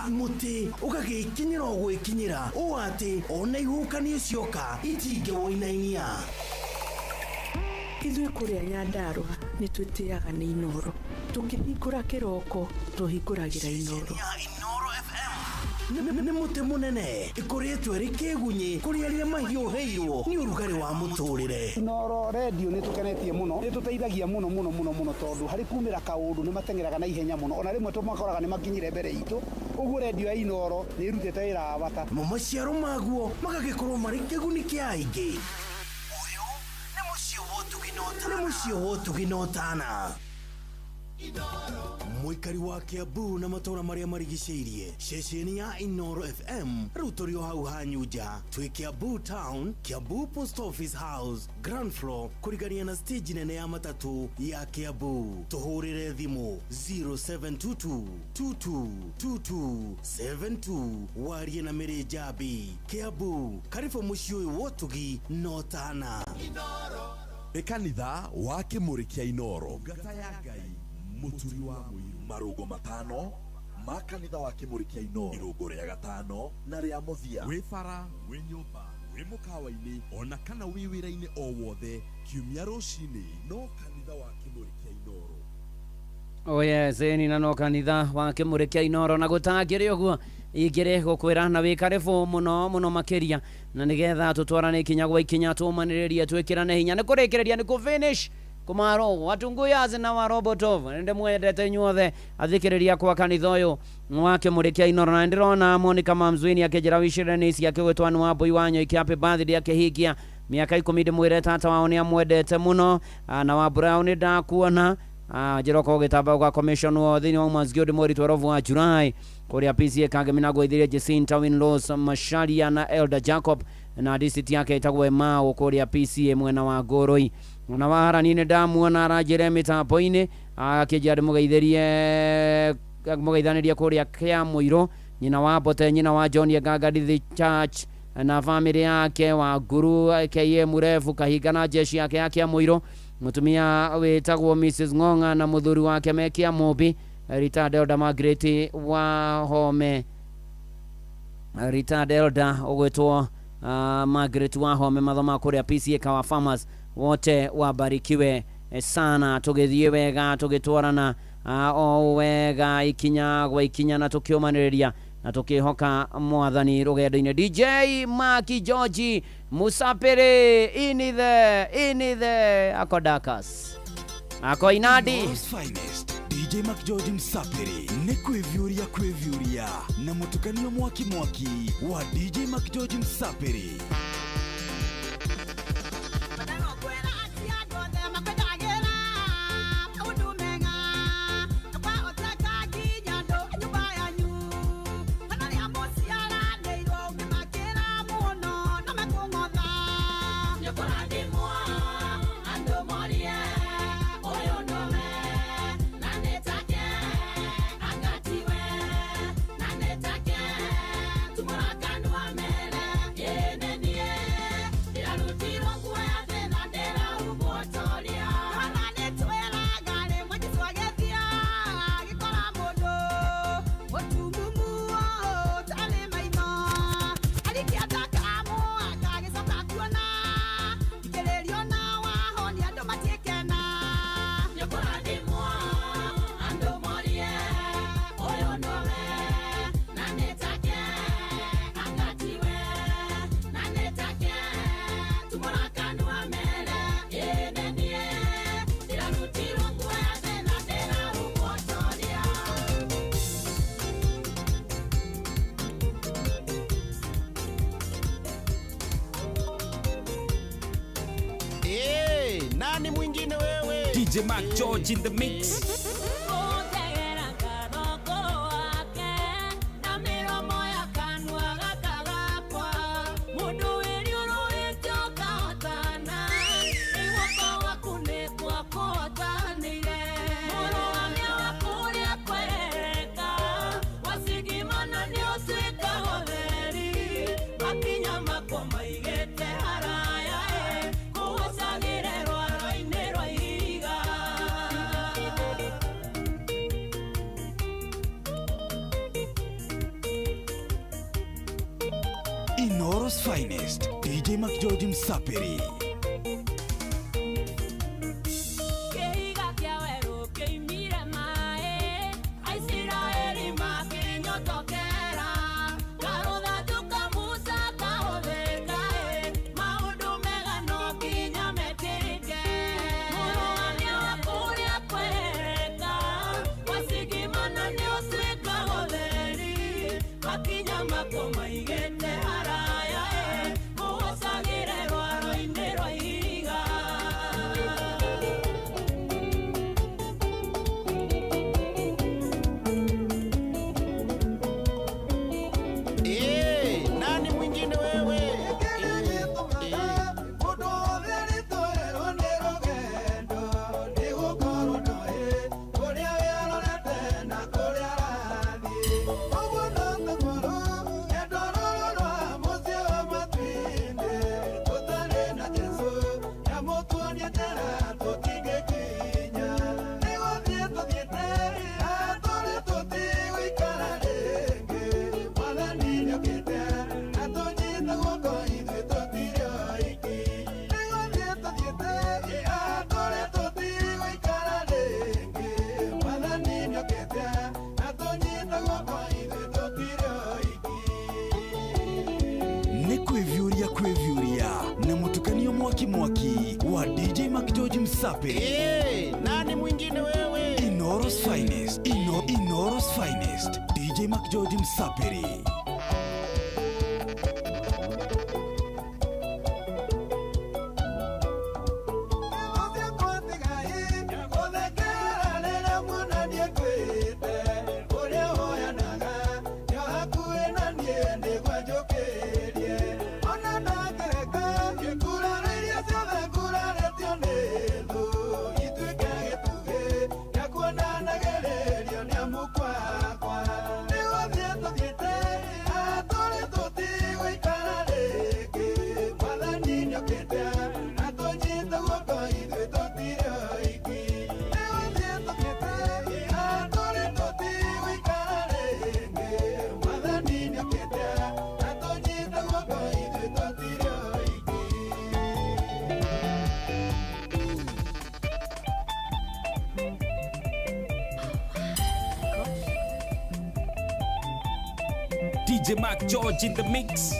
mũtĩ ũgagĩkinyĩra o gwĩkinyĩra ũũ atĩ ona ihuhũkanio cioka itingĩwũinainia. Ithuĩ kũrĩa Nyandarũa nĩ twĩtĩaga nĩ Inoro. Tũkĩhingũra kĩroko tũhingũragĩra Inoro. Nĩ mũtĩ mũnene ĩkoretwo ĩrĩ kĩgunyĩ kũrĩ arĩa mahiũhĩirwo nĩ ũrugarĩ wa mũtũrĩre. Inoro redio nĩ tũkenetie mũno, nĩ tũteithagia mũno mũno mũno mũno, tondũ harĩ kumĩra kaũndũ nĩ mateng'eraga na ihenya mũno, ona rĩmwe tũmakoraga nĩ makinyire mbere itũ. Ũguo redio ya Inoro nĩ ĩrutĩte wĩra wa bata. Mo maciaro maguo magagĩkorwo marĩ kĩguni kĩa aingĩ. Ũyũ nĩ mũciĩ wa ũtugi na ũtana. Mũikari wa Kiambu na matũra marĩa marigicĩirie, ceceni ya Inoro FM rĩu tũrĩ o hau hanyu nja. Twĩ Kiambu Town, Kiambu Post Office House, ground floor, kũrigania na stage nene ya matatũ ya Kiambu. Tũhũrĩre thimũ 0722 2222 72. Warie na Mĩrĩ Njambi. Kiambu, karibu mũciĩ ũyũ wa ũtugi na ũtana. Nĩ kanitha wa Kĩmũrĩ kĩa Inoro. Ngata ya Ngai mũturi wa mũiru. Marũngo matano ma kanitha wa Kĩmũrĩ kĩa Inoro. Irũngo rĩa gatano na rĩa mũthia. Wĩ bara, wĩ nyũmba, wĩ mũkawa-inĩ ona kana wĩ wĩra-inĩ o wothe, kiumia rũcinĩ no kanitha wa Kĩmũrĩ kĩa Inoro. Oh yes, ĩni na no kanitha wa Kĩmũrĩ kĩa Inoro na gũtangĩrĩ ũguo ingĩrĩ gũkwĩra na wĩ karĩbũ mũno mũno makĩria, na nĩgetha tũtwarane ikinya gwa ikinya, tũmanĩrĩrie, twĩkĩrane hinya, nĩ kũrĩkĩrĩria, nĩ kũ finish kumaro watunguyazi na warobotov. Ndĩmwendete inyuothe athikĩrĩria kwa kanitha ũyũ wa Kĩmũrĩ kĩa Inoro. Na ndĩrona Monica Mamzwini akĩnjĩra wicire nĩ ici akĩgwĩtwo nĩ Wambui wa Nyoike, happy birthday, akĩhingia mĩaka 10. Ndĩmwĩre tata wao nĩ amwendete mũno, na wa Brown ndakuona njĩra ũkorwo ũgĩtamba gwa commission thĩinĩ wa Women's Guild mweri 12 wa July kũrĩa PCA Kangemi na gwaithirie Jacinta Winlos Masharia na Elder Jacob na district yake ĩtagwo Emau kũrĩa PCA mwena wa Ngũrũi. Ona waharani nĩ ndamuona aranjĩra mĩtambo-inĩ akĩnjĩra ndĩmũgeithĩrie mũgeithanĩrie kũrĩa Kĩamũirũ, nyina wa Mbote, nyina wa John Nganga the Church na family yake wa Nguru aka Murefu Kahinga na jeshi yake ya Kĩamũirũ, mũtumia wĩtagwo Mrs Ng'ong'a na mũthuri wake me Kĩamũmbi, retired Elder Margaret wa Home, retired Elder ũgwĩtwo Margaret wa Home, mathoma kũrĩa PCA Kawa Farmers, wote wabarikiwe sana. Tũgĩthiĩ wega, tũgĩtwarana o wega ikinya gwa ikinya, na tũkĩũmanĩrĩria na tũkĩhoka mwathani rũgendo-inĩ. DJ Maki George Musapere inithe akodakas akoinadi. Finest DJ Mac George Msapere nĩ kwĩviũria kwĩviũria na mũtukanio mwaki mwaki wa DJ Mac George Msapere. Yeah. DJ Mark George in the mix. Inoro's finest, DJ Mark George Msapiri. Mwaki wa DJ Mark George Msapiri. Hey, nani mwingine wewe? Inoro's finest. Inoro's finest. DJ Mark George Msapiri. DJ Mark George in the mix.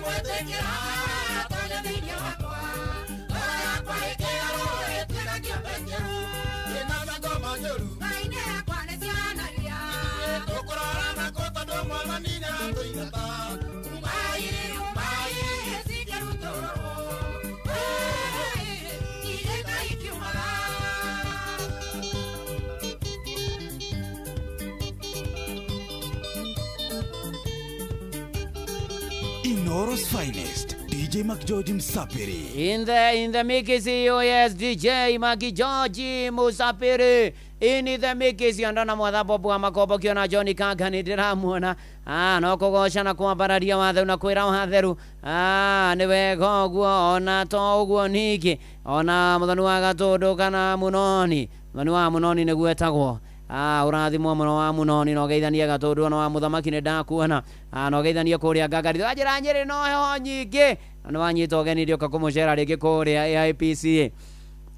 Ndĩmwĩtĩkĩra atonye thĩinĩ wakwa. Ngoro yakwa ĩkĩgarũrwo ĩtuĩka kĩũmbe kĩerũ. Ndĩna ngoma njũru. Ngoro-inĩ yakwa nĩcionanagia. Tũkũrora nakũ tondũ Mwathani nĩaratũingata. Umai, umai, cikĩrutũrũrwo. Irĩka ikiumaga. Inoro's finest, DJ McGeorge Msapiri. In the mix, yes, DJ McGeorge Musapiri. In the mix, andona mwatha Bobu wa Makombo kiona Johnny Kanga nĩ ndĩramuona. Ah, no kũgoca na kwambararia watheru na kwĩra watheru. Ah, nĩ wega ũguo ona to ũguo ningĩ ona mũthoni wa Gatũndũ kana Mũnoni, mũthoni wa Mũnoni nĩguo etagwo. Ah, ũrathimwo mũno wa Mũnoni na ũgeithanie Gatũndũ ona wa Mũthamaki nĩ ndakuona. Ah, na ũgeithanie kũrĩa Ngangari wanjĩra Nyĩrĩ no heho nyingĩ na nĩ wanyita ũgeni ndĩũka kũmũcera rĩngĩ kũrĩa AIPCA.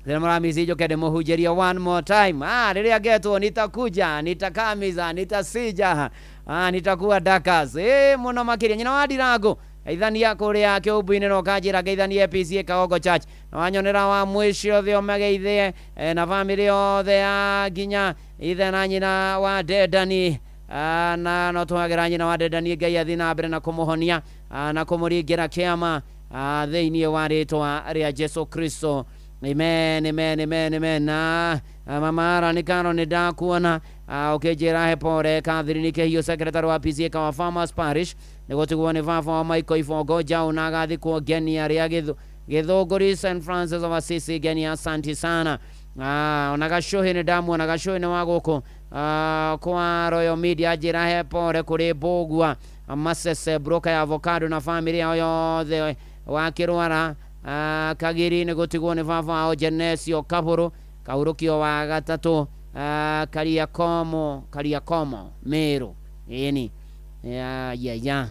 Rĩrĩa mũramici njũke ndĩmũhunjĩrie one more time. Ah, rĩrĩa ngetwo nitakuja, nitakamiza, nitasija. Ah, nitakuwa Dakas. Eh, mũno makĩria nyina wa Ndirango. Geithania kũrĩa kĩũmbu-inĩ na ũkanjĩra ngeithanie PCA Kagongo Church. Na wanyonera wa mũico othe ũmageithie na bamĩrĩ yothe ya nginya ithe na nyina wa Dedani. Ah, na no tũhagĩra nyina wa Dedani Ngai athiĩ na mbere na kũmũhonia, ah, na kũmũringĩra kĩama, ah, thĩinĩ wa rĩtwa rĩa Jesu Kristo. Amen, amen, amen, amen. Na mama Ara nĩ karo nĩ ndakuona ũkĩnjĩra he pore Catherine Kĩhiũ, secretary wa PCA Kawa Farmers Parish, nĩ gũtigwo nĩ baba wa Michael Ibongo Njaũ na agathikwo Ngenia rĩa Gĩthũngũri St Francis of Assisi Ngenia. Asante sana. Ah, ona Gacũhĩ nĩ ndamuona, Gacũhĩ nĩ wa gũkũ kwa Royal Media, njĩra he pore kũrĩ Mbũgua Masese broker ya avocado na family yao yothe wa kĩrwara Kagiri, nĩ gũtigwo nĩ baba wao Genesio Kabũrũ Kaurũkio wa gatatũ, Kariakomo, Kariakomo Meru ĩni ya ya ya.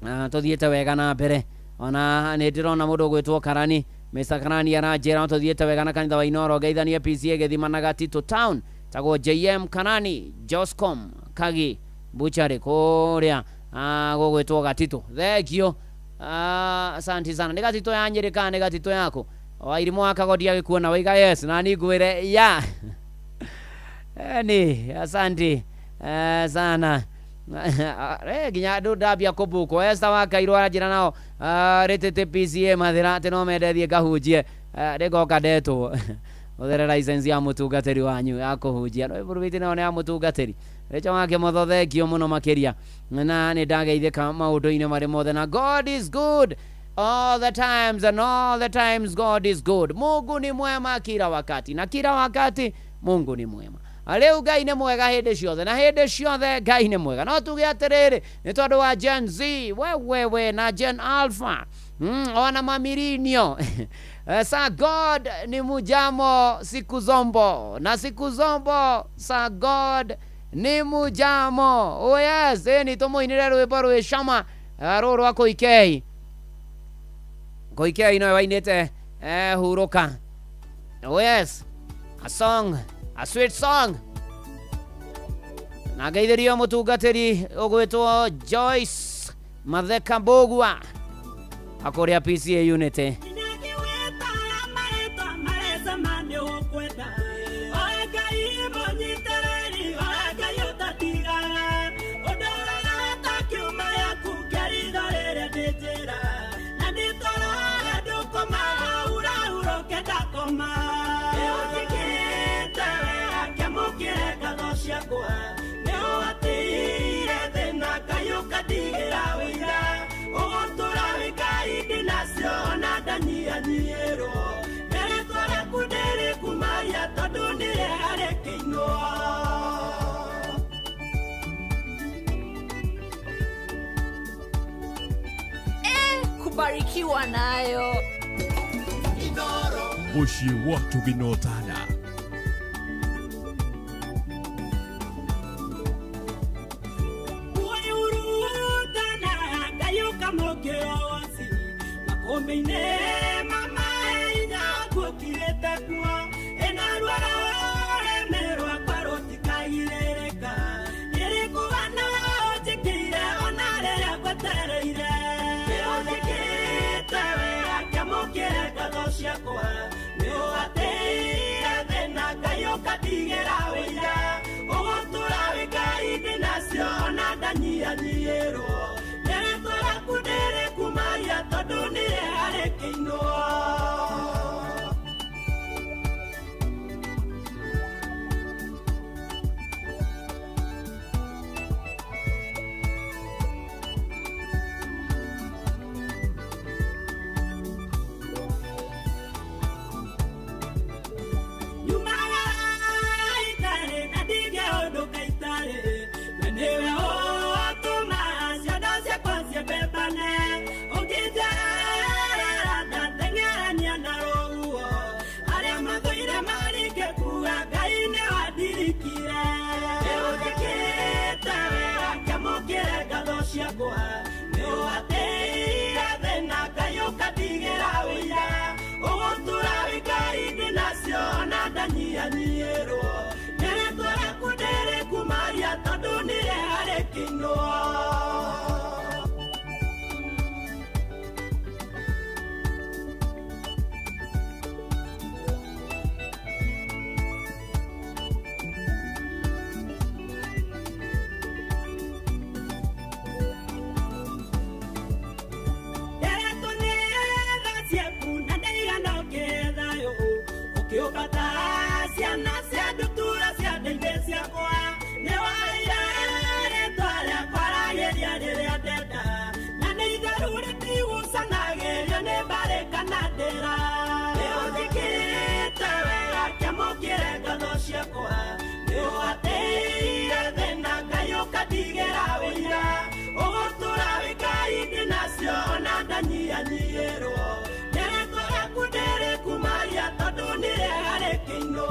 Tũthiĩte wega na mbere ona nĩ ndĩrona mũndũ ũgwĩtwo Karani, Mr Karani aranjĩra tũthiĩte wega na kanitha wa Inoro, ngeithanie PCA Gĩthima na Gatitũ Town, tagwo JM Karani Joscom Kagi Buchari kũrĩa gũgwĩtwo Gatitũ. Thengio. Ah, asante sana. Nĩ Gatitũ ya Nyĩrĩ kana nĩ Gatitũ yaku? Wairimũ wa Kagodi agĩkuona waiga yes na ni ngwĩre ya ni asante sana. Nginya andũ ndambia kũbukwo. Esther wa Kairũ aranjĩra nao rĩtĩtĩ PCA Mathĩra atĩ no mende thiĩ ngahunjie, rĩgoka ndetwo ũthere license ya mũtungatĩri wanyu ya kũhunjia no ĩburubĩti nayo nĩ ya mũtungatĩri rĩcho wake motho. Thengio mũno makĩria na nĩ ndageithĩka maũndũ-inĩ marĩ mothe na God is good all the times and all the times God is good. Mungu ni mwema kila wakati na kila wakati Mungu ni mwema. Rĩu Ngai nĩ mwega hĩndĩ ciothe na hĩndĩ ciothe Ngai nĩ mwega. No tuge atĩrĩrĩ, nĩ tondũ wa Gen Z wewewe na Gen Alpha, ona mamirinio. Sa God ni mujamo siku zombo na siku zombo sa God ni mujamo. Oh yes, ni tũmũinĩre rwĩmbo rwĩ cama, rũrũ rwa Koikei. Koikei nowe wainĩte hurũka. Oh yes, a song, a sweet song. Na ngeithĩrio mũtungatĩri ũgwĩtwo Joyce Matheka Mbũgua akũrĩa PCA Unity. Kubarikiwa nayo. Mũciĩ wa Tũginotana. Ĩrĩkũgana ũnjĩkĩire ona rĩrĩa ngwetereire. ciakwa nĩ ũhatĩire thĩna Ngai ũkandigĩra wĩira ũgũtũra wĩ Ngai ndĩnacio ona ndanyihanyiihĩrwo nĩ rĩtwa rĩaku ndĩrĩkumagia tondũ nĩ rĩega rĩkĩinwo. Ciakwa nĩ ũhatĩire thĩna Ngai ũkandigĩra wĩira ũgũtũra wĩ Ngai ndĩnacio ona ndanyihanyiihĩrwo nĩ rĩtwa rĩaku ndĩrĩkumagia tondũ nĩ rĩega rĩkĩinwo. Ndanyihanyiihĩrwo nĩ rĩtwa rĩaku ndĩrĩkumagia tondũ nĩ rĩega rĩkĩinwo.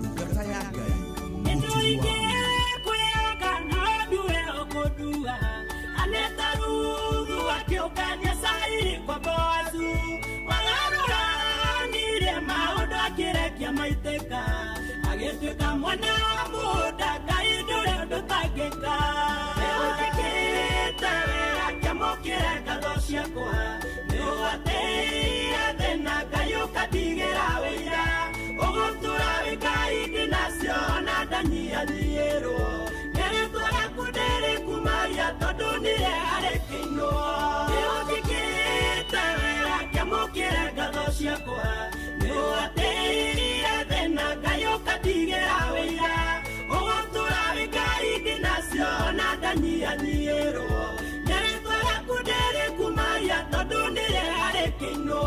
Ndungata ya Ngai mũturi wa kwĩyoga no ndue ũkũndua aneta Ruthu akĩũngania cairi kwa Boazu wagarũranire maũndũ akĩrekia maitĩka agĩtuĩka mwana wa mũgũnda Ngai ndũrĩ ũndũ ũtangĩka. Nĩũnjĩkĩte wega kĩamũkĩre ngatho ciakwa nĩ ũhatĩire thĩna Ngai ũkandigĩra wĩira ũgũtũra wĩ Ngai ndĩnacio ona ndanyihanyiihĩrwo nĩ rĩtwa rĩaku ndĩrĩkumagia tondũ nĩ rĩega rĩkĩinwo. Nĩũnjĩkĩte wega kĩamũkĩre ngatho ciakwa nĩ ũhatĩire thĩna Ngai ũkandigĩra wĩira ũgũtũra wĩ Ngai ndĩnacio ona ndanyihanyiihĩrwo nĩ rĩtwa rĩaku ndĩrĩkumagia tondũ nĩ rĩega rĩkĩinwo.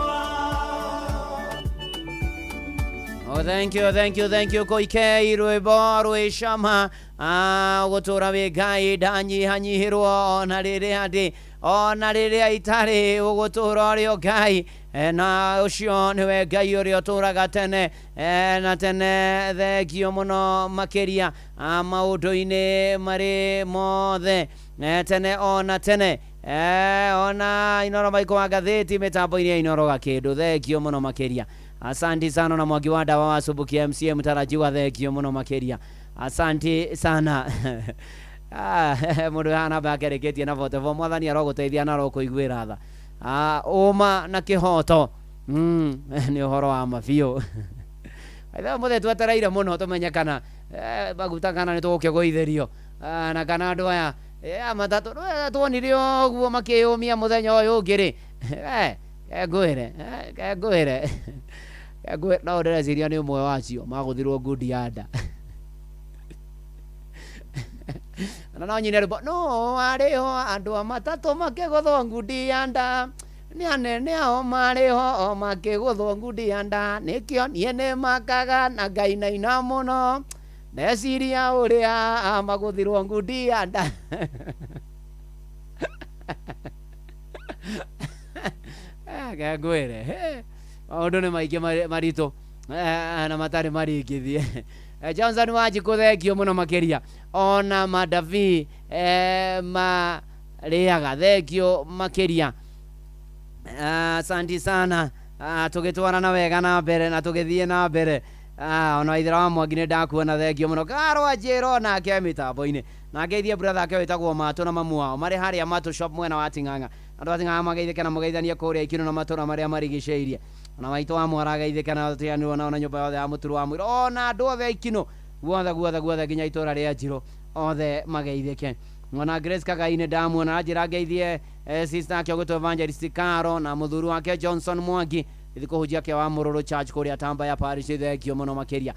Oh, thank you, thank you, thank you. Koike rwĩmbo rwĩ cama gũtũra wĩ Ngai ndanyihanyihĩrwo ona rĩrĩa ndĩ ona rĩrĩa itarĩ ũgũtũra ũrĩ o Ngai na ũcio nĩwe Ngai ũrĩa ũtũraga tene na tene. Thengio mũno makĩria maũndũ-inĩ marĩ mothe tene ona tene ona Inoro Maiko wa ngathĩti mĩtambo-inĩ ya Inoro Gakĩndũ. Thengio mũno makĩria. Asante sana na Mwangi wa Ndawa wa Subukia MCA mtarajiwa, thengio mũno makĩria. Asante sana. Mũndũ hana bakereketie na vote vo mwathani arogũteithia na arokũiguĩra tha ũma na kĩhoto nĩ ũhoro wa ma biũ. Ithe mũthĩ twetereire mũno tũmenye kana maguta kana nĩ tũgũkĩgũithĩrio na kana andũ aya matatũ tuonire ũguo makĩyũmia mũthenya ũyũ ũngĩ rĩ kengwĩre kengwĩre no ndĩreciria nĩ ũmwe wacio magũthirwo ngundi ya nda na no nyine rwĩmbo no arĩho andũ a matatũ makĩgũthwo ngundi ya nda nĩ anene ao marĩho o makĩgũthwo ngundi ya nda nĩkĩo niĩ nĩmakaga na ngainaina mũno ndeciria ũrĩa magũthirwo ngundi ya nda. Kengwĩre maũndũ nĩ maingĩ maritũ na matarĩ maringithie. Johnson Wanjikũ thengio mũno makĩria ona Madavi marĩaga thengio makĩria. Asanti sana. Tũgĩtwarana wega na mbere na tũgĩthiĩ na mbere. Ona ithera wa Mwangi nĩ ndakuona, thengio mũno. Karwa njĩro nake mĩtambo-inĩ, na ngeithie brother ake wĩtagwo Matũ na mamu wao marĩ harĩa Matũ shop mwena wa Ting'ang'a. Andũ a Ting'ang'a mageithĩke na mũgeithanie kũrĩa Ikinũ na matũra marĩa marigicĩirie. Ona maitũ wa Mwara ageithĩke na tũtiganĩrwo nao, na nyũmba yothe ya Mũturu wa Mũirũ, ona andũ othe a Ikinũ guothe guothe guothe nginya itũra rĩa Njirũ, othe mageithĩke. Ona Grace Kagai nĩ ndamuona, anjĩra ngeithie sister ake ũgwĩtwo Evangelist Caro na mũthuri wake Johnson Mwangi ithi kũhunjia kĩa wa Mũrũrũ Church kũrĩa Tambaya Parish, thengio mũno makĩria.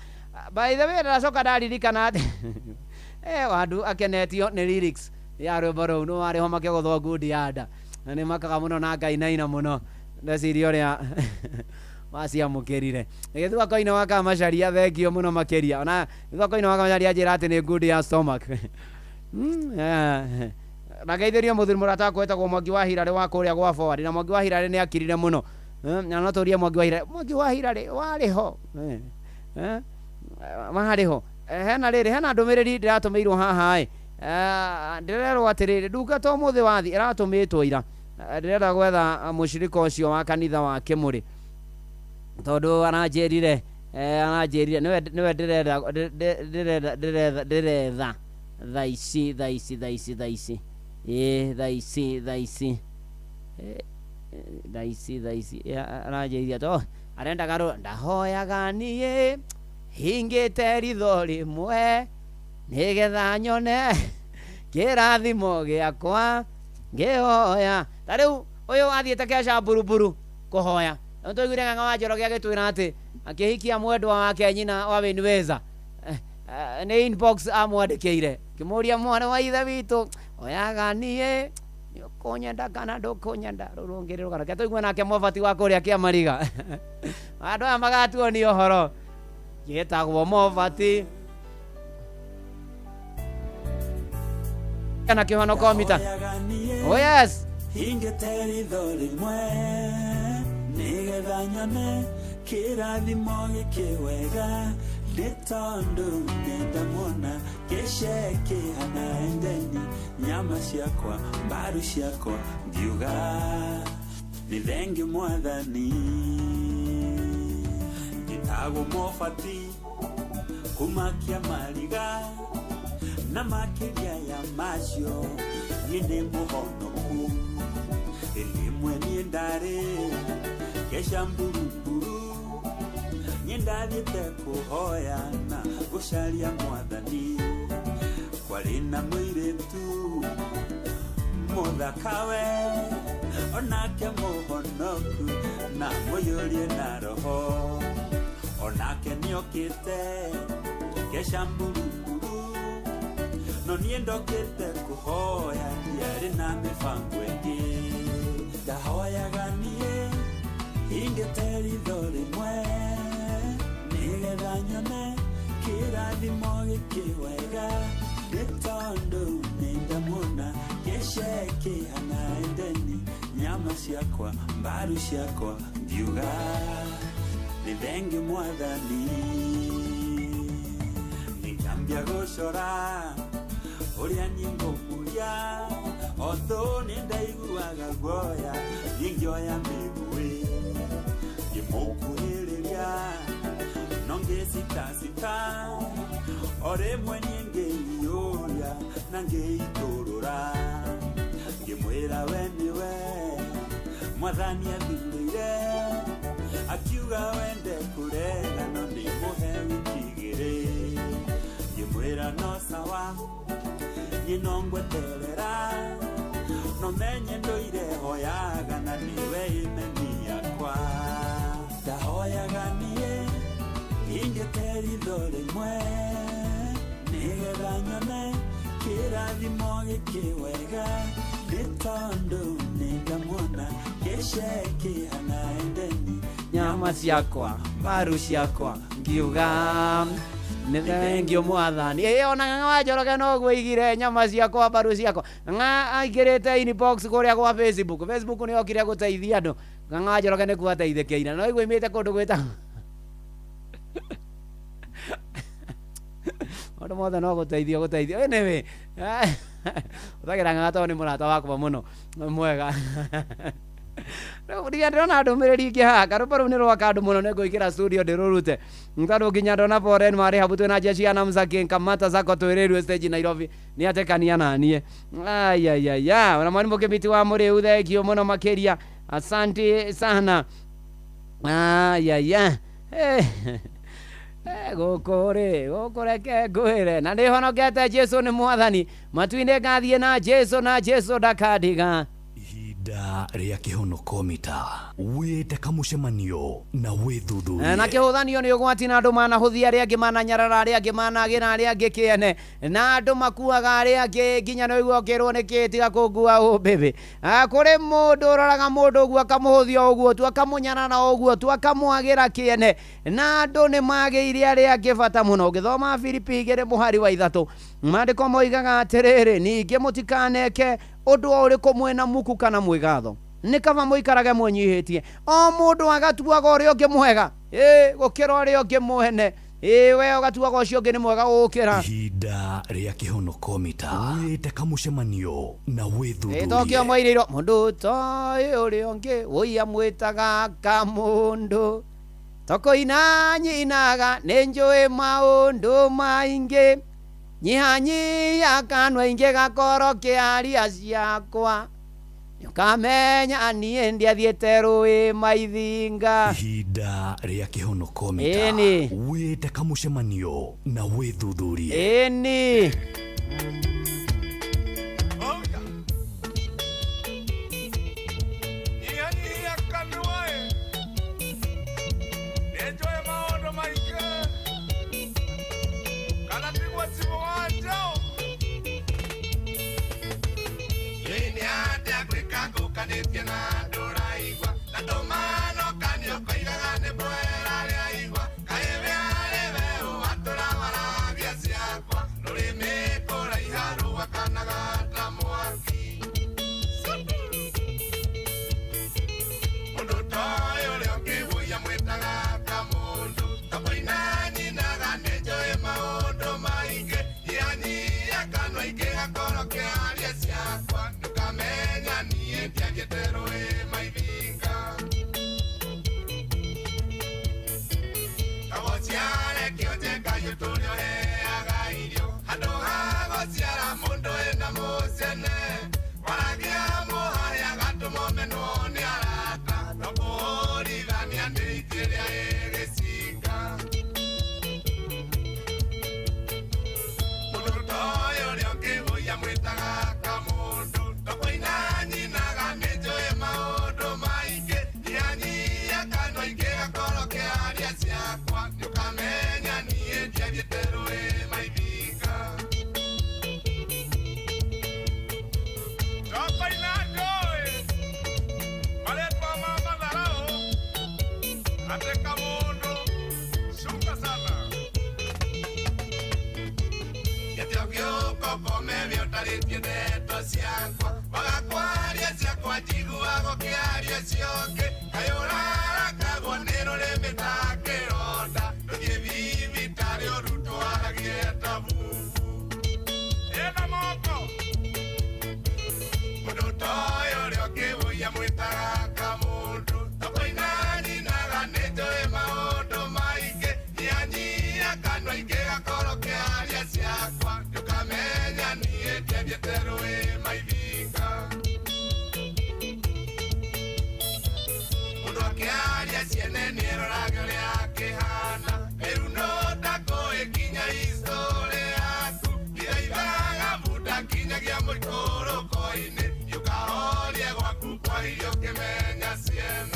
By the way, ndacoka ndaririkana atĩ wandu akenetio nĩ lyrics ya rwĩmbo rũu nĩ warĩho makĩgũthwo ngundi ya nda na nĩ makaga mũno na ngainaina mũno ndeciria ũrĩa waciamũkĩrire. Gĩthua koine wa Kamacaria, thengio mũno makĩria. Ona gĩthua koine wa Kamacaria njĩra atĩ nĩ ngundi ya stomach. Na ngeithĩrio mũthuri mũrata wakwa wĩtagwo Mwangi wa Hirarĩ wa kũrĩa gwa Forward, na Mwangi wa Hirarĩ nĩ akirire mũno. Na no tũrie Mwangi wa Hirarĩ, Mwangi wa Hirarĩ warĩ ho? Warĩ ho? Hena rĩrĩ, hena ndũmĩrĩri ndĩratũmĩirwo haha ĩ. Ndĩrerwo atĩrĩrĩ, ndungata ũmũthĩ wathi ĩratũmĩtwo ira. Ndĩrenda gwetha mũcirika ũcio wa kanitha wa Kĩmũrĩ tondũ aranjĩrire, aranjĩrire nĩwe ndĩrenda ndĩrenda ndĩretha ndĩretha thaa ici thaa ici thaa ici thaa ici, ĩ thaa ici thaa ici, thaa ici thaa ici. Aranjĩrire to arendaga rũ ndahoyaga niĩ hingĩte ritho rĩmwe nĩgetha nyone kĩrathimo gĩakwa ngĩhoya. Ta rĩu ũyũ athiĩte keca mburuburu kũhoya. Nĩ twaiguire Ng'ang'a wa Njoroge agĩtwĩra atĩ akĩhikia mwendwa wake nyina wa Winweza, nĩ inbox amwandĩkĩire kĩmũria, mwana wa ithe witũ, oyaga niĩ nĩũkũnyenda kana ndũkũnyenda? Rũu rũngĩ rũgano ke tũigue nake mobati wa kũrĩa Kĩamariga. Andũ aya magatuonia ũhoro gĩtagwo mobati kana kĩhonoko mita. Oh yes. Hingĩte ritho rĩmwe nĩgetha nyone kĩrathimo gĩkĩ wega, nĩ tondũ nĩndamuona gĩcekĩhana endeni, nyama ciakwa mbaru ciakwa ngiuga nĩ thengiũ mwathani. Njĩtagwo mobati kuma Kĩamariga, na makĩria ya macio niĩ nĩ mũhonoku. Rĩmwe niĩ ndarĩ keca mburuburu, niĩ ndathiĩte kũhoya na gũcaria mwathani. Kwarĩ na mũirĩtu mũthaka we, onake mũhonoku na mũiyũrie na roho, onake nĩokĩte keca mburuburu, no niĩ ndokĩte kũhoya, ndiarĩ na mĩbango ĩngĩ. Ndahoyaga niĩ hingĩte ritho rĩmwe nĩgetha nyone kĩrathimo gĩkĩ wega, nĩ tondũ nĩndamuona gĩcekĩhana endeni, nyama ciakwa mbaru ciakwa ngiuga nĩ thengiũ mwathani. Nĩngĩambia gũcora ũrĩa niĩ ngũmũria, otho nĩ ndaiguaga guoya, niĩ ngĩoya mĩguĩ ngĩmũkuhĩrĩria, no ngĩcitasita o rĩmwe niĩ ngĩiyũria na ngĩitũrũra, ngĩmwĩra we nĩwe mwathani athurĩire, akiuga wende kũrega no ndĩmũhe wiki igĩrĩ, ngĩmwĩra no sawa niĩ no ngweterera, no menye ndũire hoyaga na nĩwe imeni yakwa. Ndahoyaga niĩ hingĩte ritho rĩmwe nĩgetha nyone kĩrathimo gĩkĩ wega, nĩ tondũ nĩndamuona gĩcekĩhana endeni, nyama ciakwa mbaru ciakwa ngiuga nĩ thengio mwathani. Ĩ ona Ng'ang'a wa Njoroge noguo aigire nyama ciakwa mbaru ciakwa. Ng'ang'a aingĩrĩte inbox kũrĩa gwa Facebook. Facebook nĩ yokire gũteithia andũ. Ng'ang'a wa Njoroge nĩkuo ateithĩkĩire, no igua imĩte kũndũ gwĩtagwo maũndũ mothe no gũteithio gũteithio. Anyway, ũtagĩra Ng'ang'a tondũ nĩ mũrata wakwa mũno mwega. Rĩu ndĩrona ndũmĩrĩri ingĩ haha karũmba rũu nĩ rwaka andũ mũno nĩngũingĩra studio ndĩrũrute tondũ nginya ndona foreign marĩ habu twĩna jeshi ya Namza King Kamata zako twĩrĩrwe stage Nairobi nĩ atekania naniĩ ayayaya ona mwalimu Kĩmiti wa Mũrĩu thengio mũno makĩria asante sana ayaya gũkũ rĩ gũkũ reke ngwĩre na nĩhonokete Jesu nĩ mwathani matu-inĩ ngathiĩ na Jesu na Jesu ndakandiga. Ihinda rĩa kĩhonoko mita wĩte kamũcemanio na wĩthuthurie na kĩhũthanio nĩ ũgwati na andũ manahũthia arĩa angĩ mananyarara arĩa angĩ managĩra arĩa angĩ kĩene na andũ makuaga arĩa angĩ nginya nĩ ũigua ũkĩrwo nĩ kĩ tiga kũngua ũmbĩbĩ. Kũrĩ mũndũ ũroraga mũndũ ũguo akamũhũthia ũguo tu akamũnyarara ũguo tu akamwagĩra kĩene na andũ nĩ magĩire arĩa angĩ bata mũno. Ũgĩthoma Filipi 2:3 maandĩko moigaga atĩrĩrĩ ningĩ mũtikaneke ũndũ o ũrĩkũ mwĩna muku kana mwĩgatho nĩ kaba mũikarage mwĩnyihĩtie o mũndũ agatuaga ũrĩa ũngĩ mwega gũkĩra ũrĩa ũngĩ mwene we ũgatuaga ũcio ũngĩ nĩ mwega gũkĩra. Ihinda rĩa kĩhonoko mita wĩte kamũcemanio na wĩthuthurie tokio mwairĩirwo mũndũ toĩ ũrĩa ũngĩ wũi amwĩtaga kamũndũ tokũina nyinaga nĩ njũĩ maũndũ maingĩ nyihanyia kanua ingĩ gakorwo kĩaria ciakwa nĩũkamenya niĩ ndiathiĩte rũĩ maithinga. Ihinda rĩa kĩhonoko mita wĩte kamũcemanio na wĩthuthurie. Ĩni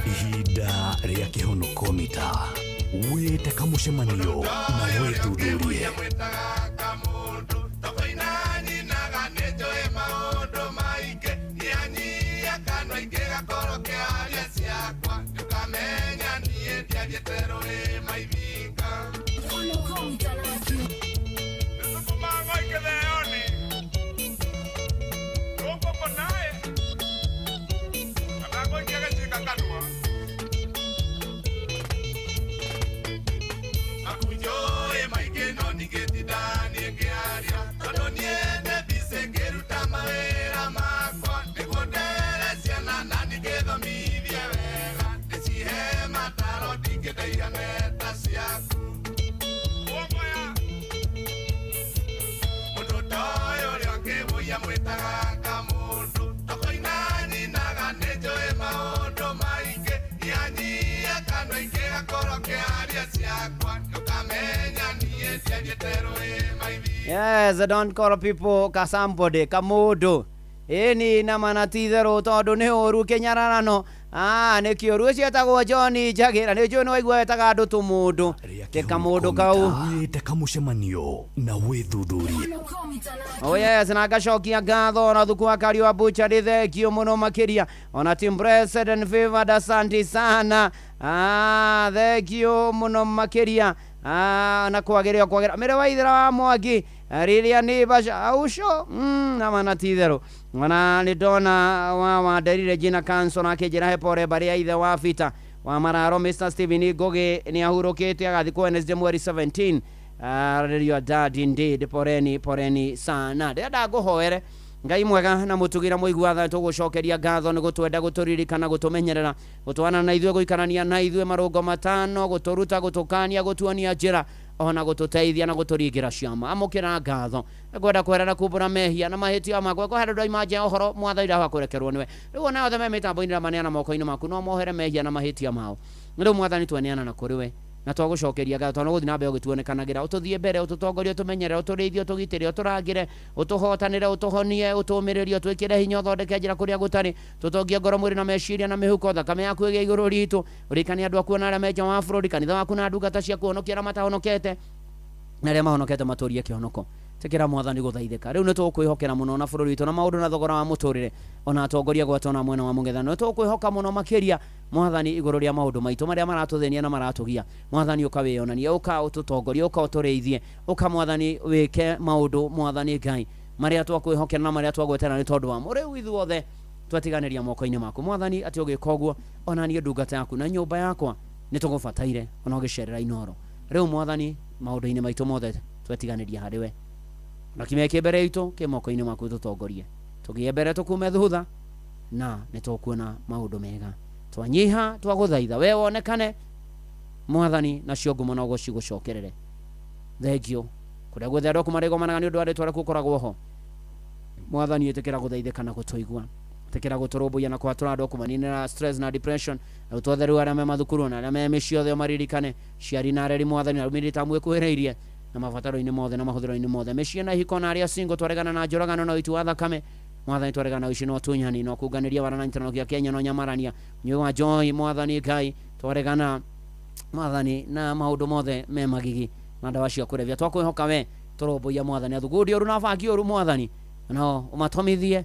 Ihinda rĩa kĩhonoko mita wĩte kamũcemanio na wĩthuthurie. Maingĩ no ningĩtinda Yes, don't call people ka somebody kamundu ĩni na mana ti itherũ tondũ nĩ ũru kĩnyararano. Nĩ kĩũru ũcio etagwo John Njagĩra nĩ njũĩ nĩ waigua wetaga andũ tũmũndũ tĩ kamũndũ kau. Wĩte kamũcemanio na wĩthuthurie. Oh yes, na ngacokia ngatho na thuku wa Kariũ wa Butchery, thengio mũno makĩria ona team blessed and favored, asante sana. Thengio mũno makĩria. Na kwagĩrĩo kwagĩra mĩrĩ wa ithera wa Mwangi rĩrĩa nĩ baca ucio na mana ti itherũ ona nĩ ndona wa wanderire jina kanso na akĩnjĩra he pore mbarĩ ya ithe wa Bita wa Mararo Mr Stephen Ngugi nĩ ahurũkĩte agathikwo Wednesday mweri 17. Rĩrĩa dad indeed, poreni poreni sana. Ndĩrenda ngũhoere Ngai mwega na mũtugira mũigua tha tũgũcokeria ngatho nĩ gũtwenda gũtũririkana gũtũmenyerera gũtwana na ithuĩ gũikarania na ithuĩ marũngo matano gũtũruta gũtũkania gũtuonia njĩra ona gũtũteithia na gũtũringĩra ciama. Amũkĩra ngatho ngwenda kwera na kumbũra mehia na mahĩtia makwa kũhera ndoima nja ũhoro mwathani ndawa kũrekerwo nĩwe. Rĩu ona othe me mĩtambo-inĩ na maneana moko-inĩ maku no mohere mehia na mahĩtia mao. Rĩu mwathani tweneana na kũrĩ we na twagũcokeria ngatho tondũ gũthiĩ na mbere ũgĩtuonekanagĩra ũtũthiĩ mbere ũtũtongorie ũtũmenyerere ũtũrĩithie ũtũgitĩre ũtũrangĩre ũtũhotanĩre ũtũhonie ũtũũmĩrĩrie ũtwĩkĩre hinya ũthondeke njĩra kũrĩa gũtarĩ tũtongie ngoro mwĩrĩ na meciria na mĩhuko thakame yaku ĩgĩe igũrũ ritũ ũririkane andũ aku na arĩa me nja wa bũrũri kanitha waku na ndungata ciaku honokia arĩa matahonokete na arĩa mahonokete matũrie kĩhonoko. Tĩkĩra mwathani gũthaithĩka. Rĩu nĩ tũkwĩhokera mũno na bũrũri witũ na maũndũ na thogora wa mũtũrĩre ona atongoria gwata ona mwena wa mũng'ethanĩro. Nĩ tũkwĩhoka mũno makĩria mwathani igũrũ rĩa maũndũ maitũ marĩa maratũthĩnia na maratũgia. Mwathani ũka wĩyonanie, ũka ũtũtongorie, ũka ũtũrĩithie, ũka mwathani wĩke maũndũ mwathani Ngai marĩa twakwĩhokera na marĩa twagwetera nĩ tondũ wamo. Rĩu ithuothe twatiganĩria moko-inĩ maku mwathani atĩ ũgĩka ũguo ona niĩ ndungata yaku na nyũmba yakwa nĩ tũgũbataire ona ũgĩcerera Inooro. Rĩu mwathani maũndũ-inĩ maitũ mothe twetiganĩria harĩ we na kimia kĩ mbere itũ kĩ moko-inĩ maku tũtongorie tũgĩe mbere tũkume thutha na nĩ tũkuona maũndũ mega. Twanyiha twagũthaitha we wonekane mwathani nacio ngumo no gũcigũcokerere. Thengio kũrĩa guothe andũ aku marĩgomanaga nĩ ũndũ wa rĩtwa rĩaku ũkoragwo ho mwathani ĩtĩkĩra gũthaithĩka na gũtũigua ĩtĩkĩra gũtũrũmbũiya na kũhatũra andũ aku maninĩra stress na depression na ũtwothe rĩu arĩa me mathukuru na arĩa me mĩciĩ othe ũmaririkane ciari na areri mwathani na arũmĩrĩri ta mwĩkuhĩrĩirie na mabataro-inĩ mothe na mahũthĩro-inĩ mothe mĩciĩ na ihiko na arĩa single twaregana na njũragano na ũiti wa thakame mwathani twaregana na ũici na ũtunyani na ũkunganĩria wara na nyitanĩro gĩa Kenya na ũnyamarania ũnyui wa njohi mwathani Ngai twaregana mwathani na maũndũ mothe me magigi na ndawa cia kũrebia. Twakwĩhoka we tũrũmbũiya mwathani athugundi ũru na bangi ũru mwathani no ũmatomithie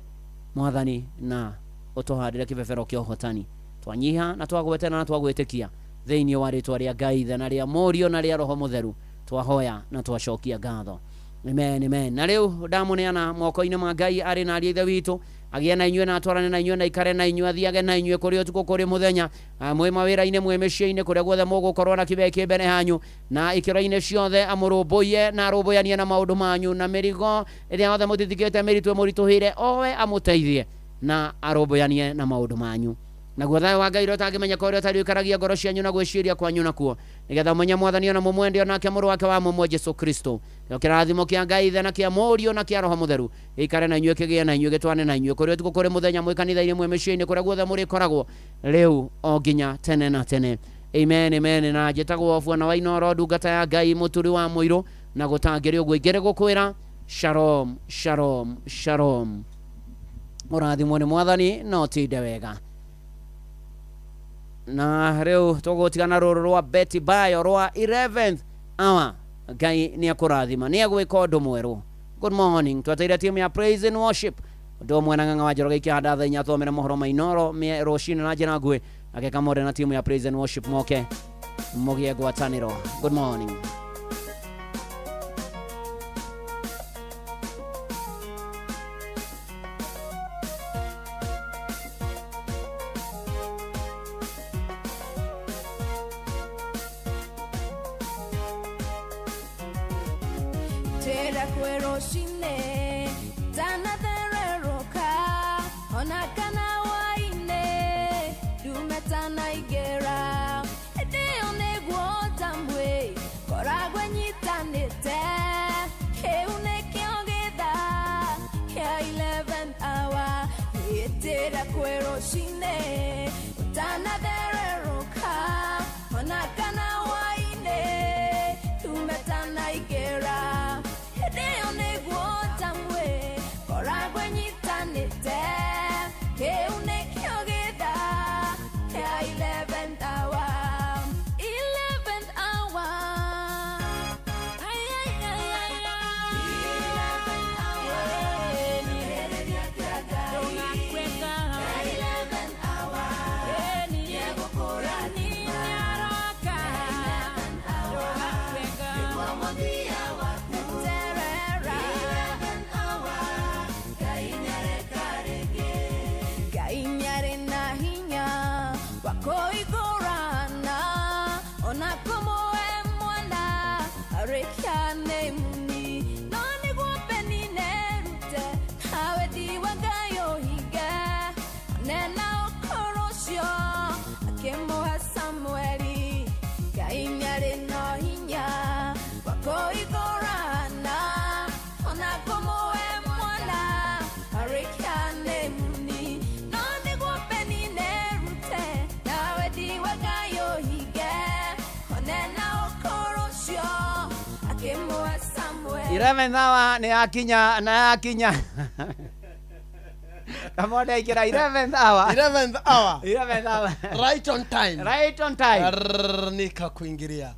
mwathani na ũtũhandĩre kĩbebero kĩa ũhotani. Twanyiha na twagwetera na twagwĩtĩkia thĩinĩ wa rĩtwa rĩa Ngai Ithe na rĩa Mũriũ na rĩa Roho Mũtheru twahoya na twacokia ngatho. Amen, amen. Na rĩu ndamũneana moko-inĩ ma Ngai arĩ na ariũ a Ithe witũ agĩe na inyuĩ na atwarane na inyuĩ na ikare na inyuĩ athiage na inyuĩ kũrĩ ũtukũ kũrĩ mũthenya mwĩ mawĩra-inĩ mwĩ mĩciĩ-inĩ kũrĩa guothe mũgũkorwo na kĩbee kĩ mbere hanyu na ikĩro-inĩ ciothe amũrũmbũiye na arũmbũyanie na maũndũ manyu na mĩrigo ĩrĩa yothe mũtitikĩte mĩritũ ĩmũritũhĩire owe amũteithie na arũmbũyanie na maũndũ manyu. Naguo thayũ wa Ngai ũrĩa ũtangĩmenyeka ũrĩa ũtarĩ ũikaragia ngoro cianyu na gwĩciria kwanyu nakuo nĩgetha mũmenye mwathani ona mũmwende onake mũrũ wake wa mũmwe Jesũ Kristo. Nĩkĩo kĩrathimo kĩa Ngai Ithe na kĩa Mũriũ na kĩa Roho Mũtheru gĩikare na inyuĩ kĩgĩe na inyuĩ gĩtwane na inyuĩ kũrĩ ũtukũ kũrĩ mũthenya mwĩ kanitha-inĩ mwĩ mĩciĩ-inĩ kũrĩa guothe mũrĩkoragwo rĩu o nginya tene na tene. Amen, amen. Na njĩtagwo Bwana wa Inooro ndungata ya Ngai mũturi wa mũirũ na gũtangĩrĩ ũguo ingĩrĩ gũkwĩra shalom, shalom, shalom. Mũrathimwo nĩ mwathani na ũtinde wega. Na rĩu tũgũtigana rũrũ rwa Betty Bayo rwa 11th hour. Ngai nĩ akũrathima nĩ agwĩka ũndũ mwerũ. Good morning. Tweteire timu ya praise and worship ũndũ ũmwe na Ng'ang'a wa Njoroge ikĩhanda thaa inya thomere mohoro ma Inooro rũcinĩ na njĩra nguhĩ ageka more na timu ya praise and worship moke mũgĩe ngwatanĩro. Good morning. Onakana waine, tumetana igera. Wakoigorana ona kũmũhe mwana arĩkia nĩ muni no nĩguo Penina erute nawe ndiwa Ngai ũhinge nena ũkũrũ ũcio akĩmũhe Samueli Ngai nĩarĩ na hinya wakoigorana ona kũmũhe mwana arĩkia nĩ muni no nĩguo Penina erute nawe ndiwa Ngai ũhinge onena ũkũrũ ũcio akĩmũhe Samueli 11 hour nĩ yakinya na yakinya Kamode ikira 11th hour. 11th hour. 11th hour. Right on time. Right on time. Nikakuingiria.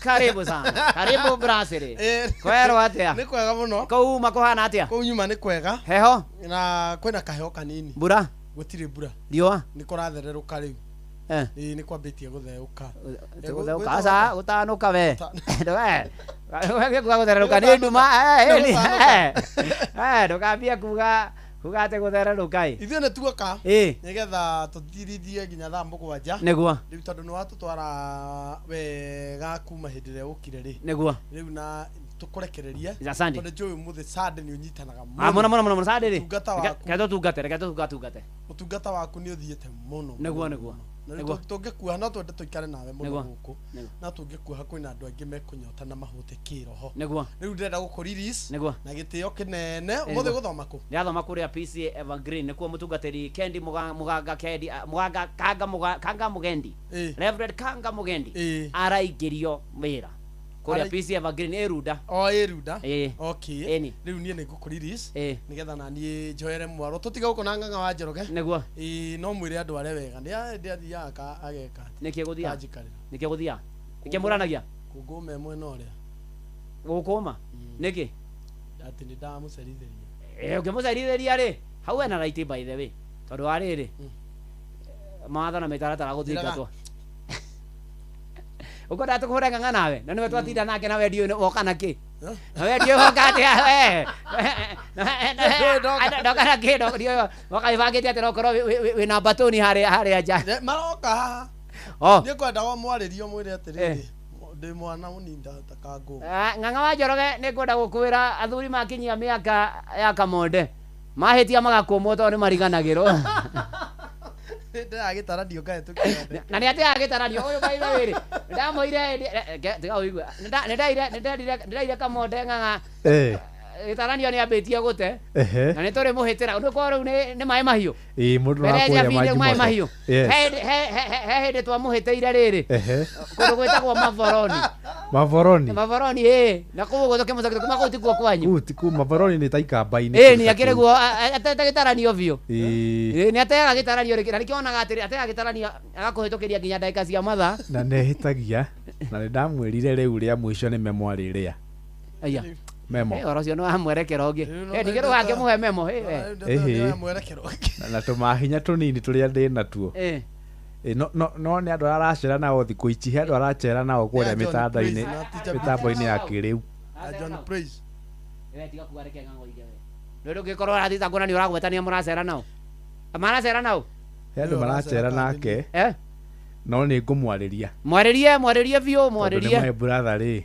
Karibu sana. Karibu Brasserie. Kwerwo atia? Nĩ kwega mũno. Kũu uma kũhana atia? Kũu nyuma nĩ kwega. Heho? Na kwĩna kaheho kanini. Mbura? Gũtirĩ mbura. Riũa? Nĩ kũrathererũka rĩu. Ĩĩ nĩ kwambĩtie gũtheũka. Gũtheũka aca gũtanũka we. We kuga gũthererũka nĩ nduma. Ndũkambie kuga kuga atĩ gũthererũka ĩ. Ithuĩ nĩ tuoka. Ĩ. Nĩgetha tũthirithie nginya thaa 7. Nĩguo. Rĩu tondũ nĩ watũtwara wega kuma hĩndĩ ĩrĩa ũkire rĩ. Nĩguo. Rĩu na tũkũrekererie. Asante. Tondũ njũĩ ũmũthĩ Sunday nĩ ũnyitanaga mũno. Mũno mũno mũno Sunday rĩ. Ũtungata waku. Reke tũtungate, reke tũtungate. Ũtungata waku nĩ ũthiĩte mũno. Nĩguo nĩguo. Na tũngĩkuoha no twende tũikare nawe mũno gũkũ. No tũngĩkuoha kwĩna andũ aingĩ mekũnyota na mahũte kĩroho. Nĩguo. Rĩu ndĩrenda gũkũ release. Nĩguo. Na gĩtĩo kĩnene. Ũmũthĩ gũthoma kũ? Ndĩrathoma kũrĩa PCA Evergreen nĩkuo mũtungatĩri Kendi Mũganga Kendi Mũganga Kanga Kanga Mugendi. Reverend Kanga Mugendi araingĩrio wĩra kũrĩa PCA Evergreen ĩrunda. O ĩrunda. Okay. Rĩu niĩ nĩ ngũkũ release nĩgetha na niĩ njoere mwaro tũtige gũkũ na Ng'ang'a wa Njoroge. Nĩguo. Ĩĩ no mwĩre andũ arĩa wega. Nĩ athiaga ageka atĩ. Nĩkĩ gũthiaga? Nĩkĩ gũthiaga? Nĩkĩ mũranagia? Kũngũma ĩmwe na ũrĩa. Gũkũma? Nĩkĩ? Atĩ nĩ ndamũcerithĩria. Ũngĩmũcerithĩria rĩ, hau ena right by the way. Tondũ wa rĩrĩ mawatho na mĩtaratara gũthingatwo. Ukwenda tukhure ng'ang'a nawe na niwe twatinda nake na wendio woka na kĩ na wendio woka atia we ndoka na kĩ ndio woka ibangĩte atĩ nokorwo wĩna batoni harĩa nja maroka haha. Niĩ ngwenda mwarĩrio mwĩre atĩrĩrĩ ndĩ mwana mũnini ndahota kangũ. Ng'ang'a wa Njoroge nĩ ngwenda gũkwĩra athuri makinyia mĩaka ya kamonde mahĩtia magakũmwo tondũ nĩ mariganagĩrwo. Ndĩragĩtaranio ngahĩtũkĩra. Na nĩ ateaga gĩtaranio ũyũ by the way rĩ ndamũire tiga ũigue nĩndaire kamonde ng'ang'a gĩtaranio nĩ ambĩtie gũte na nĩ tũrĩ mũhĩtĩra ũndũ korwo rĩu nĩ maĩ mahiũ. Ĩĩ mũndũ no akũrĩa maĩ mahiũ. He hĩndĩ twamũhĩtĩire rĩrĩ kũndũ gwĩtagwo Mavoroni. Mavoroni. Mavoroni ĩĩ na kũu ũguo tũkĩmũcokia kuma kũu tikuo kwanyu. Kũu ti Mavoroni nĩ ta ikamba-inĩ. Ĩĩ nĩ akĩrĩ guo atete gĩtaranio biũ. Ĩĩ nĩ ateaga gĩtaranio rĩngĩ na nĩkĩo onaga atĩrĩ ateaga gĩtaranio agakũhĩtũkĩria nginya ndagĩka cia mathaa. Na nĩhĩtagia na nĩndamwĩrire rĩu rĩa mũico nĩ memo arĩrĩa. Aya. Memo. Ũhoro ũcio nĩ wa mwerekero ũngĩ. Ningĩ ndũgakĩmũhe memo. Ĩhĩ. Na tũmahinya tũnini tũrĩa ndĩ natuo. No no nĩ andũ arĩa aracera nao thikũ ici he andũ aracera nao kũrĩa mĩtanda-inĩ mĩtambo-inĩ ya kĩrĩu. John Praise. Tiga kuga reke ng'ang'o ige we. Nĩ ũngĩkorwo ũrathiĩ kuona nĩ ũragwetania mũracera nao. Maracera nao? He andũ maracera nake. No nĩ ngũmwarĩria. Mwarĩrie mwarĩrie biũ mwarĩrie. Tondũ nĩ my brother rĩ.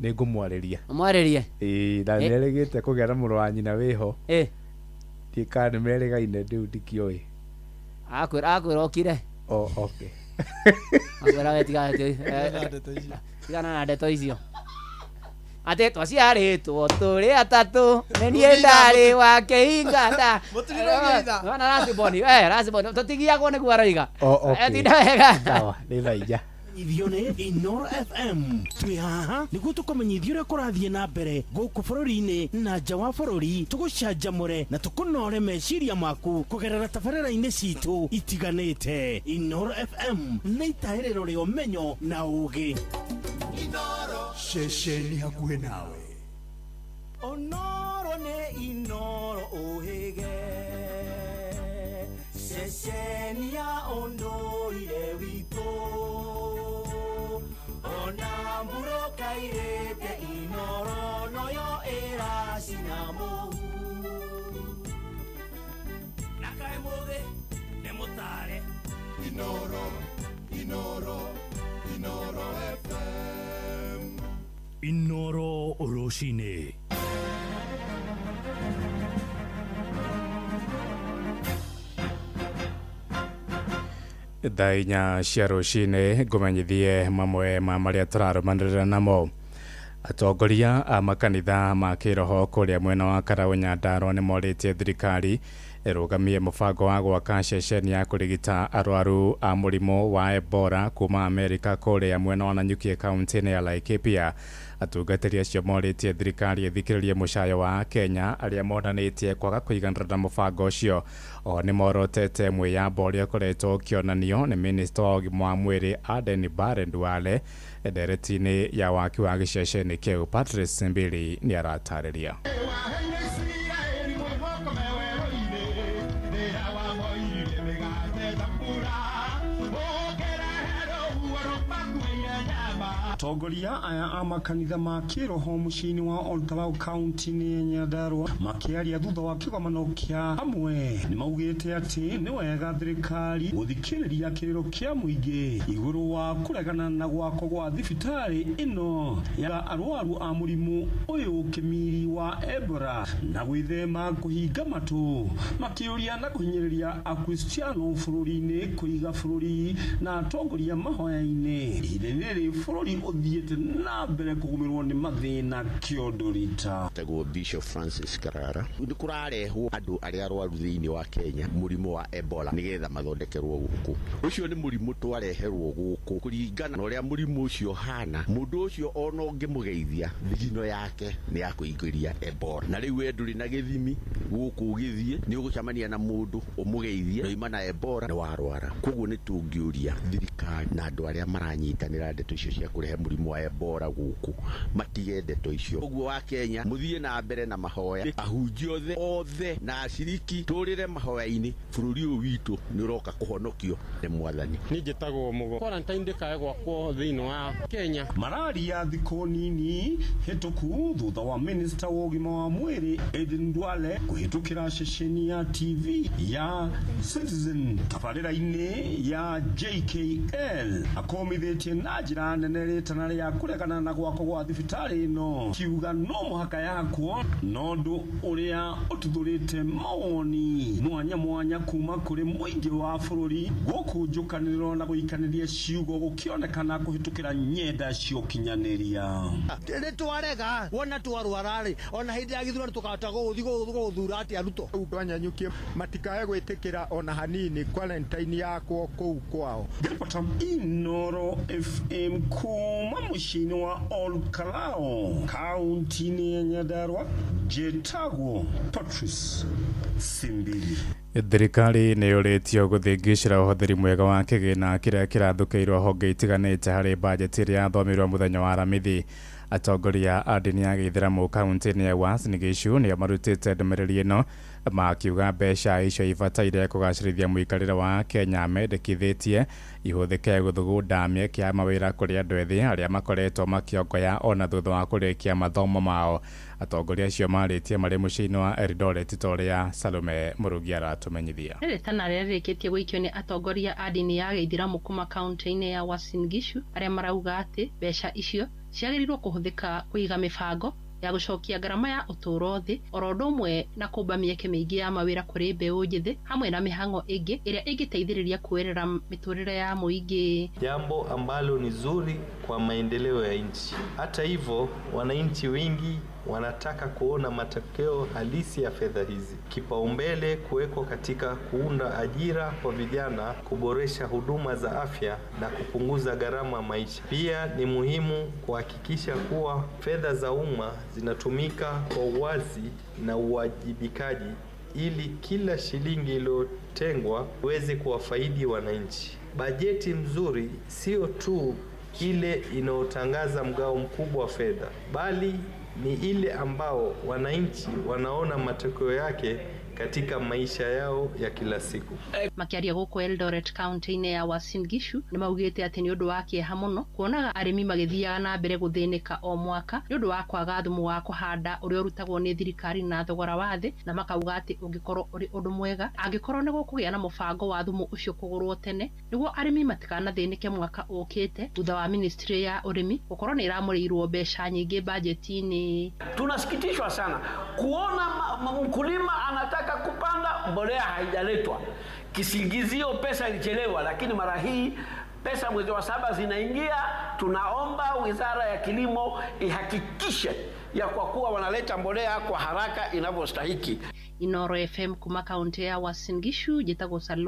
Nĩ ngũmwarĩria. Mwarĩrie. Ĩĩ na nĩerĩgĩte kũgĩa na mũrũ wa nyina wĩho. Ndiũĩ kana nĩ merĩgaine rĩu ndikĩũĩ. Akwĩra okire. Oh, okay. Akwĩra we tigana na ndeto icio. Atĩ twaciarĩtwo tũrĩ atatũ nĩ niĩ ndarĩ wa kĩhinga. Ona Rasiboni Rasiboni tũtigiagwo nĩguo aroiga. Tinda wega. Sawa nĩ thaa inya. Ithio nĩ Inoro FM twĩ haha nĩguo tũkũmenyithia ũrĩa kũrathiĩ na mbere gũkũ bũrũri-inĩ na nja wa bũrũri tũgũcanjamũre na tũkũnore meciria maku kũgerera tabarĩra-inĩ citũ itiganĩte. Inoro FM nĩ itahĩrĩro rĩa ũmenyo na ũũgĩ. Ceceni hakuhĩ nawe. Onoro nĩ Inoro ũhĩge ceceni ya ũndũire witũ ona mburoka irĩte Inoro noyo ĩracina mũhu na kaĩ mũthĩ nĩ mũtare Inoro. Rũcinĩ. Thaa 4 cia rũcinĩ ngũmenyithie mamwe ma marĩa tũrarũmanĩrĩra namo. Atongoria a makanitha ma kĩroho kũrĩa mwena wa Karau Nyandarua nĩ morĩtie thirikari ĩrũgamie mũbango wa gwaka ceceni ya kũrigita arwaru a mũrimũ wa Ebola kuma Amerika kũrĩa mwena wa Nanyuki kaunti-inĩ ya Laikipia. Atungatĩri acio morĩtie thirikari ĩthikĩrĩrie mũcayo wa Kenya arĩa monanĩtie kwaga kũiganĩra na mũbango ũcio. O nĩ morotete mwĩyambo ũrĩa ũkoretwo ũkĩonanio nĩ minista wa ũgima wa mwĩrĩ Aden Barre Duale ndereti-inĩ ya waki wa gĩceceni kĩu. Patrice Mbili nĩ aratarĩria. Atongoria aya a makanitha ma kĩroho mũciĩ-inĩ wa Olkalau kaunti-inĩ ya Nyandarua makĩaria thutha wa kĩgomano kĩa hamwe nĩ maugĩte atĩ nĩ wega thirikari gũthikĩrĩria kĩrĩro kĩa mũingĩ igũrũ wa kũregana na gwakwo gwa thibitarĩ ĩno ya arwaru a mũrimũ ũyũ kĩmiri wa Ebola na gwĩthema kũhinga matũ, makĩũria na kũhinyĩrĩria Akristiano bũrũri-inĩ kũiga bũrũri na atongoria mahoya-inĩ ihinda-inĩ rĩrĩ bũrũri ũthiĩte na mbere kũgũmĩrwo nĩ mathĩna kĩondorita. Tagwo Bishop Francis Karara nĩ kũrarehwo andũ arĩa arwaru thĩinĩ wa Kenya mũrimũ wa Ebola nĩgetha mathondekerwo gũkũ. Ũcio nĩ mũrimũ twareherwo gũkũ kũringana na ũrĩa mũrimũ ũcio hana. Mũndũ ũcio ona ũngĩmũgeithia thigino yake nĩ ya kũingĩria Ebola, na rĩu we ndũrĩ na gĩthimi gũkũ ũgĩthiĩ nĩ ũgũcemania na mũndũ ũmũgeithie noima na Ebola nĩ warwara. Koguo nĩ tũngĩũria thirikari na andũ arĩa maranyitanĩra ndeto icio cia kũrehe mũrimũ wa Ebola gũkũ matige ndeto icio. Ũguo wa Kenya mũthiĩ na mbere na mahoya, ahunjia othe na aciriki tũrĩre mahoya-inĩ, bũrũri ũyũ witũ nĩ ũroka kũhonokio nĩ Mwathani. Niĩ njĩtagwo Mũgo. Quarantine ndĩkae gwakwo thĩinĩ wa Kenya. Mararia thikũ nini hĩtũku thutha wa minista wa ũgima wa mwĩrĩ Aden Duale kũhĩtũkĩra ceceni ya TV ya Citizen tabarĩra-inĩ ya JKL akomithĩtie na njĩra nene rĩtana rĩa kũregana na gwakwo gwa thibitarĩ ĩno kiuga no mũhaka yakwo nondũ ũrĩa ũtuthũrĩte mawoni mwanya mwanya kuma kũrĩ mũingĩ wa bũrũri gũkũ njũkanĩrĩro na gũikanĩria ciugo gũkĩonekana kũhĩtũkĩra nyenda cia ũkinyanĩria. Nĩ twarega wona twarwara rĩ ona hĩndĩ ya gĩthurano tũkahota gũgũthiĩ gũthura atĩa Ruto. Andũ a Nanyuki matikae gwĩtĩkĩra ona hanini quarantine yakwo kũu kwao. Inoro FM kuma mũciĩ-inĩ wa Olkalau kaunti-inĩ ya Nyandarua njĩtagwo Patrice Simbili. Thirikari nĩ yũrĩtio gũthingicĩra ũhũthĩri mwega wa kĩgĩna kĩrĩa kĩrathũkĩirwo honge itiganĩte harĩ bajeti ĩrĩa yathomirwo mũthenya wa Aramithi. Atongoria a ndini ya gĩithĩramu kaunti-inĩ ya Uasin Gishu nĩo marutĩte ndũmĩrĩri ĩno makiuga mbeca icio ibataire kũgacĩrithia mũikarĩre wa Kenya mendekithĩtie ihũthĩke gũthugunda mĩeke ya mawĩra kũrĩ andũ ethĩ arĩa makoretwo makĩongoya ona thutha wa kũrĩkia mathomo mao. Atongoria acio marĩtie marĩ mũciĩ-inĩ wa Eldoret ta ũrĩa Salome Mũrugi aratũmenyithia. Rĩtana rĩrĩa rĩrĩkĩtie gũikio nĩ atongoria a ndini ya gĩithĩramu kuma kaunti-inĩ ya Uasin Gishu arĩa marauga atĩ mbeca icio ciagĩrĩirwo kũhũthĩka kũiga mĩbango ya gũcokia ngarama ya ũtũũro thĩ oro ũndũ ũmwe na kũmba mĩeke mĩingĩ ya mawĩra kũrĩ mbeũ njĩthĩ hamwe na mĩhang'o ĩngĩ ĩrĩa ĩngĩteithĩrĩria kuoerera mĩtũrĩre ya mũingĩ, jambo ambalo ni zuri kwa maendeleo ya nchi. Hata hivyo, wananchi wengi wanataka kuona matokeo halisi ya fedha hizi. Kipaumbele kuwekwa katika kuunda ajira kwa vijana, kuboresha huduma za afya na kupunguza gharama maisha. Pia ni muhimu kuhakikisha kuwa fedha za umma zinatumika kwa uwazi na uwajibikaji ili kila shilingi iliyotengwa iweze kuwafaidi wananchi. Bajeti mzuri sio tu ile inayotangaza mgao mkubwa wa fedha, bali ni ile ambao wananchi wanaona matokeo yake katika maisha yao ya kila siku. Makiaria gũkũ Eldoret kaunti-inĩ ya Uasin Gishu nĩ maugĩte atĩ nĩ ũndũ wa kĩeha mũno kuonaga arĩmi magĩthiaga na mbere gũthĩnĩka o mwaka nĩ ũndũ wa kwaga thumu wa kũhanda ũrĩa ũrutagwo nĩ thirikari na thogora wa thĩ, na makauga atĩ ũngĩkorwo ũrĩ ũndũ mwega angĩkorwo nĩ gũkũgĩa na mũbango wa thumu ũcio kũgũrwo tene nĩguo arĩmi matikanathĩnĩke mwaka ũkĩte thutha wa ministry ya ũrĩmi gũkorwo nĩ ĩramũrĩirwo mbeca nyingĩ bajeti-inĩ. Tunasikitishwa sana kuona mkulima anataka kupanda, mbolea haijaletwa, kisingizio pesa ilichelewa, lakini mara hii pesa mwezi wa saba zinaingia. Tunaomba Wizara ya Kilimo ihakikishe ya kwa kuwa wanaleta mbolea kwa haraka inavyostahiki. Inoro FM kuma kaunti ya Uasin Gishu njĩtagwo Salome.